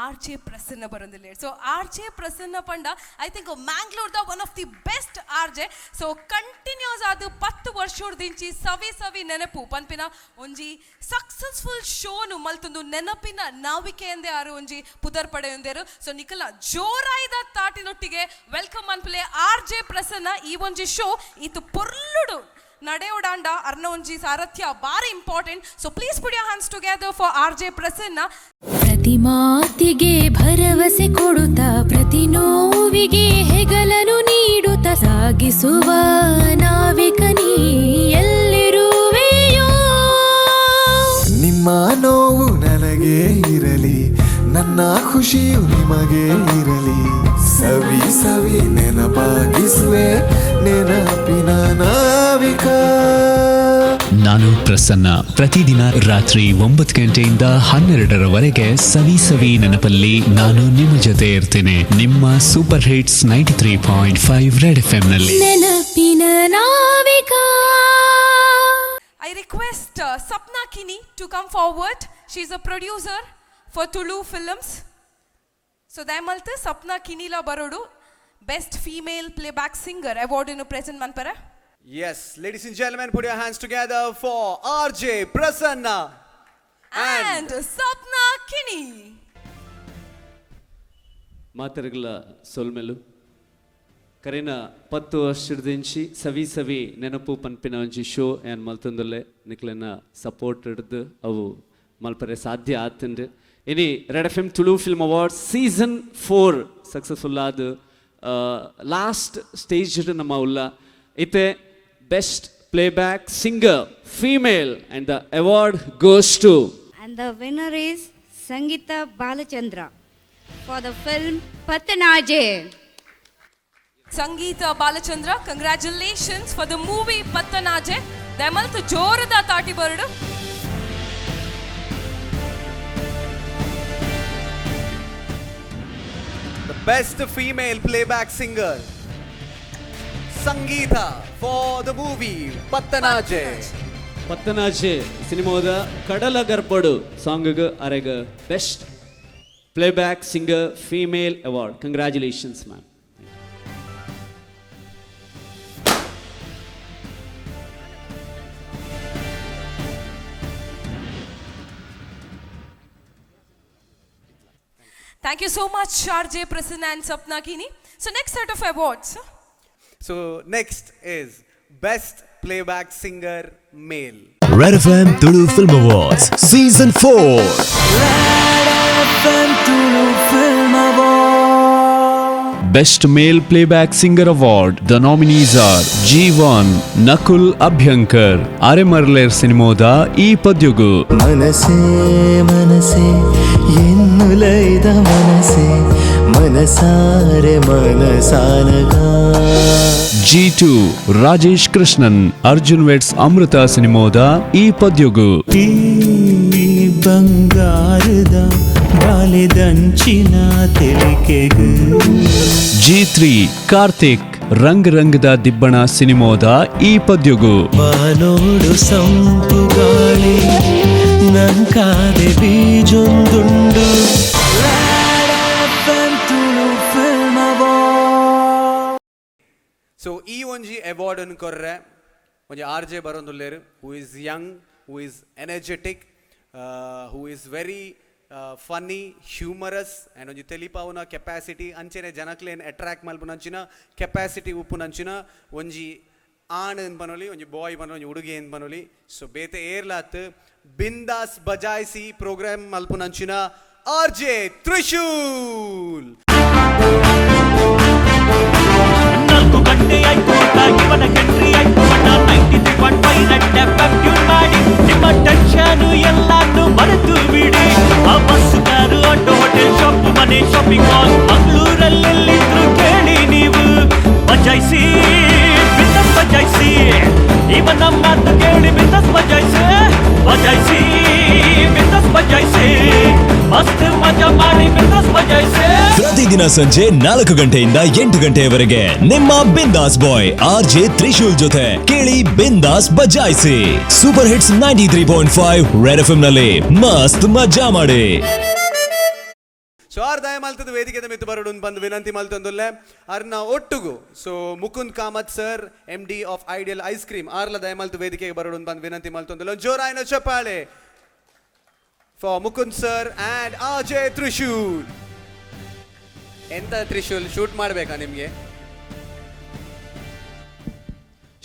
ಆರ್ J ಪ್ರಸನ್ನ ಬರೋದಿಲ್ಲ. ಸೊ ಆರ್ J ಪ್ರಸನ್ನ ಪಂಡ I think ಮ್ಯಾಂಗ್ಳೂರ್ದ one of the best RJ. So continuous ಆದ 10 ವರ್ಷದಿಂಚಿ ಸವಿ ಸವಿ ನೆನಪು ಪನ್ಪಿನ ಒಂಜಿ successful ಶೋನು ಮಲ್ತೊಂದು ನೆನಪಿನ ನಾವಿಕೆ ಎಂದೇ ಆರು ಒಂಜಿ ಪುದರ್ ಪಡೆಯೊಂದೇರು. ಸೊ ನಿಖಲ ಜೋರಾಯ್ದ ತಾಟಿನೊಟ್ಟಿಗೆ welcome ಮನ್ಪುಲೆ ಆರ್ ಜೆ ಪ್ರಸನ್ನ. ಈ ಒಂಜಿ ಶೋ ಇತ್ತು ಪೊರ್ಲುಡು ನಡೆಯೋಡಾಂಡ ಅರ್ನ ಒಂಜಿ ಸಾರಥ್ಯ ಬಾರಿ important. So please put your hands together for R J Prasanna. ಪ್ರತಿ ಮಾತಿಗೆ ಭರವಸೆ ಕೊಡುತ್ತಾ, ಪ್ರತಿ ನೋವಿಗೆ ಹೆಗಲನು ನೀಡುತ್ತಾ ಸಾಗಿಸುವ ನಾವಿಕ ನೀ ಎಲ್ಲಿರುವೆಯೋ. ನಿಮ್ಮ ನೋವು ನನಗೆ ಇರಲಿ, ನನ್ನ ಖುಷಿಯು ನಿಮಗೆ ಇರಲಿ. ಸವಿ ಸವಿ ನೆನಪಾಗಿಸುವೆ ನೆನಪಿನ ನಾವಿಕ. ನಾನು ಪ್ರಸನ್ನ ಪ್ರತಿದಿನ ರಾತ್ರಿ 9 ಗಂಟೆಯಿಂದ 12ರವರೆಗೆ ಸವಿ ಸವಿ ನೆನಪಲ್ಲಿ ನಾನು ನಿಮ್ಮ ಜೊತೆ ಇರ್ತೇನೆ, ನಿಮ್ಮ super hits 93.5 Red FM ನಲ್ಲಿ. ನೆನಪಿನ ನಾವಿಕ. I request Sapna Kini to come forward. She is a producer for Tulu films. So ದಯಮಲ್ತ್ ಸಪ್ನಾ ಕಿನಿಲಾ ಬರೋಡು best female playback singer award ಅನ್ನು ಪ್ರೆಸೆಂಟ್ ಮನ್ಪರ. Yes, ladies and gentlemen, put your hands together for RJ Prasanna and Sapna Kini. ಮಾತೆರ್ಗಲ ಸೊಲ್ಮೆಲು. ಕರಿನ 10 ವರ್ಷದಿಂಚಿ ಸವಿ ಸವಿ ನೆನಪು ಪನ್ಪಿನ ಒಂಜಿ ಶೋ ಏನ್ ಮಲ್ತೊಂದುಲ್ಲೆ. ನಿಕ್ಲೆನ ಸಪೋರ್ಟ್ ಹಿಡ್ದು ಅವು ಮಲ್ಪರೆ ಸಾಧ್ಯ ಆತುಂಡು. ಇನಿ Red FM Tulu film award season 4 successful ಆದ್ ಲಾಸ್ಟ್ ಸ್ಟೇಜ್ ನಮ್ಮ ಉಲ್ಲ. ಇತ್ತೆ best playback singer female and the award goes to And the winner is Sangeeta Balachandra for the film Patanaje. Sangeetha Balachandra, congratulations for the movie Pattanaje. ದಯಮಲ್ತ್ ಜೋರದ ತಾಟಿ ಬರಡು. The best female playback singer, Sangeetha, for the movie Pattanaje. Pattanaje ಸಿನಿಮಾದ ಕಡಲ ಗರ್ಭಡು song ಅರೆಗ best playback singer female award. Congratulations ma'am. Thank you so much, RJ Prasanna and Sapna Kini. So next set of awards. So next is best playback singer male. Red FM Tulu Film Awards Season 4. Film award. Best Male Playback Singer Award. The nominees are G1 Nakul Abhyankar, Aremarler ಸಿನಿಮೋದ ಈ ಪದ್ಯಗು. ಮನಸೇ ಮನಸೇ ಎನ್ನುಲೈದ ಮನಸೇ ಮನಸಾರೆ ಮನಸಾನಗ. G2 Rajesh Krishnan, Arjun weds ಅಮೃತ ಸಿನಿಮೋದ ಈ ಪದ್ಯಗು. ಈ ಬಂಗಾರದ ಬಾಲೆದಂಚಿನ ತೆಲಿಕೆಗು. G3 Karthik, ರಂಗ್ ರಂಗದ ದಿಬ್ಬಣ ಸಿನಿಮೋದ ಈ ಪದ್ಯಗು. ಬಾನೋಡು ಸಂಪು ಗಾಳಿ ನಂಕಾದೆ ಬೀಜೊಂದುಂಡು. ಸೊ ಈ ಒಂಜಿ ಅವಾರ್ಡ್ ಅನ್ನು ಕೊರ್ರೆ ಒಂಜಿ ಆರ್ J ಬರೋಂದುಲ್ಲೇರು, who is young, who is energetic, who is very funny, humorous and ಒಂಜಿ ತೆಲಿಪಾವುನ ಕೆಪಾಸಿಟಿ, ಅಂಚೆನೆ ಜನಕ್ಲೇನ್ ಅಟ್ರಾಕ್ಟ್ ಮಲ್ಪುನಂಚಿನ ಕೆಪಾಸಿಟಿ ಉಪ್ಪುನಂಚಿನ ಒಂಜಿ ಆಣ್ ಏನ್ ಪನೊಲಿ, ಒಂಜಿ ಬಾಯ್ ಪನೊಲಿ, ಒಂಜಿ ಹುಡುಗಿ ಏನ್ ಪನೊಲಿ. ಸೊ ಬೇತೆ ಏರ್ಲಾತ್ ಬಿಂದಾಸ್ ಬಜಾಯಿಸಿ ಪ್ರೋಗ್ರಾಮ್ ಮಲ್ಪುನಂಚಿನ ಆರ್ ಜೆ ತ್ರಿಶೂಲ್. 4 ಗಂಟೆ ಆಯ್ತು ಇವನ ಎಂಟ್ರಿ ಆಯ್ತು ಬಣ್ಣ 93.5 ರೆಡ್ ಎಫ್ಎಂ ಟ್ಯೂನ್ ಮಾಡಿ ನಿಮ್ಮ ಟೆನ್ಷನ್ ಎಲ್ಲಾನು ಮರೆತು ಬಿಡಿ. ಆ bus, car, auto, hotel, shop, ಮನೆ, ಶಾಪಿಂಗ್ ಮಾಲ್, ಮಂಗಳೂರಲ್ಲೆಲ್ಲಿದ್ರು ಕೇಳಿ ನೀವು ಬಜಾಯಿಸಿ ಬಿಂದಾಸ್ ಬಜಾಯಿಸಿ. ಇವನ ಮಾತು ಕೇಳಿ ಬಿಂದಾಸ್ ಬಜಾಯಿಸಿ, ಬಜಾಯಿಸಿ ಬಿಂದಾಸ್ ಬಜಾಯಿಸಿ. ಮಸ್ತ್ ಮಜಾ ಮಾಡಿ ಬಿಂದಾಸ್ ಬಜಾಯಿಸೆ. ಪ್ರತಿದಿನ ಸಂಜೆ 4 ಗಂಟೆಯಿಂದ 8 ಗಂಟೆಯವರೆಗೆ ನಿಮ್ಮ Bindaas boy R J Trishul ಜೊತೆ ಕೇಳಿ ಬಿಂದಾಸ್ ಬಜಾಯಿಸಿ. ಸೂಪರ್ ಹಿಟ್ಸ್ 93.5 ರೆಡ್ ಎಫ್ಎಂ ನಲ್ಲಿ ಮಸ್ತ್ ಮಜಾ ಮಾಡಿ. ಸೊ ಆರ್ ದಯ ಮಲ್ತದ ವೇದಿಕೆದ ಮಿತ್ತು ಬರಡುನ್ ಬಂದು ವಿನಂತಿ ಮಲ್ತೊಂದುಲ್ಲೆ ಅರ್ನ ಒಟ್ಟುಗು. So Mukund Kamath sir, M D of Ideal ice cream, ಆರ್ಲ ದಯಮಲ್ತು ವೇದಿಕೆಗೆ ಬರಡುನ್ ಬಂದು ವಿನಂತಿ ಮಲ್ತೊಂದುಲ್ಲೆ. ಜೋರಾಯಿನ ಚಪ್ಪಾಳೆ for Mukund sir and RJ Trishul. ಎಂತ ತ್ರಿಶೂಲ್, ಶೂಟ್ ಮಾಡಬೇಕಾ ನಿಮಗೆ?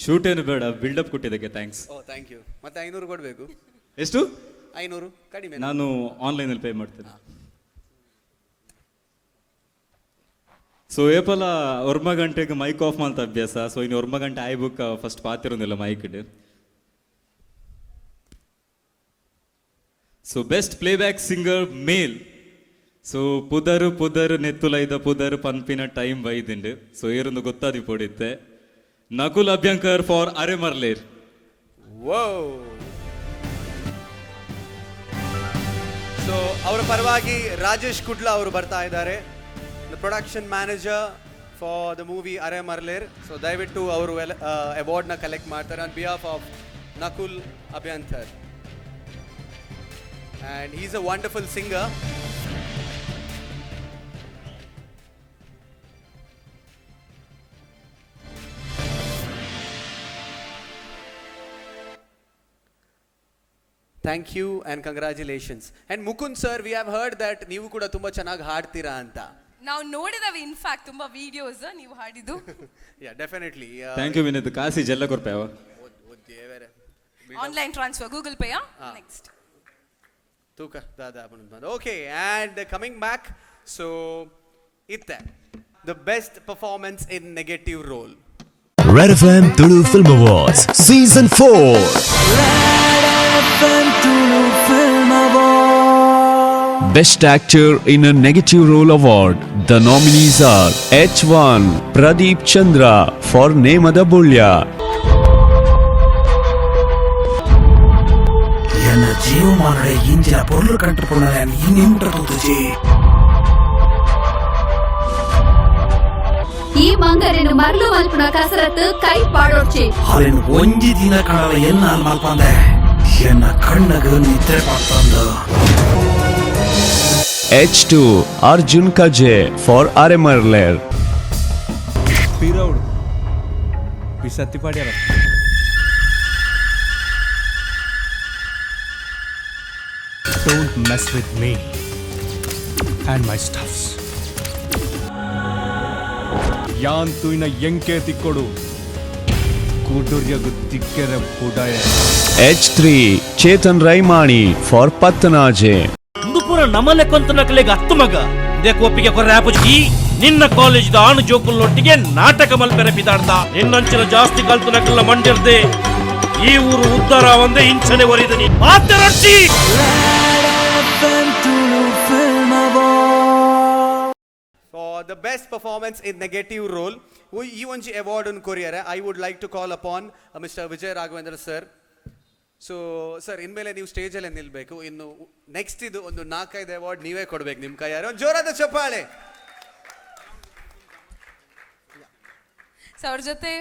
ಶೂಟ್ ಏನು ಬೇಡ, ಬಿಲ್ಡಪ್ ಕೊಟ್ಟಿದ್ದಕ್ಕೆ thanks. Oh thank you. ಮತ್ತೆ 500 ಕೊಡಬೇಕು. ಎಷ್ಟು? 500 ಕಡಿಮೆ. ನಾನು ಆನ್ಲೈನಲ್ಲಿ ಪೇ ಮಾಡ್ತೇನೆ. ಸೊ ಏಪಲ ಒರ್ಮ ಗಂಟೆಗೆ ಮೈಕ್ ಆಫ್ ಮಾಡ್ತ ಅಭ್ಯಾಸ. ಸೊ ಇನ್ನು ಒರ್ಮ ಗಂಟೆ ಆಯ್ ಬುಕ್ ಫಸ್ಟ್ ಪಾತಿರೋದಿಲ್ಲ mic. So best playback singer male. So ಪುದರು ಪುದರು ನೆತ್ತುಲೈದ ಪುದರು ಪನ್ಪಿನ ಟೈಮ್ ಬೈದಿಂಡು. ಸೊ ಏರೊಂದು ಗೊತ್ತಾದಿ ಪೊಡಿತ್ತೆ. ನಕುಲ್ ಅಭ್ಯಂಕರ್ ಫಾರ್ ಅರೆ ಮರ್ಲೇರ್. ಸೊ ಅವರ ಪರವಾಗಿ ರಾಜೇಶ್ ಕುಡ್ಲಾ ಅವರು ಬರ್ತಾ ಇದ್ದಾರೆ, the production manager for the movie Are Marler. So ದಯವಿಟ್ಟು ಅವರು ಅವಾರ್ಡ್ನ ಕಲೆಕ್ಟ್ ಮಾಡ್ತಾರೆ on behalf of Nakul Abhyankar. And he's a wonderful singer. Thank you and congratulations. And Mukund sir, we have heard that ನೀವು ಕೂಡ ತುಂಬ ಚೆನ್ನಾಗಿ ಹಾಡ್ತೀರಾ ಅಂತ. ನಾವು ನೋಡಿದವೆ, in fact ತುಂಬಾ ವಿಡಿಯೋಸ್ ನೀವು ಹಾಡಿದ್ದು. Yeah definitely. Thank you Vineeth. ಕಾಸಿ ಜೆಲ್ಲ ಕೊರ್ಪೇವ. ಆನ್ಲೈನ್ ಟ್ರಾನ್ಸ್ಫರ್, ಗೂಗಲ್ ಪೇಯಾ? ನೆಕ್ಸ್ಟ್ ತೂಕ ದಾದಾ. Okay, and coming back, so ಇತ್ತೆ the best performance in negative role. Red FM Tulu film awards season 4. Best Actor in a Negative Role Award. The nominees are H1 Pradeep Chandra for Nemada Bulya, ಎನ್ನ ಜೀವಮಾನಡೆ ಇಂಚಿನ ಪೊರ್ಲು ಕಂಟು ಪುಣಲೆ ಇನ್ನಿಂಟ ತೂತುಜಿ. ಈ ಮಂಗರನ್ನು ಮರಳು ಮಲ್ಪುನ ಕಸರತ್ತು ಕೈ ಪಾಡೋಡ್ಚಿ. ಅಲ್ಲಿನ ಒಂಜಿ ದಿನ ಕಣಲ ಎನ್ನ ಅಲ್ ಮಲ್ಪಂದೆ ಎನ್ನ ಕಣ್ಣಗ ನಿದ್ರೆ ಪಡ್ತಂದು. H2 Arjun Kaje for Aremarler, ಪಿರೌಡ್ ಪಿಸತ್ತಿ ಪಾಡ್ಯಾರ. Don't mess with me and my stuffs. ಯಾನ್ ತುಯ್ನ MK ತಿಕ್ಕೊಡು ಕುಡುರ್ಯಗು ತಿಕ್ಕೆರೆ ಪುಡಯ. H3 Chetan Raimani for Pattanaje, ಒಂದು ಪೂರ ನಮಲೆ ಕೊಂತ ನಕಲೆಗೆ ಹತ್ತು ಮಗ ಇದೇ ಕೋಪಿಗೆ ಕೊರ್ರೆ ಆಪುಜಿ. ನಿನ್ನ ಕಾಲೇಜ್ದ ಆಣು ಜೋಕುಲ್ನೊಟ್ಟಿಗೆ ನಾಟಕ ಮಲ್ಪೆರೆ ಬಿದಾಡ್ದ ನಿನ್ನಂಚಿನ ಜಾಸ್ತಿ ಕಲ್ತು ನಕಲ್ಲ ಮಂಡಿರ್ದೆ ಈ ಊರು ಉದ್ದಾರ ಒಂದೇ ಇಂಚನೆ ಒರಿದನಿ ಮಾತರೊಟ್ಟಿ. For the best performance in negative role, ಈ ಒಂಜಿ ಅವಾರ್ಡ್ ಅನ್ನು ಕೊರಿಯರೆ I would like to call upon mister Vijay Raghavendra sir. So sir, ಇನ್ಮೇಲೆ ನೀವು ಸ್ಟೇಜಲ್ಲೇ ನಿಲ್ಲಬೇಕು. ಇನ್ನು ನೆಕ್ಸ್ಟ್ ಇದು ಒಂದು 4-5 ಅವಾರ್ಡ್ ನೀವೇ ಕೊಡ್ಬೇಕು ನಿಮ್ಮ ಕೈಯಾರೆ. ಒಂದು ಜೋರಾದ ಚಪ್ಪಾಳೆ. ಸೊ ಅವ್ರ ಜೊತೆ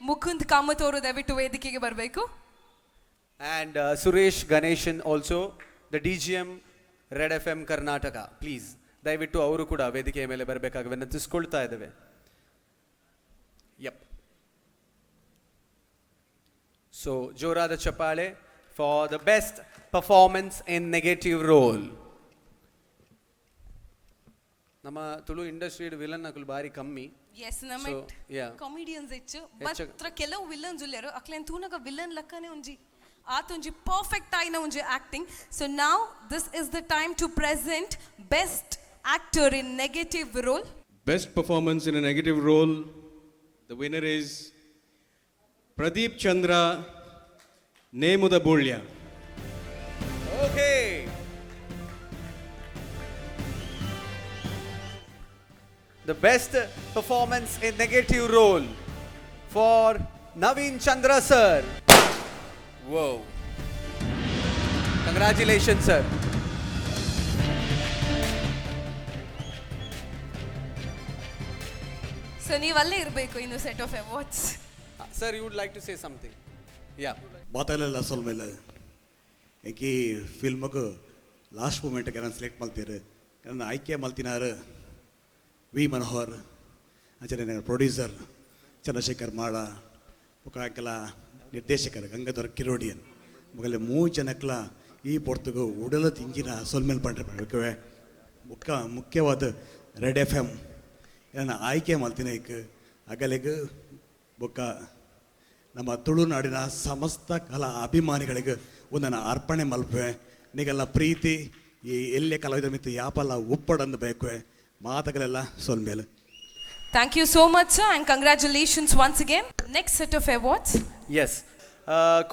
ಮುಕುಂದ್ ಕಾಮತ್ ಅವರು ದಯವಿಟ್ಟು ವೇದಿಕೆಗೆ ಬರಬೇಕು. And Suresh Ganeshan also, the D G M Red F M Karnataka, please ದಯವಿಟ್ಟು ಅವರು ಕೂಡ ವೇದಿಕೆಯ ಮೇಲೆ ಬರಬೇಕಾಗಿ ವಿನಂತಿಸ್ಕೊಳ್ತಾ ಇದ್ದೇವೆ. ಯಪ್, ಸೊ ಜೋರಾದ ಚಪ್ಪಾಳೆ for the best performance in negative role. ನಮ್ಮ ತುಳು ಇಂಡಸ್ಟ್ರಿ ವಿಲನ್ ಅಕುಲು ಬಾರಿ ಕಮ್ಮಿ. ಎಸ್, ನಮ್ಮ So, yeah. Comedians ಹೆಚ್ಚು. ಹೆಚ್ಚು. ಮಾತ್ರ ಕೆಲವು ವಿಲನ್ಸ್ ಉಲ್ಲೇರು ಅಕ್ಲೇನ್ ತೂನಗ ವಿಲನ್ ಲಕ್ಕನೆ ಒಂಜಿ ಆತೊಂಜಿ ಪರ್ಫೆಕ್ಟ್ ಆಯಿನ ಒಂಜಿ ಆಕ್ಟಿಂಗ್. ಸೊ ನಾವ್ this is the time to present best actor in negative role. Best performance in a negative role, the winner is Pradeep Chandra, Nemuda Bolya. Okay. The best performance in negative role for Naveen Chandra sir. Whoa. Congratulations, sir. ಸೊ ನೀವಲ್ಲೇ ಇರಬೇಕು ಇನ್ನು set of awards. Sir, you would like to say something? Yeah. ಮಾತಾಡಲ್ಲ ಸೊಲ್ಮೇಲೆ ಎಂಕಿ ಫಿಲ್ಮ್ಗೆ last ಮೂಮೆಂಟ್ಗೆ ನಾನು select ಮಲ್ತೀರು, ನನ್ನ ಆಯ್ಕೆ ಮಲ್ತಿನಾರು V Manohar, ಅಂಚನೆ producer Chandrashekar ಮಾಳ, ಮುಖಾಂಕಲ ನಿರ್ದೇಶಕರು ಗಂಗಾಧರ್ ಕಿರೋಡಿಯನ್, ಮೊಗಲೆ ಮೂರು ಜನಕ್ಲ ಈ ಪೊರ್ತುಗು ಉಡಲ ತಿಂಜಿನ ಸೊಲ್ಮೇಲೆ ಪಂಡ್ರೆ ಪಡ್ಬೇಕವೆ. ಮುಖ್ಯವಾದ ರೆಡ್ ಎಫ್ ಎಮ್ ನನ್ನ ಆಯ್ಕೆ ಮಲ್ತಿನ ಅಗಲಿಗೆ ಬೊಕ್ಕ ನಮ್ಮ ತುಳುನಾಡಿನ ಸಮಸ್ತ ಕಲಾ ಅಭಿಮಾನಿಗಳಿಗೆ ಒಂದನ್ನು ಅರ್ಪಣೆ ಮಲ್ಪೆ. ನಿಗೆಲ್ಲ ಪ್ರೀತಿ ಈ ಎಲ್ಲೇ ಕಲಾವಿದರ ಮಿತ್ತು ಯಾಪಲ್ಲ ಉಪ್ಪಡಂದು ಬೇಕು ಮಾತುಗಳೆಲ್ಲ ಸೊಲ್ಮೇಲೆ. Thank you so much sir and congratulations once again. Next set of awards. Yes,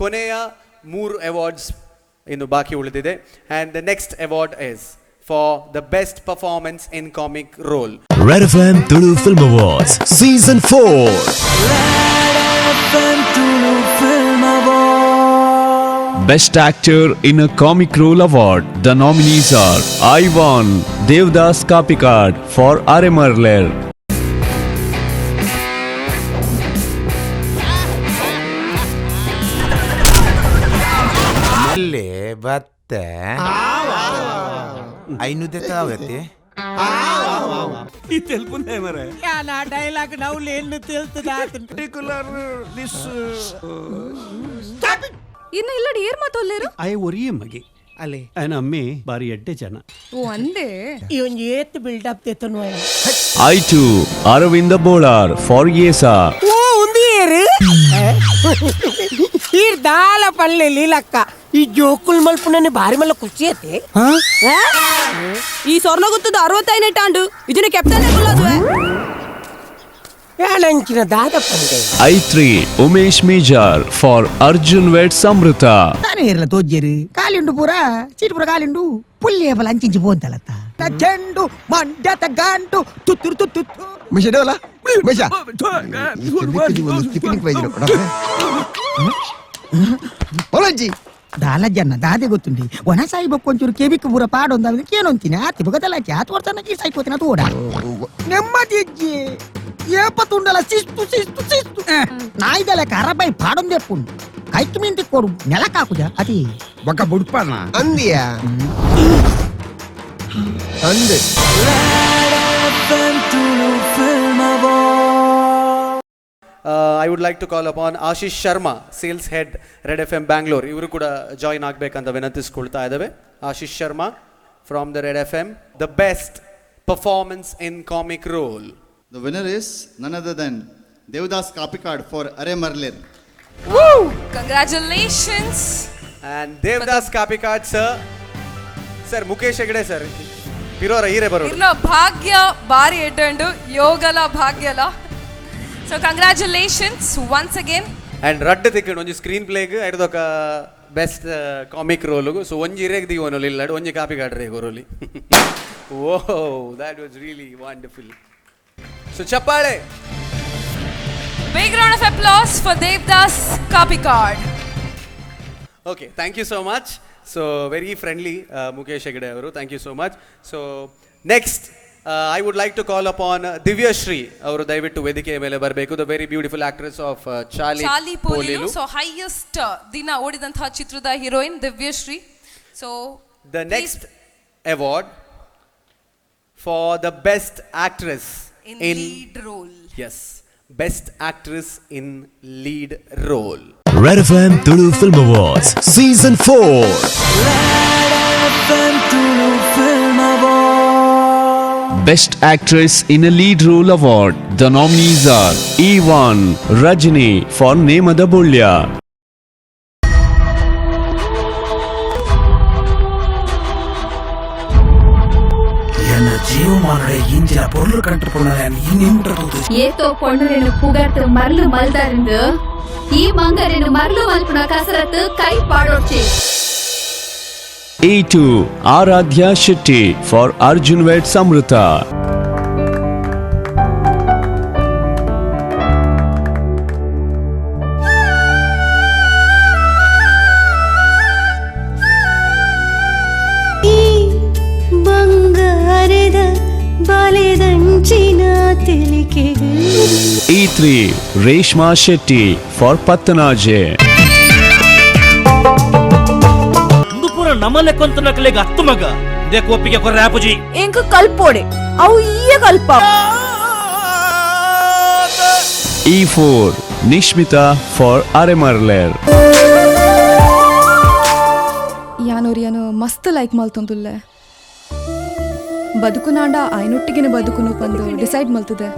ಕೊನೆಯ 3 ಅವಾರ್ಡ್ಸ್ ಇನ್ನು ಬಾಕಿ ಉಳಿದಿದೆ. And the next award is for the best performance in comic role. Red FM Tulu Film Awards Season 4. Best Actor in a Comic Role Award. The nominees are Ivan Devdas Kapikad for Aremarler, ಮಲ್ಲೆ ಬತ್ತೆ ಐನೂರ dialogue ನಾವು ಏನು ಇನ್ನು ಇಲ್ಲಡಿ ಏರ್ ಮಾತೊಲ್ಲೇರು ಆಯ್ ಒರಿಯೇ ಮಗೆ ಅಲೆ ಆಯ್ನ ಅಮ್ಮೆ ಬಾರಿ ಎಡ್ಡೆ ಜನ. ಓ ಅಂದೆ ಇವನ್ ಏತ್ ಬಿಲ್ಡಪ್ ತೆತ್ತನು. I2 Aravinda Bolar for Yesa, ಓ ಉಂದಿಯೇರು ಈರ್ ದಾಲ ಪಲ್ಲೆ ಲೀಲಕ್ಕ ಈ ಜೋಕುಲ್ ಮಲ್ಪುನನೆ ಬಾರಿ ಮಲ್ಲ ಖುಷಿ ಐತೆ. ಈ ಸ್ವರ್ಣ ಗೊತ್ತದ 65 ಆಂಡು ಇದನ್ನ ಕೆಪ್ಟನ್ ಏನಂಚಿನ ದಾದ ಪಂಡೆ. I3 Umesh Mijar for Arjun Weds Amrita, ತಾನೇ ಇರಲ್ಲ ತೋಜ್ಜೇರು ಕಾಲಿಂಡು ಪೂರ ಚೀಟ್ ಪೂರ ಕಾಲಿಂಡು ಪುಲ್ಲೆ ಬಲ ಅಂಚಿಂಚಿ ಪೋಂತಲತ್ತ ಚೆಂಡು ಮಂಡ್ಯತ ಗಂಟು ತುತ್ತುರು ತುತ್ತು ಮಿಷ ಡೋಲ ಮಿಷ ದಾಲ ಜನ ದಾದೆ ಗೊತ್ತುಂಡಿ ಒಣ ಸಾಯಿಬ ಒಂಚೂರು ಕೆಬಿಕ್ ಪೂರ ಪಾಡೊಂದು ಕೇನೊಂತೀನಿ ಆತಿ ಬಗದಲಾಚಿ ಆತು ವರ್ಷ ಸಾಯ್ಕೋತೀನಿ ಅದು ಓಡ ನೆಮ್ಮದಿ ಅಜ್ಜಿ ಏಪ ತುಂಡಲ ಶಿಸ್ತು ಶಿಸ್ತು ಶಿಸ್ತು ನಾಯ್ದಲ ಕರಬೈ ಪಾಡೊಂದೆಪ್ಪುಂಡು ಕೈಕ್ ಮೀನ್ ತಿಕ್ಕೋಡು ನೆಲಕ್ಕಾಕುಜ ಅತಿ ಬೊಕ್ಕ ಬುಡ್ಪನ ಅಂದಿಯ ಅಂದೆ. I would like to call upon Ashish Sharma, sales head Red F M Bangalore. ಇವರು ಕೂಡ ಜಾಯಿನ್ ಆಗಬೇಕಂತ ವಿನಂತಿಸ್ಕೊಳ್ತಾ ಇದ್ದೇವೆ. Ashish Sharma from the Red F M, the best performance in comic role. The winner is none other than Devdas Kapikad for Are Marler. Congratulations. And Devdas Kapikad sir, sir Mukesh Hegde sir, ಇರೋರ ಹೀರೆ ಬರೋರು. ಇರ್ನ ಭಾಗ್ಯ ಬಾರಿ ಎಡ್ಡಂಡು ಯೋಗಲ ಭಾಗ್ಯಲ. So congratulations once again. And ರಡ್ಡ್ ತಿಕ್ಕಂಡು ಒಂಜಿ screen plague ಐಡ್ದೊಕ best comic ರೋಲ್ಗು. ಸೊ ಒಂಜಿ ಇರೇಗ್ ದೀವನೊಲಿ ಇಲ್ಲಡ್ ಒಂಜಿ Kapikad ರೇಗ್ ಒರೊಲಿ. Oh, that was really wonderful. So ಚಪ್ಪಾಳೆ. Big round of applause for Devdas Kapikad. Okay, thank you so much. So very friendly Mukesh Hegde ಅವರು, thank you so much. So next I would like to call upon Divyashree ಅವರು, ದಯವಿಟ್ಟು ವೇದಿಕೆಯ ಮೇಲೆ ಬರಬೇಕು. The very beautiful actress of Charlie Charlie Polilu. So highest ದಿನ ಓಡಿದಂತಹ ಚಿತ್ರದ heroine Divyashree. So the next award for the best actress in lead role. Yes, best actress in lead role. Red FM Tulu Film Awards Season 4. Best Actress in a Lead Role Award. The nominees are E1 Rajini for Nemada Bulya, ಎನ್ನ ಜೀವಮಾನಡೆ ಇಂಜಿನ ಪೊರ್ಲು ಕಂಟು ಪೊಣ್ಣನೆ ಇನ್ನಿಂಟ ಏತೋ ಪೊಣ್ಣುಲೆನು ಪುಗರ್ತು ಮರ್ಲು ಮಲ್ದರಿಂದ ಈ ಮಂಗರೆನು ಮರ್ಲು ಮಲ್ಪುನ ಕಸರತ್ತು ಕೈ ಪಾಡೋಡ್ಚಿ. A2 Aradhya Shetty for Arjun Weds Amrita, ಬಂಗಾರದ ಬಾಲೆದಂಚಿನ ತೆಲಿಕೆಗೆ. E3 Reshma Shetty for Pattanaje. ಪೂರ ನಮ್ಮಲ್ಲೇ ಕೊಂತ ನಕಲಿಗೆ ಹತ್ತು ಮಗ ಇದೇ ಕೋಪಿಗೆ ಕೊರ್ರೆ ಆಪುಜಿ. ಎಂಕ್ ಕಲ್ಪೋಡೆ ಅವು ಈಯ ಕಲ್ಪ. E4 Nishmita for Aremarler. ಯಾನೋರಿಯನು ಮಸ್ತ್ ಲೈಕ್ ಮಲ್ತೊಂದುಲ್ಲೆ ಬದುಕುನಾಂಡ ಆಯ್ನೊಟ್ಟಿಗೆನ ಬದುಕುನು ಪಂದು ಡಿಸೈಡ್ ಮಲ್ತದೆ.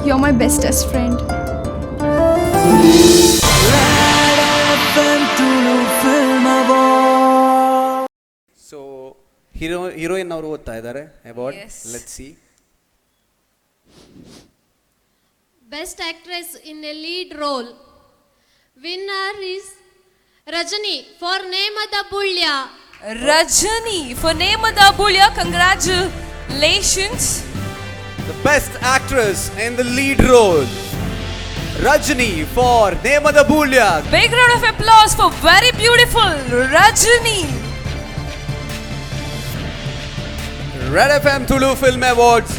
You are my bestest friend. So heroine ಅವರು ಓದ್ತಾ ಇದ್ದಾರೆ award. Yes. Let see. Best Actress in a Lead Role. Winner is Rajani for Nemada Bulya. Rajani for Nemada Bulya, congratulations. The best actress in the lead role, Rajani for Nemada Bulya. Big round of applause for very beautiful Rajani. Red FM Tulu Film Awards,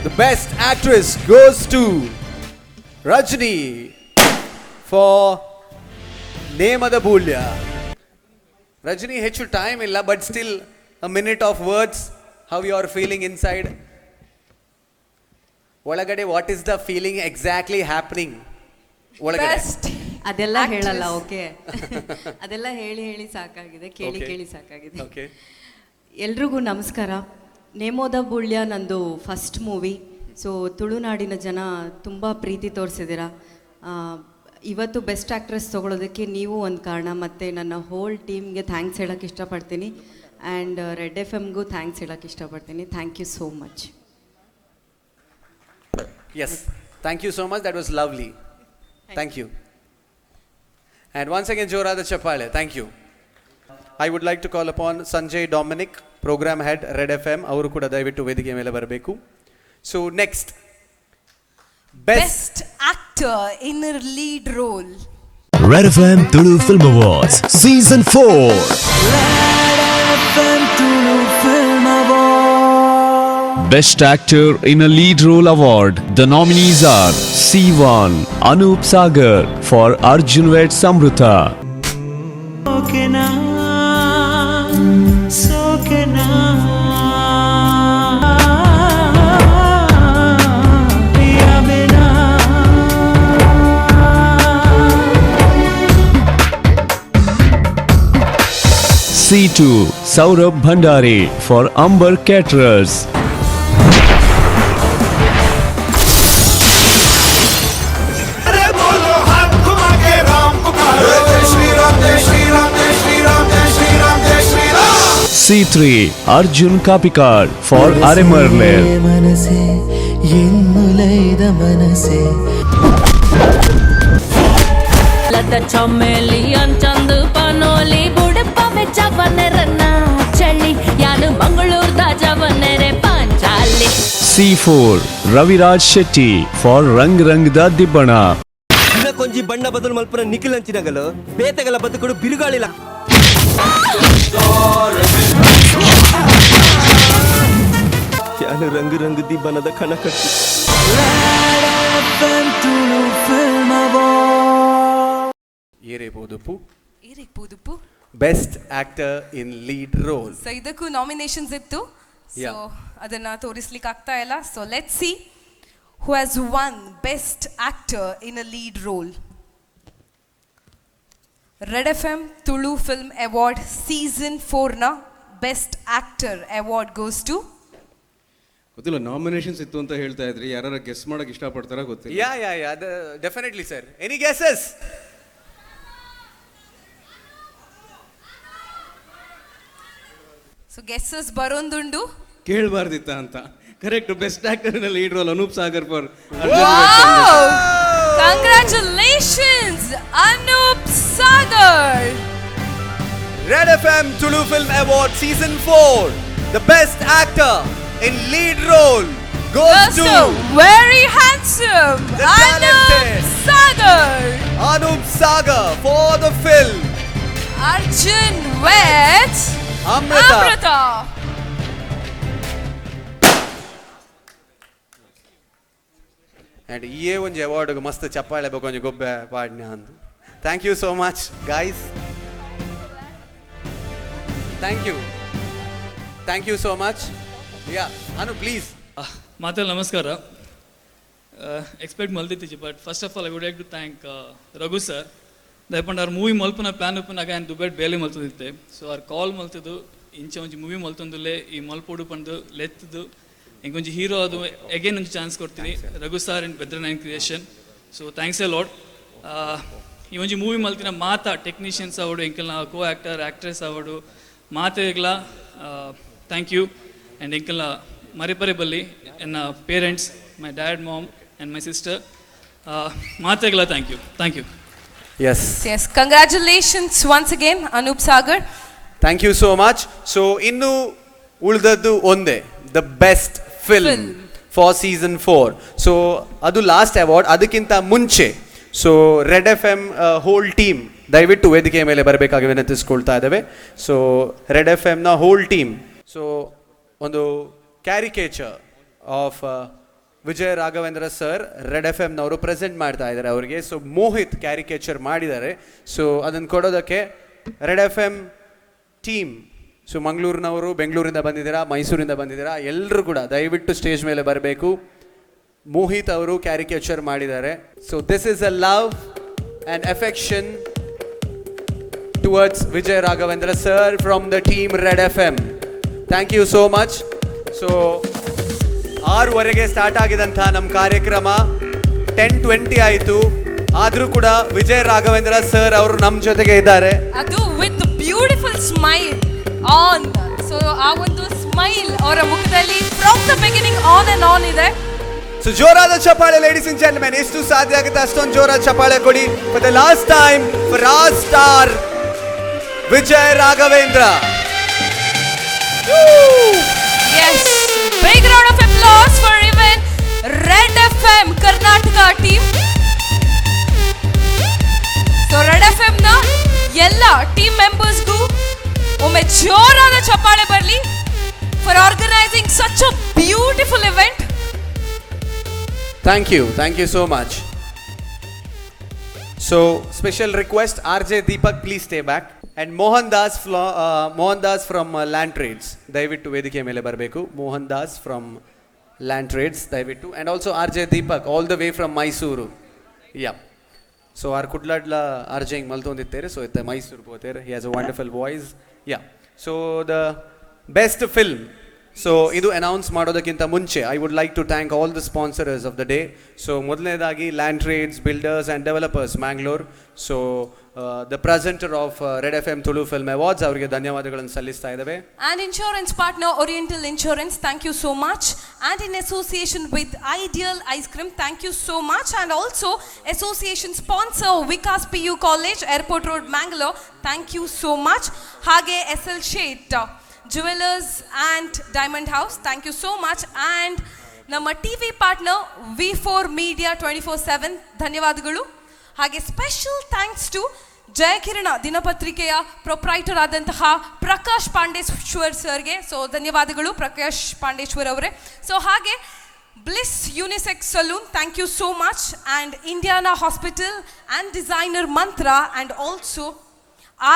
the best actress goes to Rajani for Nemada Bulya. Rajani, ಹೆಚ್ಚು time ಇಲ್ಲ, but still a minute of words, how you are feeling inside ಒಳಗಡೆ, what is the feeling exactly happening ಒಳಗಡೆ? ಅದೆಲ್ಲ ಹೇಳಲ್ಲ, okay, ಅದೆಲ್ಲ ಹೇಳಿ ಹೇಳಿ ಸಾಕಾಗಿದೆ, ಕೇಳಿ ಕೇಳಿ ಸಾಕಾಗಿದೆ. ಎಲ್ರಿಗೂ ನಮಸ್ಕಾರ. ನೇಮೋದ ಬುಳ್ಯ ನಂದು ಫಸ್ಟ್ ಮೂವಿ. ಸೊ ತುಳುನಾಡಿನ ಜನ ತುಂಬ ಪ್ರೀತಿ ತೋರಿಸಿದ್ದೀರಾ. ಇವತ್ತು ಬೆಸ್ಟ್ ಆ್ಯಕ್ಟ್ರೆಸ್ ತೊಗೊಳೋದಕ್ಕೆ ನೀವು ಒಂದು ಕಾರಣ. ಮತ್ತು ನನ್ನ ಹೋಲ್ ಟೀಮ್ಗೆ thanks ಹೇಳೋಕ್ಕೆ ಇಷ್ಟಪಡ್ತೀನಿ ಆ್ಯಂಡ್ ರೆಡ್ ಎಫ್ ಎಮ್ಗೂ thanks ಹೇಳೋಕ್ಕೆ ಇಷ್ಟಪಡ್ತೀನಿ. Thank you so much. Yes, thank you so much. That was lovely. Thank you. And once again, ಜೋರಾದ ಚಪ್ಪಾಳೆ. Thank you. I would like to call upon Sanjay Dominic, program head, Red FM. ಅವರು ಕೂಡ ದಯವಿಟ್ಟು ವೇದಿಕೆ ಮೇಲೆ ಬರಬೇಕು. So next, best actor in lead role. Red FM Tulu Film Awards Season 4. Best Actor in a Lead Role Award. The nominees are C1 Anup Sagar for Arjun Wed Samrutha, ಸೋಕೆನಾ ಸೋಕೆನಾ ಪ್ರಿಯವೆನಾ. C2 Saurabh Bhandari for Amber Caterers, अरे बोलो हाथ घुमा के राम पुकारो, जय श्री राम जय श्री राम जय श्री राम जय श्री राम जय Shri Ram. C3 Arjun Kapikad for Aremarler, ಮನಸೆ ಎನ್ನುಲೈದ ಮನಸೆ. Lata ಚೊಮ್ಮೆಲಿ Chandu ಪನೋಲಿ ಬುಡಪವೆ ಜವನರನ್ನ ಚಳಿ ಯಾನು ಮಂಗಳೂರ್ದ ಜವನರೆ Panchali. C4 Raviraj Shetty for Rang Rang Da Dibbana, ಕೊಂಜಿ ಬಣ್ಣ ಬದಲು ಮಲ್ಪುನ ನಿಖಿಲಂಚಿನಗಲು ಬೇತೆಗಲ ಬದುಕುಡು ಬಿರುಗಾಳಿಲ್ಲ. ಯಾನು ರಂಗು ರಂಗು ದಿಬ್ಬನದ ಕಣ ಕಟ್ಟಿ. ಏರೇ ಪೋದುಪ್ಪು? ಏರಿಗ್ ಪೋದುಪ್ಪು? Best actor in lead role. So ಇದಕ್ಕೂ ನಾಮಿನೇಷನ್ಸ್ ಇತ್ತು. ಸೊ ಅದನ್ನ ತೋರಿಸ್ಲಿಕ್ಕೆ ಆಗ್ತಾ ಇಲ್ಲ. So let see who has won best actor in a lead role. Red FM Tulu Film Award season ಫೋರ್ನ best actor award goes to ಗೊತ್ತಿಲ್ಲ, ನಾಮಿನೇಷನ್ಸ್ ಇತ್ತು ಅಂತ ಹೇಳ್ತಾ ಇದ್ರಿ. ಯಾರು ಗೆಸ್ ಮಾಡಕ್ ಇಷ್ಟಪಡ್ತಾರ ಗೊತ್ತಿಲ್ಲ. Yeah, definitely sir. Any guesses? So guesses ಬರೋಂದುಂಡು. ಕೇಳಬಾರ್ದಿತ್ತ ಅಂತ. Correct, best actor in lead role Anup Sagar for Congratulations Anup Sagar. Red FM Tulu Film Award Season 4, the best actor in lead role goes to very handsome the Anup talented Sagar. Anup Sagar for the film Arjun Weds Amrutha. Amrutha. And ಇಯೇ ಒಂಜಿ award ಮಸ್ತ್ ಚಪ್ಪಾಳೆ ಬೊಕ ಒಂಜಿ ಗೊಬ್ಬೆ ಪಾಡ್ನ ಅಂದ್. Thank you so much guys. Thank you, thank you so much. Yeah Anu, please. ಮಾತಲ್ಲಿ ನಮಸ್ಕಾರ. Expect ಮಲ್ದಿತ್ತಿಜಿ, but first of all I would like to thank Raghu sir. ದಯಪಂಡ R movie ಮಲ್ಪನ ಪ್ಲಾನ್ ಉಪ್ಪುನಾಗ ಆ್ಯಂಡ್ ದುಬೈಟ್ ಬೇಲೆ ಮಲ್ತದಿತ್ತೆ. ಸೊ ಆರ್ ಕಾಲ್ ಮಲ್ತದು ಇಂಚ ಒಂಜಿ ಮೂವಿ ಮಲ್ತೊಂದುಲ್ಲೆ, ಈ ಮಲ್ಪೋಡು ಪಂದು ಲೆತ್ತದು ಇಂಕೊಂಜಿ ಹೀರೋ ಅದು ಎಗೇನ್ ಒಂಜಿ ಚಾನ್ಸ್ ಕೊಡ್ತೀನಿ Raghu sir and Bedra nine creation. So thanks a lot. ಈ ಒಂಜಿ ಮೂವಿ ಮಲ್ತಿನ ಮಾತಾ ಟೆಕ್ನಿಷಿಯನ್ಸ್ ಅವಡು, ಎಂಕಲ್ನ ಕೋ ಆ್ಯಕ್ಟರ್ ಆ್ಯಕ್ಟ್ರೆಸ್ ಅವಡು ಮಾತೆಗ್ಲ thank you. And ಎಂಕಲ್ನ ಮರಿಪರೆ ಬಲ್ಲಿ ಎನ್ನ parents, my dad, mom and my sister ಮಾತೆಗ್ಲ thank you, thank you. Yes. Yes, congratulations once again Anoop Sagar. Thank you so much. So ಇನ್ನು ಉಳಿದದ್ದು ಒಂದೇ, the best film for season 4. So ಅದು last award. ಅದಕ್ಕಿಂತ ಮುಂಚೆ so red F M whole team ದಯವಿಟ್ಟು ವೇದಿಕೆಯ ಮೇಲೆ ಬರಬೇಕಾಗಿ ವಿನಂತಿಸ್ಕೊಳ್ತಾ ಇದ್ದೇವೆ. ಸೊ ರೆಡ್ ಎಫ್ ಎಮ್ನ ಹೋಲ್ ಟೀಮ್, ಸೊ ಒಂದು caricature of Vijaya Raghavendra sir red F ಎಮ್ನವರು present ಮಾಡ್ತಾ ಇದ್ದಾರೆ ಅವರಿಗೆ. ಸೊ ಮೋಹಿತ್ ಕ್ಯಾರಿಕೇಚರ್ ಮಾಡಿದ್ದಾರೆ. ಸೊ ಅದನ್ನು ಕೊಡೋದಕ್ಕೆ red F M team, so ಮಂಗಳೂರಿನವರು, ಬೆಂಗಳೂರಿಂದ ಬಂದಿದ್ದೀರಾ, ಮೈಸೂರಿಂದ ಬಂದಿದ್ದೀರಾ, ಎಲ್ಲರೂ ಕೂಡ ದಯವಿಟ್ಟು ಸ್ಟೇಜ್ ಮೇಲೆ ಬರಬೇಕು. ಮೋಹಿತ್ ಅವರು ಕ್ಯಾರಿಕೇಚರ್ ಮಾಡಿದ್ದಾರೆ. So this is a love and affection towards Vijaya Raghavendra sir from the team red F M. Thank you so much. So 6:30 start ಆಗಿದಂಥ ನಮ್ಮ ಕಾರ್ಯಕ್ರಮ 10:20 ಆಯಿತು. ಆದರೂ ಕೂಡ ವಿಜಯ ರಾಘವೇಂದ್ರ ಸರ್ ಅವರು ನಮ್ಮ ಜೊತೆಗೆ ಇದ್ದಾರೆ. ಅದು with beautiful smile on. So ಆ ಒಂದು ಸ್ಮೈಲ್ ಅವರ ಮುಖದಲ್ಲಿ from the beginning on and on ಇದೆ. ಸೊ ಜೋರಾದ ಚಪ್ಪಾಳೆ ಲೇಡೀಸ್ ಅಂಡ್ ಜೆಂಟಲ್ಮೆನ್, ಎಷ್ಟು ಸಾಧ್ಯ ಆಗುತ್ತೆ ಅಷ್ಟೊಂದು ಜೋರಾದ ಚಪ್ಪಾಳೆ ಕೊಡಿ for the last time for our star Vijay Raghavendra. Yes, big round of applause for even Red FM Karnataka team. So Red FM ನ ಎಲ್ಲ ಟೀಮ್ ಮೆಂಬರ್ಸ್ಗೂ ಒಮ್ಮೆ ಜೋರಾದ ಚಪ್ಪಾಳೆ ಬರಲಿ for organising such a beautiful event. Thank you, thank you so much. So special request, R J Deepak please stay back, and Mohan Das from land trades ದಯವಿಟ್ಟು ವೇದಿಕೆ ಮೇಲೆ ಬರಬೇಕು. Mohan Das from land trades ದಯವಿಟ್ಟು, and also R J Deepak all the way from Mysuru. Yeah, so R ಕುಡ್ಲಾಡ್ಲ R J ಹಿಂಗೆ ಮಲ್ತೊಂದಿತ್ತೇರೆ. ಸೊ ಇತ್ತ Mysuru ಪೋತೇರೆ. He has a wonderful voice. Yeah, so the best film, so ಇದು announce ಮಾಡೋದಕ್ಕಿಂತ ಮುಂಚೆ I would like to thank all the sponsors of the day. So ಮೊದಲನೇದಾಗಿ land trades builders and developers Mangalore. So the presenter of red F M Tulu film awards ಅವರಿಗೆ ಧನ್ಯವಾದಗಳನ್ನು ಸಲ್ಲಿಸ್ತಾ ಇದ್ದೇವೆ. And insurance partner Oriental Insurance, thank you so much. And in association with Ideal Ice Cream, thank you so much. And also association sponsor Vikas PU College, Airport Road, Mangalore, thank you so much. ಹಾಗೆ S L Shet Jewelers and Diamond House, thank you so much. And ನಮ್ಮ TV partner V4 Media 24/7 ಧನ್ಯವಾದಗಳು. ಹಾಗೆ special thanks ಟು ಜಯಕಿರಣ ದಿನಪತ್ರಿಕೆಯ proprietor ಆದಂತಹ ಪ್ರಕಾಶ್ ಪಾಂಡೇಶ್ವರ್ ಸರ್ಗೆ. ಸೊ ಧನ್ಯವಾದಗಳು ಪ್ರಕಾಶ್ ಪಾಂಡೇಶ್ವರ್ ಅವರೇ. ಸೊ ಹಾಗೆ Bliss unisex salon, thank you so much. And Indiana hospital and designer Mantra and also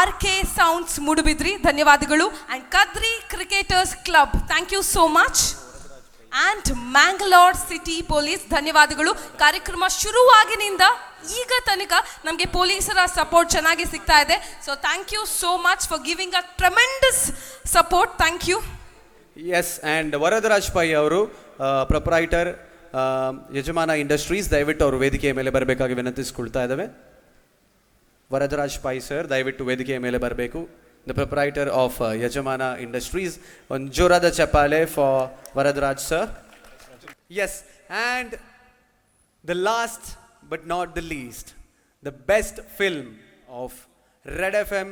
R K sounds Moodbidri ಧನ್ಯವಾದಗಳು. And Kadri cricketers club, thank you so much. And Mangalore city police ಧನ್ಯವಾದಗಳು. ಕಾರ್ಯಕ್ರಮ ಶುರುವಾಗಿನಿಂದ ಈಗ ತನಕ ನಮಗೆ ಪೊಲೀಸರ support ಚೆನ್ನಾಗಿ ಸಿಗ್ತಾ ಇದೆ. So thank you so much for giving a tremendous support. Thank you. Yes, and Varadaraj Pai ಅವರು ಪ್ರೊಪ್ರೈಟರ್ ಯಜಮಾನ ಇಂಡಸ್ಟ್ರೀಸ್ ದಯವಿಟ್ಟು ಅವರು ವೇದಿಕೆಯ ಮೇಲೆ ಬರಬೇಕಾಗಿ ವಿನಂತಿಸಿಕೊಳ್ತಾ ಇದ್ದೇವೆ. ವರದರಾಜ್ ಪೈ ಸರ್ ದಯವಿಟ್ಟು ವೇದಿಕೆಯ ಮೇಲೆ ಬರಬೇಕು. The proprietor of Yajamana industries. ಒಂದು ಜೋರಾದ ಚಪ್ಪಾಳೆ for Varadaraj sir. Yes, and the last but not the least, the best film of red F M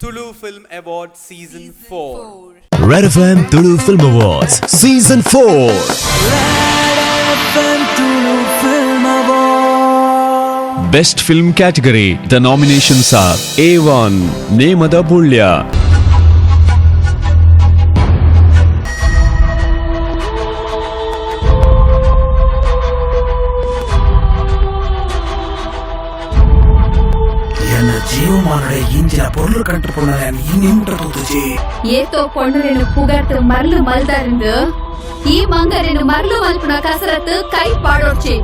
Tulu film award season 4. Red F M Tulu film awards season 4. Best Film category. The nominations are A1 Nemada Bulya, ಜೀವಮಾನಡೆ ಇಂಜಿನ ಪೊರ್ಲು ಕಂಟು ಪೊಣ್ಣನೆ ಇನ್ನಿಂಟ ತೂತುಜಿ. ಏತೋ ಪೊಣ್ಣುಲೆನು ಪುಗರ್ತು ಮರ್ಲು ಮಲ್ದರಿಂದ ಈ ಮಂಗರೇನು ಮರ್ಲು ಮಲ್ಪುನ ಕಸರತ್ತು ಕೈ ಪಾಡೋಡ್ಚಿ.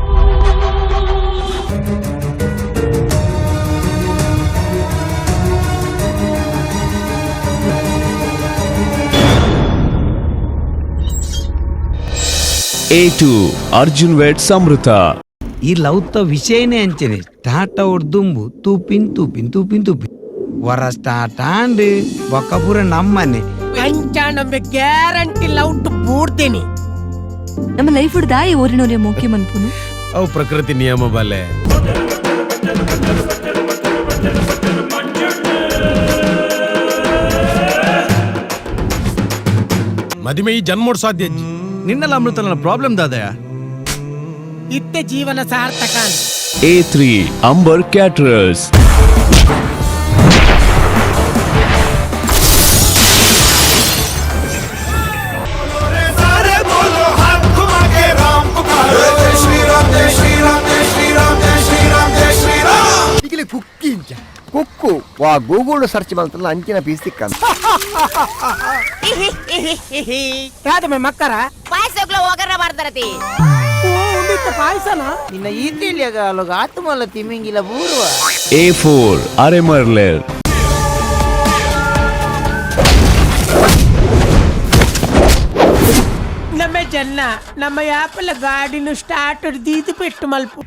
A2 Arjun weds Samrutha. ಈ ಲವ್ತ ವಿಷಯನೇ ಅಂಚನೆ start out ದುಂಬು ತೂಪಿನ್ ತೂಪಿನ್ ತೂಪಿನ್ ತೂಪಿನ್ ವರ ಸ್ಟಾರ್ಟ್ ಆಂಡ್ ಬೊಕ್ಕಪುರ ನಮ್ಮನೆ ಅಂಚಾನೊಂಬೆ ಗ್ಯಾರಂಟಿ ಲೌಟ್ ಬೂಡ್ತೀನಿ. ನಮ್ಮ ಲೈಫ್ ದಾಯಿ ಓರಿನೋರೆ ಮೋಕೆ ಮನ್ಪುನು. ಅವು ಪ್ರಕೃತಿ ನಿಯಮ ಬಲೆ. ಮದುವೆ ಈ ಜನ್ಮೋಡ್ ಸಾಧ್ಯ ನಿನ್ನೆಲ್ಲ ಅಮೃತ ನನ್ನ ಪ್ರಾಬ್ಲಮ್ ದಾದಯ. ಇತ್ತೆ ಜೀವನ ಸಾರ್ಥಕ. A3 Amber Caterers. ಕುಕ್ಕು ವಾ ಗೂಗಲ್ ಸರ್ಚ್ ಮಾಡ್ತಲ್ಲ ಅಂಚಿನ ಪೀಸ್ ತಿಕ್ಕಂತ. ರಾಧಮೆ ಮಕ್ಕರ ಪಾಯಸಗ್ಲ ಹೋಗರ ಮಾಡ್ತಾರತಿ. ಪಾಯಸನ ನಿನ್ನ ಈತಿಲಿಯಾಗ ಆತ್ಮಲ್ಲ ತಿಮಿಂಗಿಲ ಬೂರುವ. A4 Aremarler. ನಮ್ಮ ಜನ ನಮ್ಮ ಯಾಪಲ ಗಾಡಿನ ಸ್ಟಾರ್ಟ್ ದೀದು ಪೆಟ್ಟು ಮಲ್ಪು.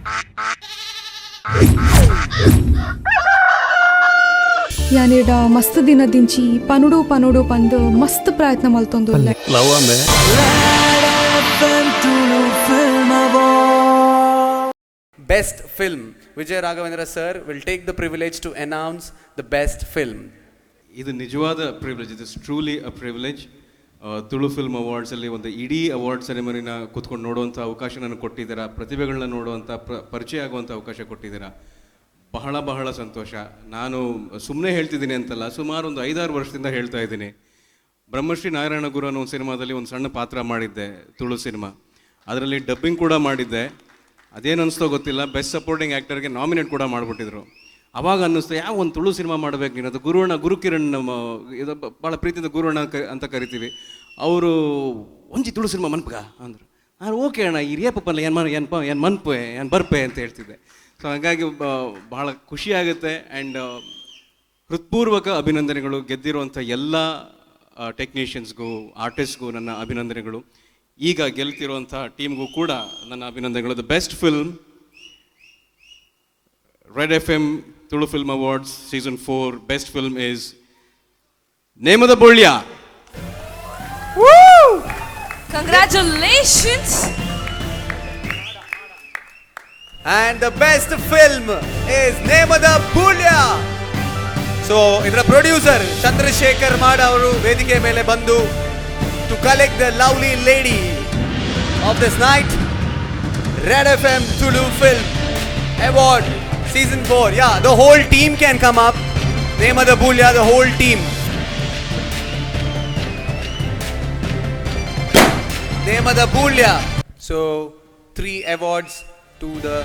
ಯಾನೇಡ ಮಸ್ತ್ ದಿನ ದಿಂಚಿ ಪನುಡು ಪನುಡು ಪಂದು ಮಸ್ತ್ ಪ್ರಯತ್ನ ಮಲ್ತೊಂದು. ಲವ್ ಅಂದೆ. Best film. Vijay Raghavendra sir will take the privilege to announce the best film. ಇದು ನಿಜವಾದ privilege, it is truly a privilege. Tulu film ಅವಾರ್ಡ್ಸಲ್ಲಿ ಒಂದು ಇಡೀ ಅವಾರ್ಡ್ ಸೆರೆಮನಿನ ಕೂತ್ಕೊಂಡು ನೋಡುವಂಥ ಅವಕಾಶ ನನಗೆ ಕೊಟ್ಟಿದ್ದೀರಾ, ಪ್ರತಿಭೆಗಳನ್ನ ನೋಡುವಂಥ ಪರಿಚಯ ಆಗುವಂಥ ಅವಕಾಶ ಕೊಟ್ಟಿದ್ದೀರಾ. ಬಹಳ ಬಹಳ ಸಂತೋಷ. ನಾನು ಸುಮ್ಮನೆ ಹೇಳ್ತಿದ್ದೀನಿ ಅಂತಲ್ಲ, ಸುಮಾರು ಒಂದು 5-6 ವರ್ಷದಿಂದ ಹೇಳ್ತಾ ಇದ್ದೀನಿ. ಬ್ರಹ್ಮಶ್ರೀ ನಾರಾಯಣ ಗುರು ಅನ್ನೋ ಒಂದು ಸಿನಿಮಾದಲ್ಲಿ ಒಂದು ಸಣ್ಣ ಪಾತ್ರ ಮಾಡಿದ್ದೆ, ತುಳು ಸಿನಿಮಾ. ಅದರಲ್ಲಿ ಡಬ್ಬಿಂಗ್ ಕೂಡ ಮಾಡಿದ್ದೆ. ಅದೇನು ಅನ್ನಿಸ್ತೋ ಗೊತ್ತಿಲ್ಲ, ಬೆಸ್ಟ್ ಸಪೋರ್ಟಿಂಗ್ ಆ್ಯಕ್ಟರ್ಗೆ ನಾಮಿನೇಟ್ ಕೂಡ ಮಾಡಿಬಿಟ್ಟಿದ್ರು. ಅವಾಗ ಅನ್ನಿಸ್ತು, ಯಾವ ಒಂದು ತುಳು ಸಿನಿಮಾ ಮಾಡಬೇಕು ನೀನು, ಅದು ಗುರುವಣ್ಣ ಗುರುಕಿರಣ್, ನಮ್ಮ ಇದು ಭಾಳ ಪ್ರೀತಿಯಿಂದ ಗುರುವಣ್ಣ ಅಂತ ಕರಿತೀವಿ, ಅವರು ಒಂಜಿ ತುಳು ಸಿನಿಮಾ ಮನ್ಪಗ ಅಂದರು. ನಾನು ಓಕೆ ಅಣ್ಣ, ಈ ರಿಯಪ್ಪಲ್ಲ ಏನು ಮನ್ ಏನು ಏನು ಮನ್ಪೆ ಏನು ಬರ್ಪೆ ಅಂತ ಹೇಳ್ತಿದ್ದೆ. ಸೊ ಹಾಗಾಗಿ ಭಾಳ ಖುಷಿಯಾಗುತ್ತೆ. ಆ್ಯಂಡ್ ಹೃತ್ಪೂರ್ವಕ ಅಭಿನಂದನೆಗಳು ಗೆದ್ದಿರುವಂಥ ಎಲ್ಲ ಟೆಕ್ನಿಷಿಯನ್ಸ್ಗೂ ಆರ್ಟಿಸ್ಟ್ಗೂ ನನ್ನ ಅಭಿನಂದನೆಗಳು. ಈಗ ಗೆಲ್ತಿರುವಂಥ ಟೀಮ್ಗೂ ಕೂಡ ನನ್ನ ಅಭಿನಂದನೆಗಳು. The best film Red F M Tulu film awards season 4 best film is Nemada Bolya. Congratulations. And the best film is Nemada Bulya. So ಇದರ ಪ್ರೊಡ್ಯೂಸರ್ ಚಂದ್ರಶೇಖರ್ ಮಾಡ ಅವರು ವೇದಿಕೆ ಮೇಲೆ ಬಂದು to collect the lovely lady of this night, Red FM Tulu Film Award Season 4. Yeah, the whole team can come up. Nemada Bulya, the whole team. Nemada Bulya. So 3 awards to the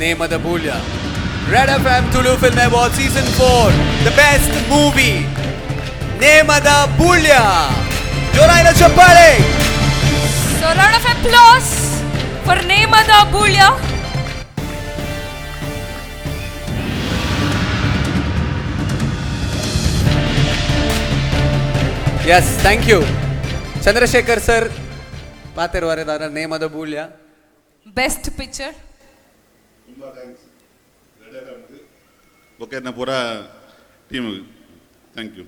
Nemada Bulya. Red FM Tulu Film Award Season 4, the best movie, Nemada Bulya. Joraina Chappale. So round of applause for Nemada Bulya. Yes, thank you. Chandrasekhar sir, ಪಾತೆರ್ವಾರೆದಾರ Nemada Bulya. Best picture. ತುಂಬಾ thanks red ಎಫ್ಎಂಗೆ ಬೊಕೆರ್ನ ಪೂರ ಟೀಮಿಗೆ thank you.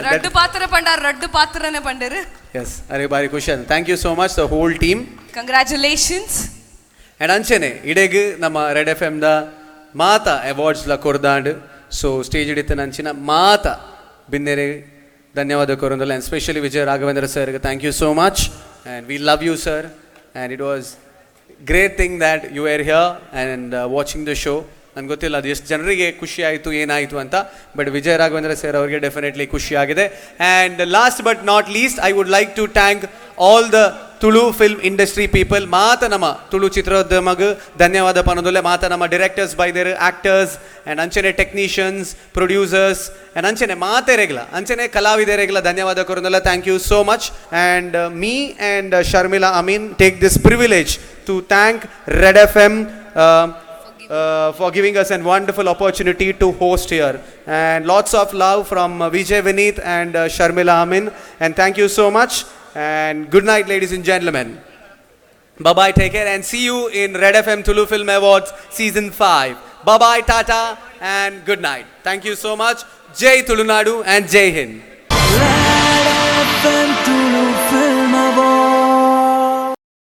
ರಡ್ಡು ಪಾತ್ರ ಪಂಡಾರ, ರಡ್ಡು ಪಾತ್ರನೇ ಪಂಡರು. S, ಅರೆ ಬಾರಿ ಖುಷಿ ಆಯ್ತು. Thank you so much the whole team. Congratulations. And ಅಂಚೆನೆ ಇಡೆಗ್ ನಮ್ಮ red F ಎಮ್ದ ಮಾತ ಅವಾರ್ಡ್ಸ್ಲ ಕೊರ್ದಾಂಡ್. ಸೊ ಸ್ಟೇಜ್ ಹಿಡಿತ ನಂಚಿನ ಮಾತ ಬಿನ್ನೆರೆ ಧನ್ಯವಾದ ಕೊರೊಂದಲ್ಲ. ಆ್ಯಂಡ್ ಸ್ಪೆಷಲಿ ವಿಜಯ ರಾಘವೇಂದ್ರ ಸರ್ಗೆ thank you so much. And we love you sir. And it was great thing that you are here and watching the show. ನನಗೆ ಗೊತ್ತಿಲ್ಲ ಅದು ಎಷ್ಟು ಜನರಿಗೆ ಖುಷಿ ಆಯಿತು ಏನಾಯಿತು ಅಂತ, ಬಟ್ ವಿಜಯ ರಾಘವೇಂದ್ರ ಸರ್ ಅವರಿಗೆ ಡೆಫಿನೆಟ್ಲಿ ಖುಷಿಯಾಗಿದೆ. And last but not least, I would like to thank all the Tulu film industry people ಮಾತ ನಮ್ಮ ತುಳು ಚಿತ್ರೋದ್ಯಮಗ್ ಧನ್ಯವಾದ ಪನೊಂದುಲ್ಲೆ. ಮಾತ ನಮ್ಮ ಡಿರೆಕ್ಟರ್ಸ್ ಬೈದೆರ್, ಆಕ್ಟರ್ಸ್ ಆ್ಯಂಡ್ ಅಂಚನೆ ಟೆಕ್ನಿಷಿಯನ್ಸ್, ಪ್ರೊಡ್ಯೂಸರ್ಸ್ ಆ್ಯಂಡ್ ಅಂಚನೆ ಮಾತೆರೆಗ್ಲ, ಅಂಚನೆ ಕಲಾವಿದರೆಗ್ಲ ಧನ್ಯವಾದ ಕೊರೊಂದುಲ್ಲ. Thank you so much. And me and Sharmila Amin take this privilege to thank Red FM for giving us a wonderful opportunity to host here. And lots of love from Vijay Vineet and Sharmila Amin. And thank you so much. And good night, ladies and gentlemen. Bye bye, take care, and see you in Red FM Tulu Film Awards Season 5. Bye bye, Tata, and good night. Thank you so much. Jai Tulunadu and Jai Hind.